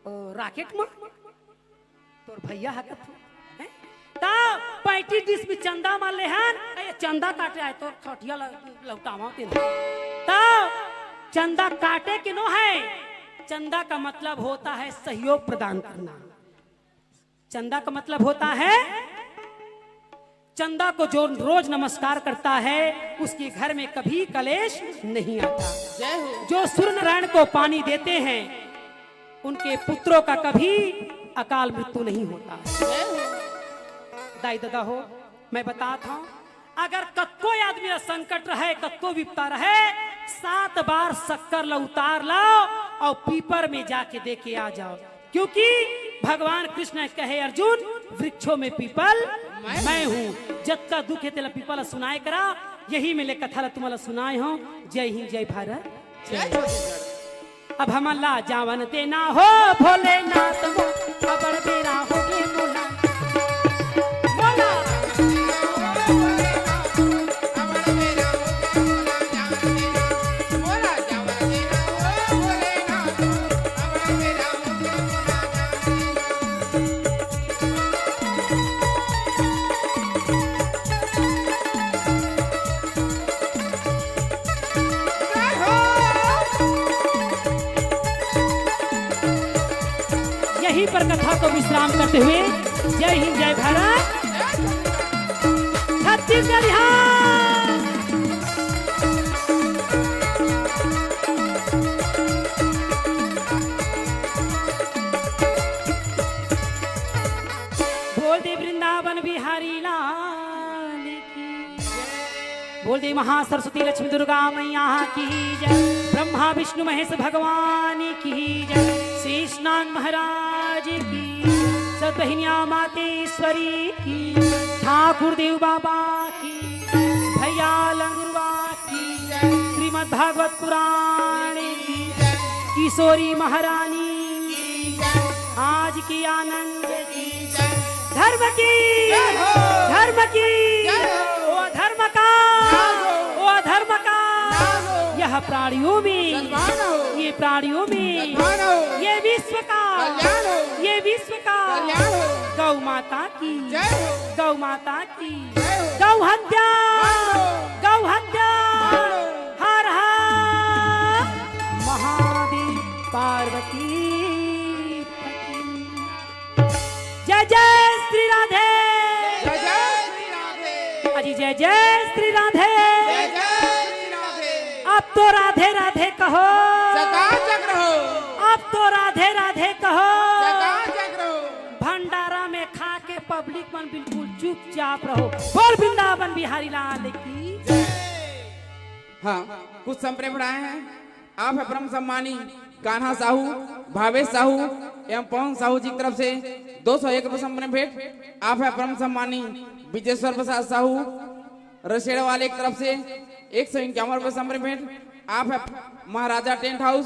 ओ, राकेट म। तोर भैया हा कथू, हैं? त पैंतीस डिसमिल चंदा म लेहन, ए, चंदा काटे आए, तोर खटिया ल-, लहुटावा तेन। त चंदा काटे के नो है, चंदा का मतलब होता है सहयोग प्रदान करना। चंदा का मतलब होता है, चंदा को जो रोज नमस्कार करता है, उसके घर में कभी कलेश नहीं आता। जय हो। जो सूर्य नारायण को पानी देते हैं, उनके पुत्रों का कभी अकाल मृत्यु नहीं होता। जय हो। दाई ददा हो, मैं बतात हूँ, अगर कतको आदमी ला संकट रहे, कतको विपता रहे, सात बार शक्कर ला उतार लाओ अउ पीपर में जाके दे के आ जाओ, क्योंकि भगवान कृष्ण कहे, "अर्जुन, वृक्षों में पीपल मैं मैं हूँ।" जतका दुख हे तेला पीपल ला सुनाए करा, यही में ले कथा ला तुमन ला सुनाए हूँ। जय हिंद, जय भारत। जय छत्तीसगढ़। अब हमन ला जावन देना हो भोलेनाथ मो, अबड़ बेरा होगे मोला। मोला। यहीं पर कथा को विश्राम करते हुए जय हिंद, जय भारत, छत्तीसगढ़। बोल दे वृंदावन बिहारी लाल की। बोल दे महासरस्वती लक्ष्मी दुर्गा मैया की जय। ब्रह्मा विष्णु महेश भगवान की जय। शेषनाग महाराज की। सतबहिनिया मातेश्वरी की। ठाकुर देव बाबा की। भैया लंगुरवा की। श्रीमद् भागवत पुराण की। किशोरी महारानी की। आज की आनंद की। धर्म की। जय हो। धर्म की। जय हो। वो धर्म का। नाश हो। वो धर्म का। नाश हो। यह प्राणियों में। सद्भावना हो। ये प्राणियों में। सद्भावना हो। ये विश्व का। कल्याण हो। ये विश्व का। कल्याण हो। गौ माता की। जय हो। गौ माता की। जय हो। गौ हत्या। बंद हो। गौ हत्या। बंद हो। हर हर महादेव। पार्वती पति। जय जय श्री राधे। जय जय श्री राधे। अजी जय जय श्री राधे। जय जय श्री राधे। अब तो राधे राधे कहो। सदा जग रहो। अब तो राधे राधे कहो। सदा जग रहो। भंडारा में खा के पब्लिक मन बिल्कुल चुपचाप रहो। बोल वृंदावन बिहारी लाल की। हाँ, कुछ संप्रेम बढ़ाए हैं। आप है परम सम्मानी कान्हा साहू, भावेश साहू एवं पवन साहू जी की तरफ से दो सौ एक रुपये संप्रेम भेंट। आप है परम सम्मानी विजेश्वर प्रसाद साहू रसेड़ वाले की तरफ से एक सौ इक्यावन रुपये संप्रेम भेंट। आप है महाराजा टेंट हाउस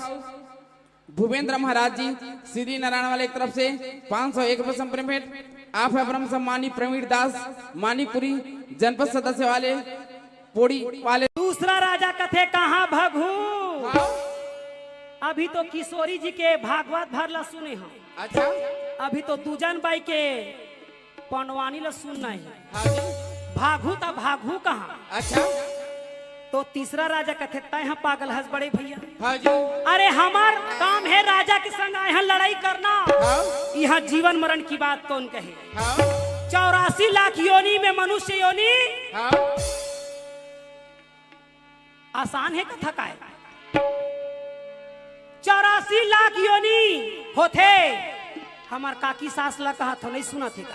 भूपेंद्र महाराज जी श्री नारायण वाले की तरफ से पाँच सौ एक रुपये संप्रेम भेंट। आप है परम सम्मानी प्रवीण दास मानिकपुरी जनपद सदस्य वाले पोड़ी वाले। दूसरा राजा कथे कहाँ भगू। हाँ। अभी तो किशोरी जी के भागवत भर ला सुने हो। अच्छा। अभी तो दूजन बाई के पंडवानी ला सुनना है। हाँ जी। भागू ता भागू कहाँ। अच्छा। तो तीसरा राजा कथे तय हम पागल हस बड़े भैया। हाँ जी। अरे हमार काम है राजा के संग आए हैं लड़ाई करना। हाँ। यहाँ जीवन मरण की बात कौन कहे। हाँ। चौरासी लाख योनि में मनुष्य योनि। हाँ। आसान है कथा काय। चौरासी लाख योनि होथे। हमार काकी सास ला कहा थो नहीं सुना थे का।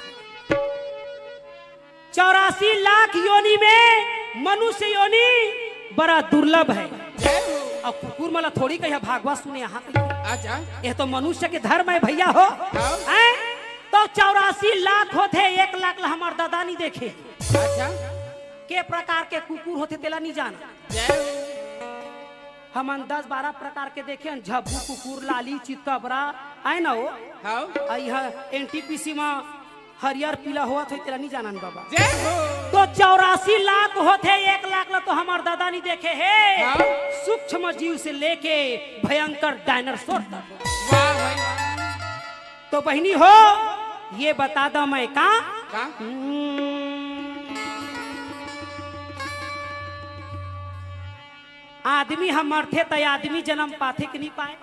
चौरासी लाख योनि में मनुष्य योनि बड़ा दुर्लभ है। अब कुकुर मन ला थोड़ी कहिया भागवत सुने यहाँ कहिके। अच्छा। ये तो मनुष्य के धर्म है भैया हो। हाँ। हैं? तो चौरासी लाख होथे, एक लाख ला हमर दादा नहीं देखे। अच्छा। के प्रकार के कुकुर होथे तेला नहीं जाना। जय हो। हमन दस बारह प्रकार के देखे हन, झब्बू कुकुर, लाली, चितकबरा, आय ना हो। हाँ। आ इहा एनटीपीसी मा हरियर पीला होवत होही, तेला नहीं जानन बाबा। जय हो। तो चौरासी लाख होथे, एक लाख ला तो हमर दादा नहीं देखे हे। हाँ। सूक्ष्म जीव से लेके भयंकर डायनासोर तक। वाह भाई। तो बहिनी हो, ये बता दा मैं का? का? हम्म। आदमी ह मरथे त आदमी जन्म पाथे कि नहीं पाए?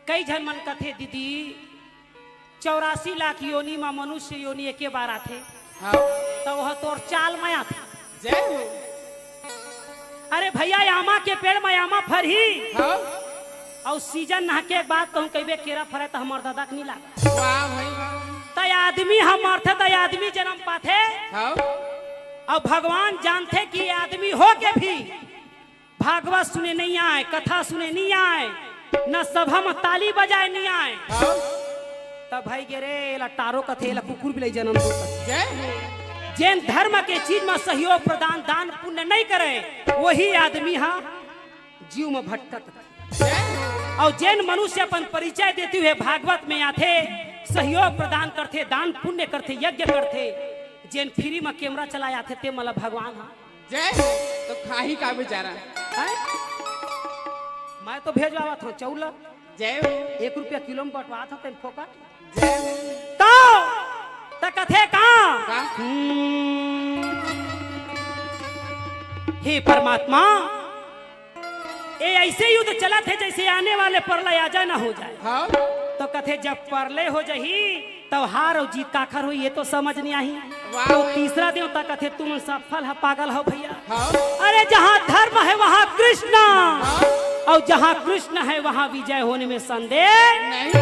कई झन मन कथे, "दीदी, चौरासी लाख योनि म मनुष्य योनि एके बार आथे।" हाँ। त वह तोर चाल म आथे। जय हो। अरे भैया, आमा के पेड़ म आमा फरही। हाँ। अउ सीजन नहके के बाद कहूँ कहिबे केरा फरे त हमर दादा के नहीं लागा। वाह भाई वाह। त आदमी ह मरथे त आदमी जन्म पाथे। हाँ। अउ भगवान जानथे कि आदमी हो के भी भागवत सुने नहीं आए, कथा सुने नहीं आए, न सभा म ताली बजाए नहीं आए। हाँ। त भाई गे रे, एला टारो कथे, एला कुकुर बिलाई जन्म दो कथे। जय हो। जेन धर्म के चीज म सहयोग प्रदान, दान पुण्य नहीं करे, वही आदमी ह जीव म भटकत। जय हो। अउ जेन मनुष्य अपन परिचय देते हुए भागवत में आथे, सहयोग प्रदान करथे, दान पुण्य करथे, यज्ञ करथे, जेन फ्री म कैमरा चलाए आथे, ते मन ला भगवान ह जय हो। तो खाही का बेचारा? हैं? मैं तो भेजवावत हूँ चौल। जय हो। एक रुपया किलो में बंटवात हूँ, तेन फोकट। जय हो। तो, त कथे का? का? हम्म। हे परमात्मा, ए ऐसे युद्ध चलत हे जैसे आने वाले प्रलय आ जाए ना हो जाए। हाँ। तो कथे जब प्रलय हो जाही, तब हार अउ जीत काखर होही, ये तो समझ नहीं आही। वाह तो भाई। तीसरा देवता कथे, "तुम सफल ह, पागल हो भैया।" हाँ। अरे, जहाँ धर्म है, वहाँ कृष्ण, हाँ। और जहाँ कृष्ण है, वहाँ विजय होने में संदेह नहीं।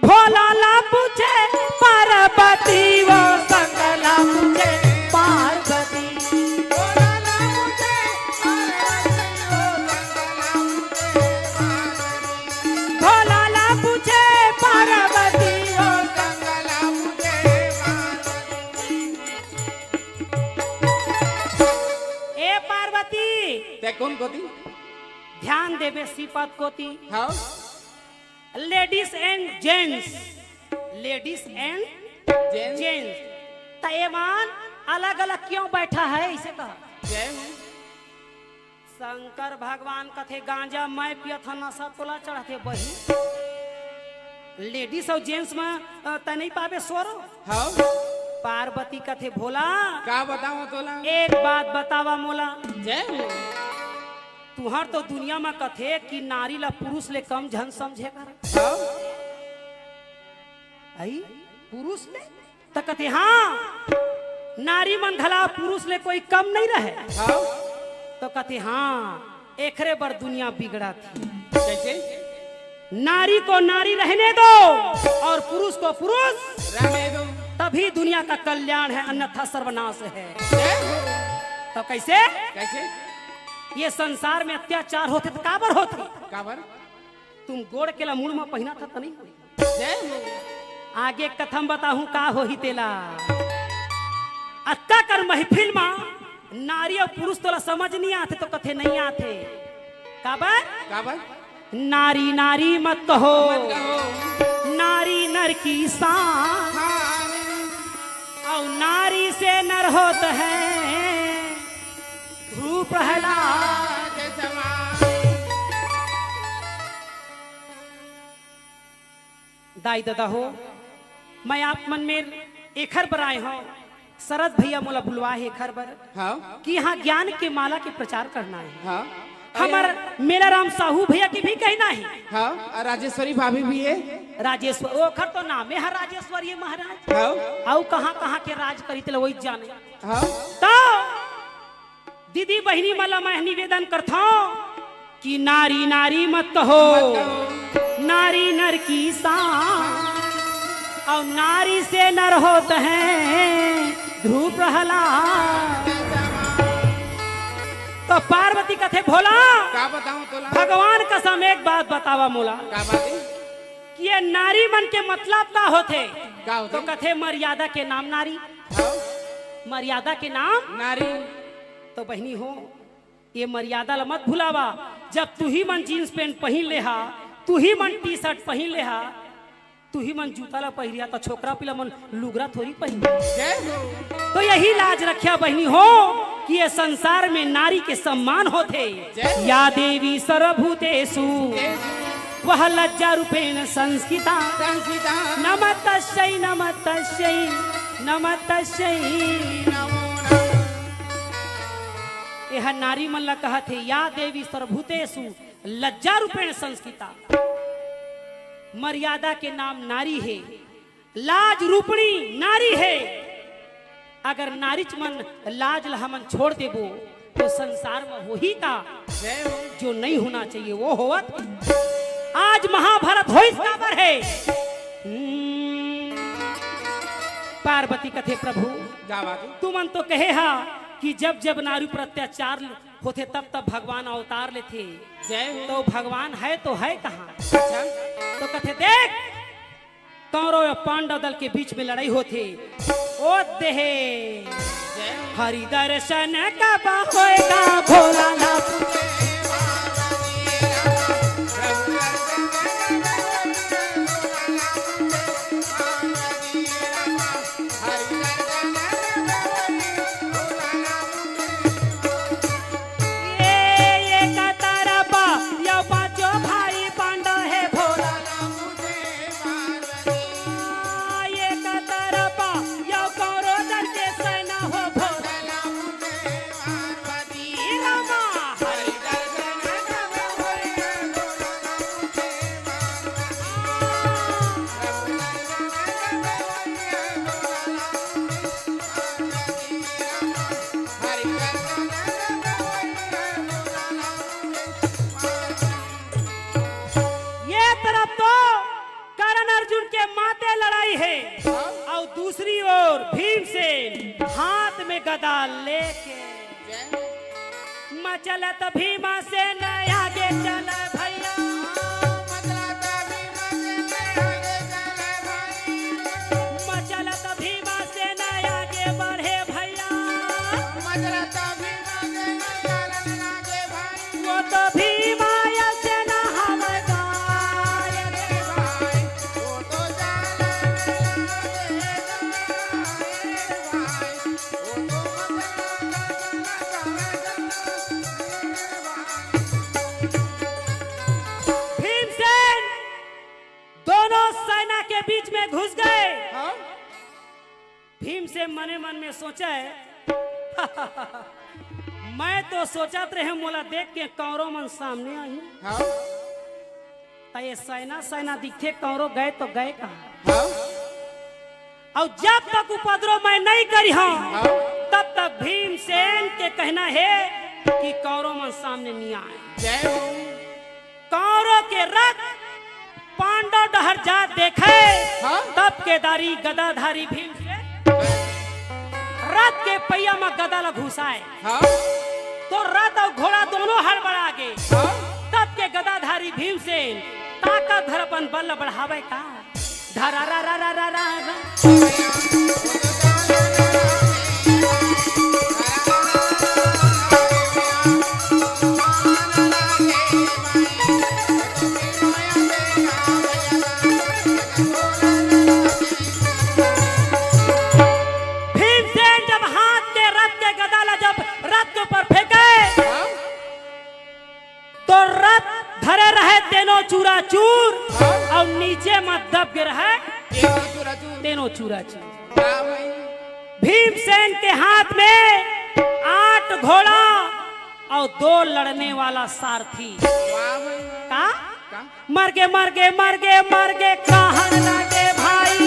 भोला ला पूछे पार्वती, वो शंकर ला पूछे पार्वती। भोला ला पूछे पार्वती, वो शंकर ला पूछे पार्वती। भोला ला पूछे पार्वती, वो शंकर ला पूछे पार्वती। ए पार्वती, ते कोन कोती? ध्यान देबे श्रीपद कोती। हाँ। Ladies and gents, ladies and gents। Gents। त एमन अलग-अलग क्यों बैठा है, इसे कहा। जय हो। शंकर भगवान कथे, "गांजा मैं पियत हंव, नशा तोला चढ़थे बही।" Ladies अउ gents में, अ, तैं नहीं पाबे सोरो। हाँ। पार्वती कथे, "भोला।" का बतावं तोला? "एक बात बतावा मोला।" जय हो। तुहर तो दुनिया म कथे कि नारी ला पुरुष ले कम झन समझे कर। हाँ। आई? पुरुष ले? त कथे, "हाँ, नारी मन घला पुरुष ले कोई कम नहीं रहे।" हाँ। तो कथे, "हाँ, एखरे बर दुनिया बिगड़त हे।" कैसे? नारी को नारी रहने दो और पुरुष को पुरुष, रहने दो। तभी दुनिया का कल्याण है, अन्यथा सर्वनाश है। जय हो। तो कैसे? कैसे? ये संसार में अत्याचार होथे त काबर होथे? काबर? तुम गोड़ के ला मुड़ म पहिना था त नहीं होही। जय हो। आगे कथा म बताहूं का होही तेला। अतका कर महफिल म नारी अउ पुरुष तोला समझ नहीं आथे तो कथे नहीं आथे। काबर? काबर? नारी नारी मत कहो, मत कहो। नारी नर की शान। हाँ। और नारी से नर होत है ध्रुव प्रहलाद। दाई ददा हो, मैं आप मन में एखर बर आए हंव, शरद भैया मोला बुलवाए हे एखर बर, हाँ। कि यहाँ ज्ञान के माला के प्रचार करना हे। हाँ। हमर मेलाराम साहू भैया के भी कहना हे। हाँ, और राजेश्वरी भाभी भी हे। राजेश्वर, ओखर तो नामे हे राजेश्वरी महाराज। हाँ। अउ कहाँ कहाँ के राज करी तेला वही जाने। हाँ। तो दीदी बहिनी मन ला मैं निवेदन करथंव कि नारी नारी मत कहो, मत कहो। नारी नर की शान, और नारी से नर होत है ध्रुव प्रहलाद। तो पार्वती कथे, "भोला, का बताऊं तोला?" भगवान कसम एक बात बतावा मोला, का बात है? कि ये नारी मन के मतलब का होथे? का होथे? तो कथे, "मर्यादा के नाम नारी।" हाँ। मर्यादा के नाम नारी। तो बहिनी हो, ये मर्यादा ला मत भुलावा। जब तुही मन जींस पैंट पहिन ले हा, तुही मन टी शर्ट पहिन ले हा, तुही मन जूता ला पहिरिया, त छोकरा पिला मन लुगरा थोड़ी पहिन। जय हो। तो यही लाज रखिया बहिनी हो, कि ये संसार में नारी के सम्मान होथे। जय हो। या देवी सर्वभूतेषु, जय हो। वह लज्जा रूपेण संस्थिता। संस्थिता। नमस्तस्यै, नमस्तस्यै, नमस्तस्यै। नमो नमः। एह नारी मन ला कहत हे, या देवी सर्वभूतेषु लज्जा रूपेण संस्थिता। मर्यादा के नाम नारी हे, लाज रूपणी नारी हे। अगर नारीच मन लाज ल हमन छोड़ देबो, तो संसार में होही का? जय हो। जो नहीं होना चाहिए, वो होवत। आज महाभारत होइस काबर हे? हम्म, पार्वती कथे, "प्रभु, का बात है? तुमन तो कहे हा कि जब जब नारी पर अत्याचार होथे, तब तब भगवान अवतार लेथे।" जय हो। तो भगवान है तो है कहाँ? अच्छा। तो कथे, "देख, कौरव अउ पांडव दल के बीच में लड़ाई होथे, ओ देहे, जय हो। हरि दर्शन कब होएगा भोलानाथ?" ये, ये कतरपा, यो पांचो भाई पांडव हे भोला। ये कतरपा, यो कौरव दल के सेना हो भोला। ये तरफ तो कर्ण अर्जुन के माते लड़ाई हे, अउ दूसरी ओर भीमसेन हाथ में गदा लेके मचलत भीमसेन आगे चल भैया। मचलत भीमसेन आगे चल भैया। मचलत भीमसेन आगे बढ़े भैया। मचलत भीमसेन आगे बढ़े भैया। वो तो भीमा सेना हवलदार रे भाई। वो तो जान भीमसेन दोनों सेना के बीच में घुस गए। हाँ? भीमसेन मने मन में सोचा है, "मैं तो सोचत रहे मोला देख के कौरव मन सामने आही।" हाँ? त ये सेना, सेना दिखथे, कौरव गए तो गए कहाँ? हाँ? अउ जब तक उपद्रव मैं नहीं करिहंव, हाँ। तब तक भीमसेन के कहना हे कि कौरव मन सामने नहीं आए। जय हो। कौरव के रथ पांडव डहर जा देखे, हाँ। तब केदारी गदाधारी भीमसेन रथ के पहिया म गदा ल घुसाए। हाँ। तो रथ अउ घोड़ा दोनों हड़बड़ा गे। हाँ। तब के गदाधारी भीमसेन ताकत धर अपन बल बढ़ावे का। धरा रा रा रा रा रा रा। भीमसेन जब हाथ के रथ के गदा ला जब रथ के ऊपर फेंके, हाँ। तो रथ धरे रहे तेनो चूराचूर, हाँ। अउ नीचे म दब गे रहे तेनो चूराचूर। तेनो चूराचूर। वाह भाई। भीमसेन के हाथ में आठ घोड़ा अउ दो लड़ने वाला सारथी। वाह भाई। का? का? मर गे, मर गे, मर गे, मर गे, कहन लागे भाई।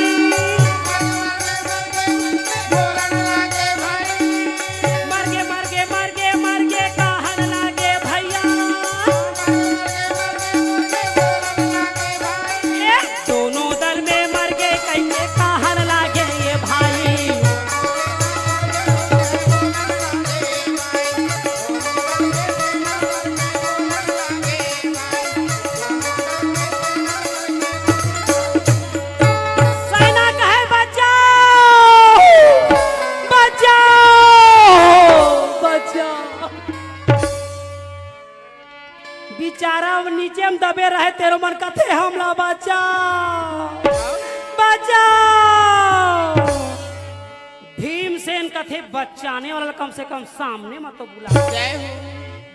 मर गे, मर गे, मर गे, मर गे, कहन लागे भैया। ये दोनों दल में मर गे कहिके कहन लागे ये भाई। चारा नीचे में दबे रहे, तेरो मन कथे हमला बचाओ, बचाओ। भीमसेन कथे बचाने वाला कम से कम सामने म तो बुला। जय हो।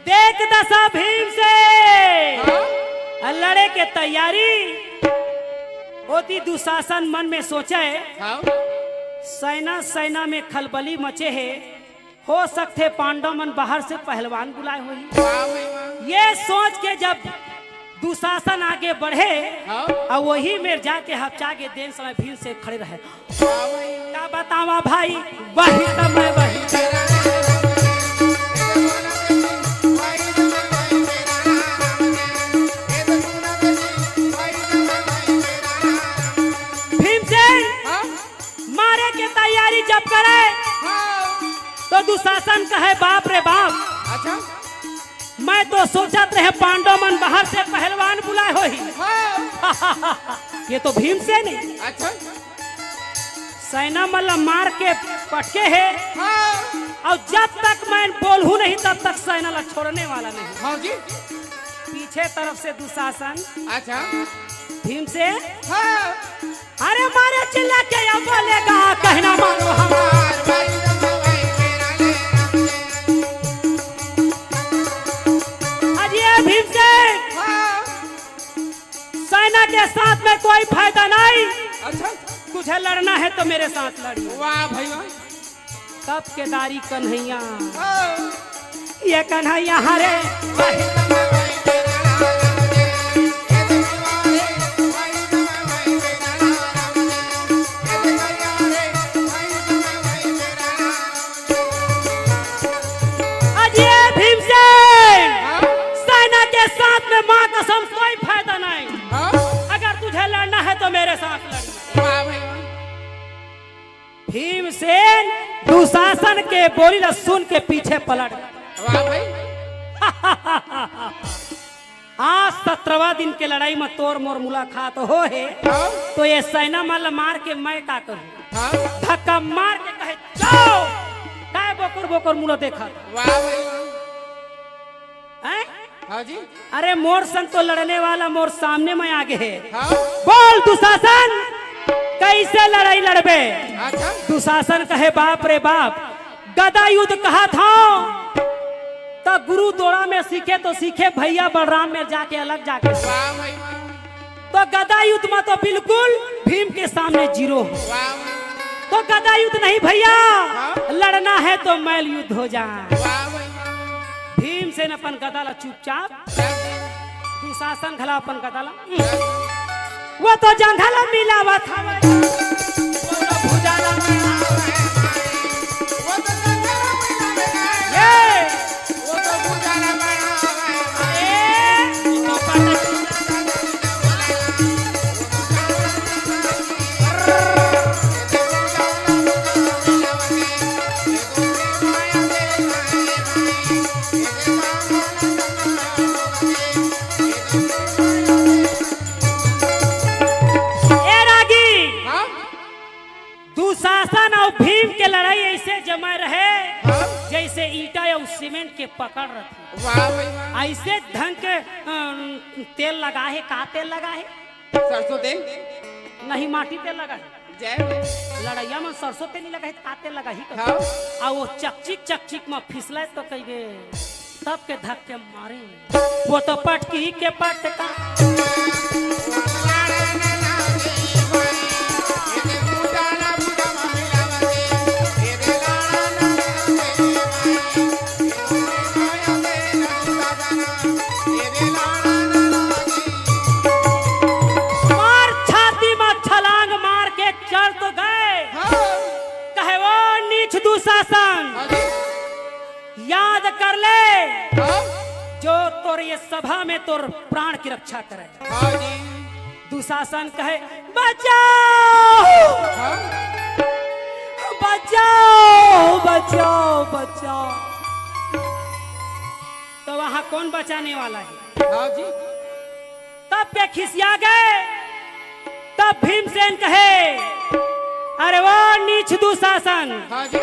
देख दसा भीमसेन हाँ? लड़े के तैयारी। ओती दुशासन मन में सोचे, हाँ? सेना सेना में खलबली मचे हे, हो सकथे पांडव मन बाहर से पहलवान बुलाए होही। वाह भाई वाह। ये सोच के जब दुशासन आगे बढ़े हाँ। और वही मेर जाके हपचा के देन समय भीमसेन खड़े रहे। वाह भाई वाह। का बतावा भाई, वही समय वही। भीमसेन हाँ? मारे के तैयारी जब करे हाँ। तो दुशासन कहे, बाप रे बाप, अच्छा। मैं तो सोचत रहे पांडव मन बाहर से पहलवान बुलाए होही। हाँ। ये तो भीमसेन हे। अच्छा। सेना मन ला मार के पटके हे हाँ। और जब तक मैं बोलहूँ नहीं तब तक सेना ला छोड़ने वाला नहीं। हाँ जी। पीछे तरफ से दुशासन अच्छा। भीमसेन हाँ। अरे मारे चिल्ला के या बोलेगा कहना मारो हमार। आज ये भीमसेन हाँ। सेना के साथ में कोई फायदा नहीं। अच्छा। तुझे लड़ना है तो मेरे साथ लड़िए। वाह भाई वाह। तब केदारी कन्हैया हाँ। ये कन्हैया हरे। आज ये भीमसेन हाँ? सेना के साथ में माँ कसम कोई फायदा नहीं। हाँ? अगर तुझे लड़ना है तो मेरे साथ लड़। वाह भाई वाह। भीमसेन दुशासन के बोली ला सुन के पीछे पलट। वाह भाई। आज सत्रहवाँ दिन के लड़ाई में तोर मोर मुलाकात हो हे, हाँ? तो ये सेना मन ला मार के मैं का करूँ? हाँ? धक्का मार के कहे, जाओ। काय बोकर बोकर मुला देखा? वाह भाई वाह। हैं? हाँ जी। अरे मोर संग तो लड़ने वाला मोर सामने में आगे हे। हाँ? बोल दुशासन, कैसे लड़ाई लड़बे? अच्छा। दुशासन कहे, बाप रे बाप, गदा युद्ध कहा था तो गुरु दोड़ा में सीखे तो सीखे, भैया बलराम में जाके अलग जाके सीखे। वाह भाई वाह। तो गदा युद्ध में तो बिल्कुल भीम के सामने जीरो हो। वाह भाई। तो गदा युद्ध नहीं भैया, हाँ? लड़ना है तो मल्ल युद्ध हो जाए। वाह भाई वाह। भीमसेन अपन गदा ला चुपचाप दुशासन घला अपन गदा ला, वो तो जंघा ला मिलावत हवे। वो तो भुजा ला मिलावत हवे। वो तो जंघा ला मिलावत हवे। ये। वो तो भुजा ला मिलावत हवे। ए। ए रागी, हाँ? दुशासन अउ भीम के लड़ाई ऐसे जमे रहे, हाँ? जैसे ईंटा अउ सीमेंट के पकड़ रथे। वाह भाई वाह। ऐसे ढंग के, अम, तेल लगा हे, का तेल लगा हे? सरसों तेल। नहीं, माटी तेल लगा हे। जय हो। लड़ैया में सरसों तेल नहीं लगा हे, त का तेल लगा ही कब? हाँ। आ वो चकचिक, चकचिक में फिसले तो कहिबे, तब के धक्के मारे। वो तो पटकी के पटका। मार छाती में छलांग मार के चल तो गए। हाँ। कहे, "वो नीच दुशासन, हाँ जी। याद कर ले, हाँ। जो तोर ये सभा में तोर प्राण की रक्षा करे।" हाँ जी। दुशासन कहे, "बचाओ, हाँ। बचाओ, बचाओ, बचाओ।" तो वहां कौन बचाने वाला है? हाँ जी। तब के खिसिया गए। तब भीमसेन कहे, "अरे वो नीच दुशासन, हाँ जी।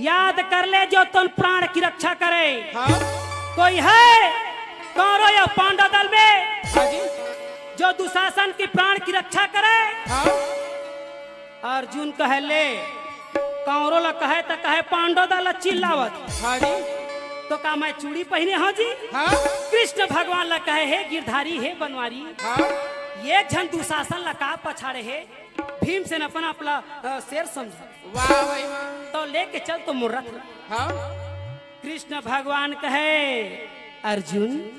याद कर ले जो तोर प्राण की रक्षा करे। हाँ। कोई है कौरव या पांडव दल में हाँ जी। जो दुशासन के प्राण की रक्षा करे। हाँ। अर्जुन कहे, ले, कौरव ला कहे त कहे पांडव दल ला चिल्लावत। हाँ जी। तो का मैं चूड़ी पहिने हंव जी? हाँ। कृष्ण भगवान ला कहे, हे गिरधारी, हे बनवारी, हाँ। ये झन दुशासन ला का पछाड़े हे? भीमसेन अपन आप ला, अ, शेर समझे। वाह भाई वाह। तो लेके चल तो मोर रथ ला। हाँ। कृष्ण भगवान कहे, अर्जुन,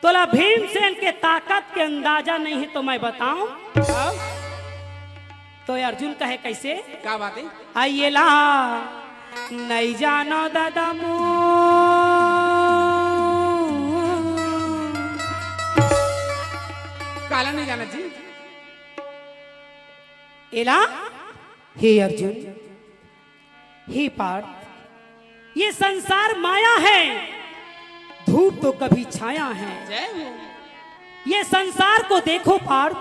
तोला भीमसेन के ताकत के अंदाजा नहीं है तो मैं बताऊं। हाँ। तो अर्जुन कहे, कैसे? का बात है? आइएला नहीं जानो दादा मू। काला नहीं जाना जी। एला, हे अर्जुन, हे पार्थ, ये संसार माया है, धूप तो कभी छाया है। जय हो। ये संसार को देखो पार्थ,